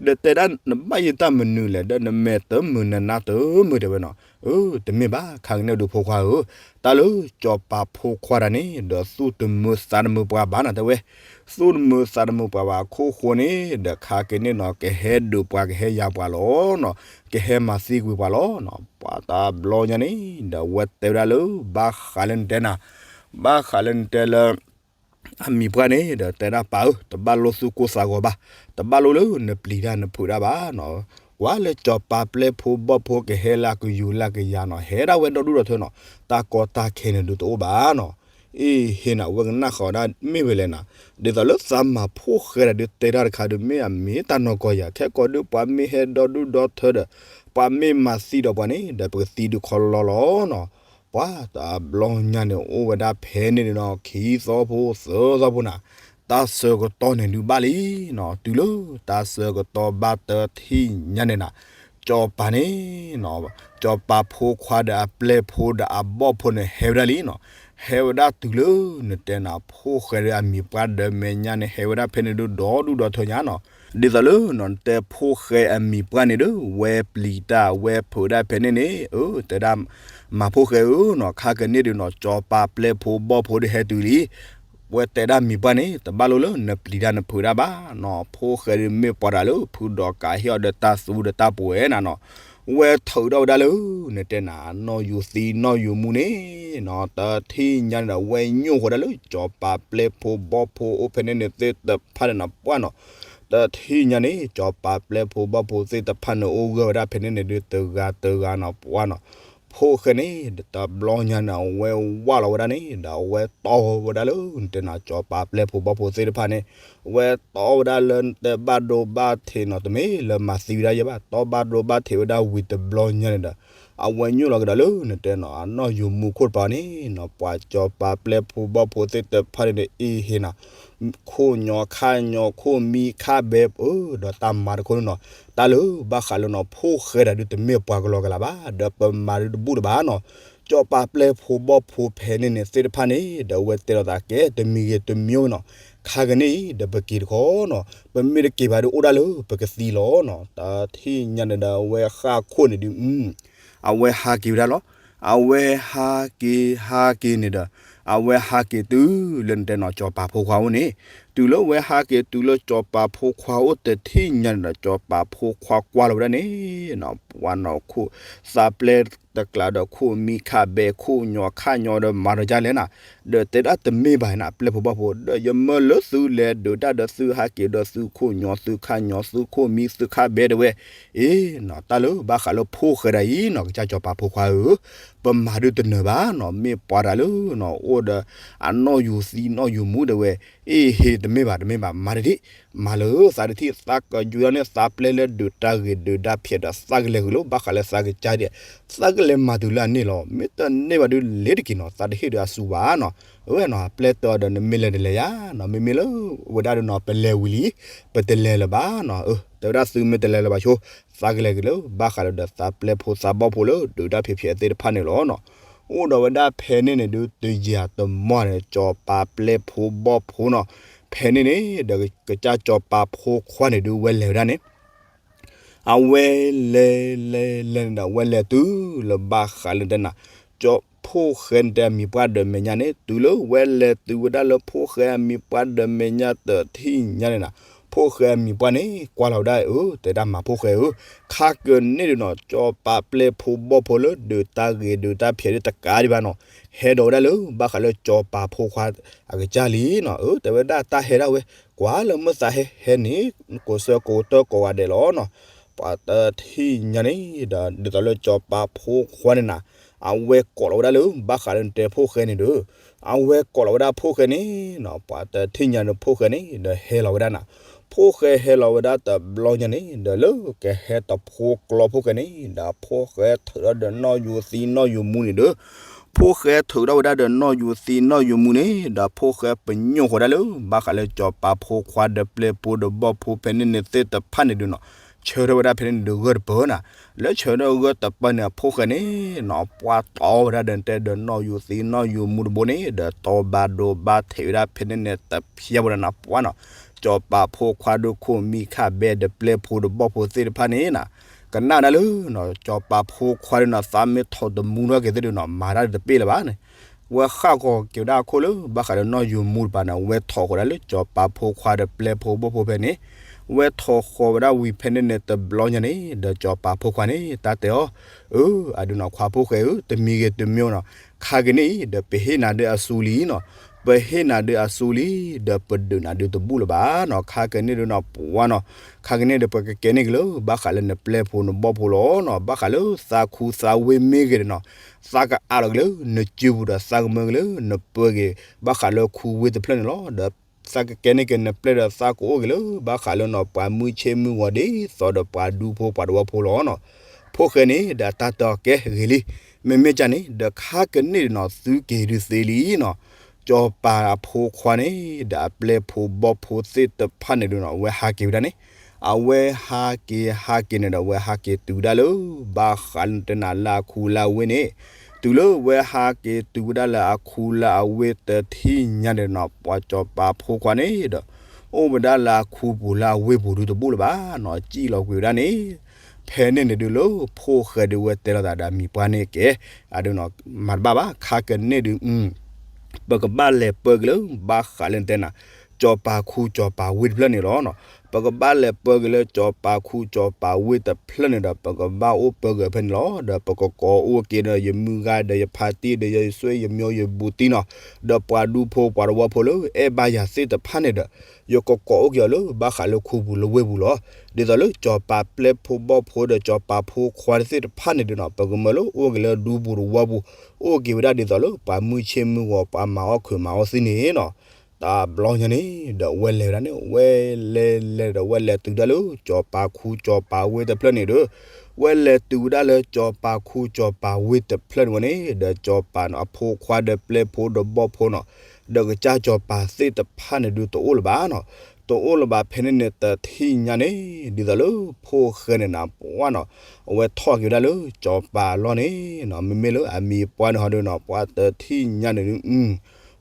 ဒီးတဲဒၣ်နဘၣ်ယတၢ်မနုၤလဲၣ် ဒီးနမဲာ်တမုာ်နနါတမုာ်တဲဝဲနီၤ. အၢ တမ့ၢ်ဘၣ် ခါကန့ၣ်ဒုးဖိခွါဧၢ, တၢ်လၢစီၤပၤဖိခွါတဂၤန့ၣ် ဒီးသူၣ်တမုာ်သးတမုာ်ပှၤဘၣ်နီၤတဲဝဲ, သူၣ်တမုာ်သးတမုာ်ပှၤဘၣ်အခိၣ်ဃိန့ၣ် ဒီးခါက့ၤန့ၣ်နီၤ ကဟဲဒုးပှၤကဟဲယၤပှၤလီၤနီၤ, ကဟဲမၤသံကွံာ်ပှၤလီၤနီၤ. ပှၤတဘျီညါန့ၣ် ဒီးအဝဲတဲဝဲဒၣ်လၢ ဘၣ်ဃးလၢနတဲနၤ, ဘၣ်ဃးလၢနတဲလၢ အမံၤပှၢ်န့ၣ် ဒီးတဲဒၣ်ပၢ်ဧၢ, တဘၣ်လိသူၣ်ကိၢ်သးဂီၤဘၣ်, တဘၣ်လိလၢနပျံၤတၢ်နဖုးတၢ်ဘၣ်နီၤ. ကွၢ်လၢစီၤပၤပျဲၢ်ဖိဘီၣ်ဖိကဟဲလၢကယူၤလၢကယၤနီၤ, ဟဲဒၣ်ဝဲဒီဒူၣ်ဒီထၢနီၤ, တၢ်ကီတၢ်ခဲန့ၣ်ဒုးတအိၣ်ဘၣ်နီၤ. အ့ၣ် ဟ့ၣ်နၤ အဝဲကနၣ်ဃီၤဒၣ်မ့ၢ်ဝဲလဲၣ်နၤ, ဒ်သိးလၢသးမၤဖိၣ်ဃဲတၢ်ဒုးတဲတၢ်တခါဒုး မ့ၢ်အမ့ၢ်တၢ်နီၢ်ကီၢ်ယၤ, ခဲကိာ်ဒုးပှၤမ့ၢ်ဟဲဒီဒူၣ်ဒီထၢဒီး ပှၤမ့ၢ်မၤသံဒီးပှၤန့ၣ် ဒီးပကသံဒုးခီလီလီၤနီၤ. ပှၤတဘျီညါန့ၣ် အိၣ်ဝဲဒၣ်ဖဲန့ၣ်န့ၣ်နီၤ ခံသီဖိသၢသီဖိနၤ, တၢ်ဆၢကတီၢ်န့ၣ်ဒုးဘၣ်လံနီၤ, တုၤလၢတၢ်ဆၢကတီၢ်ဘၣ်တထံၣ်ညါန့ၣ်နၤ, စီၤပၤန့ၣ် စီၤပၤဖိခွါဒီးအပျဲၢ်ဖိဒီးအဘီၣ်ဖိန့ၣ် ဟဲဝဲဒၣ်လံနီၤ. ဟဲဝဲဒၣ်တုၤလၢနတဲနၤ ဖိၣ်ဃဲဒီးအမံၤပှၢ်ဒီးမဲာ်ညါန့ၣ် ဟဲဝဲဒၣ်ဖဲန့ၣ်ဒုးဒီဒူၣ်ဒီထၢညါနီၤ. ဒ်သိးလၢနတဲဖိၣ်ဃဲအမံၤပှၢ်န့ၣ်ဒုး ဝဲပျံၤတၢ်ဝဲဖုးဒၣ်ဖဲန့ၣ်န့ၣ် အၢ တဲဒၣ် မၤဖိၣ်ဃဲဧၢနီၤ, ခါကန့ၣ်ဒုးနီၤ စီၤပၤပျဲၢ်ဖိဘီၣ်ဖိဒုးဟဲတုၤလံ ဝဲတဲဒၣ်မံၤပှၢ်န့ၣ် တဘၣ်လိလၢနပျံၤတၢ်နဖုးတၢ်ဘၣ်နီၤ. ဖိၣ်ဃဲဒုးမ့ၢ်ပှၤတၢ်လၢဖုဒီးကးဟ့ၣ်အီၤဒီးတၢ်သူဒီးတၢ်ပှဲၤနၤနီၤ. ဝဲထုးထီၣ်ဝဲဒၣ်လၢ နတဲနၤ နီၢ်ယူၤသံနီၢ်ယူၤမူန့ၣ်နီၤ, တထံၣ်ညါန့ၣ်ဒီး ဝဲညိၣ်ဃီၤဒၣ်လၢစီၤပၤပျဲၢ်ဖိဘီၣ်ဖိအိၣ်ဖဲန့ၣ်န့ၣ်သ့ၣ်တဖၣ်န့ၣ်နီၤ ပှၢ်နီၤ. တထံၣ်ညါန့ၣ် စီၤပၤပျဲၢ်ဖိဘီၣ်ဖိသ့ၣ်တဖၣ်န့ၣ် အိၣ်ဂၢၢ်ဝဲဒၣ်ဖဲန့ၣ်န့ၣ်ဒုး တဂၤတဂၤနီၤ ပှၢ်နီၤ. ဖိၣ်ဃဲန့ၣ် တဘျီညါန့ၣ် အဝဲဝၢ်လီၤဝဲဒၣ်န့ၣ် ဒီးအဝဲတီဝဲဒၣ်လၢ နတဲနၤ စီၤပၤပျဲၢ်ဖိဘီၣ်ဖိသ့ၣ်တဖၣ်န့ၣ် ဝဲတီဝဲဒၣ်လၢနတဲဘၣ်ဒိဘၣ်ထံးနီၤ, တမ့ၢ်လၢမၤသံဝဲဒၣ်ယဲဘၣ်, တီဘၣ်ဒိဘၣ်ထံးဝဲဒၣ်ဝံၤတဘျီညါန့ၣ်ဒီး အဝဲညိၣ်လီၤကဒီးလၢ နတဲနၤ အနီၢ်ယူၤမူခိၣ်တပၤန့ၣ်နီၤ. ပှၤစီၤပၤပျဲၢ်ဖိဘီၣ်ဖိသ့ၣ်တဖၣ်န့ၣ်ဒီး အ့ၣ်ဟ့ၣ်နၤ ခိၣ်ညီခါညီ ခိၣ်မံခါဘဲ အၢ ဒီးတၢ်မၤတခီန့ၣ်နီၤ, တၢ်လၢဘၣ်ဃးလၢနီၤ ဖိၣ်ဃဲတၢ်ဒုးတမ့ၢ်ပှၤကလီကလးဘၣ်, ဒီးပမၤဒုးတဘူၣ်တဘၣ်နီၤ. စီၤပၤပျဲၢ်ဖိဘီၣ်ဖိဖဲန့ၣ်န့ၣ်သ့ၣ်တဖၣ်န့ၣ် ဒီးအဝဲတဲလိာ်သးကဲ တမံၤဂ့ၤတမံၤဝဲနီၤ, ခါကန့ၣ်အံၤ ဒီးပက့ၤတခီနီၤ, ပမ့ၢ်တက့ၤဘၣ်ဒုးအိၣ်ဒၣ်လၢပကသံလီၤနီၤ. တထံၣ်ညါန့ၣ်ဒီး အဝဲဃၣ်ခိၣ်န့ၣ်ဒုး အဝဲဟးက့ၤဝဲဒၣ်လီၤ. အဝဲဟးက့ၤဟးက့ၤန့ၣ်ဒီး အဝဲဟးက့ၤတုၤလၢနတဲနီၤ စီၤပၤဖိခွါအိၣ်န့ၣ်, တုၤလၢအဝဲဟးက့ၤတုၤလၢစီၤပၤဖိခွါအိၣ်တထံၣ်ညါန့ၣ်ဒီး စီၤပၤဖိခွါကွၢ်လီၤဝဲဒၣ်န့ၣ်နီၤ ပှၤနီၤခိၣ် သးပျဲၢ်တကျါဒီးခိၣ်မံခါဘဲ ခိၣ်ညီခါညီဒီးမၤဒီးဒ်လဲၣ်နၤ, ဒီးတဲဒၣ်တမ့ၢ်ဘၣ်နၤ ပျဲၢ်ဖိဘီၣ်ဖိ ဒီးယမၢလၢသုလဲၤဒုးတၢ်ဒီးသုဟးက့ၤဒီးသုခိၣ်ညီသုခါညီသုခိၣ်မံသုခါဘဲတဲဝဲ, အ့နီၤ တၢ်လၢဘၣ်ဃးလၢဖိၣ်ဃဲဒၣ်အံၤနီၤ ကစၢ်စီၤပၤဖိခွါဧၢ, ပမၤဒုးတနၢၤဘၣ်နီၤ, မ့ၢ်ပှၤတၢ်လၢနီၤ အိၣ်ဒီးအနီၢ်ယူၤသံနီၢ်ယူၤမူတဲဝဲ, အ့ဟ့ၣ် တမ့ၢ်ဘၣ်တမ့ၢ်ဘၣ် မၤတထံၣ်, မၤလၢသးတထံၣ် သးကယူၤန့ၢ်သးပျဲၢ်လၢဒုးတၢ်ဂ့ၤဒုးတၢ်ဖျဲးဒီးသးကလဲၤဂ့ၤလၢဘၣ်ဃးလၢသးကစၢ်ဒၣ်, သးကလဲၤမၤတုၤလၢအန့ၣ်လီၤ, မ့ၢ်တန့ၢ်ဘၣ်ဒုးလဲၤတက့ၢ်နီၤ, သးတဟ့ၣ်ဒုးအစူၤဘၣ်နီၤ, အဝဲနီၤ ပျဲၢ်တဲအီၤဒီး နမ့ၢ်လဲၤတလဲၤယါနီၤ, မ့မ့ၢ်လၢဝဲဒၣ်ဒုးနီၤ ပလဲၤဝံၤလံ, ပတလဲၤလၢၤဘၣ်နီၤ, တဲဝဲဒၣ်သုမ့ၢ်တလဲၤလၢၤဘၣ်ဆိ, သးကလဲၤက့ၤလၢ ဘၣ်ဃးလၢဒီးသးပျဲၢ်ဖိသးဘီၣ်ဖိလၢဒုးတၢ်ဖံးဖံးသ့ၣ်တဖၣ်န့ၣ်လီၤနီၤ, အိၣ်ဒီးဝဲဒၣ်ဖဲန့ၣ်န့ၣ်ဒုး တယၤတမီၢ်န့ၣ် စီၤပၤပျဲၢ်ဖိဘီၣ်ဖိနီၤ, ဖဲန့ၣ်န့ၣ် ဒီးကစၢ်စီၤပၤဖိခွါန့ၣ်ဒုး ဝဲလဲၤဝဲဒၣ်န့ၣ် အဝဲလဲၤလဲၤလဲၤန့ၣ်ဒီး အဝဲလဲၤတုၤလၢဘၣ်ဃးလၢတဲနၤ, ကၠီဖိၣ်ဃဲန့ၣ်တဲအမံၤပှၢ်ဒီးမဲာ်ညါန့ၣ် တုၤလၢဝဲလဲၤတုၤဝဲဒၣ်လၢဖိၣ်ဃဲအမံၤပှၢ်ဒီးမဲာ်ညါတထံၣ်ညါန့ၣ်နၤ, ဖိၣ်ဃဲအမံၤပှၢ်န့ၣ် ကွၢ်လီၤဝဲဒၣ်အၢ တဲဒၣ်မၤဖိၣ်ဃဲဧၢ, ခါကန့ၣ်ဒုးနီၤ ကၠီပာ်ပျဲၢ်ဖိဘီၣ်ဖိလၢဒုးတၢ်ဂ့ၤဒုးတၢ်ဖျဲးဒ်တကးဒံးဘၣ်နီၤ, ဟဲဒီးဝဲဒၣ်လၢဘၣ်ဃးလၢကၠီပာ်ဖိခွါအကစၢ်လံနီၤ, အၢ တဲဝဲဒၣ်တၢ်ဟဲဒၣ်ဝဲ, ကွၢ်လၢမုၢ်သးဟဲဟဲန့ၣ် ကိးဆၢကိးကတီၢ်ကိးဂၤဒဲးလီၤနီၤ, ပှၤတထံၣ်ညါန့ၣ်ဒီး ဒ်သိးလၢကၠီပာ်ဖိခွါန့ၣ်နၤ, အဝဲကိးလီၤဝဲဒၣ်လၢဘၣ်ဃးလၢနတဲဖိၣ်ဃဲန့ၣ်ဒီး, အဝဲကိးလီၤဝဲဒၣ်ဖိၣ်ဃဲန့ၣ်နီၤ, ပှၤတထံၣ်ညါဒီးဖိၣ်ဃဲန့ၣ်ဒီးဟဲလီၤဝဲဒၣ်နၤ, ဖိၣ်ဃဲဟဲလီၤဝဲဒၣ်တဘျီညါန့ၣ် ဒီးလၢကဟဲတဖိကျီဖိၣ်ဃဲန့ၣ် ဒီးဖိၣ်ဃဲထုးထီၣ်ဒီးနီၣ်ယူၤသံနီၣ်ယူၤမူန့ၣ်ဒီး ဖိၣ်ဃဲထုးထီၣ်ဝဲဒၣ်ဒီးနီၣ်ယူၤသံနီၣ်ယူၤမူန့ၣ် ဒီးဖိၣ်ဃဲပညိၣ်ဃီၤဒၣ်လၢ ဘၣ်ဃးလၢကၠီပာ်ဖိခွါဒီးပျဲၢ်ဖိဒီးဘီၣ်ဖိဖဲန့ၣ်န့ၣ်သ့ၣ်တဖၣ်န့ၣ်ဒီးနီၤ, ဆၢထၢၣ်ဝဲဒၣ်ဖဲန့ၣ်န့ၣ်ဒီးဂၢၢ်တပၢၢ်နၤ, လၢဆၢထၢၣ်ဂၢၢ်တပၢၢ်န့ၣ် အဖိၣ်ဃဲန့ၣ်နီၤ ပှၤတီဝဲဒၣ်ဒီးတဲဒီးနီၣ်ယူၤသံနီၣ်ယူၤမူတဘိန့ၣ် ဒီးတီဘၣ်ဒိဘၣ်ထဲးဝဲဒၣ်ဖဲန့ၣ်န့ၣ်တဖျဲးဝဲဒၣ်နၤပှၢ်နီၤ, ကၠီပာ်ဖိခွါဒီးခိၣ်မံခၣ်ဘဲဒီးပျဲၢ်ဖိဒီးဘီၣ်ဖိသ့ၣ်တဖၣ်န့ၣ်နၤ, ကနၣ်ဒၣ်လၢနီၤ ကၠီပာ်ဖိခွါဒီးနီၤ သးမ့ၢ်ထီၣ်တမူထီၣ်က့ၤသ့ၣ်ဒီးနီၤ မၤတၢ်တပ့ၢ်လၢၤဘၣ်န့ၣ်, ဝဲဃၣ်ဂီၤက့ၤဝဲဒၣ်အခိၣ်လၢ ဘၣ်ဃးလၢနီၢ်ယိၤမူတပၤန့ၣ် ဝဲထီၣ်ဃီၤဒၣ်လၢစီၤပၤဖိခွါဒီးပျဲၢ်ဖိဘီၣ်ဖိဖဲန့ၣ်, ဝဲထီၣ်ဃီၤဝဲဒၣ်ဝံၤဖဲန့ၣ်န့ၣ် တဘျီညါန့ၣ် ဒီးစီၤပၤဖိခွါန့ၣ် တၢ်တဲအီၤ, အၢ အဒုးနီၢ်ခွါဖိၣ်ဃဲဧၢ, တမံၤဂ့ၤတမံၤနီၤ, ခါက့ၤန့ၣ်အံၤ ဒီးပဟ့ၣ်နၤဒုးအစူလံနီၤ, ပဟ့ၣ်နၤဒုးအစူလံ, ဒီးပဒုးနၤဒုးတဘူၣ်လၢၤဘၣ်နီၤ, ခါက့ၤန့ၣ်ဒုးနီၤ ပှၤနီၤ, ခါက့ၤန့ၣ်ဒီးပကကဲန့ၢ်က့ၤလၢ ဘၣ်ဃးလၢနပျဲၢ်ဖိနဘီၣ်ဖိလီၤနီၤ, ဘၣ်ဃးလၢသးခူသးဝ့ၢ်မ့ၢ်ဂ့ၤဒီးနီၤ, သးကအးလီၤက့ၤလၢနစုပူၤဒီးသးကမၢက့ၤလၢနပၢၤက့ၤ ဘၣ်ဃးလၢခူဝ့ၢ်တဖျၢၣ်န့ၣ်လီၤ. ဒီးသးကကဲန့ၢ်က့ၤနပျဲၢ်ဒီးသးကအိၣ်က့ၤလၢ ဘၣ်ဃးလၢနီၤ ပှၤမုၢ်ဆ့ၣ်မုၢ်ဂီၤဒ်သိးဒီးပှၤဒူဖိပှၤတဝီဖိလီၤနီၤ. ဖိၣ်ဃဲန့ၣ် ဒီးတၢ်တဲအီၤကဲဂ့ၤလံ, မ့မ့ၢ်ကန့ၣ်ဒီး ခါကန့ၣ်ဒီးနီၤ သုက့ၤဒုးသ့လံနီၤ, စီၤပၤအဖိခွါန့ၣ် ဒီးအပျဲၢ်ဖိဘီၣ်ဖိသ့ၣ်တဖၣ်န့ၣ်ဒုးနီၤ အဝဲဟးက့ၤဝဲဒၣ်န့ၣ်, အဝဲဟးက့ၤဟးက့ၤန့ၣ်ဒီး အဝဲဟးက့ၤတုၤဝဲဒၣ်လၢ ဘၣ်ဃးလၢနတဲနၤလၢအခူလၢအဝ့ၢ်န့ၣ်, တုၤလၢဝဲဟးက့ၤတုၤဝဲဒၣ်လၢအခူလၢအဝ့ၢ်တထံၣ်ညါန့ၣ်နီၤ ပှၤစီၤပၤဖိခွါန့ၣ်ဒီး အိၣ်ဝဲဒၣ်လၢအခူပူၤလၢအဝ့ၢ်ပူၤဒုးတဘူၣ်လၢၤဘၣ်နီၤ, စံၣ်လီၤကွံာ်ဝဲဒၣ်န့ၣ်, ဖဲန့ၣ်န့ၣ်ဒုးလၢ ဖိၣ်ဃဲဒုးဝဲတဲလိာ်သးဒီးအမံၤပှၢ်န့ၣ်ကဲ, အဒုးနီၤ မၤတဘၣ်ဘၣ် ခါကန့ၣ်ဒုး ပကဘၣ်လဲၤပၢက့ၤလၢ ဘၣ်ဃးလၢနတဲနၤ စီၤပၤခူစီၤပၤဝ့ၢ်တဖျၢၣ်န့ၣ်လီၤ. ပကဘၣ်လဲၤပၢက့ၤလၢစီၤပၤခူစီၤပၤဝ့ၢ်တဖျၢၣ်န့ၣ်ဒီး ပကဘၣ်အိၣ်ပၢက့ၤဖဲန့ၣ်လီၤ. ဒီးပကကိးအိၣ်က့ၤဒီးယမုၢ်ဂၤဒီးယဖါတံၢ်ဒီးယ ယဆွေယမျိုးယဘူးတံၢ်နီၤ, ဒီးပှၤဒူဖိပှၤတဝီဖိလၢအဲၣ်ဘၣ်ယၤသ့ၣ်တဖၣ်န့ၣ်ဒီး ယကကိးအိၣ်က့ၤအီၤလၢ ဘၣ်ဃးလၢခူပူၤလၢဝ့ၢ်ပူၤလီၤ. ဒ်သိးလၢစီၤပၤပျဲၢ်ဖိဘီၣ်ဖိဒီးစီၤပၤဖိခွါသ့ၣ်တဖၣ်န့ၣ်ဒုးနီၤ ပကမၢလၢအိၣ်က့ၤလၢဒူပူၤတဝီပူၤ, အိၣ်က့ၤဝဲဒၣ်ဒ်သိးလၢပှၤမုၢ်ဆ့ၣ်မုၢ်ဂီၤ ပှၤမၤအီၣ်ခုးမၤအီၣ်သံန့ၣ်နီၤ. တဘျီညါန့ၣ် ဒီးဝဲလဲၤဝဲဒၣ်န့ၣ် ဝဲလဲၤလဲၤဒီးဝဲလဲၤတုၤဒၣ်လၢ စီၤပၤခူစီၤပၤဝ့ၢ်တဖျၢၣ်န့ၣ်ဒီး ဝဲလဲၤတုၤဝဲဒၣ်လၢစီၤပၤခူစီၤပၤဝ့ၢ်တဖျၢၣ်န့ၣ်ဝဲန့ၣ် ဒီးစီၤပၤန့ၣ်အဖိခွါဒီးပျဲၢ်ဖိဒီးဘီၣ်ဖိနီၤ, ဒီးကစၢ်စီၤပၤသ့ၣ်တဖၣ်န့ၣ်ဒုးတအိၣ်လၢၤဘၣ်နီၤ. တအိၣ်လၢၤဘၣ်ဖဲန့ၣ်န့ၣ် တထံၣ်ညါန့ၣ် ဒ်သိးလၢဖိၣ်ဃဲန့ၣ်နၤပှၢ်နီၤ, အဝဲထီၣ်က့ၤဝဲဒၣ်လၢစီၤပၤအလီၢ်န့ၣ်နီၤ, မ့မ့ၢ်လၢအမံၤပှၢ်န့ၣ်ဟီဒုးနီၤ ပှၤတထံၣ်ညါန့ၣ်ဒုး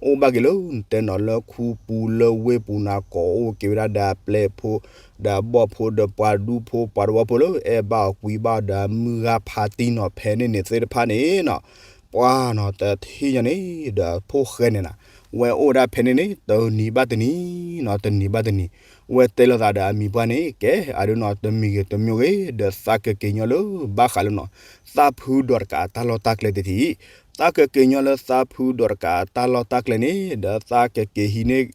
အိၣ်ဘၣ်က့ၤလၢနတဲနီၤလၢခူပူၤလၢဝ့ၢ်ပူၤနၤ ကိးအိၣ်က့ၤဝဲဒၣ်ဒီးအပျဲၢ်ဖိ ဒီးအဘီၣ်ဖိဒီးပှၤဒူဖိပှၤတဝီဖိလၢအဲၣ်ဘၣ်အီၤကွံဘၣ်အီၤဒီးအမုၢ်ဂၤဖါတံၢ်နီၤ ဖဲန့ၣ်န့ၣ်သ့ၣ်တဖၣ်န့ၣ်နီၤ, ပှၤနီၤ တထံၣ်ညါန့ၣ် ဒီးဖိၣ်ဃဲန့ၣ်နၤ ဝဲအိၣ်ဝဲဒၣ်ဖဲန့ၣ်န့ၣ် တနံၤဘၣ်တနံၤနီၤ တနံၤဘၣ်တနံၤ, ဝဲတဲလိာ်သးဒီးအမံၤပှၢ်န့ၣ် ကဲ အဒုးနီၤ တမံၤဂ့ၤတမံၤဂ့ၤ ဒီးသးကက့ၤညီလၢ ဘၣ်ဃးလၢနီၤ သးဖုဒီးတကးအတၢ်လီၢ်တၢ်ကျဲတထံၣ် သးကက့ၤညီလၢသးဖုဒီးတကးအတၢ်လီၢ်တၢ်ကျဲန့ၣ် ဒီးသးကက့ၤဟံးန့ၢ်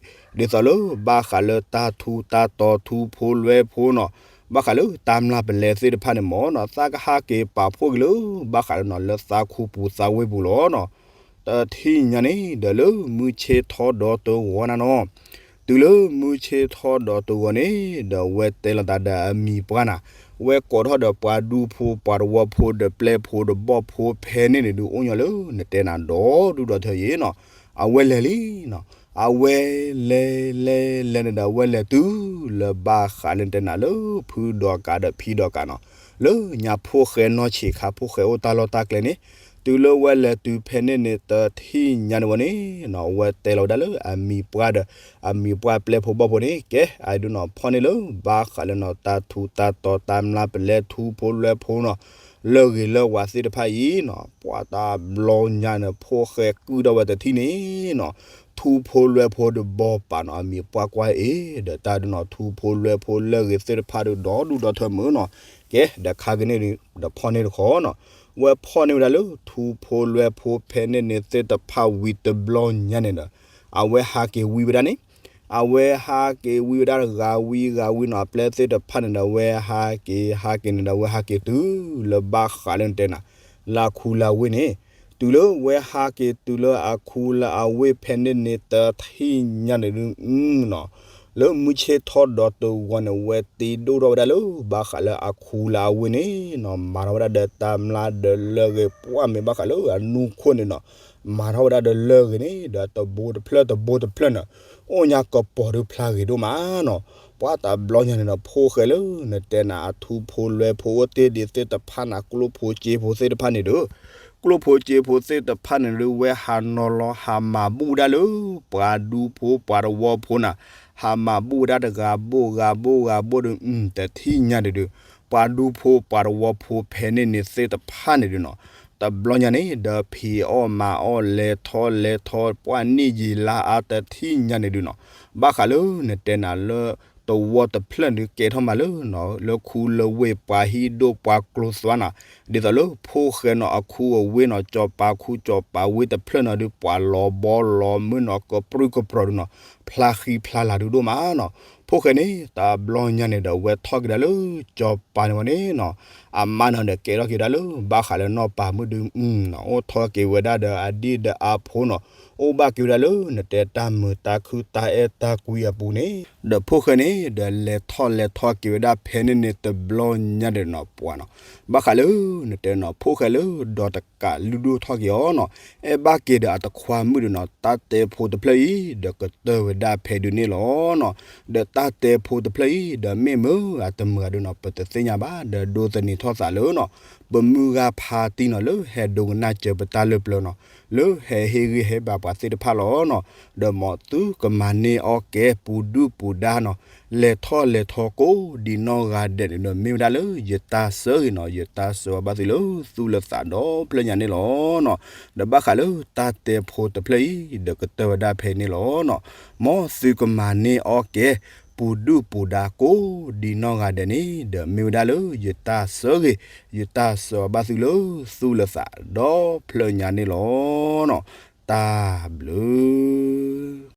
ဒ်သိးလၢ ဘၣ်ဃးလၢတၢ်ထူးတၢ်တီၤထူဖိလွဲဖိနီၤ, ဘၣ်ဃးလၢတၢ်မျၢ်ပလဲသ့ၣ်တဖၣ်န့ၣ်မ့ၢ်နီၤ သးကဟးက့ၤပာ်ဖှိၣ်က့ၤလၢ ဘၣ်ဃးလၢနီၤ လၢသးခူပူၤသးဝ့ၢ်ပူၤလီၤနီၤ. တထံၣ်ညါန့ၣ် ဒီးလၢမုၢ်ဆ့ၣ်ထီၣ်ဒီးတဂီၤနၤနီၤ တုၤလၢမုၢ်ဆ့ၣ်ထီၣ်ဒီးတဂီၤန့ၣ် ဒီးဝဲတဲလိာ်သးဒီးအမံၤပှၢ်နၤ, ဝဲကိးထီၣ်ဒီးပှၤဒူဖိပှၤတဝီဖိဒီးပျဲၢ်ဖိဒီးဘီၣ်ဖိဖဲန့ၣ်န့ၣ်ဒုးအိၣ်ညီလၢ နတဲနၤဒီဒူၣ်ဒီထၢအံၤနီၤ, အဝဲလဲၤလံနီၤ, အဝဲလဲၤလဲၤလဲၤလဲၤန့ၣ်ဒီးအဝဲလဲၤတုၤလၢဘၣ်ဃးလၢနတဲနၤလၢဖုဒီးကးဒီးဖံဒီးကးနီၤ, လၢညါဖိၣ်ဃဲနီၢ်ဆံးခါဖိၣ်ဃဲအိၣ်တၢ်လီၢ်တၢ်ကျဲန့ၣ်, တုၤလၢဝဲလဲၤတုၤဖဲန့ၣ်န့ၣ် တထံၣ်ညါန့ၣ်ဝဲန့ၣ်နီၤ ဝဲတဲလီၤဝဲဒၣ်လၢအမံၤပှၢ်ဒီး အမံၤပှၢ်ပျဲၢ်ဖိဘီၣ်ဖိန့ၣ် ကဲ အဒုးနီၤ ဖီၣ်န့ၢ်လၢ ဘၣ်ဃးလၢနီၤ တၢ်ထူးတၢ်တီၤတၢ်မျၢ်ပလဲထူဖိလွဲဖိနီၤ လၢဂ့ၤလၢဝါသ့ၣ်တဖၣ်အံၤနီၤ ပှၤတဘျီညါန့ၣ် ဖိၣ်ဃဲကုၢ်ထီၣ်ဝဲတထံၣ်န့ၣ်နီၤ ထူဖိလွဲဖိဒီးဘီပာ်နီၤ အမံၤပှၢ်ကွၢ်အ့ၣ် ဒီးတၢ်ဒုးနီၤ ထူဖိလွဲဖိလၢဂ့ၤသ့ၣ်တဖၣ်ဒီးဒီဒူၣ်ဒီထၢမုာ်နီၤ ကဲ ဒီးခါကန့ၣ်ဒီးဖီၣ်န့ၢ်တခီနီၤ ဝဲဖီၣ်န့ၢ်ဝဲဒၣ်လၢထူဖိလွဲဖိဖဲန့ၣ်န့ၣ်သ့ၣ်တဖၣ်ဝံၤတဘျီညါန့ၣ်ဒီး အဝဲဟးက့ၤဝံဝဲဒၣ်န့ၣ် အဝဲဟးက့ၤဝံဝဲဒၣ်ဂၤဝံဂၤဝံနီၤ အပျဲၢ်သ့ၣ်တဖၣ်န့ၣ်ဒီး အဝဲဟးက့ၤဟးက့ၤန့ၣ်ဒီး အဝဲဟးက့ၤတုၤလၢဘၣ်ဃးလၢနတဲနၤ လၢအခူလၢအဝ့ၢ်န့ၣ် တုၤလၢဝဲဟးက့ၤတုၤလၢအခူလၢအဝ့ၢ်ဖဲန့ၣ်န့ၣ် တထံၣ်ညါန့ၣ်ဒုးနီၤ လၢမုၢ်ဆ့ၣ်ထီၣ်ဒီးတဂီၤန့ၣ် ဝဲတ့ဒိၣ်ထီၣ်ဝဲဒၣ်လၢ ဘၣ်ဃးလၢအခူလၢအဝ့ၢ်န့ၣ်နီၤ မၤထီၣ်ဝဲဒၣ်ဒီးတၢ်မျၢ်ဒီးလၢဂ့ၤပှၢ်မ့ၢ်ဘၣ်ဃးလၢအနူခိၣ်န့ၣ်နီၤ မၤထီၣ်ဝဲဒၣ်ဒီးလၢဂ့ၤန့ၣ် ဒီးတဘိတဖျၢၣ်တဘိတဖျၢၣ်န့ၣ် အိၣ်ညါကပီၤဒုးဖျါဂ့ၤဒိၣ်မးနီၤ ပှၤတဘျီညါန့ၣ်ဒီး ဖိၣ်ဃဲလၢနတဲနၤ အထူဖိလွဲဖိအိၣ်တ့ၢ်ဒံးသ့ၣ်တဖၣ်န့ၣ် ကျိၣ်ဖိစ့ဖိသ့ၣ်တဖၣ်န့ၣ်ဒီး ကျိၣ်ဖိစ့ဖိသ့ၣ်တဖၣ်န့ၣ်ဒီး ဝဲဟးနီၤလီၤ ဟးမၤဘူၣ်ဝဲဒၣ်လၢ ပှၤဒူဖိပှၤတဝီဖိနၤ ဟးမၤဘူၣ်ဝဲဒၣ်တဂၤဘိၣ်ဂၤဘိၣ်ဂၤဘိၣ်ဒီး တထံၣ်ညါန့ၣ်ဒီး ပှၤဒူဖိပှၤတဝီဖိဖဲန့ၣ်န့ၣ်သ့ၣ်တဖၣ်န့ၣ်ဒီးနီၤ တဘျီညါန့ၣ် ဒီးဖံးအီၣ်မၤအီၣ်လဲၤထီၣ်လဲၤထီ ပှၢ်နံၣ်ယံာ်လါအါတထံၣ်ညါန့ၣ်ဒုးနီၤ, ဘၣ်ဃးလၢနတဲနၤလၢ သဝီတဖျၢၣ်န့ၣ်ကဲထီၣ်မးလၢနီၤ လၢခူလၢဝ့ၢ်ပှၤဟံၣ်ဒိၣ်ပှၤကျိၤသွါနီၤ, ဒ်သိးလၢဖိၣ်ဃဲနီၤ အခူအဝ့ၢ်နီၤ စီၤပၤခူစီၤပၤဝ့ၢ်တဖျၢၣ်နီၤဒုး ပှၤလီၤဘီလီၤမုၢ်နီၤ ကပြုၢ်ကပြီၤဒုးနီၤ ဖျါဃံဖျါလၤဒုးဒိၣ်မးနီၤ, ဖိၣ်ဃဲန့ၣ် တဘျီညါန့ၣ်ဒီး ဝဲထီၣ်က့ၤဒၣ်လၢ စီၤပၤန့ၣ်ဝဲန့ၣ်နီၤ, အမါနီၤဒီးကဲထီၣ်က့ၤဝဲဒၣ်လၢ ဘၣ်ဃးလၢနီၢ်ပၤမုၣ်ဒုးနီၤ အိၣ်ထီၣ်က့ၤဝဲဒၣ်ဒီးအဒံၣ်ဒီးအဖိနီၤ, အိၣ်ဘၣ်က့ၤဝဲဒၣ်လၢ နတဲတၢ်မုာ်တၢ်ခုၣ်တၢ်အဲၣ်တၢ်ကွံအပူၤန့ၣ်, ဒီးဖိၣ်ဃဲန့ၣ် ဒီးလဲၤထီၣ်လဲၤထီၣ်က့ၤဝဲဒၣ်ဖဲန့ၣ်န့ၣ် တဘျီညါဒီးနီၤ ပှၤနီၤ, ဘၣ်ဃးလၢ နတဲနီၤ ဖိၣ်ဃဲလၢဒီးတကးလုၢ်ဒိၣ်ထီၣ်က့ၤအီၤနီၤ, အဲၣ်ဘၣ်က့ၤဒီးအတခွါမုၣ်ဒီးနီၤ တၢ်တဲဖိတဖျၢၣ်အံၤ ဒီးကတၢၢ်ဝဲဒၣ်ဖဲဒုးန့ၣ်လီၤနီၤ, ဒီးတၢ်တဲဖိတဖျၢၣ်အံၤ ဒီးမ့ၢ်မုာ်ဧါတမုာ်ဧါဒုးနီၤ ပတသ့ၣ်ညါဘၣ် ဒီးဒိးသန့ၤထီၣ်သးလၢနီၤ ပမုၢ်ဂၤဖါတံၢ်နီၤ လၢဟဲဒိကနၣ်စၢၤပတၢ်လၢပျၢၤနီၤ, လၢဟဲဟ့ၣ်ဂံၢ်ဟ့ၣ်ဘါပှၤသ့ၣ်တဖၣ်လီၤနီၤ, ဒီးမ်သုကမၤန့ၢ်အီၣ်ကဲ ပူၤဒုၣ်ပူၤဒါနီၤ, လဲၤထီၣ်လဲၤထီကိးဒ်နီၢ်ဂၤဒဲးန့ၣ်ဒီး မ့ၢ်ဝဲဒၣ်လၢယတၢ်ဆၢဂ့ၤနီၤ, ယတၢ်ဆၢဝါဘၣ်သုလၢသူၣ်လၢသးဒီဖျၢၣ်ညါန့ၣ်လီၤနီၤ, ဒီးဘၣ်ဃးလၢတၢ်တဲဖိတဖျၢၣ်အံၤ ဒီးကတၢၢ်ဝဲဒၣ်ဖဲန့ၣ်လီၤနီၤ, မ်သုကမၤန့ၢ်အီၣ်ကဲ ပူၤဒုၣ်ပူၤဒါကိးဒ်နီၢ်ဂၤဒဲးန့ၣ်ဒီး မ့ၢ်ဝဲဒၣ်လၢယတၢ်ဆၢဂ့ၤ, ယတၢ်ဆၢဝါဘၣ်သုလၢသူၣ်လၢသးဒီဖျၢၣ်ညါန့ၣ်လီၤနီၤ, တၢ်ဘျုး